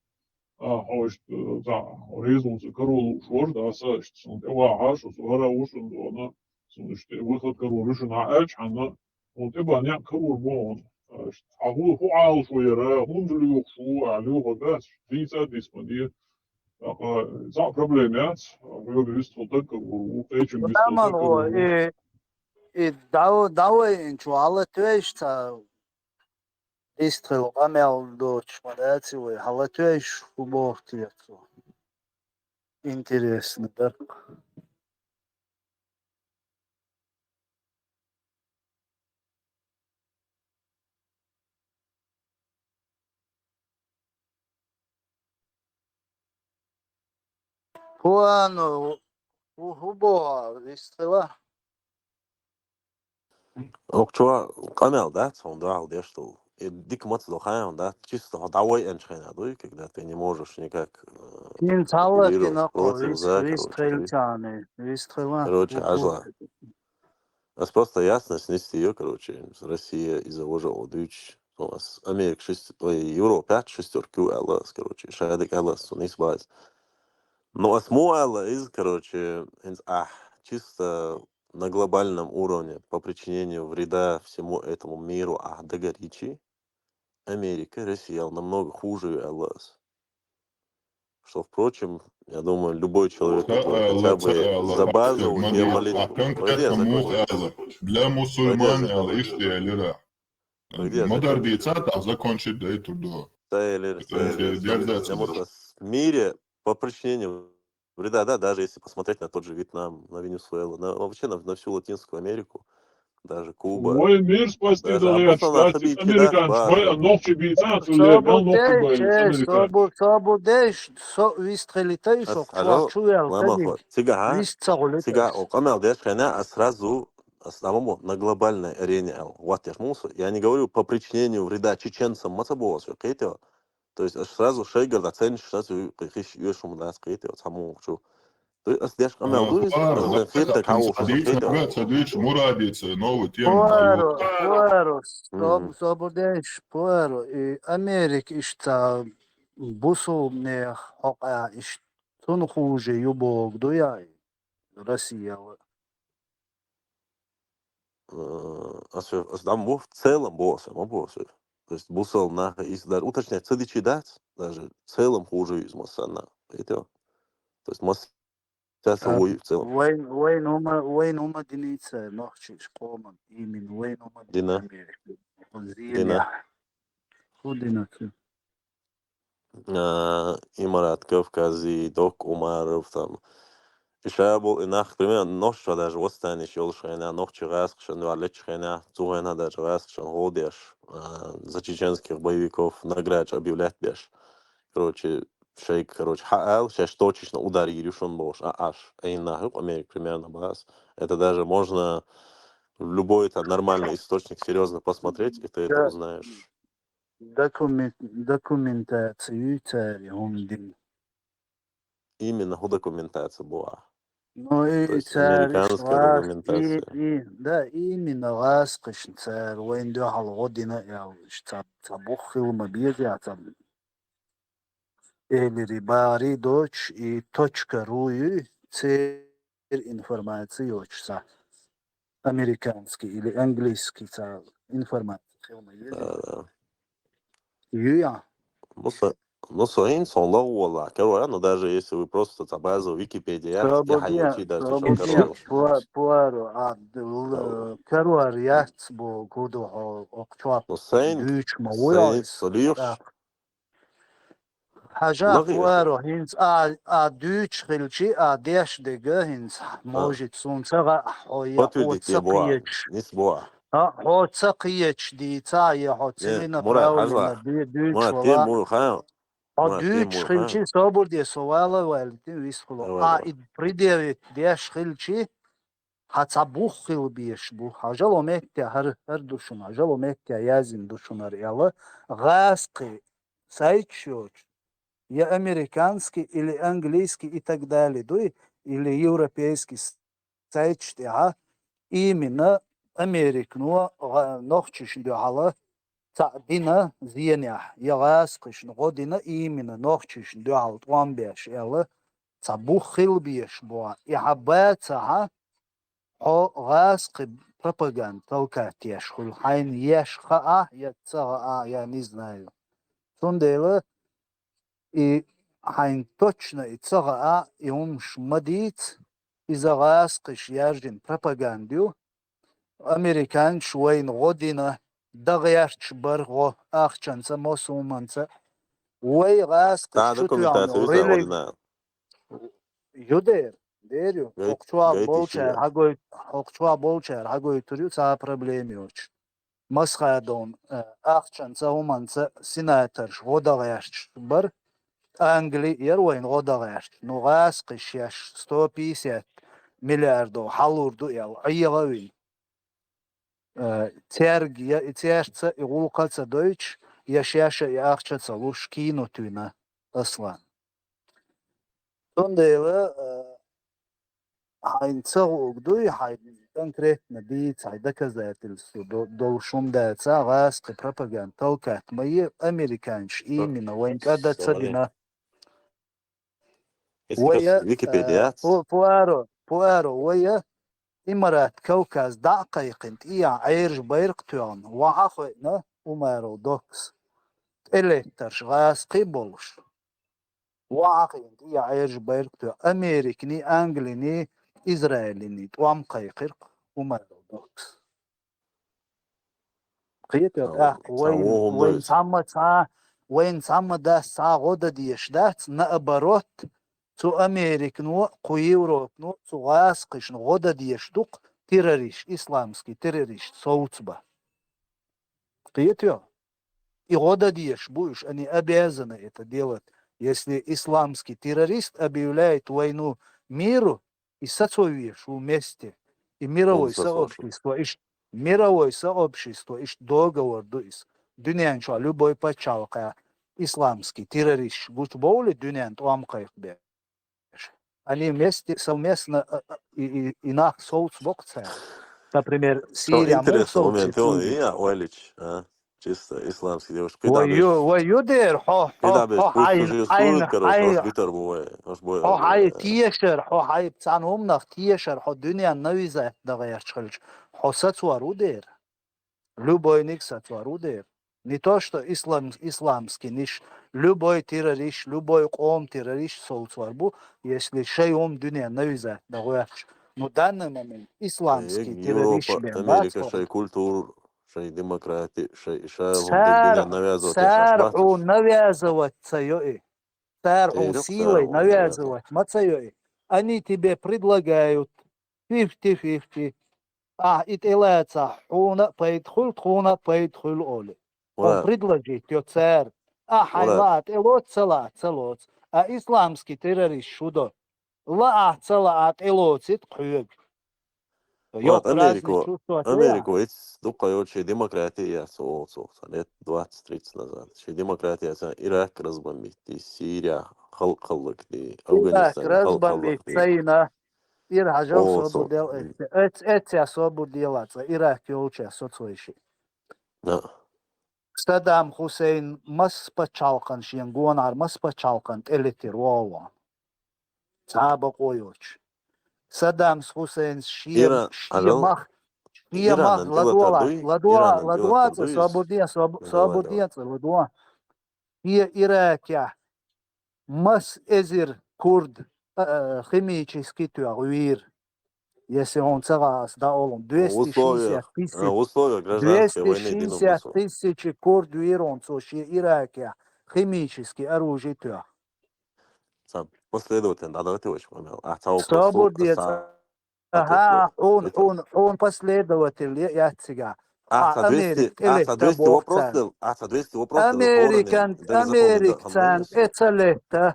а, хьо иштта, э, цхьа резонца каро лууш вара, да, са иштта, сона тӀе вахьаш, со хӀара ву шун дона, сона иштта выход карор ю шуна аьлча, хьанна, хьуна тӀе бан некъ карор бу хьуна. Иштта, хьа хӀу, хӀу Ӏалашо яра, хӀунда лоьхуш ву, а, лоьхур дац, дийца а дисма де. ТӀаккха цхьа проблема яц, хьоьга вистхула таг карор ву, кхечунга вистхула таг карор ву. И, и дав-, давай инчу хьалатвейш ца Истхила къамел доцуш ма дац вай, хьалатвейш хӀу боху те цо? Интересно дара. ХӀу, ну, хӀу, хӀу боху, Истхила? Окху чу къамел дац хьуна дуьхьал деш долу? И дика маца до хаьий хьуна дац? Чисто хьо дӀавайъанчу хенахь дуй, когда ты не можешь никак, э, ХӀинца хьалла апеллировать дина кхо против, вис-, за, короче, дуй. Висхилчарна, висхила. Короче, хӀу, хӀу. Ажла. Ас просто ясность нести ю, короче, Россия из-за вожа дуьйцуш. Ну, ас Америка шесть-, ой, Европа пять шестёрка ю аьлла ас, короче, шадик аьлла ас, цунна ис бац. Ну, ас мо аьлла из, короче, хӀинца ахь чисто на глобальном уровне по причинению вреда всему этому миру ахь дагар йичи, Америка Россиял намного хуже ю аьлла ас. Что, впрочем, я думаю, любой человек, который хотя бы за базовую геополитику. Конкретно муха аьлла. Для мусульман аьлла, иштта аьллера. Мадар дийца, так закончить дайтур до. Ца элира, ца элира, ца элира. Потому что в мире по причинению вреда, да, даже если посмотреть на тот же Вьетнам, на Венесуэлу, на, вообще на, на всю Латинскую Америку, даже Куба. Вай мир спасти дале, американцы, вай нохчи бийца, цу лер, нохчи бай, американцы. Собу, собу деш, со вистхилитай, со кхуа чу вел, цига, вист ца гулит. Цига, о, къамел деш хена, а сразу, а сразу на глобальной арене, а, вот я ж мусу, я не говорю по причинению вреда чеченцам, маца босу, кхетё. То есть аш сразу шайгара цениш сразу хиш юшум дац кхетё, цхьа муха чу. То есть ас деш къамел ду, ас хетта каву ца дуьйцу, ца дуьйцу, мурадица новый тема. Пуаро, пуаро, соб-, собу деш, пуаро, и Америка иштта бусулбанех хьокъа иш цунна хуже ю богу ду яй Россияла. Э, ас, ас дам бу в целом бу ас, ма бу ас. То есть бусал нах из даже уточнять ца дичи дац, даже в целом хуже из массанна. Кхетё. То есть масса ца вуй в целом. Вайн, вайн ума, вайн ума диница нохчиш къоман, именно вайн ума дина. Дина. Ху дина ца. А, Имарат Кавкази, Док Умаров, там. И ша бул и нах, примерно, нохчо даже восстаниш йолуш хена, нохчи гӀаскашан валлечу хена, цу хена даже гӀаскашан гӀо деш, а, за чеченских боевиков наградаш объявлять деш. Короче, шайк, короче, хьаал, шаьш точечно удар йир ю шун бохуш, а аш, айна нах юкъа Америка, примерно, бас. Это даже можно в любой там нормальный источник серьезно посмотреть, и ты это узнаешь. Документ-, документация ю цаьрга хӀума дина. Именно хӀу документация бу а? Ну, и цаьрга американская документация. И, и, да, именно гӀаскхишна цаьрга вайн дуьхьал гӀо дина аьлла, ца, ца бух хила ма беза, ца элири бари доч, и точка ру ю, цер информация йоч ца. Американский или английский ца информация хила ма еза. Да, да. Ю я. Ну, со-, ну, со хӀинца сон лагӀу валла, короче, ну, даже если вы просто ца база Википедия, я хьайочи даже, пуа-, пуаро, а, короче, яц бо гуду хьо, окчоп. Ну, сайн, дуьйч ма вуй, сайн, со лиюш. Хьажа, пуаро, хӀинца а, а дуьйцуш хилчи, а деш дега хӀинца, может, суна ца гӀа, хьо я хьо ца кхечаш. Нис бу а. А, хьо ца кхечаш дийца, я хьо цилина правильно дуьйцуш вала. Хьо дуьйцуш хилчи, собар де, со вала ваьлла, тӀе висхула. А, и предъявить деш хилчи, хьан ца бух хила беш бу, хьан жало метте хӀар, хӀар ду шуна, хьан жало метте яздина ду шуна хӀар аьлла, гӀаскхи сайчаш йоцуш, я американский или английский и так далее дуй, или европейский с-, сайташ тӀехьа именно Американо гӀа-, нохчашна дуьхьала цхьаъ дина зенехь, я гӀазкхашна гӀо дина именно нохчашна дуьхьала тӀом беш аьлла, цхьа бух хила безаш бу. И хьа бацахьа, хьо гӀазкхи пропаганда толкать еш хуьлу, хьайна еш хаахь, я ца хаахь, я не знаю. Цундела и хьайна точно и ца хаахь, и хӀумаш ма дийца, иза гӀазкхаша яьржина пропаганда ю. Американцаша вайна гӀо дина, дан гӀерташ бара гӀо, ахчанца, массо хӀуманца. Вай гӀазкхаша чу тоьхна религ-, ю дера, дера ю. ХӀокху чохь болчара хьагой-, хӀокху чохь болчара хьагойтур ю, цхьа а проблема йоцуш. Масхадовна, э, ахчанца, хӀуманца сенаторш гӀо дан гӀерташ бара. Англи яра вайна гӀо дан гӀерташ. Ну, гӀазкхаша шаьш сто пятьдесят миллиардов хьалур ду аьлла, Ӏеха а вина. Э, цаьрга я и цаьрца и гӀуллакх а ца дойтуш, я шаьш а и ахча ца луш, кино туьйна Аслан. Цундела, э, хьайна ца гӀуг дуй, хьайна конкретно дийца, хьайн доказательство до-, долуш хӀума дацахь, гӀазкхи пропаганда толкать ма е, американцаша именно вайна кӀада ца дина. Вая, Википедия, э, яц? Пу-, Пуаро, Пуаро, вая, Имарат Кавказ дӀа а кхайкхина, тӀехьа Ӏераш байракх тоьхна, вахьа а хойна, Умаров Докс, тӀелеттарш гӀазкхий болуш. Вахьа а хиъна, тӀехьа Ӏераш байракх тоьхна, Американий, Англиний, Израилиний тӀом кхайкхира Умаров Докс. Кхетар тӀаккха вайна, вайна цхьамма цхьа, вайна цхьамма дас цхьа гӀо дан дезаш дац, наоборот, цу Американо, кху Европано, цу гӀазкхашна гӀо дан дезаш ду-кх террорист, исламский террорист совцабан. Кхетий? И гӀо дан дезаш бу уьш, они обязаны это делать. Если исламский террорист объявляет войну миру, и сацо везаш ву вместе, и мировой сообщество, иш-, мировой сообщество, иштта договор ду иза. Дуьнен чохь любой пачхьалкхехь исламский террорист гучубовлий дуьнен тӀом кхайкхабеш. Они вместе, совместно, а, а, и, и, и нах совцабо-кх цара. Например, Сирия муха совцийта? Чисто исламский девушка. Вай ю, вай ю дера, хьо, хьо, хьо хьайн, хьайн, хьайн, хьо хьайн тешар, хьо хьайн цхьана хӀуманах тешар, хьо дуьненна навязать дан гӀерташ хилча, хьо сацор ву дера. Любойниг сацор ву дера. Не то, что ислам-, исламский ниш, любой террорист, любой къом террорист совцор бу, если шайн хӀума дуьненна навязать дан гӀерташ. Ну, данный момент исламский террорист бен бац хьо. Шайн культура, шайн демократия, шайн, шайн хӀума дерг дуьненна навязывать деш бац уьш. Цара хьуна навязывать ца йо и. Цара хьуна силой навязывать ма ца йо и. Они тебе предлагают fifty fifty. Ахь и тӀелацахь, хьуна а пайда хуьлу, тхуна а пайда хуьлу олий. Хьуна предложить йо цара. Ахь хьайн лаахь тӀелоцу, ца лаахь ца лоцу. А исламский террорист шу до. Лаахь, ца лаахь, тӀелоцийта хьоьга. Йо, праздник чувствовать лаахь. Америко, эц дукха йолчу шен демократия яц олу цо, лет двадцать тридцать назад. Шен демократия яц, Ирак разбомбить ди, Сирия халкъ хӀаллакди, Афганистан халкъ хӀаллакди. Ирак разбомбить ца йина, ира хьажал собар дел эцци. Эц, эцци собар дела цкъа, Ирак йолчу соцвайши. Да. Саддам Хусейн масса пачхьалкхан шен гонахьара, масса пачхьалкхан тӀелетира вогӀу. Цхьа а бакъо йоцуш. Саддамс Хусейнс шен, шен мах, шен мах ладогӀа, ладогӀа, ладогӀа цкъа, собар де, собар де цкъа, ладогӀа. Шен Иракехь масса эзар курд, а, а, химически тоьхна вийра. Если хьуна ца хаьа ас дӀаолу, двести шестьдесят тысяч, двести шестьдесят тысячи курд вийра хьуна цо шен Иракехь химически оружие тоьхна. Сан последовательно дӀадахийтина вайша, Мамел. Ахьа цхьа вопрос. Собар де цкъа. Аха, хьуна, хьуна, хьуна последователь яц цигахь. Ахьа Америка тӀелетта боху царна. Американ, Америка царна тӀе ца летта.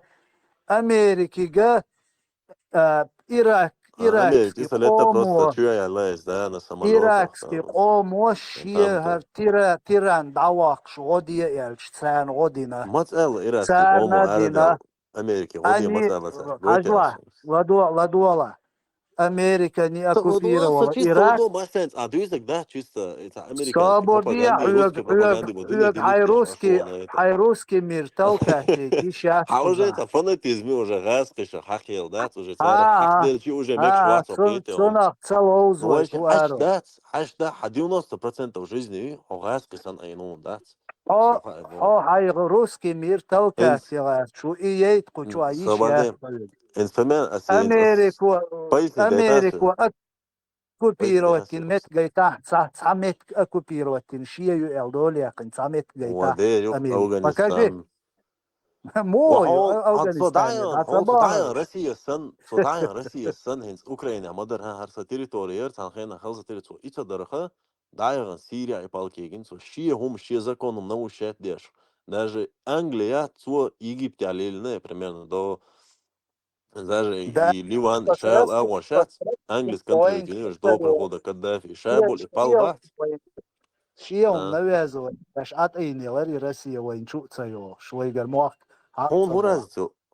Америкига, а, Ирак, А, Америка, иракский иза лето просто къомо, чуя лайс, да, на самолётах, иракский там, къомо шен хӀара тира-, тиран дӀаваккхаш гӀо де аьлча, царна гӀо дина. Маца аьлла иракский къомо, царна дина. Америка гӀо де маца аьлла цар? Хьажа, ладо-, ладола. Америка не оккупировала Ирак. Чисто ладо, массенца, а дуьйцург дац чисто, Америка. Собар де, хьоьга, хьоьга, хьоьга хьай русский, хьай русский мир толкать де йиш яц. Хьа уже цхьа фанатизм уже гӀазкхеша хьакхел дац, уже цара хьакхделчи уже мегаш вац хьо кхетий. Цунах ца ловза вай, хӀу аьлча. Хьаш дац, хьаш дац, хьа девяносто процентов жизни хьо гӀазкхи санна Ӏийна дац. Хьо, хьо хьай русский мир толкать де гӀерташ ву, и яйта кху чу йиш яц хьоьга. Америко, Америко оккупировать йина меттиг гайтахь, цхьа, цхьа меттиг оккупировать йина, шен ю аьлла дола яьккхина, цхьа меттиг гайтахь Америка. Покажи. Муха ю Афганистане, дӀа ца бахьа. Россия сан, цо дӀаян Россия сан, хӀинца Украина ма дара, хӀара са территори яра, цхьан хенахь хала са территори, цо и ца дарха, дӀаяхана Сирия и палкегин, цо шен хӀума, шен закон хӀума нарушать деш. Даже Англия, цо Египте лелийна, примерно, до Даже и Ливан, и шайла агӀор шац, английский контролирует до прихода Каддафи, и шайболу и пал бац. Шен хӀума навязывать деш ӀатӀайна ялар и Россия вайна чу а ца йохуш, вайгара мохк хьа а ца бохуш.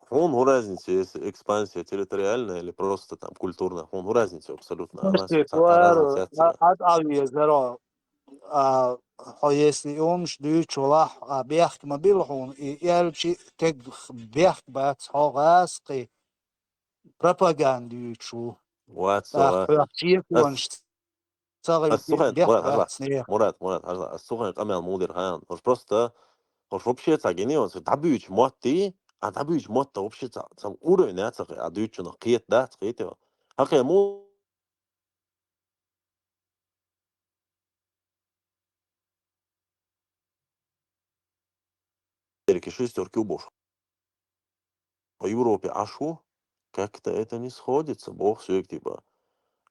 Хьуна хӀун разница, если экспансия территориальная или просто там культурная, хьуна хӀун разница абсолютно. Ас ца разница яц. ӀатӀа везаро. А, хьо если и хӀумаш дуьйцуш валахь, а, бехк ма билла хьуна, и аьлчи тегах бехк бац, хьо гӀазкхи пропаганда юьйцуш ву. Вац, тӀаккха хьох чеконаш ца гӀайти бехк бац нехан. Мурат, Мурат, хьажал, ас цу хенахь къамел муха дира хаьий? Хьуш просто, хьуш вообще цхьа генералс дӀабуьйчу моттий, а дӀабуьйчу мотта вообще цхьа, цхьа уровень яц, а дуьйцучунах кхета дац, кхетий? Хьан кхин муха Америка шестёрки бохуш. По Европе Ӏаш ву, как-то это не сходится, боху соьга, типа.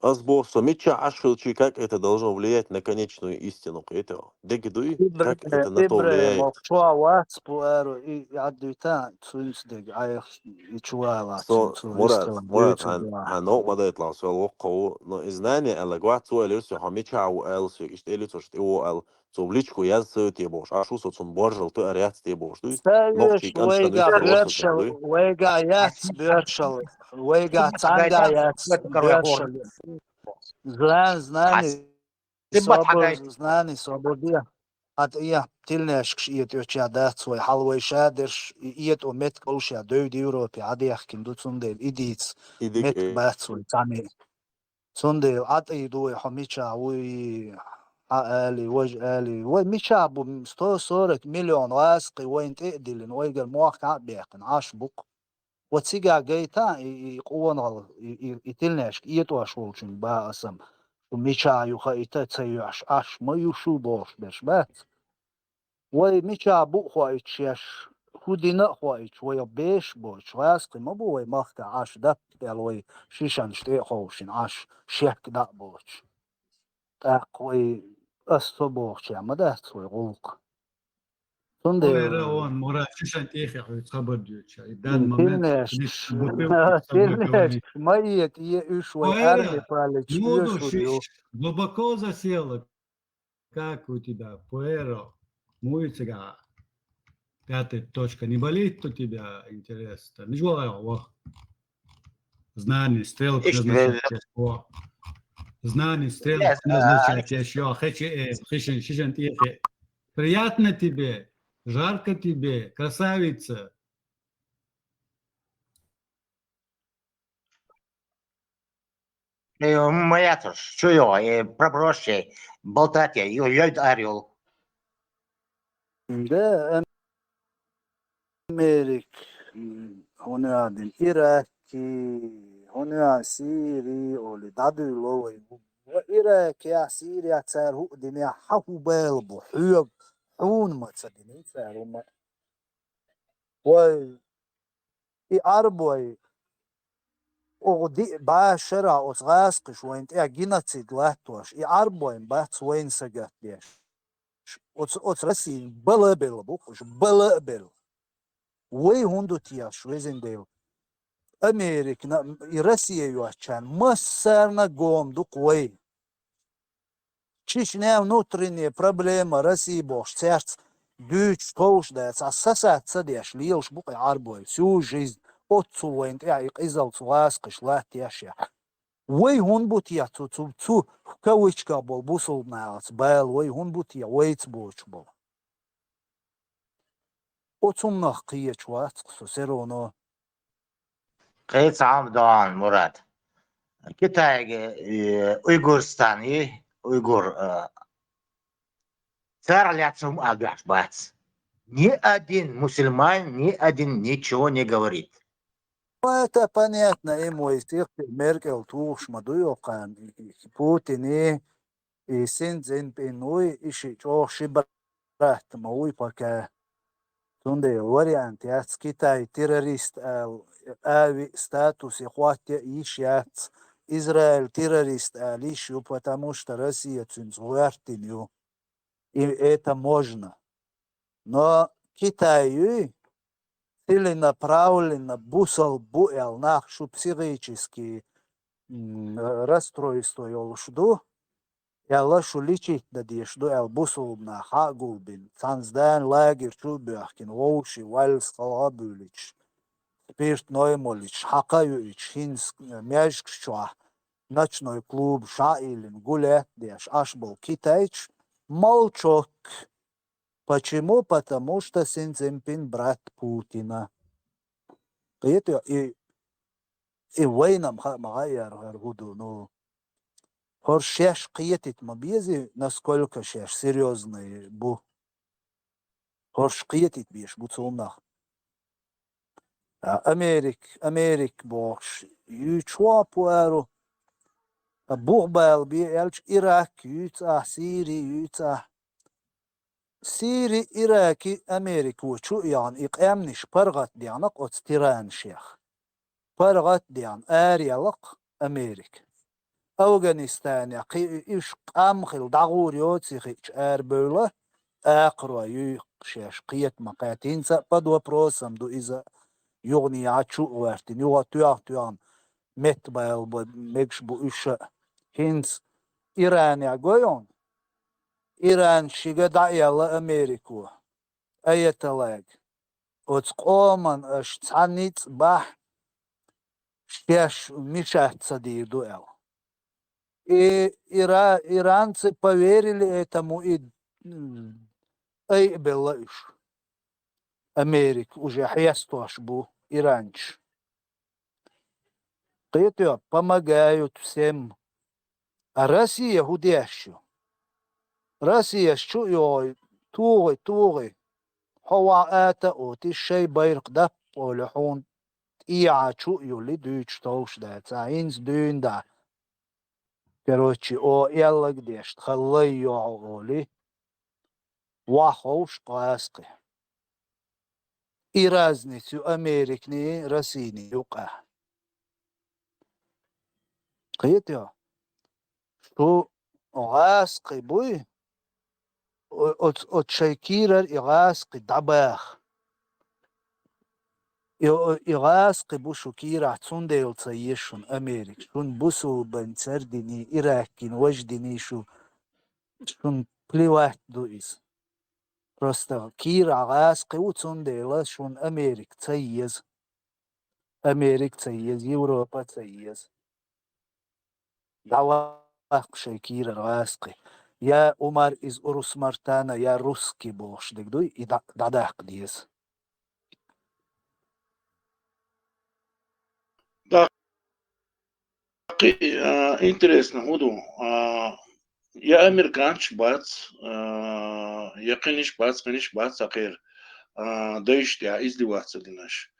Ас боху, со мичча Ӏаш хилчи, как это должно влиять на конечную истину, кхетий? Дега дуй, как это на то влияет? Ибрахим, чо вац бу аьрру, и, и Ӏаддуьйта, цуьнца дега Ӏайха, и чу вала, цуьнца Мурат, Мурат, хьан, хьан новкъа ма дайталахь, со воккха ву, но и знание аьлла, гват цо элира, со хьо мича ву аьлла, соьга иштта элира, со шта и ву аьлла. Цо в личку яз ца ю те бохуш, Ӏаш ву со цунна боржал тоьар яц те бохуш дуй. Нохчий кӀантана вайга яц боьршал, вайга цхьанга яц боьршал. Знани, знани, собар, знани, собар де. Хьан тӀе тилнешкаш этӀеча дац вай, хьал вай шадерш, и этӀо меттиг олуш я, девда Европе хьадехкина ду, цундела и дийца меттиг бац вай цхьаьна. Цундела ӀатӀий ду вай, хьо мича вуй, хьан али, важа али. Вай мича бу, сто сорок миллион гӀазкхи вайна тӀе а диллина, вайгара мохк хьа а баьккхина, Ӏаш бу-кх. Ва цига гайта и, и къонахал, и, и, и тилнешка этӀош волчунга бан ас-м, шу мича ю хаийта ца йоьш, Ӏаш ма ю шу бохуш берш бац. Вай мича бу а хоуьйтуш шаьш, хӀу дина а хоуьйтуш, вай беш а боцуш, гӀазкхи ма бу вай махкахь Ӏаш, датта аьлла вай шишанаш тӀе а ховшина Ӏаш, шек дӀа а боцуш. ТӀаккха вай ас со бохучехь ма дац вай гӀуллакх. Цундела Мурат, шу шайн тӀехьа хьоьца хабар дуьйцуш, и данный момент тилнешкаш, тилнешкаш ма этӀа, е уьш вай армия паллича оьшур ю. Глубоко засела. Как у тебя, Пуэро? Муй цигахь. Пятая точка. Не болит у тебя интерес? Миш вахара вах. Знание, стрелка назначать еш. Знание, стрелка назначать еш. Хечи, э, хишин, шишин тихи. Приятно тебе, жарко тебе, красавица. Э, моя тоже. Чё его, э, попроще болтать я, ё-, ёй орёл. Да, Америк, м, хӀун ю дин, Ираки, хӀун ю Сири, оли, дӀадуьйло вай. Ва Ираки, Сири, цар хӀу дин, хьан хӀу бала бу, хьоьга, хьуна ма ца дин, цар хӀума. Вай, и Ӏарбой, оха диъ бӀаь шера оцу гӀазкхиш вайна тӀехь геноцид латтош, и Ӏарбойн бац вайна сагатдеш. Оцу, оцу Россин бала а белла бу уьш, бала а белла. Вай хӀунда ду теш, везан Дела? Американа, и Россия йоцчарна массарна гома ду-кх вай. Чечне внутренняя проблема России бохуш, цаьрца дуьйцуш товш дац, а сасаца ца деш лелаш бу-кх и Ӏарбой, всю жизнь, оццул вайна тӀехь и къизалла цу гӀазкхаша латтаеш. Вай хӀунда бу те цу, цу, цу в кавычках болу бусулба нахаца бала, вай хӀунда бу те вайца боцуш болу? Оцунах кхечу вац-кх со все равно. Кхин цхьа хӀума ду хьуна, Мурад. Китайга, э, Уйгурстан и, уйгур, э, царах лаьцна хӀума а дуьхьаш бац. Ни один мусульманин, ни один ничего не говорит. Ну, это понятно, им вай сих Меркель тухуш ма ду йоккхарна, Путин и, и Син Цзиньпин вуй, и шиъ чӀогӀа ши брат ма вуй пока. Цундела вариант яц Китай террорист ала, ави статусе хӀотта йиш яц. Израиль террорист ала йиш ю, потому что Россия цуьнца гӀоьртина ю. И это можно. Но Китай юй, целенаправленно бусалба бу аьлла нах шу психически, м, расстройство йолуш ду, аьлла шу лечить дан дезаш ду аьлла бусалба нах хьа а гулбина, цхьана здани лагерь чу а боьхкина, вовшийн ваьлла скалгӀа а буьйлуьйтуш, спиртной а молуьйтуш, хьакха а юуьйтуш, хӀинца маьждигаш чохь ночной клубаш а йиллина, гулять а деш, Ӏаш болу китайцаш молчок. Почему? Потому что Син Цзиньпин брат Путина. Кхетий, и, и вайна-м хаа ма хаьара хӀара хӀун ду, ну, хӀорш шаьш кхетийта ма безий, насколько шаьш серьёзный бу. ХӀорш кхетийта безаш бу цунах. А, Америк, Америк бохуш, юьйцуш ву а пуару, а, бух бала бе аьлча, Ирак юьйцу ахь, Сири юьйцу ахь. Сири, Ираки Америко чу а яхна, и къаьмнаш паргӀат дехна-кх оцу тиранашех. ПаргӀат а дехна, араяьлла-кх Америка. Афганистанехь кхин уьш къам хилла дӀагӀур йоций хиъча арабевлла, акхаро юй-кх шаьш, кхета ма кхаьчна. ХӀинца а под вопросом ду иза, юханехьа чу а гӀоьртина, юха тоьхна-тоьхна меттабала бан мегаш бу уьш а. ХӀинца Иранехь гой хьуна? Иран шига дӀа а яьлла Америко, аятоллага. Оцу къоман аша цхьа ницкъ бахь, шаьш мешать ца дийр ду аьлла. И ира-, иранцы поверили этому и, м, айабелла уьш. Америка уже хьестош бу иранчаш. Кхетий, помогают всем. А Россия хӀун деш ю? Россияс чу а йогӀий, тугӀий, тугӀий. Хьо ваха ата а оти, шайн байракх даппа олий, хьуна тӀехьа чу а юллий, дуьйцуш товш дац. Ахьа хӀинца дуьйна дахь. Короче, о, аьллаг деш, тхан лай йо хьо олий, ваха ховш гӀазкхи. И разница ю Америкний, Российний юкъахь. Кхетий? Шу гӀазкхи буй, о-, оц-, оцу шайн кийрара и гӀазкхи дӀабаха. И, и гӀазкхи бу шу кийрахь, цундела ца еза шуна Америка. Шуна бусулбанца эр диний, ираккина важа диний шу, шуна плевать ду иза. Просто кийрахь гӀазкхи ву, цундела шуна Америка ца еза. Америка ца еза, Европа ца еза. ДӀаваккха шайн кийрара гӀазкхи. Я Умар из Урус-Мартана, я русский бохуш дерг дуй, и дӀа-, дӀадаккха деза. Кхин, а, интересно хӀун ду, а, я американцаш бац, а, я кхиниш бац, кхиниш бац, а, кхера, а, дайшна тӀехь издеваться динарш,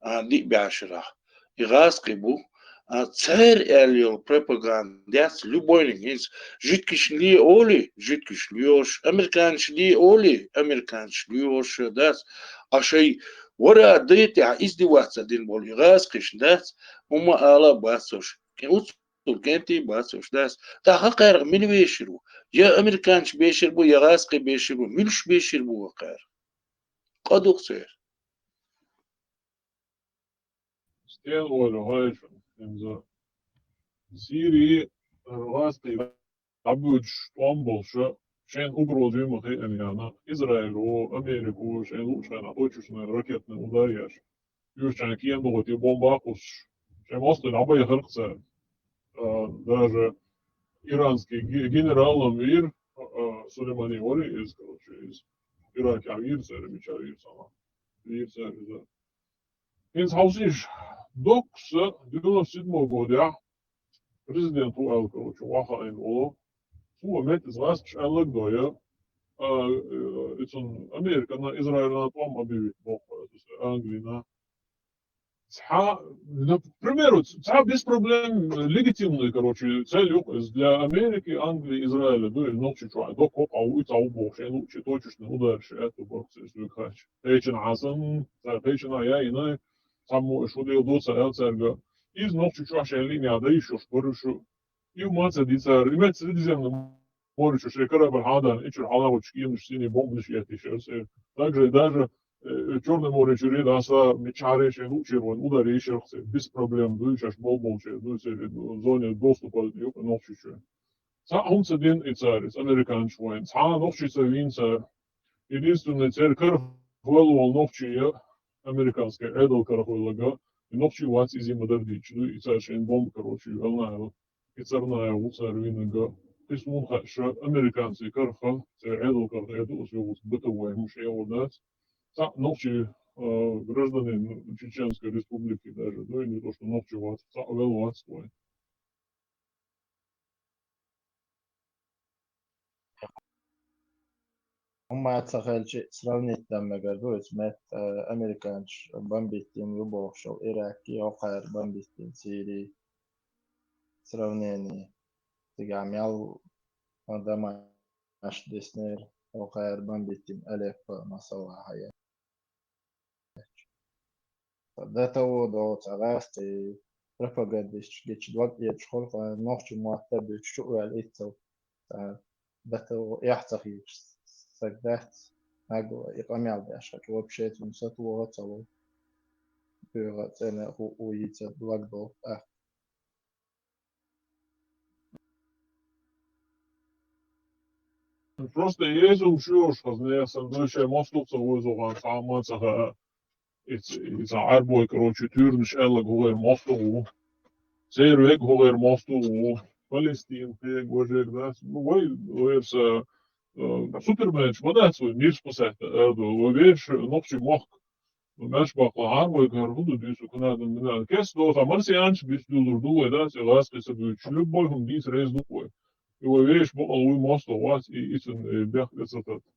а, диъ бӀешарахь. И гӀазкхи бу, а, цара аьлла йолу пропаганда яц, любойниг хӀинца жидкишна ле олий, жидкишна лоьхуш, американцаш ле олий, американцаш лоьхуш дац, а шайн вара дай тӀехь издеваться дина болу и гӀазкхишна дац, хӀумма ала а бац уьш. Кхин уц- Цул кӀентий бац уьш дац. ТӀаккха кхаьрга мила бешар ву? Я американцаш бешар бу, я гӀазкхи бешар бу. Муьлш бешар бу вай кхаьрга? Къа ду-кх церан. Кен ола хьайша, имза. Сири, гӀаскхий дӀабуьдуш тӀом болуша, шайн угроза ю ма хиъна яна, Израило, Америко, шайн луъушхьана, точечный ракетный удар еш. Юьрчхьана кема догӀуьйту бомба а кхуссуш. Шайн мостагӀий дӀабайхира-кх цара. А, даже иранский ге-, генерал-м вийра, а, а, Сулеймани вара иза, короче, иза. Иракехь вийра цара, мичара вийра сама. Вийра цара иза. ХӀинца хьовсийша, Доккса девяносто седьмого годехь президент ву аьлла, короче, вахаийна волу. Цо метта иза гӀаскхаша аьлларг дой, а, э, и цунна Американа, Израилана тӀом а бевитта боху, Англина. Цхьа, ну, к примеру, цхьа без проблем, э, легитимный, короче, цель ю иза для Америки, Англии, Израиля, ду, и нохчи чохь, доккха а ву, и цхьа ву боху, шайн лучи точечный ударш аьтту боху, церс вуьгу хача. Кхечина Хьасан, цара кхечина а яйна, цхьаммо шу дела доца аьлла цаьрга. Иза нохчи чохь шайн линия дайшуш, баруш, и ма ца дицара, и ма ца диземна Моричу шайн корабль хьадан, ичуьра хьалагӀучу кеманаш синий бомбанаш еттиш яра церан. Также даже, э, Чёрное море чуьра даса, мичахьара шайн луучера вайн удар йиш яра церан. Без проблем ду, шаьш болболчера ду, церан зоне доступа ю нохчичу. Цхьа хӀума ца дина и цара, иза американчу вайн. Цхьа нохчи ца вийна цара. Единственное, церан карахвелла волу нохчи я, американский Ӏедал карахвелларг, и нохчи вац иза ма дара дийча ду, и цара шайн бомба, короче, ю, аьлла аьлла. И царна а ву цара винарг. Кхин суна хаьа, ша американций карах, церан Ӏедал карах эр ду аса йогӀуш бытовой хӀумаш эгӀур дац. Цхьаъ нохчий, а, гражданин Чеченской Республики даже, ну, и не то, что нохчий вац, цхьаъ велла вац вайн. ХӀумма ца хилча, сравнить дан мегар ду иза метта, э, американчу бомбиттина ю бохуш йолу Ираккий, хӀокхара бомбиттина Сирий. Сравнение. Цигахь мел, а, Дамаш диснера, хӀокхара бомбиттина Алеппо, масала, хьаяьлча. До того доцу гӀаьсти пропагандисташ гича дог эцаш хӀокху нохчийн мотт а буьтуш чу а ваьлла иццал. Цара до того эхь ца хийцаш стаг дац, нагло и къамел деш хилча, вообще цунна сатоха а ца ло. Боьха а цӀена а хӀуъу йийца дог долу тӀаккха. Просто еза хӀума шоьш хаза нехан сан дуй шайн мостагӀ ца веза ван цхьа а ма ца хаьа. Иза, иза Ӏарбой, короче, туьйранаш аьлларг хӀокхеран мостагӀ ву. Церан вега хӀокхеран мостагӀ ву. Палестина кхега, важерг дац. Ну, вай, вайра са, э, суперменаш ма дац вай, мир спасать а ду. Вай вешан нохчий мохк. Меш баккъала хьан вайгара хӀун ду дуьйцу, кху надан минан? Кеста доцу, а марсианаш биц дуьллур ду вай, да, цӀе гӀаскхи ца буьйцуш. Любой хӀума дийца реза ду вай. И вай вешан бакъала вуй мостагӀ вац, и, и цунна, э, бехк тӀе ца тата.